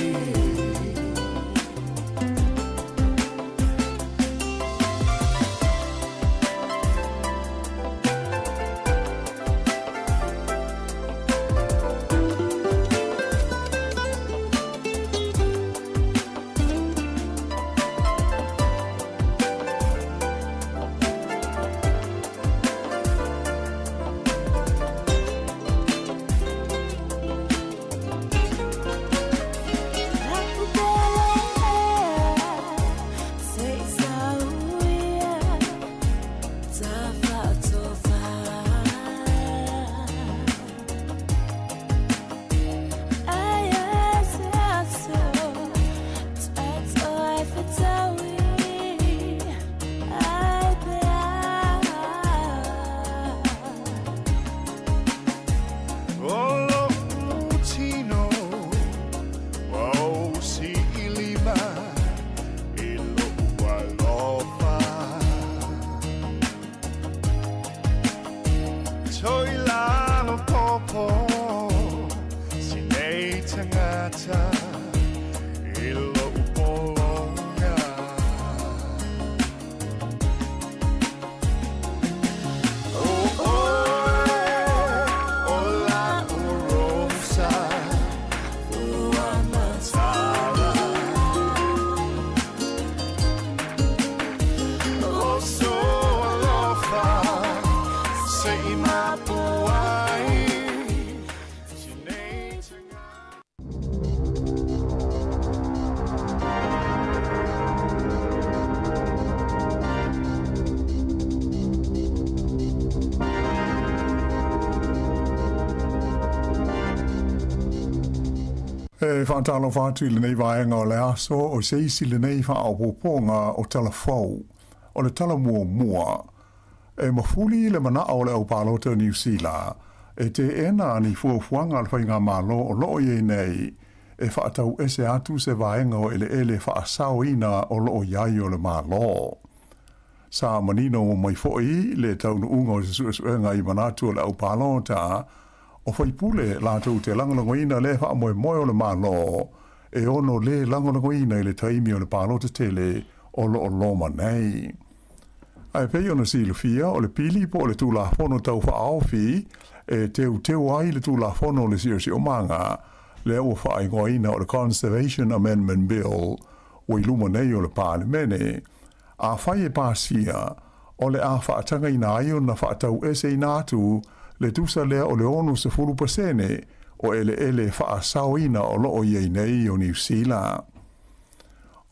E faatalofa atu i lenei vaega o le aso o se isi lenei faaopoopoga o Tala Fou. O le tala muamua, e mafuli le manao o le au palota o Niu Sila e teena ni fuafuaga a le faigamalo o lo o i ai nei e faatau ese atu se vaega o eleele faasaoina o lo o i ai o le Malo. Sa manino mai foi le taunuuga o se suesuega i manatu o le au palota o faipule latou te lagolagoina lea faamoemoe o le Malo e ono lē lagolagoina i le taimi o le palota tele o lo o loma nei. Ae pei ona silafia, o le pili po o le Tulafono Tau Faaofi e teuteu ai le Tulafono o le Siosiomaga, lea ua faaigoaina o le Conservation Amendment Bill, ua i luma nei o le Palemene. Afai e pasia, o le a faatagaina ai ona faataueseina atu le tusa lea o le 60% o eleele faasaoina o lo o i ai nei o Niu Sila.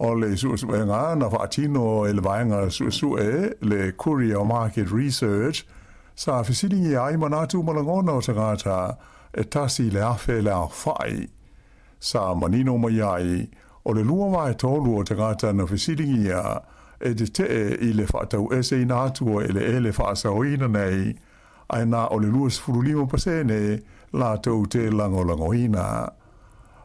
O le suesuega na faatino e le vaega suesue le Courier Market Research sa fesiligia ai manatu ma lagona o tagata e 1,000 le aofai. Sa manino mai ai, o le lua waetolu o tagata na fesiligia e tetee i le faataueseina atu o eleele faasaoina nei, ae na o le 25% latou te lagolagoina.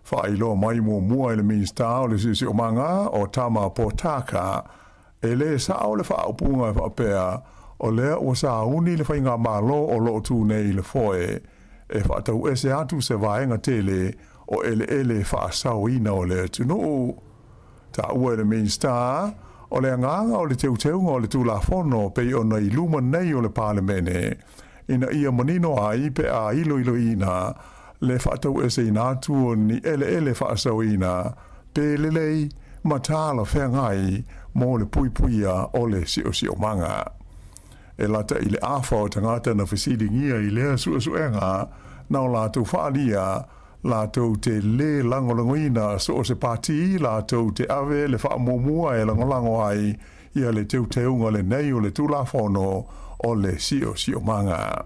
Faailoa mai muamua e le Minisita o le Siosiomaga o Tama Potaka, e lē sao le faaupuga e faapea o lea ua sauni le faigamalo o lo o tu nei i le foe e faatauese atu se vaega tele o eleele faasaoina o le atunuu. Taua e le Minisita, o le agaga o le teuteuga o le Tulafono pei ona i luma nei o le Palemene, ina ia manino ai pe a iloiloina le faataueseina atu o ni eleele faasaoina pe lelei ma talafeagai mo le puipuia o le siosiomaga. E lata i le afa o tagata na fesiligia i lea suesuega na o latou faaalia latou te lē lagolagoina so o se pati latou te ave le faamuamua e lagolago ai ia le teuteuga lenei o le Tulafono o le Siosiomaga.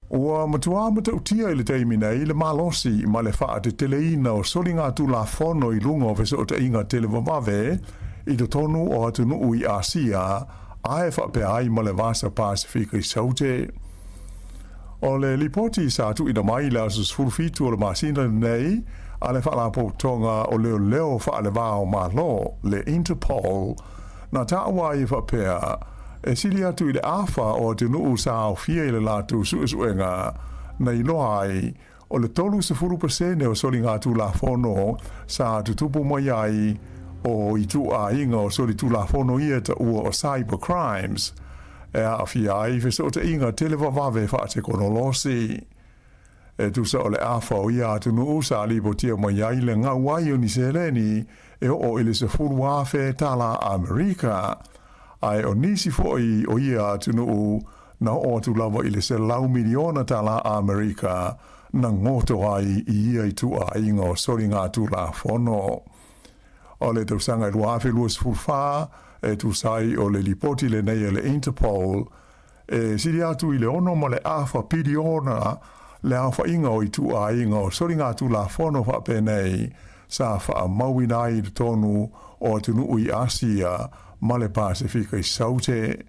Ua matuā matautia i le taimi nei le malosi ma le faateteleina o soligatulafono i luga o fesootaiga televavave i totonu o atunuu i Asia ae faapea ai ma le Vasa Pasefika i Saute. O le lipoti sa tuuina mai i le aso 17 o le masina lenei a le Faalapotopotoga o Leoleo Faaleva o Malo, le Interpol, na taua ai e faapea, e sili atu i le afa o atunuu sa aofia i le latou suesuega na iloa ai o le 30% o soligatulafono sa tutupu mai ai o ituaiga o solitulafono ia taua o cyber crimes, e aafia ai fesootaiga televavave faatekonolosi. E tusa o le afa o ia atunuu sa lipotia mai ai le gau ai o ni seleni e oo i le $10,000 tālā Amerika, ae o nisi foi o ia atunuu na oo atu lava i le $100 miliona tālā Amerika na goto ai i ia ituaiga o soligatulafono. O le tausaga e 2024, e tusa ai o le lipoti lenei a le Interpol, e sili atu i le 6.5 piliona le aofaiga o ituaiga o soligatulafono faapenei sa faamauina ai i totonu o atunuu i Asia ma le Pasefika i Saute.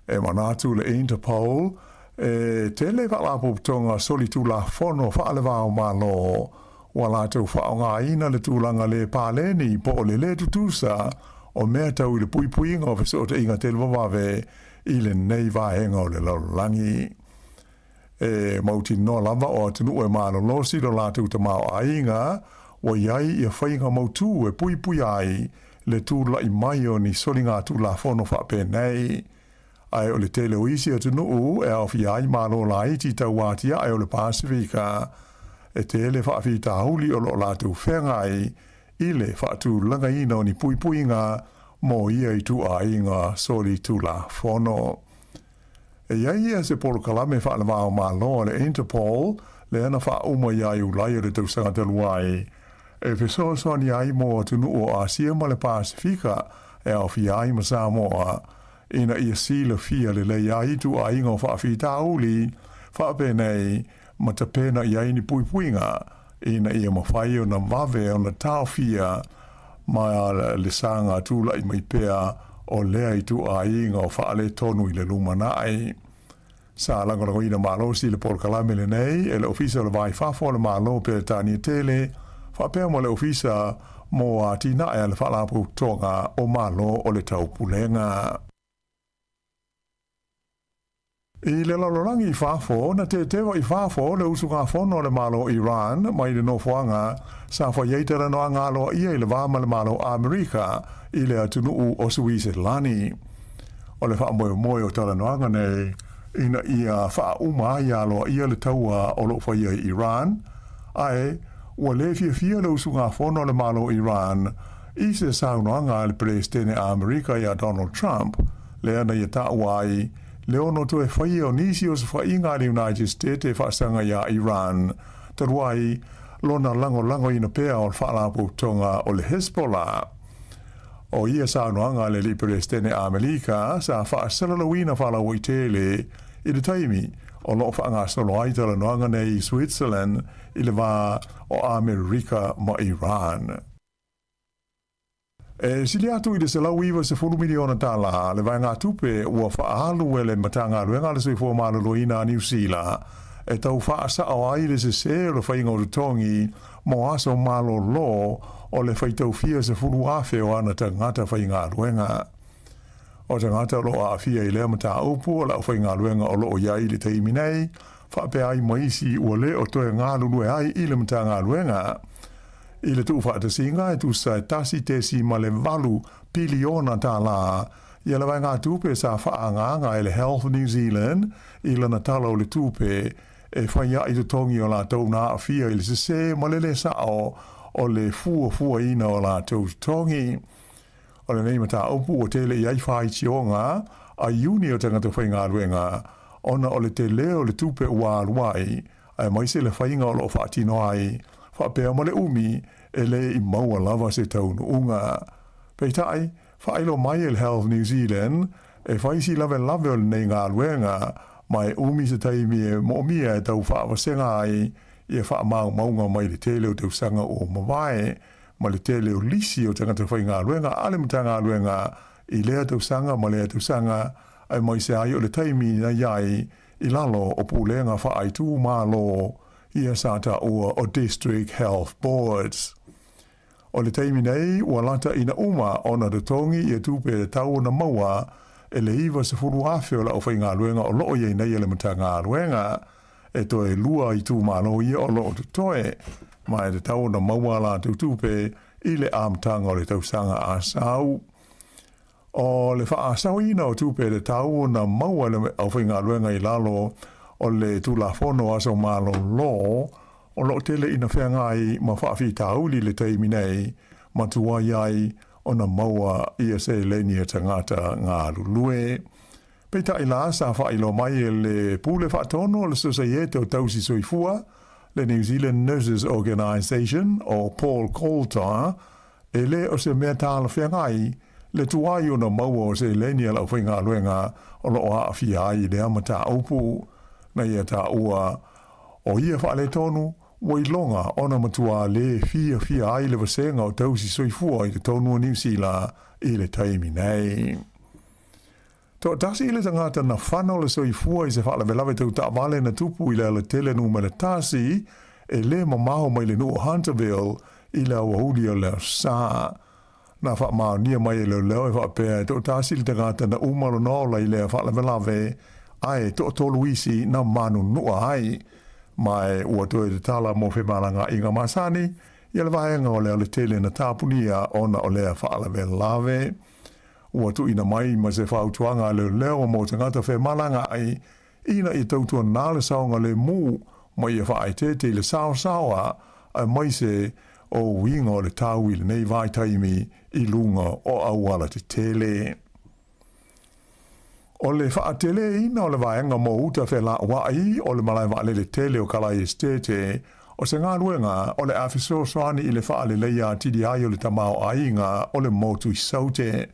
E manatu le Interpol e tele faalapotopotoga solitulafono faaleva o Malo ua latou faaaogaina le tulaga lē paleni po o le lē tutusa o mea tau i le puipuiga o fesootaiga televavave i lenei vaega o le lalolagi. E mautinoa lava o atunuu e malolosi lo latou tamaoaiga ua i ai ia faiga mautū e puipuia ai le tula'i mai o ni soligatulafono faapenei. Ae o le tele o isi atunuu e aofia ai Malo laiti tau atiae o le Pasefika, e tele faafitauli o lo o latou feagai i le faatulagaina o ni puipuiga mo ia ituaiga solitulafono. E i ai ia se polokalame faaleva o Malo a le Interpol lea na faauma ia Iulai o le tausaga talu ai, e fesoasoani ai mo atunuu o Asia ma le Pasefika e aofia ai ma Samoa, ina ia silafia lelei ai ituaiga o faafitauli faapenei ma tapena i ai ni puipuiga. ina ia mafai ona vave ona taofia ma le saga tula'i mai pea o lea ituaiga o faaletonu i le lumanai. Sa lagolagoina malosi le polokalame lenei e le Ofisa o le Va i Fafo a le Malo Peretania Tele faapea ma le Ofisa mo Atinae a le Faalapotopotoga o Malo o le Taupulega. I le lalolagi i fafo, na tetewa i fafo le usugafono a le Malo o Iran mai le nofoaga sa fai ai talanoaga aloaia i le va ma le Malo o Amerika i le atunuu o Suiselani. O le faamoemoe o talanoaga nei ina ia faauma ai aloaia le taua o lo o faia i Iran, ae ua lē fiafia le usugafono a le Malo o Iran i se saunoaga a le Peresetene a Amerika iā Donald Trump, lea na ia taua ai le ono toe faia o nisi osofaiga a le United States e faasaga iā Iran, talu ai lona lagolagoina pea o le faalapotopotoga o le Hezbollah. O ia saunoaga a le Alii Peresetene Amelika sa faasalalauina faalauaitele i le taimi o lo o faagasolo ai talanoaga nei i Switzerland i le va o Amerika ma Iran. E sili atu i le $190 miliona tālā le vaegatupe ua faaalu e le Matagaluega a le Soifua Maloloina a Niu Sila e tau faasao ai le sesē o le faiga o totogi mo aso malolo o le faitau fia 10,000 o ana tagata faigaluega. O tagata o lo o aafia i lea mataupu o le aufaigaluega o lo o i ai i le taimi nei, faapea ai ma isi ua le o toe galulue ai i le Matagaluega. I le tuufaatasiga e tusa e 1.8 piliona tālā ia le vaegatupe sa faaagaaga e le Health New Zealand i lana Tala o le Tupe e fai a'i totogi o latou na aafia i le sesē ma le lē sa'o o le fuafuaina o latou totogi. O lenei mataupu ua tele i ai faitioga a iuni o tagata faigaluega ona o le telē o le tupe ua alu ai aemaise le faiga o lo o faatino ai, faapea ma le umi e lē i maua lava se taunuuga. Peitai, faailoa mai e le Health New Zealand, e fai si lavelave o lenei galuega, ma e umi se taimi e moomia e tau faavasega ai ia faamaumauga mai le tele o tausaga ua mavae, ma le tele o lisi o tagata faigaluega a le Matagaluega i lea tausaga ma lea tausaga, aemaise ai o le taimi na i ai i lalo o pulega faaitumalo ia sa taua o District Health Boards. O le taimi nei ua lata ina uma ona totogi ia tupe e tatau ona maua e le 90,000 o le aufaigaluega o lo o i ai nei e le Matagaluega e toe lua itumalo ia o lo o totoe ma e tatau ona maua a latou tupe i le amataga o le tausaga a sau. O le faasaoina o tupe e tatau ona maua e le aufaigaluega i lalo o le Tulafono Aso Malolo o lo o tele ina feagai ma faafitauli i le taimi nei ma tuai ai ona maua ia seleni a tagata galulue. Peitai la, sa faailoa mai e le Pule Faatonu o le Sosaiete o Tausi Soifua, le New Zealand Nurses Organisation, o Paul Coulter, E le o se mea talafeagai le tuai ona maua o seleni a le aufaigaluega o lo o aafia ai i lea mataupu. Na ia taua o ia faaletonu ua iloga ona matua lē fiafia ai le vasega o tausi soifua i totonu o Niu Sila i le taimi nei. Toatasi le tagata na fano le soifua i se faalavelave tau taavale na tupu i le alatele numera tasi e lē mamao mai le nuu o Hunterville i le aoauli o le aso Sā. Na faamaonia mai e leoleo e faapea e toatasi le tagata na uma lona ola i lea faalavelave ae toatolu isi na manunua ai. Ma e ua toe tatala mo femalagaaiga masani ia le vaega o le alatele na tapunia ona o lea faalavelave. Ua tuuina mai ma se fautuaga a leoleo mo tagata femalagaai ina ia tautuanā le saogalemu ma ia faaeteete i le saosaoa aemaise o uiga o le tau i lenei vaitaimi i luga o auala tetele. O le faateleina o le vaega mo uta felauai o le malae vaalele tele o Kalae Esitete o se galuega o le a fesoasoani i le faaleleia atili ai o le tamaoaiga o le motu i Saute.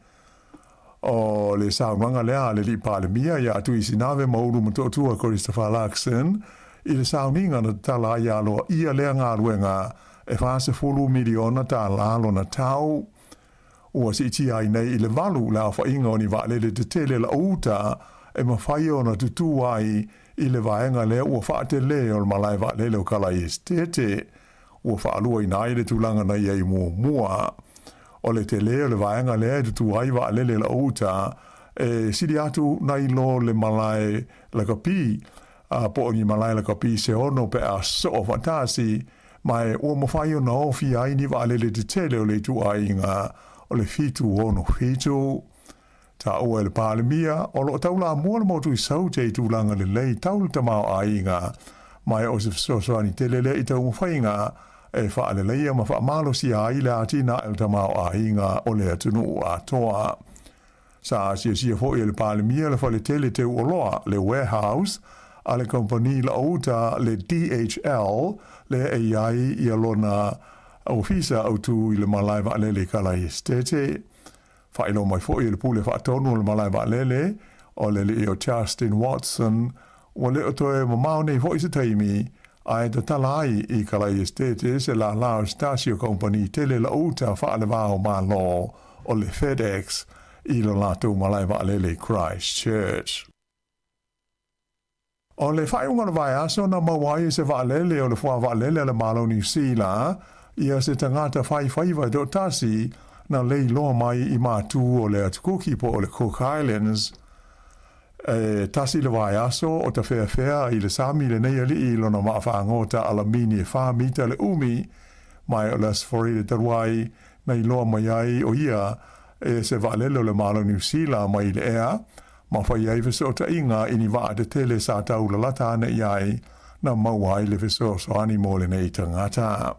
O le saunoaga lea a le Alii Palemia ia Tuisinave Maulu Motootua Christopher Luxon i le sauniga na tatala ai aloaia lea galuega e $40 miliona tālā lona tau. Ua siitia ai nei i le 8 le aofaiga o ni vaalele tetele lau-uta e mafai ona tutū ai i le vaega lea ua faatelē o le malae vaalele o Kalaesetete. Ua faaluaina ai le tulaga na i ai muamua. O le telē o le vaega lea e tutū ai vaalele lau-uta e sili atu nai lo le malae lakapi, a po o ni malae lakapi se ono pe a soo faatasi, ma e ua mafai ona ofia ai ni vaalele tetele o le ituaiga o le 767. Taua e le Palemia, o lo o taulamua le motu i Saute i tulaga lelei tau le tamaoaiga, ma e o se fesoasoani tele lea i taumafaiga e faaleleia ma faamalosia ai le atinae o le tamaoaiga o le atunuu atoa. Sa asiasia foi e le Palemia le fale tele teu oloa, le warehouse, a le kamupani laouta le DHL lea e i ai ia lona ofisa autu i le malae vaalele i Kalaesetete. Faailoa mai foi e le Pule Faatonu o le malae vaalele, o le alii o Justin Watson, ua le o toe mamao nei foi se taimi ae tatala ai i Kalaesetete se lālā o se tasi o kamupani tele laouta faale-va o Malo o le FedEx i lo latou malae vaalele i Christchurch. O le faaiuga o le vaiaso na maua ai e se vaalele o le foa vaalele a le Malo o Niu Sila ia se tagata faifaiva e toatasi na leiloa mai i matū o le Atu Kuki po o le Cook Islands. E tasi le vaiaso o tafeafea i le sami lenei alii i lona maafaagota alamini e fa mita le umi, mai o le Aso Faraile talu ai na iloa mai ai o ia e se vaalele o le Malo o Niu Sila mai i le ea, ma fai ai fesootaiga i ni vaa tetele sa tau lalata ana i ai na maua ai le fesoasoani mo lenei tagata.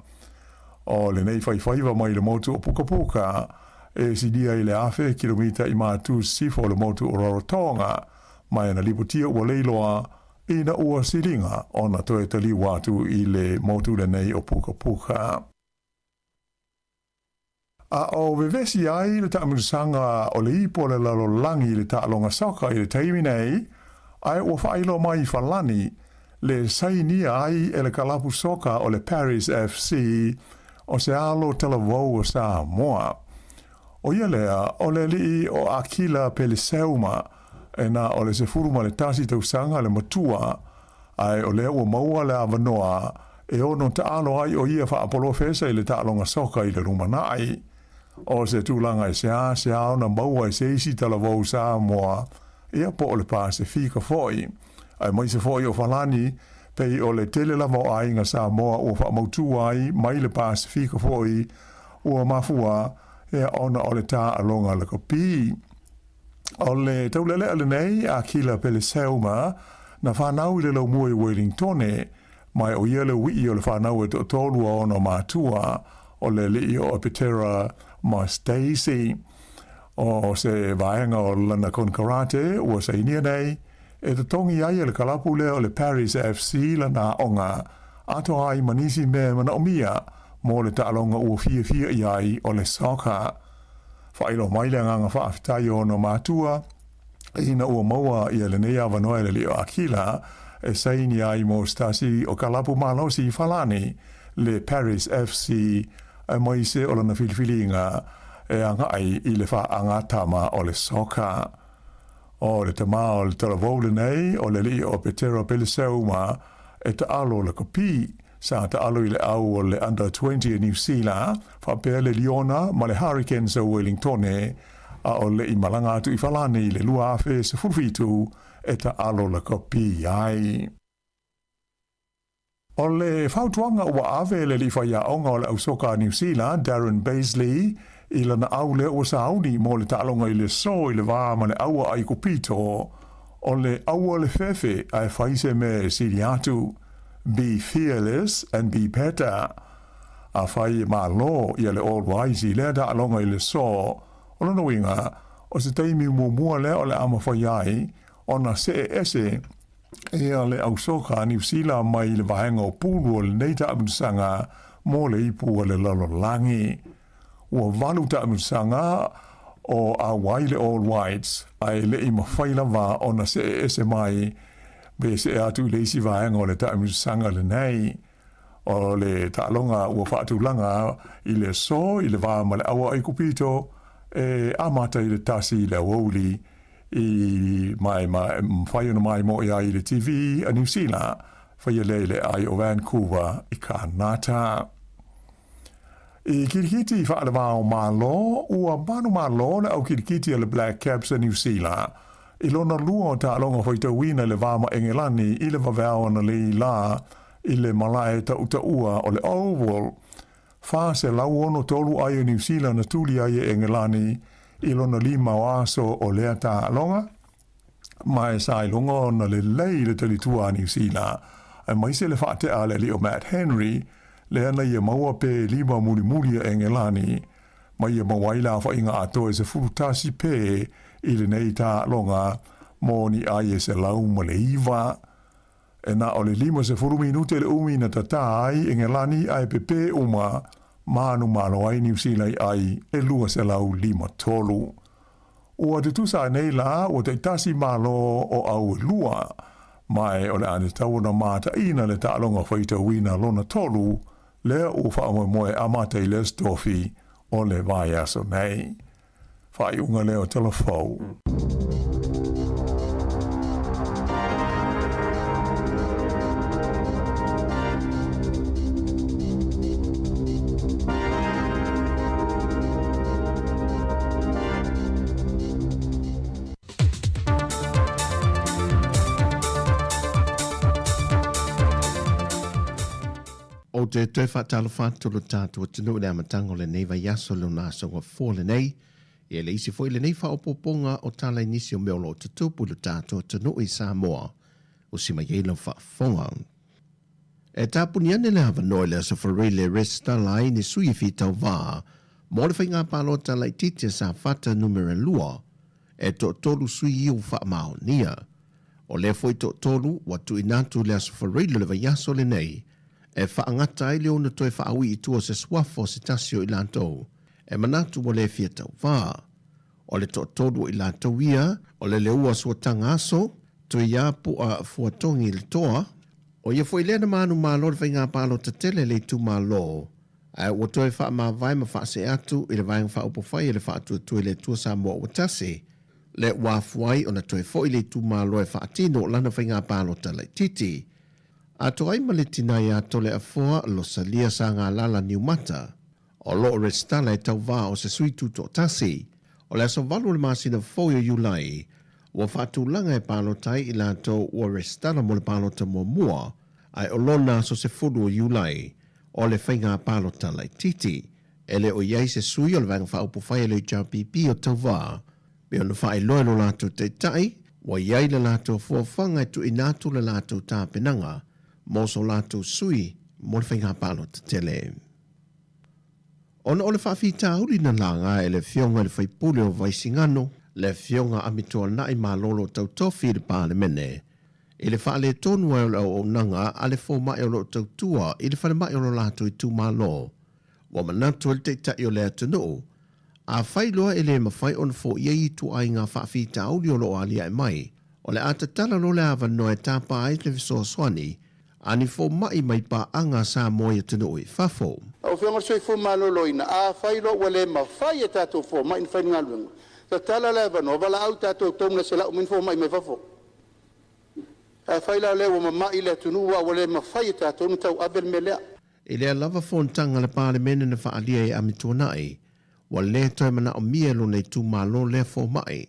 O lenei faifaiva mai le motu o Pukapuka, e silia i le 1000 kilomita i Matū Sisifo o le motu o Rarotonga, mai ana lipotia ua leiloa ina ua siliga ona toe taliu atu i le motu lenei o Pukapuka. A o vevesi ai le taamilosaga o le ipu o le lalolagi i le taaloga soka i le taimi nei, ae ua faailoa mai i Falani le sainia ai e le kalapu soka o le Paris FC o se alo talavou o Samoa. ʻO ia lea, o le alii o Akila Peleseuma, e na o le 11 tausaga le matua, ae o lea ua maua le avanoa e ono taalo ai ʻo ia faapolofesa i le taaloga soka i le lumanai. ʻO se tulaga e seasea ona maua e se isi talavou Samoa, ia po o le Pasefika foi, aemaise foi o Falani, pei o le tele lava o aiga Samoa ua faamautū ai mai le Pasefika foi ua mafua ia ona o le taaloga lakapi. O le taulealea lenei a Kila Peleseuma na fanau i le laumua i Wellingtone, mai o ia le ui'i o le fanau e toatolu a ona matua, o le alii o Apetera ma Stacey. O se vaega o lana konekarate ua sainia nei, e totogi ai e le kalapu lea o le Paris FC lana aoga, atoa ai ma nisi mea e manaomia mo le taaloga ua fiafia i ai o le soccer. Faailoa mai le agaga faafetai o ona matua ina ua maua ia lenei avanoa e le alii o Akila e saini ai mo se tasi o kalapu malosi i Falani, le Paris FC, aemaise o lana filifiliga e agai i le faagatama o le soccer. O le tama o le talavou lenei o le alii o Petera Peleseuma e taalo lakapi. Sa taalo i le au o le Under 20 e Niu Sila, faapea le Liona ma le Hurricanes o Wellingtone, a o le i malaga atu i Falani i le 2017 e taalo lakapi ai. O le fautuaga ua ave e le alii faiaoga o le ausoka a Niu Sila, Darren Bazeley, i lana au lea ua sauni mo le taaloga i le aso i le va ma le aua Aikupito, o le aua le fefe ae fai se mea e sili atu, be fearless and be better. Afai e malo ia le All Whites i lea taaloga i le aso, o lona uiga, o se taimi muamua lea o le a mafai ai ona see ese ia le ausoka a Niu Sila mai le vaega o pulu o lenei taamilosaga mo le ipu a le lalolagi. Ua valu taamilosaga o auai le All Whites ae le i mafai lava ona see ese mai. Pe see atu i le isi vaega o le taamilosaga lenei, o le taaloga ua faatulaga i le aso i le va ma le aua Aikupito e amata i le tasi i le aoauli i mai ma mafai ona maimoe ai i le TV a Niu Sila, faia lea i le aai o Vancouver i Kanata. I kilikiti faale-va o Malo, ua manumalo le au kilikiti a le Black Caps a Niu Sila i lona lua o taaloga faitauina i le va ma Engelani i le vaveao analeī la i le malae taʻutaʻua o le Oval. 463 ai o Niu Sila na tuli ai e Engelani i lona lima o aso o lea taaloga, ma e sa iloga ona lelei le talitua a Niu Sila, aemaise le faatea a le alii o Matt Henry, lea na ia maua pe lima mulimuli a Engelani, ma ia maua ai le aofaiga atoa e 11 pe i lenei taaloga mo ni ai e 109. E na o le 50 minute le umi na tatā ai Engelani ae pepē uma manumalo ai Niu Sila i ai e 253. Ua tutusa anei la ua taitasi malo o au e lua, ma e o le a tatau ona mataina le taaloga faitauina lona tolu lea ua faamoemoe amata i le Aso Tofi o le vaiaso nei. Faaiuga lea o Talafou. Ou te toe faatalofa atu lo tatou atunuu i le amataga o lenei vaiaso lona aso gafua lenei. Ia le isi foi lenei faaopoopoga o tala i nisi o mea o lo o tutupu i lo tatou atunuu i Samoa. Usi mai ai lau faafofoga. E tapuni ane le avanoa i le Aso Faraile e resitala ai ni sui e fitauvā mo le faiga palota laitiiti a Safata Numera 2, e toatolu sui ia ua faamaonia. O lea foi toatolu ua tuuina atu i le Aso Faraile o le vaiaso lenei e faagata ai le ono toe faaui i tua o se suafa o se tasi o i latou e manatu ua le fia tauvā. O le toatolu o i latou ia, o le Leua Suataga Aso, Tuiapua Fuatogi Le Toa, ʻO ia foi lea na manumalo le faiga palota tele a le itumalo, ae ua toe faamavae ma faasee atu i le Vaega Faaupufai a le Faatuatua i le Atua Samoa Ua Tasi, lea ua afua ai ona toe foi le itumalo e faatino lana faiga palota laitiiti. Atoa ai ma le tina ia Toleafoa Losalia Sagalala Niumata, o lo o resitala e tauvā o se sui tutoatasi. O le aso 8 o le masina fou o Iulai, ua faatulaga e palota ai i latou ua resitala mo le palota muamua, ae o lona aso 10 o Iulai, o le faiga palota laitiiti. E le o i ai se sui o le Vaega Faaupufai a le HRPP o tauvā, pei ona faailoa e lo latou taitai, ua i ai le latou fuafuaga e tuuina atu le latou tapenaga mo so latou sui mo le faiga palota tele. Ona o le faafitauli na laga e le Afioga i le Faipule o Vaisigano, le Afioga Amituanai Malolo Tautofi i le Palemene, i le faaletonu ai o le auaunaga a le fomai o lo o tautua i le falemai o lo latou itumalo, ua manatu ai le Taitai o le atunuu, afai loa e le mafai ona foia ia ituaiga faafitauli o lo o aliae mai, o le a tatala loa le avanoa e tapa ai le fesoasoani a ni fomai mai paaga a Samoa i atunuu i fafo. Lau Afioga i le Soifua Maloloina, afai loa ua le mafai e tatou fomai ona fai le galuega, tatala le avanoa, valaau i tatou donors e lau mai ni fomai mai fafo. Ae afai la o lea ua mamai le atunuu a ua le mafai e tatou ona tauave le mea lea. I lea lava fonotaga a le Palemene na faaalia e Amituanai, ua le toe manaomia e lona itumalo lea fomai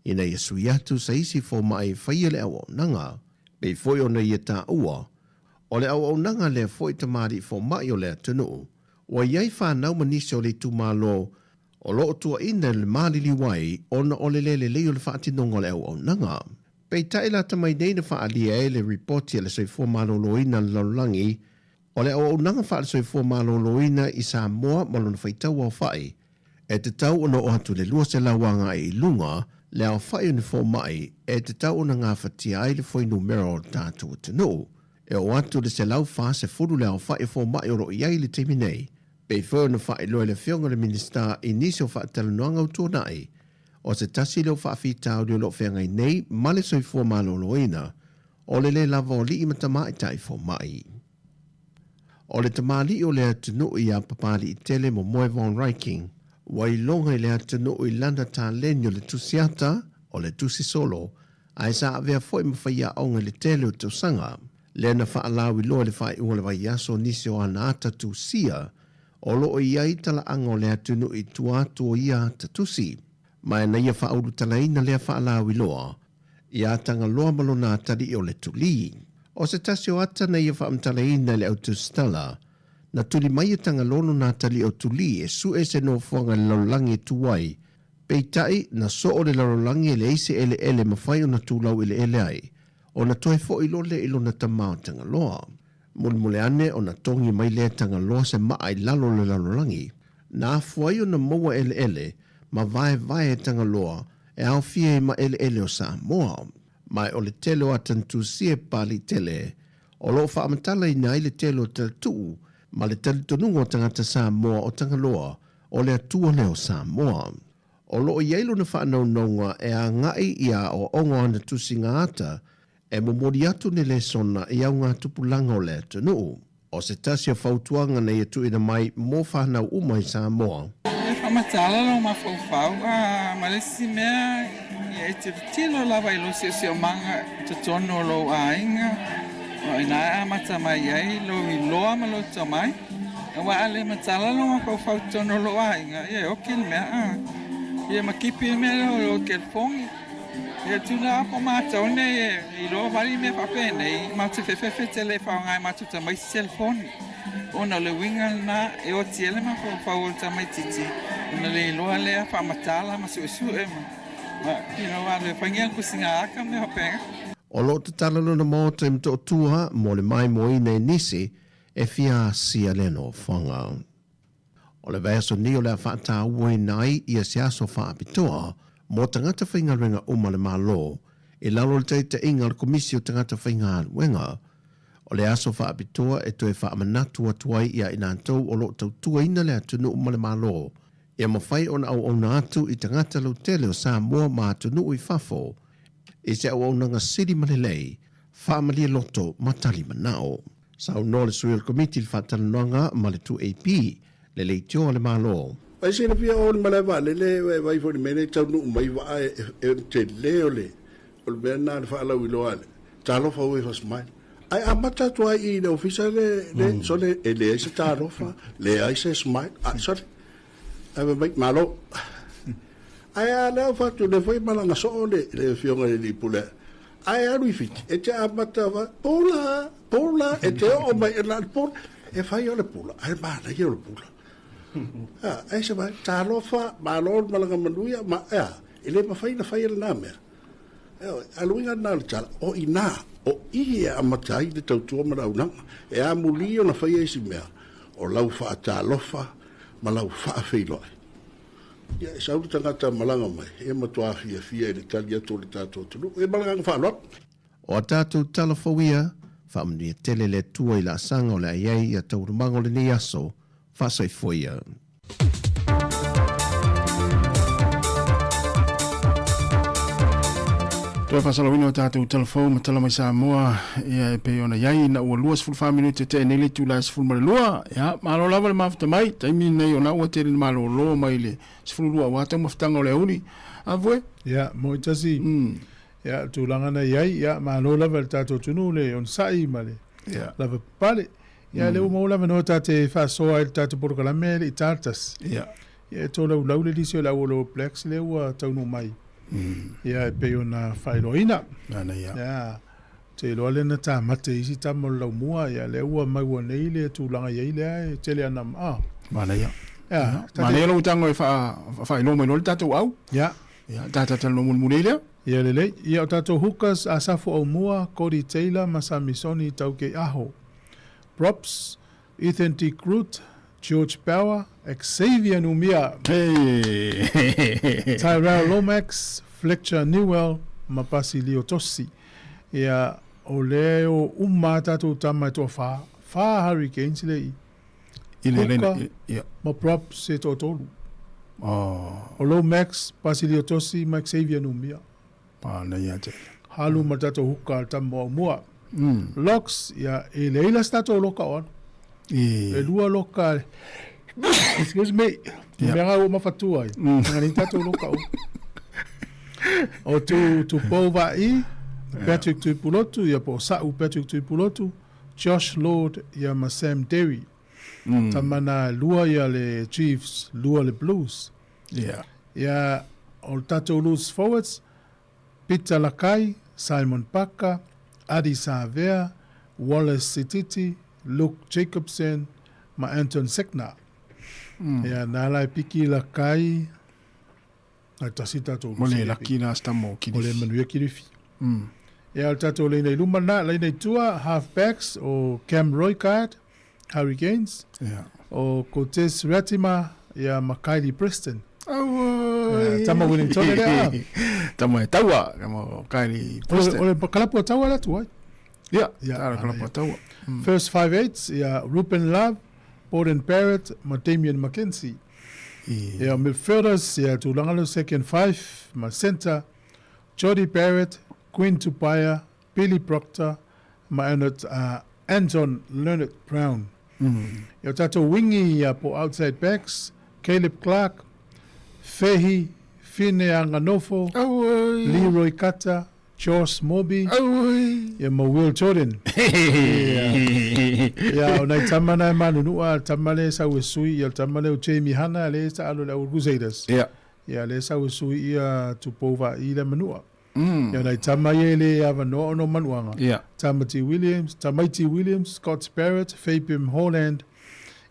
ina ia sui atu sa isi fomai e faia le auaunaga. Pei foi ona ia taua, o le auaunaga lea foi tamalii fomai o le atunuu, ua i ai fanau ma nisi o le itumalo o lo o tuuaina i le maliliu ai ona o le le lelei o le faatinoga o le auaunaga. Peitai lata mai nei na faaalia ai le ripoti a le Soifua Maloloina a le Lalolagi, o le auaunaga faale-soifua maloloina i Samoa ma lona faitau aofai, e tatau ona oo atu i le 200 agai i luga le aofai o ni fomai e tatau ona gafatia ai le fuainumera o le tatou atunuu. E oo atu i le 140 le aofai o fomai o lo o i ai i le taimi nei, pei foi ona faailoa e le Afioga i le Minisita i nisi o faatalanoaga ua tuanai, o se tasi lea o faafitauli o lo o feagai nei ma le soifua maloloina. O le lē lava o alii ma tamaitai fomai. O le tamalii o le atunuu ia Papaliitele Momoe Von Ryking, ua iloga i le atunuu i lana taleni o le tusiata, o le tusi solo, ae sa avea foi ma faiaoga i le tele o tausaga. Lea na faalauiloa i le faaiuga o le vaiaso nisi o ana ata tusia o lo o i ai talaaga o le atunuu i tua atu o ia ata tusi. Ma na ia faaulutalaina lea faalauiloa ia Tagaloa ma lona atalii o le Tulī. O se tasi o ata na ia faamatalaina e le au tusitala, na tuli mai e Tagaloa lona atalii o Tulī e suʻe se nofoaga i le lalolagi e tu ai, peitai, na soo le lalolagi e leai se eleele e mafai ona tulau eleele ai, ona toe foʻi loa lea i lona tama o Tagaloa. Mulimuli ane ona togi mai lea e Tagaloa se maa i lalo o le lalolagi, na afua ai ona maua eleele ma vaevae e Tagaloa e aofia ai ma eleele o Samoa. Ma o le tele o Atantusia e Papaliitele o lo o faamatalaina ai le tele o talatuu ma le talitonuga o tagata Samoa o Tagaloa o le Atua lea o Samoa. O lo o i ai lona faanaunauga e agai i aoaoga o ana tusiga ata e momoli atu ni lesona i augatupulaga o le atunuu. O se tasi o fautuaga na ia tuuina mai mo fanau uma i Samoa. E faamatala lou mafaufau a ma le isi mea ia e tilotilo lava i lou siosiomaga i totonu o lou aiga, o ina e amata mai ai lou iloa ma lou tomai. Aua a le matala lou mafaufau i totonu o lou aiga, ia e oki le mea a ia ma kipi le mea lea o lou telefoni. Ia tuna ko mātou nei e iloa wali mea whaapenei, ma te whewhewhe te le whaongai mātou tamaiti telefoni. Ona o le uiga lena e oti ai le mafaufau o le tamaititi, ona le iloa lea faamatala ma suesue ma, ma, you know, alu e whaingia le kusinga aka mea whapena. O lo o tatala lona maota i Motootua mo le maimoaina i nisi e fia asia le nofoaga. O le vaiaso nei o le a faatauaina ai ia se aso faapitoa mo tagata faigaluega uma a le Malo i lalo o le taitaiga a le Komisi o Tagata Faigaluega. O le aso faapitoa e toe faamanatu atu ai i a i latou o lo o tautuaina le atunuu ma le Malo ia mafai ona auauna atu i tagata lautele o Samoa ma atunuu i fafo i se auaunaga sili ma lelei, faamalie loto ma tali manao. Saunoa le sui o le Komiti i le faatalanoaga ma le 2AP, le leitio a le Malo. Ai silafia o le malae vaalele e vaai foi i le mea lea e taunuu mai vaa e tele o le o le mea lena le faalauiloa ale talofa wave a smile ae amata atu ai i le ofisa le le sole e leai se talofa leai se smile a sole ae fai mai malo ae a lea ua fatu lea foi malaga soo le le afioga i le alii pule Ae alu i Fiti, e te amata wa, pula, pula, e te oo mai e la pula, e fai o le pula, ae manaia o le pula. A, ai se mai, talofa, malo le malaga manuia, ma, ea, e le mafai na fai e lena mea. E oe, a luiga lena o le tala, o ina, o i e amata ai le tautua ma le auaunaga. E amuli ona faia isi mea, o lau faatalofa ma lau faafeiloai. Ia, e sau le tagata malaga mai, e matua fiafia i le tali atu o le tatou atunuu. E ma le agaga faaaloalo. O a tatou tala fou ia, faamanuia tele le Atua i laasaga o le a i ai ia taualumaga o lenei aso, faasoifua ia. Toe faasalauina o tatou tala fou ma tala mai Samoa, ia e pei ona i ai ina ua 24 minute tea nei le itula e 12. Ia, malo lava le mafuta mai, taimi lenei ona ua tele ina malolo mai le 12 aua taumafataga o le aoauli. Avoe? Ia, mo i tasi, ia, tulaga na i ai, ia, malo lava i le tatou atunuu le onosai ma le lava papale. Ia, lea ua maua le avanoa ta te faasoa ai i le tatou polokalame e le i ta le tasi. Ia. Ia, e tolaulau le lisi o le au All Blacks lea ua taunuu mai. Ia, e pei ona faailoaina. Manaia. Ia, ou te iloa lea na tamate e isi tama o le laumua, ia, lea ua maua nei le tulaga i ai lea e tele ana, ah. Manaia. Ia, Manaia lou tago e faailoa mai loa le tatou au. Ia. Ia, ta talanoa mulimuli ai lea. Ia lelei. Ia, o tatou hookers, Asafo Aumua, Codie Taylor ma Samisoni Taukeiaho. Props, Ethan de Groot, George Bower, Xavier Numia, Hey! Tyrell Lomax, Fletcher Newell ma Basilio Tosi. Ia, o lea e o uma a tatou tama e toafa, fa Hurricanes le i. I le Hooker ia. ma Props e toatolu. Oh. O Lomax, Basilio Tosi ma Xavier Numia. Manaia tele. Alu ma le tatou huka a le tama o Aumua. Locks, ia, e leai la se tatou loka o alu. E lua loka, excuse me, yeah. mea ua mafatua ai. Nga ni tatou loka o. O tu, tu Paul Va'i, Patrick Tuipulotu, ia po o Sa'u Patrick Tuipulotu, Josh Lord, ia ma Sam Derry. Tama na lua ia le Chiefs, lua le Blues. Yeah. Ia, o le tatou loose forwards, Peter Lakai, Simon Paka, Adi Savea, Wallace Sititi, Luke Jacobson ma Anton Sekna. Ia, nā la e piki Lakai, ai tasi tatou Mo le laki la sta mo Kirifi. Mo le manuia Kirifi. Ia, o le tatou leina i luma na, leina i tua, half backs o Cam Roigard, Hurricanes, yeah. o Cortez Ratima, ia ma Kylie Preston. Auoi. Yeah, tama Wellington le a. Tama e taua, tama Kylie Preston. O le kalapu a taua le atu ai. Yeah, yeah, kalapu a taua. First 5-8, ia Ruben Love, Borden Barrett, ma Damien McKenzie. Yeah. Ia midfielders, ia tulaga le second five, ma centre, Jody Barrett, Quinn Tupaia, Billy Proctor ma Ernest, Anton Learned Brown. Ia o tatou wingi ia po outside backs, Caleb Clark, Fehi Fineanganofo, Leroy Kata, Josh Moby, ia ma Will Jordan. Ia, ia o nai tama na e manunua, le tama le sau e sui, ia le tama le o Jamie Hanna le sa alo le au Crusaders. Ia. Ia le sau e sui ia Tupou Vaai le manua. Ia nai tama ia e le avanoa ona o manuaga. Ia. Tamati Williams, Tamaiti Williams, Scott Barrett, Fabian Holland,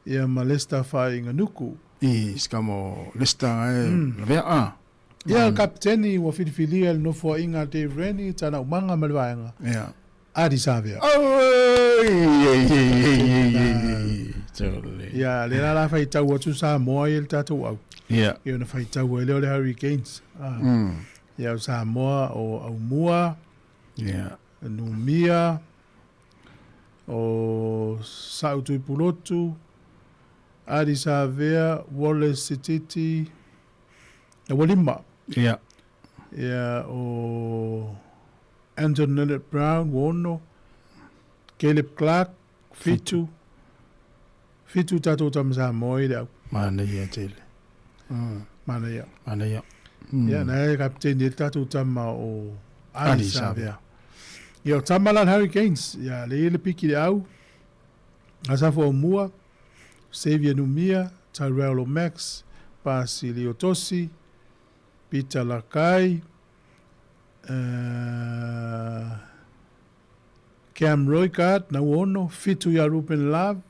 ia ma Lester Faaiganuku. I sika mo Lester e lavea a. Ia, le kapiteni ua filifilia i le nofoaiga a Dave Rennie, tana umaga ma le vaega. Ia. Adi Savea. Ia, lea la la faitau atu Samoa i le tatou au. Ia. Ia ona faitau ai lea o le Hurricanes. Ia o Samoa o Aumua. Ia. Numia, o Sa'u Tuipulotu, Adi Savea, Wallace Sititi, na ua lima. Ia. Ia o Anton Leonard Brown, ua ono, Caleb Clark, fitu, fitu tatou tama Samoa i le au. Manaia tele. Manaia. Manaia. Ia, na e kapiteni e tatou tama o Ali Savea. Ia, o tama lan Hurricanes, ia, le ile piki le au, Asafo Aumua, Xavier Numia, Tyrell Lomax, Basilio Tosi, Peter Lakai, Cam Roigard, na ua ono, fitu ia Ruben Love,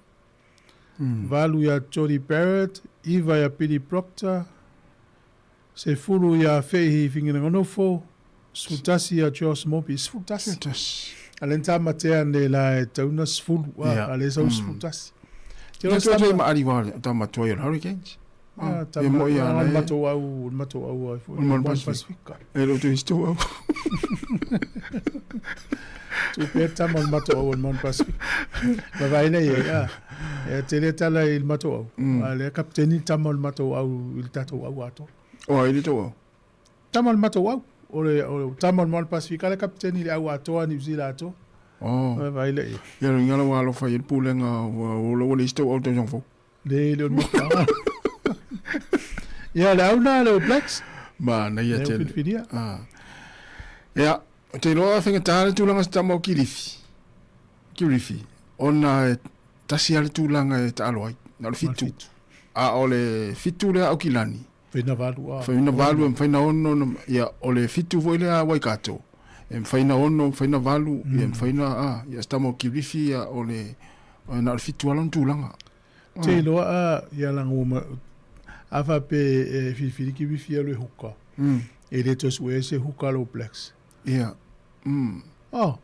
valu ia Jody Barrett, iva ia Billy Proctor, sefulu ia Fehi Finginanganofo, sefulutasi ia Josh Moby, sefulutasi. A le nta matea ne la e tauna sefulu, a le sau sefulutasi. Te ora tama ma ari wa tama toi o Hurricanes. Ah, tama mo ia le matou au, le matou au ai foi. Mo Pasifika. E lo tu isto au. Tu pe tama le matou au mo Pasifika. Ma vai nei ia. E te le tala i le matou au. A le kapiteni tama le matou au i le tatou au ato. O ai le tou au. Tama le matou au. O le o tama le Pasifika le kapiteni le au atoa New Zealand atoa. Oh. Ma vai le. Ia lo ingala wa alofa i le pulega o lo le isto au tausaga fou. Le le o le mafuaaga. Ia, le au na le All Blacks. Manaia Lea ua tele. filifilia. Ah. Ia, ou te iloa e faigata le tulaga o se tama o Kilifi. Kilifi. Ona e tasi lava le tulaga e taalo ai, na o le fitu. A o le fitu lea a Aukilani. Mafai na valu a. Mafai na valu, e mafai na ono, na, ia, o le fitu foi lea a Waikato. E mafai na ono, mafai na valu, ia, mafai na, a, ia, se tama o Kilifi, ia, o le, na o le fitu lava lona tulaga. Te iloa a ia laga ua ma, a faapea e filifili Kilifi alu e huka. E le toe suea se huka a le All Blacks. Ia. Oh,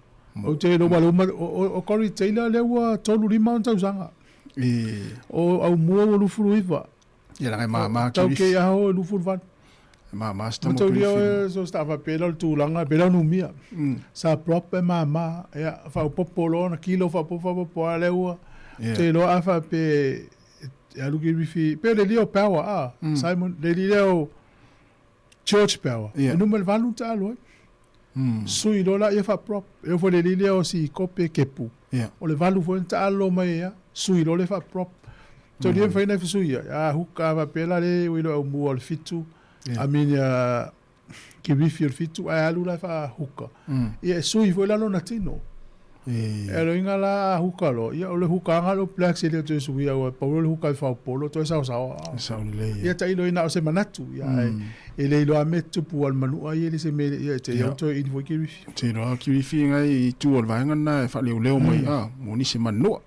ou te iloa ua uma, o Corey Taylor lea ua 35 ona tausaga. O Aumua ua 29. Ia laga e mama Tau kei aho e 28. E mama se tama o Kilifi. Mataulia oe so sa faapea la o le tulaga, pei la o Numia. Sa prop e mama, ia faaopoopo loa ona kilo faaopoopo faaopoopo a lea ua. Ou te iloa a faapea e alu Kilifi, pei o le Leo Power a, Simon, le lea o George Power. E numera valu na taalo ai. Sui loa la ia faa-prop. E oo foi i le alii lea o Sikope Kepu, o le 8 foi na taalo mai ai lava, sui loa lea faa-prop. Tau le mafai ona e fesuiai, a huka lava faapea la lea ua iloa e aumua o le 7, I mean ia Kirifi o le 7 ae alu la e faahuka, ia e sui foi la lona tino. E loiga la a huka loa, ia o le hukaga lea o Blacks e le o toe suia aua e pau loa le huka i Faupolo toe saosaoa. Sao lelei. Ia tailo ai na o se manatu, ia ae e le iloa mea tupu a le manua ia le se mea ia e te iau toe ini foi Kirifi. Te iloa Kirifi ngai i tu o le vaega lena e faaleoleo mai a mo nisi manua.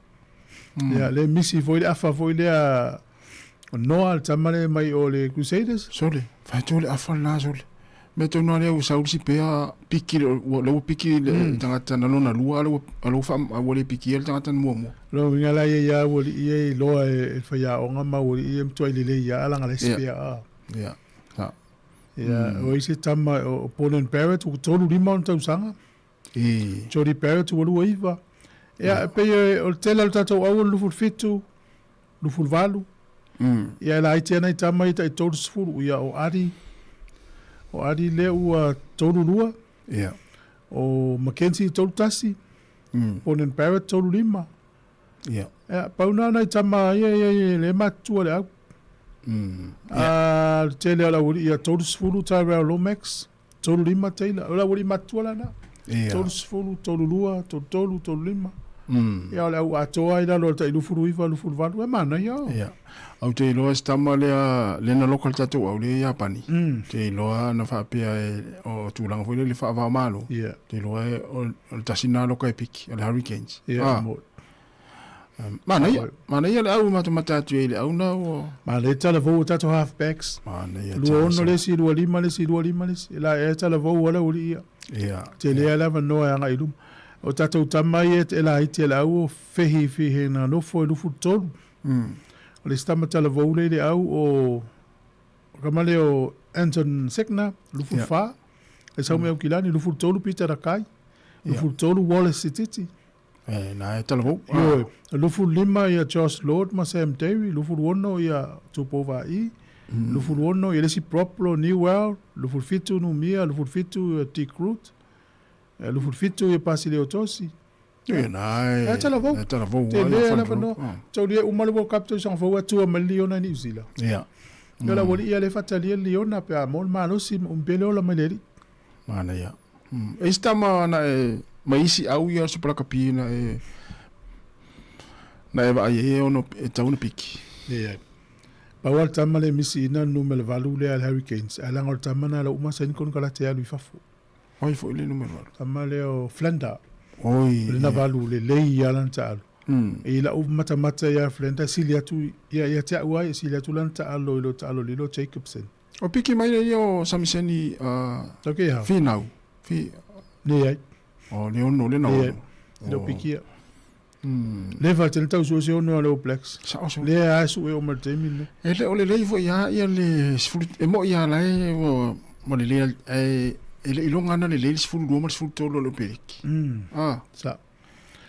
Ia le misi foi le afa foi lea o Noa le tama lea mai o le Crusaders. Sole, faatu le afa lena sole. Mea tonu lava lea ua sau le pea piki le ua piki le tagata na lona lua a ua faa ua le pikia le tagata na muamua. Lona uiga la ia ia aualii ia e iloa e le faiaoga ma aualii ia e matuai lelei lava laga la isi pea a. Ia. Sa. Ia, o ai se tama o Bowden Barrett ua 35 ona tausaga. I. Jody Barrett ua 29. Ia, e pei o le tele o le tatou au o le 27, 28. Ia e laiti ana i tama ia tai 30. Ia o Adi, o Adi lea ua 32. Ia. O Mackenzie 31. Bowden Barrett 35. Ia. Ia, pau na nai tama ia ia ia le matutua le au. A, le tele o le aualii ia 30 Tyrell Lomax. 35 Taylor. O le aualii matutua la na. Ia. 30, 32, 33, 35. Ia o le au atoa i lalo o le tai 29, 28. E manaia o. Ia. Ou te iloa si tama lea, lea na loka le tatou au lea i Iapani. Te iloa na faapea e, o tulaga foi lea i le faava-o-Malo. Ia. Te iloa e, o, o le tasi na loka e piki, o le Hurricanes. Ia, Ah. mo. Manaia, manaia le au e matamata atu ai i le au na ua. Manaia talavou o tatou half backs. Manaia 26 le isi, 25 le isi, 25 le isi. E la e talavou a le aualii ia. Ia. Tele lava le avanoa e agai i luma. O tatou tama ia e laiti e le au o fehi fehi na nofo e 23. O le isi tama talavou lea i le au o kama lea o Anton Segner, 24. E sau mai Aukilani, 23 Peter Rakai, 23 Wallace Sititi. E, na e talavou. Ioe, 25 ia Josh Lord ma Sam Davey, 26 ia Tupou Vaai, 26 ia le isi prop lo Newell, 27 Numia, 27 ia Dick Root, 27 ia Pasileo Tosi. Ia, na e. E talavou. E talavou. Tele le avanoa. Taulia uma le World Cup tausaga fou atua mai le Liona i Niu Sila. Ia. Ia la aualii ia le faatalia le Liona pe a maua le malosi ma umpe le ola mai le alii. Manaia. E isi tama na e mai isi au ia Super Rugby na e na e vaai ai e ono e tau ona piki. Leai. Pau lava le tama lea e misi ina le numera 8 lea a le Hurricanes, ae leaga o le tama lena la uma saini konekarate e alu i fafo. Oi foi le numera 8. Tama lea o Flender. Oi. O lena 8 lelei lava lana taalu. I lau matamata ia Flender sili atu ia ia te au ai sili atu lana taalo i lo taalo lilo Jacobson. O piki mai le ia o Samiseni Okay hao. Finau. Fi Leai. O le ono le na Leai. ono. Le o pikia. Le fa tele tau sue se ono a le All Blacks. Sao so. Le a sue o ma le taimi le. E le o le lei foi ia ia le sefulu e mo ia la e o ma le le e e le ilonga na le le 12 ma le 13 o le peleki. Ah. Sa.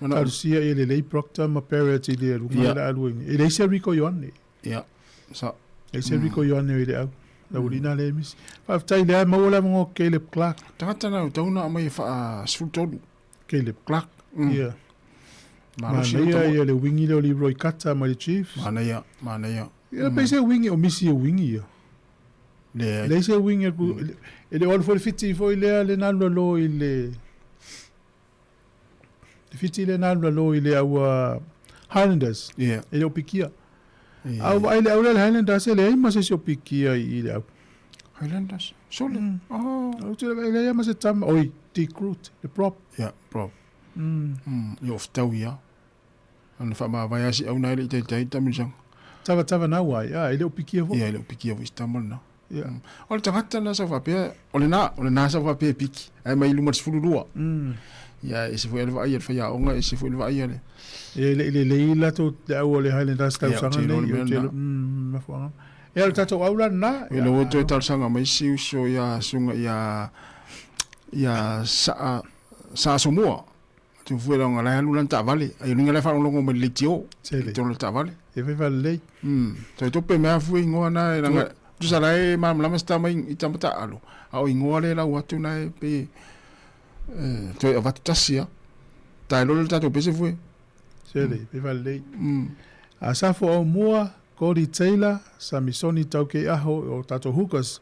Mana Talusia ia le lei Proctor ma Parrot i le aluga Ia. le aluengi. E leai se Rico Ioane. Ia. Sa. Leai se Rico Ioane i le au. La ulina le misi. Faafetai lea maua le avanoa o Caleb Clark. Tagata na tau na mai faa 13. Caleb Clark. Ia. Malosi le Manaia tamo. ia le wingi lea o Leroy Carter mai le Chiefs. Manaia, manaia. Ia pei se wingi o misi e wingi ia. Le Leai se wingi a ku e le o alu foi le Fiti foi lea le na alu i le Le Fiti lea na alu lalo i le au Highlanders. Yeah. E le o pikia. Yeah. Au vaai le au lea le Highlanders e leai ma se isi o pikia i le au. Highlanders. Sole. Oh. Au te le leai ma se tama. Oi, Dick Groot, le prop. Yeah, prop. Ia o fitau ia. Ana whaamavae asi au nai le i taitai tamilisanga. Tava tava na wai, ah, e le o pikia foi. Ia, e le o pikia foi si tama lena. Yeah. O le tagata na sau faapea, o lena, o lena sau faapea e piki. Ae mai luma le 12. Ia, e ese foi le vaai a le faiaoga, e ese foi le vaai a le... E le i lelei latou le au o le Highlanders Ia, tausaga o te iloa nei, le mea o te lena. iloa, mafuaaga. Ia, o le tatou au la lena. E lau toe talosaga mai si uso ia susuga ia ia Saa Saa Asomua. Tu fue la nga la alu lan taavale. Ai lunga la faalogologo mai le leitio. Tele. Tolo taavale. E fai faalelei. Toe tope mea fue ingoa na e langa tusa la e malamalama se tama i tama taalo. A o ingoa le lau atu na e pe. E toe avatu tasi a. Tae loa le tatou pese fue. Sele, pe falelei. A Safo Aumua, Cody Taylor, Samisoni Taukeiaho o tatou hookers.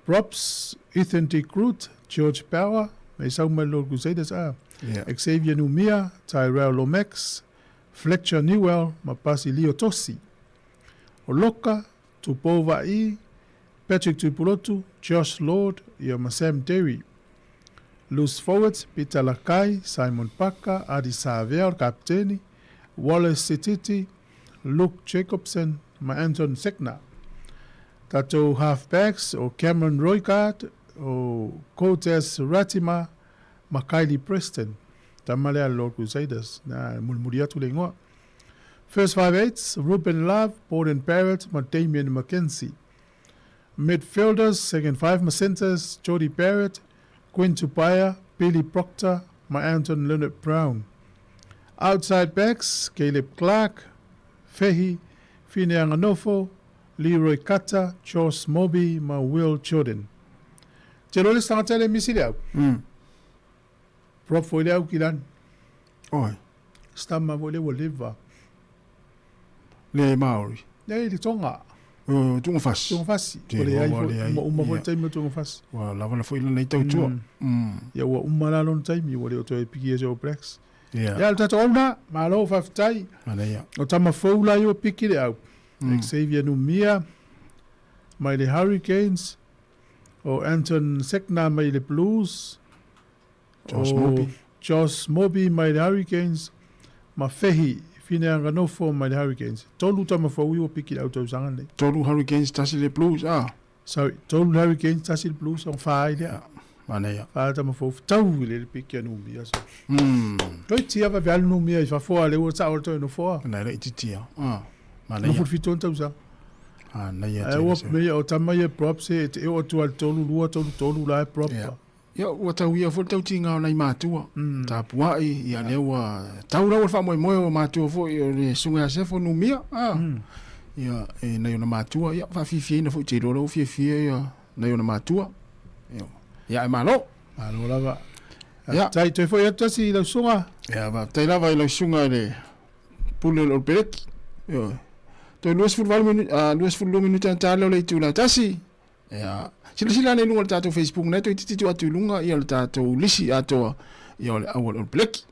Props, Ethan De Groot, George Power, me sau mai Lord Crusaders a. Yeah. Xavier Numia, Tyrell Lomax, Fletcher Newell ma Pasi Lio Tosi. O Loka, Tupou Va'i, Patrick Tuipulotu, Josh Lord ia ma Sam Derry. Loose forwards, Peter Lakai, Simon Paka, Adi Savea o le kapiteni, Wallace Sititi, Luke Jacobson ma Anton Sekna. Tatou halfbacks o Cameron Roigard, o Cortez Ratima ma Kylie Preston. Tama lea a le Lord Crusaders, na e mulimuli atu le igoa. First five-eighths, Ruben Love, Borden Barrett ma Damien McKenzie. Midfielders, second five ma centres, Jordie Barrett, Quinn Tupaea, Billy Proctor ma Anton Lienert-Brown. Outside backs, Caleb Clarke, Fehi Fineanganofo, Leroy Kata, Josh Moby ma Will Jordan. Te loa le isi tagata lea e misi le au. Prop foi le au ki lani. Oi. Stama foi le ua leva. Le Maori. Nei, le Tonga. O Tugafasi. Tugafasi. Ua leai foi, ua uma foi le taimi o Tugafasi. Ua lava la foi lana i tautua. Ia ua uma la lona taimi, ua le o toe pikia se All Blacks. Ia, le tatou au lena, malo faafetai. Manaia. O tama fou la ia ua piki le au. Xavier Numia mai le Hurricanes, o Anton Sekna mai le Blues, Josh o Moby. Josh Moby mai le Hurricanes, ma Fehi Fineanganofo mai le Hurricanes. Tolu tama fou ia ua piki le au tausaga lenei. Tolu Hurricanes, tasi le Blues, ah. Sorry, tolu le Hurricanes, tasi le Blues, o wha ai lea. Manaia. Wha tama fou, tau i le piki a Numia. So. Toi tia va vealu Numia i whafoa, le ua tau o le toi nofoa. Nai le ititia. Ah. Manaia. Nofu le whitu tausaga. Ah, naia Ai ua mea o tama ia props e te eo atu al tolu, lua, tolu, tolu, la e prop. Yeah. Ia, ua tau ia foi le tautiga o nai matua, tapuai, ia lea ua tau raua le faamoemoe o matua foi o le Susuga ia Sefo Numia, a, ia, e nai ona matua, ia, faafiafiaina foi te iloa la ua fiafia ia nai ona matua, ia, ia ae malo. Malo lava. Ia. Tai toe foi atu tasi i lau susuga. Ia, faafetai lava i lau susuga i le pule o le Olopeleki. Ioe. Toe 28 minute, 22 minute ana ta lea o le itula tasi. Ia, silasila ane i luga o le tatou Facebook nei, toeitiiti tuu atu i luga ia le tatou lisi atoa ia o le au a le Olopeleki.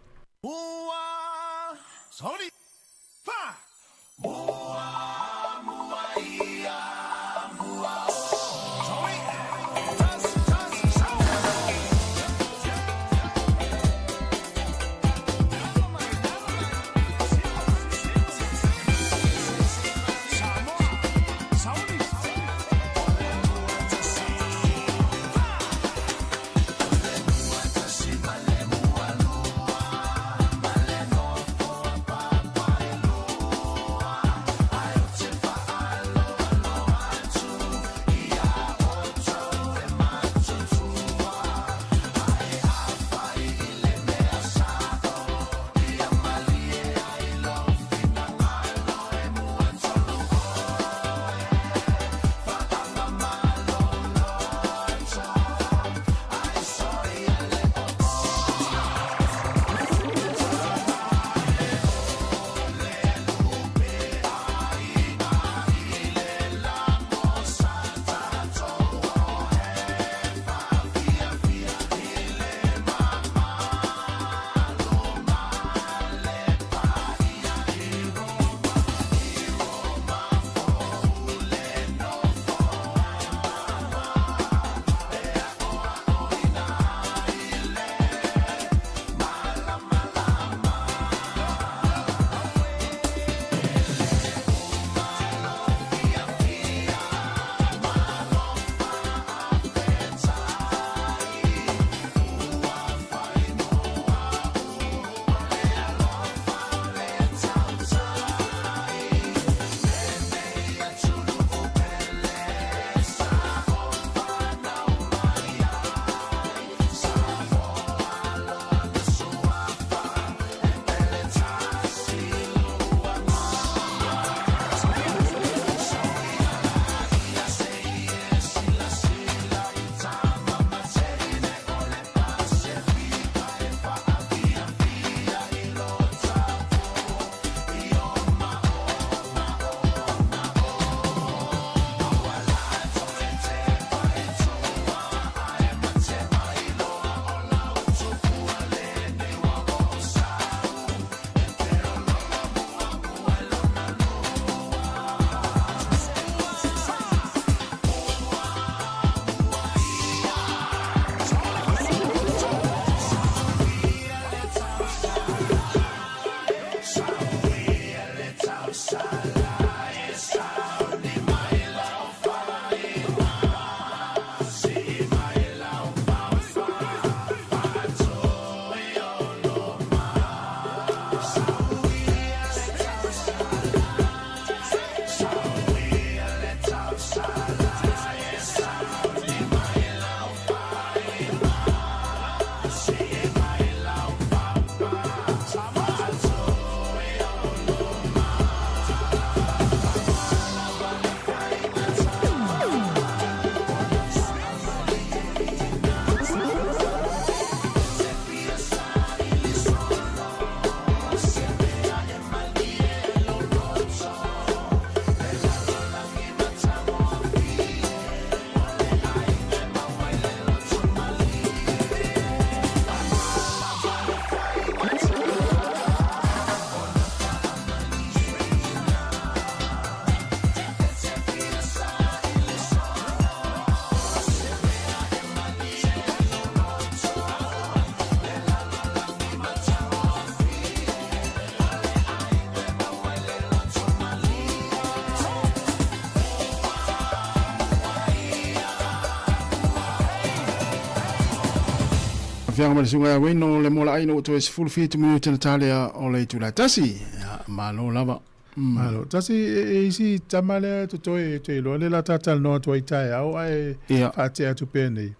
Afioga ma le susuga ia Wayne o le mola aina ua toe 17 minute na talea o le itula e tasi. Ia, malo lava. Malo. Tasi e, e isi tama lea totoe e te iloa le la tatalanoa atu ai taeao ae Ia. faatea atu pea nei.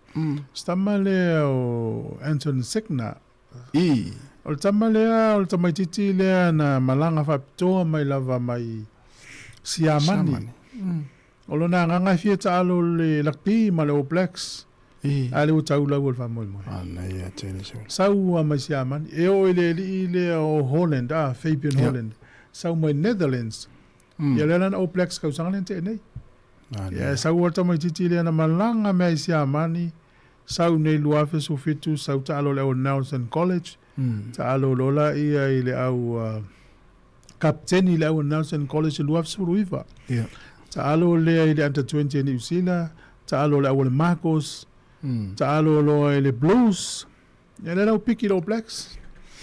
Se tama lea o Anton Signa. I. O le tama lea, o le tamaitiiti lea na malaga faapitoa mai lava mai Siamani. Siamani. O lona agaga e fia taalo le rugby ma le All Blacks. I. A lea ua tau lau o le faamoemoe. Manaia tele sole. Sau lava mai Siamani. E oo i le alii lea o Holland, ah, Fabian Holland. Sau mai Netherlands. Ia lea la na All Blacks kausaga lea na tea nei. Manaia. Ia sau lava le tamaitiiti lea na malaga mea i Siamani. Sau nei 2017, sau taalo i le au Nelson College. Taalo loa laia i le au Kapiteni i le au Nelson College 2019. Ia. Taalo lea i le Under 20 a Niu Sila, taalo le au o le Marcos, taalo loa i le Blues. Ia lea la ua piki i le All Blacks.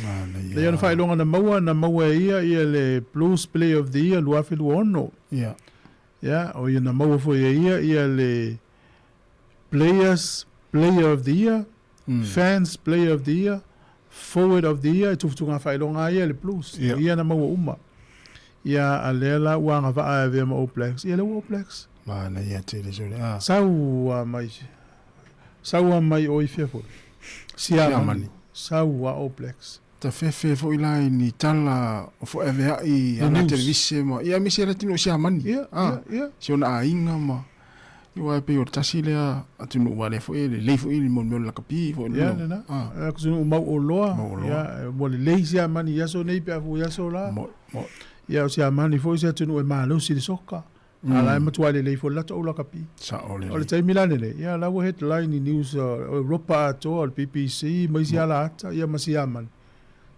Manaia. Lea ona faailoga na maua, na maua e ia ia le Blues Player of the Year 2026. Ia. Ia, o ia na maua foi e ia ia le Players Player of the Year, Fans Player of the Year, Forward of the Year, e tufatuga faailoga ai ia le Blues. Ia. O ia na maua uma. Ia, a lea la ua agavaa e avea ma All Blacks. Ia lea ua All Blacks. Manaia tele sole. Ah. Sau a mai, sau a mai o i fea foi? Siamani. Siamani. Sau a All Blacks. Tafefe foi la i ni tala o foeaveaʻi The ala news. televise ma ia aemaise le atunuu o Siamani. Ia, Ah, ia, ia. si ona aiga ma aua e pei o le tasi lea atunuu ua lea foi e lelei foi i mo le mea o le lakapi foi Ia, lena. Ah. Atunuu mauoloa. Mauoloa. Ia, ua lelei Siamani i aso nei pe a fua i aso la. Mo, mo. Ia, o Siamani foi se atunuu e malosi i le soka. A la e matua lelei foi le latou au lakapi. Sao lelei. O le taimi la lenei, ia la ua headline i news o Europa atoa, o le BBC ma isi ala ata, ia ma Siamani.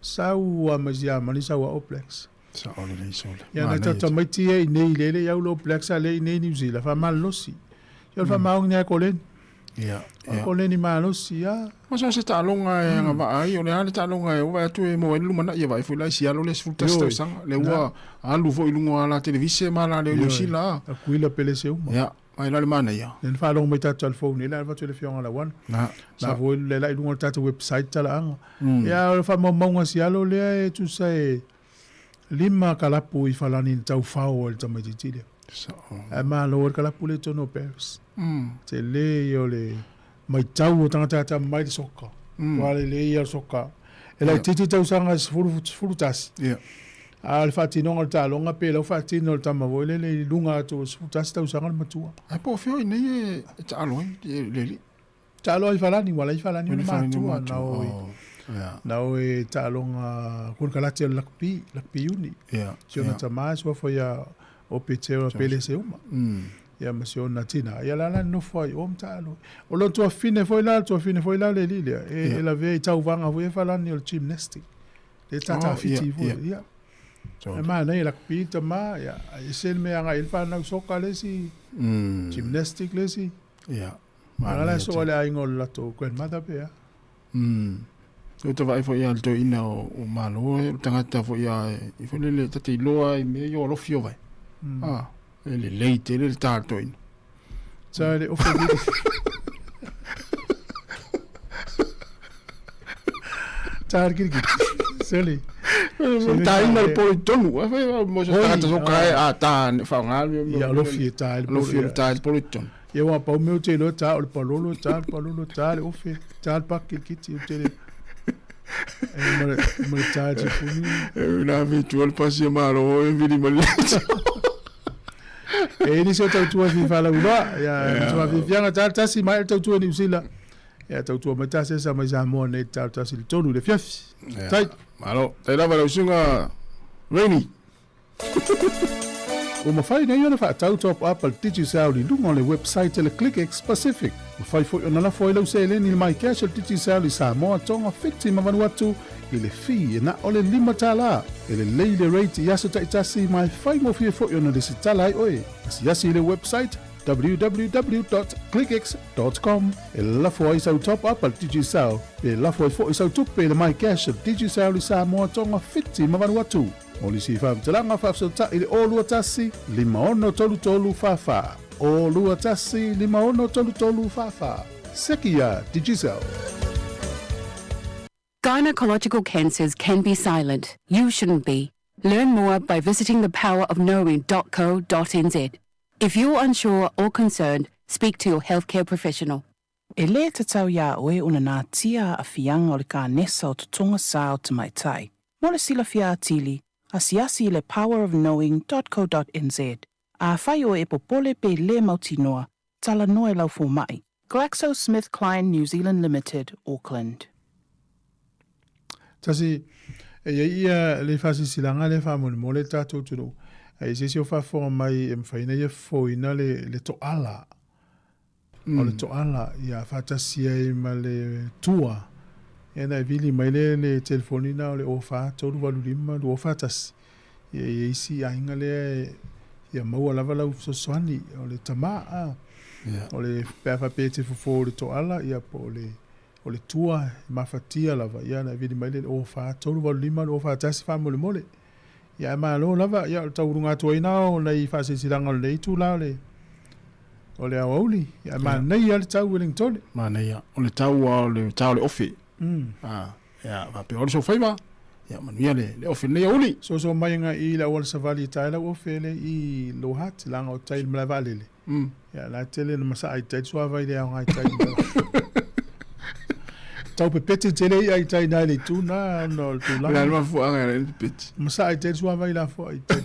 Sau lava mai Siamani, sau a All Blacks. Sao lelei sole. Ia nai Manaia tatou tamaiti ia i nei i lele i au le All Blacks a lea i nei i New Zealand, faamalolosi. Ia o le faamaoni lava e koleni. Ia, O ia. koleni malosi lava. Ma so se taaloga e agavaa ai, o le a le taaloga e oo vaai atu e maua ai le lumanai, ia vaai foi la i sialo le 11 Ioe. tausaga, lea ua alu foi i luga o ala televise ma ala leo Niu Sila. Ioe. Akuila pele se uma. Ia, ai la le manaia. Lea na faalogo mai tatou telefoni nei, la e avatu i le Afioga Lauana. Na, Na sa. foi le la i luga o le tatou website talaaga. Ia, o le faamaumauga a sialo lea e tusa e lima kalapu i Falani na taufao ai le tamaitiiti lea. Sao. Ae malo ai le kalapu lea i totonu o Paris. Tele ia o le matau o tagata e atamamai i le soka. Aua lelei ia o le soka. E laitiiti tausaga e 11. Ia. A o le faatinoga o le taaloga pe lau faatino le tama foi lele i luga atu o le 11 tausaga le matua. Ae po o fea i nei e taalo ai le alii? Taalo ai i Falani, ua alai Falani ona matua, na o i, Oh, yeah. na o i taaloga konekarate o le lakpi, lakpi uni. Yeah, Si ona yeah. tama, suafa ia o Petero Pele se uma. Ia ma si ona tina. Ia la la nofo ai o ma taalo. O lona tuafine foi la, tuafine foi la le alii lea. E, Yeah. e lavea i tauvaga foi e Falani o le gymnastic. Le tātāfiti Oh, foi. yeah, yeah. Ia. So, E manaia lakpi tama, ia, e se le mea agai i le fanau soka le isi, gymnastic le isi. Yeah. Manaia la so le aiga o le latou grandmother pe a. Se o te vaai foi ia le toeaina o Malo, o le tagata foi ia i foi lele ta te iloa i mea ia o alofi o vai. Ah, e lelei tele le ta le toeaina. Sa le ofe vili. Ta le kirikiri. Seli. Taina le polo i tonu. Mo se tagata so kae a ta whaonga. Ia alofi e ta le polo. Alofi e ta le polo i tonu. Ia ua pau mea o te iloa ta o le palolo, ta le palolo, ta le ofe, ta le paki le kiti o te le. E ma le, ma le ta te puni. E una fitua le pasi e malo e vili ma le. E nisi o tautua fi whalauloa. Ia, yeah. Fi fianga ta tasi mai le tautua New Zealand. Ia tautua mai tasi sa mai Samoa nei ta tasi le tolu le fiafi. Yeah. Tai. Malo. Tai lava le usunga Rainy. Ua mafai nei ona faatau top up a le Digicel i luga o le website a le ClickX Pacific. Mafai foi ona lafo ai lau seleni i le MyCash a le Digicel i Samoa, Tonga, Fiti ma Vanuatu i le fee e na o le $5. E lelei le rate i aso taitasi ma e faigofie foi ona lesitala ai oe. Asiasi i le website www.clickx.com e lafo ai sau top up a le Digicel pe lafo ai foi sau tupe i le MyCash a le Digicel i Samoa, Tonga, Fiti ma Vanuatu. Mo nisi faamatalaga faafesootai i le 021 5633 44. 021 5633 44. Seki iā Digicel. Gynecological cancers can be silent. You shouldn't be. Learn more by visiting thepowerofknowing.co.nz. If you're unsure or concerned, speak to your healthcare professional. E lē tatau iā oe ona natia aafiaga o le kanesa o totoga sa o tamaitai. Mo le silafia atili, asiasi i le powerofknowing.co.nz. Afai oe e popole pe lē mautinoa, talanoa i lau fomaʻi. GlaxoSmithKline New Zealand Limited, Auckland. Tasi, e iai ia le faasilasilaga lea faamolemole le tatou atunuu, a i se isi o faafofoga mai e mafai ona ia fofoina le, le toala. O le toala, ia faatasi ai ma le tua. Ia na e vili mai lea le telefoni na o le 04 385 241. Ia i isi aiga lea e ia maua lava lau fesoasoani o le tama a. O le pe a faapea e te fofo i le toala ia po o le o le tua e mafatia lava ia na e vili mai lea i le 04 385 241 faamolemole. Ia ae malo lava, ia o le tauuluga atu ai na o nai faasilasilaga o lenei itula o le o le aoauli. Ia ae manaia le tau Wellingtone. Manaia. O le tau o le tau o le ofe. Ah, ia faapea o le sofaiva. Ia manuia le le ofe lenei aoauli. Soso mai nga i le auala savali e tae lau ofe le i Lower Hutt, laga o tai i le malae vaalele. Ia la tele na masaa i tai le suavai le aoga i tai. Tau pepeti tele ia i tai nai le itu na ona o le tulaga. Le a le mafuaaga e ala ai ona pepeti. Masaa i tai le suavai la foa i tai.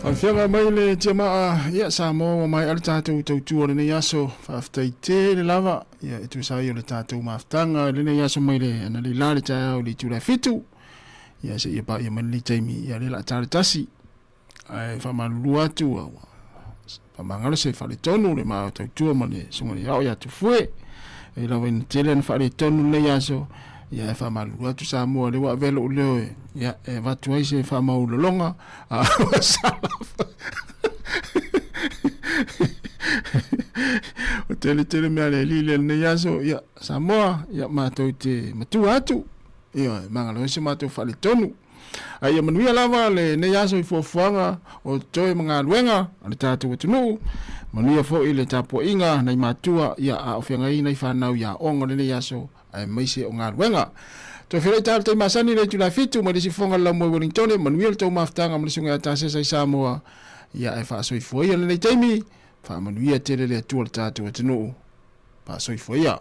Afioga mai le tiamaa, ia Samoa ua maea le tatou tautua i lenei aso. Faafetai tele lava, ia e tusa ai o le tatou mafutaga i lenei aso mai le analeila le taeao i le itula e 7. Ia seia paia mai lenei taimi, ia lea o le a ta le 1. Ae faamalulu atu ua faamagalo se faaletonu le ma tautua ma le susuga ia Ao ia Tufue. E lava ina tele ana faaletonu lenei aso, ia e faamalulu atu Samoa lea ua avea lou leo e, ia, e avatu ai se faamaulologa, a ua sala. O tele tele mea le alii lea lenei aso, ia Samoa, ia matou te matua atu, ia e magalo ai se matou faaletonu. A ia manuia lava lenei aso i fuafuaga o totoe ma galuega a le tatou atunuu. Manuia foi le tapuaiga nai matua ia a o feagai nai fanau i aoga lenei aso aemaise o galuega. Toe feiloai tatou tai masani le itula e 7 mai le isi fofoga o le laumua i Wellingtone. Manuia le tou mafutaga ma le susuga ia Tasesa i Samoa. Ia ae faasoifua ia lenei taimi. Faamanuia tele le Atua i le tatou atunuu. Faasoifua ia.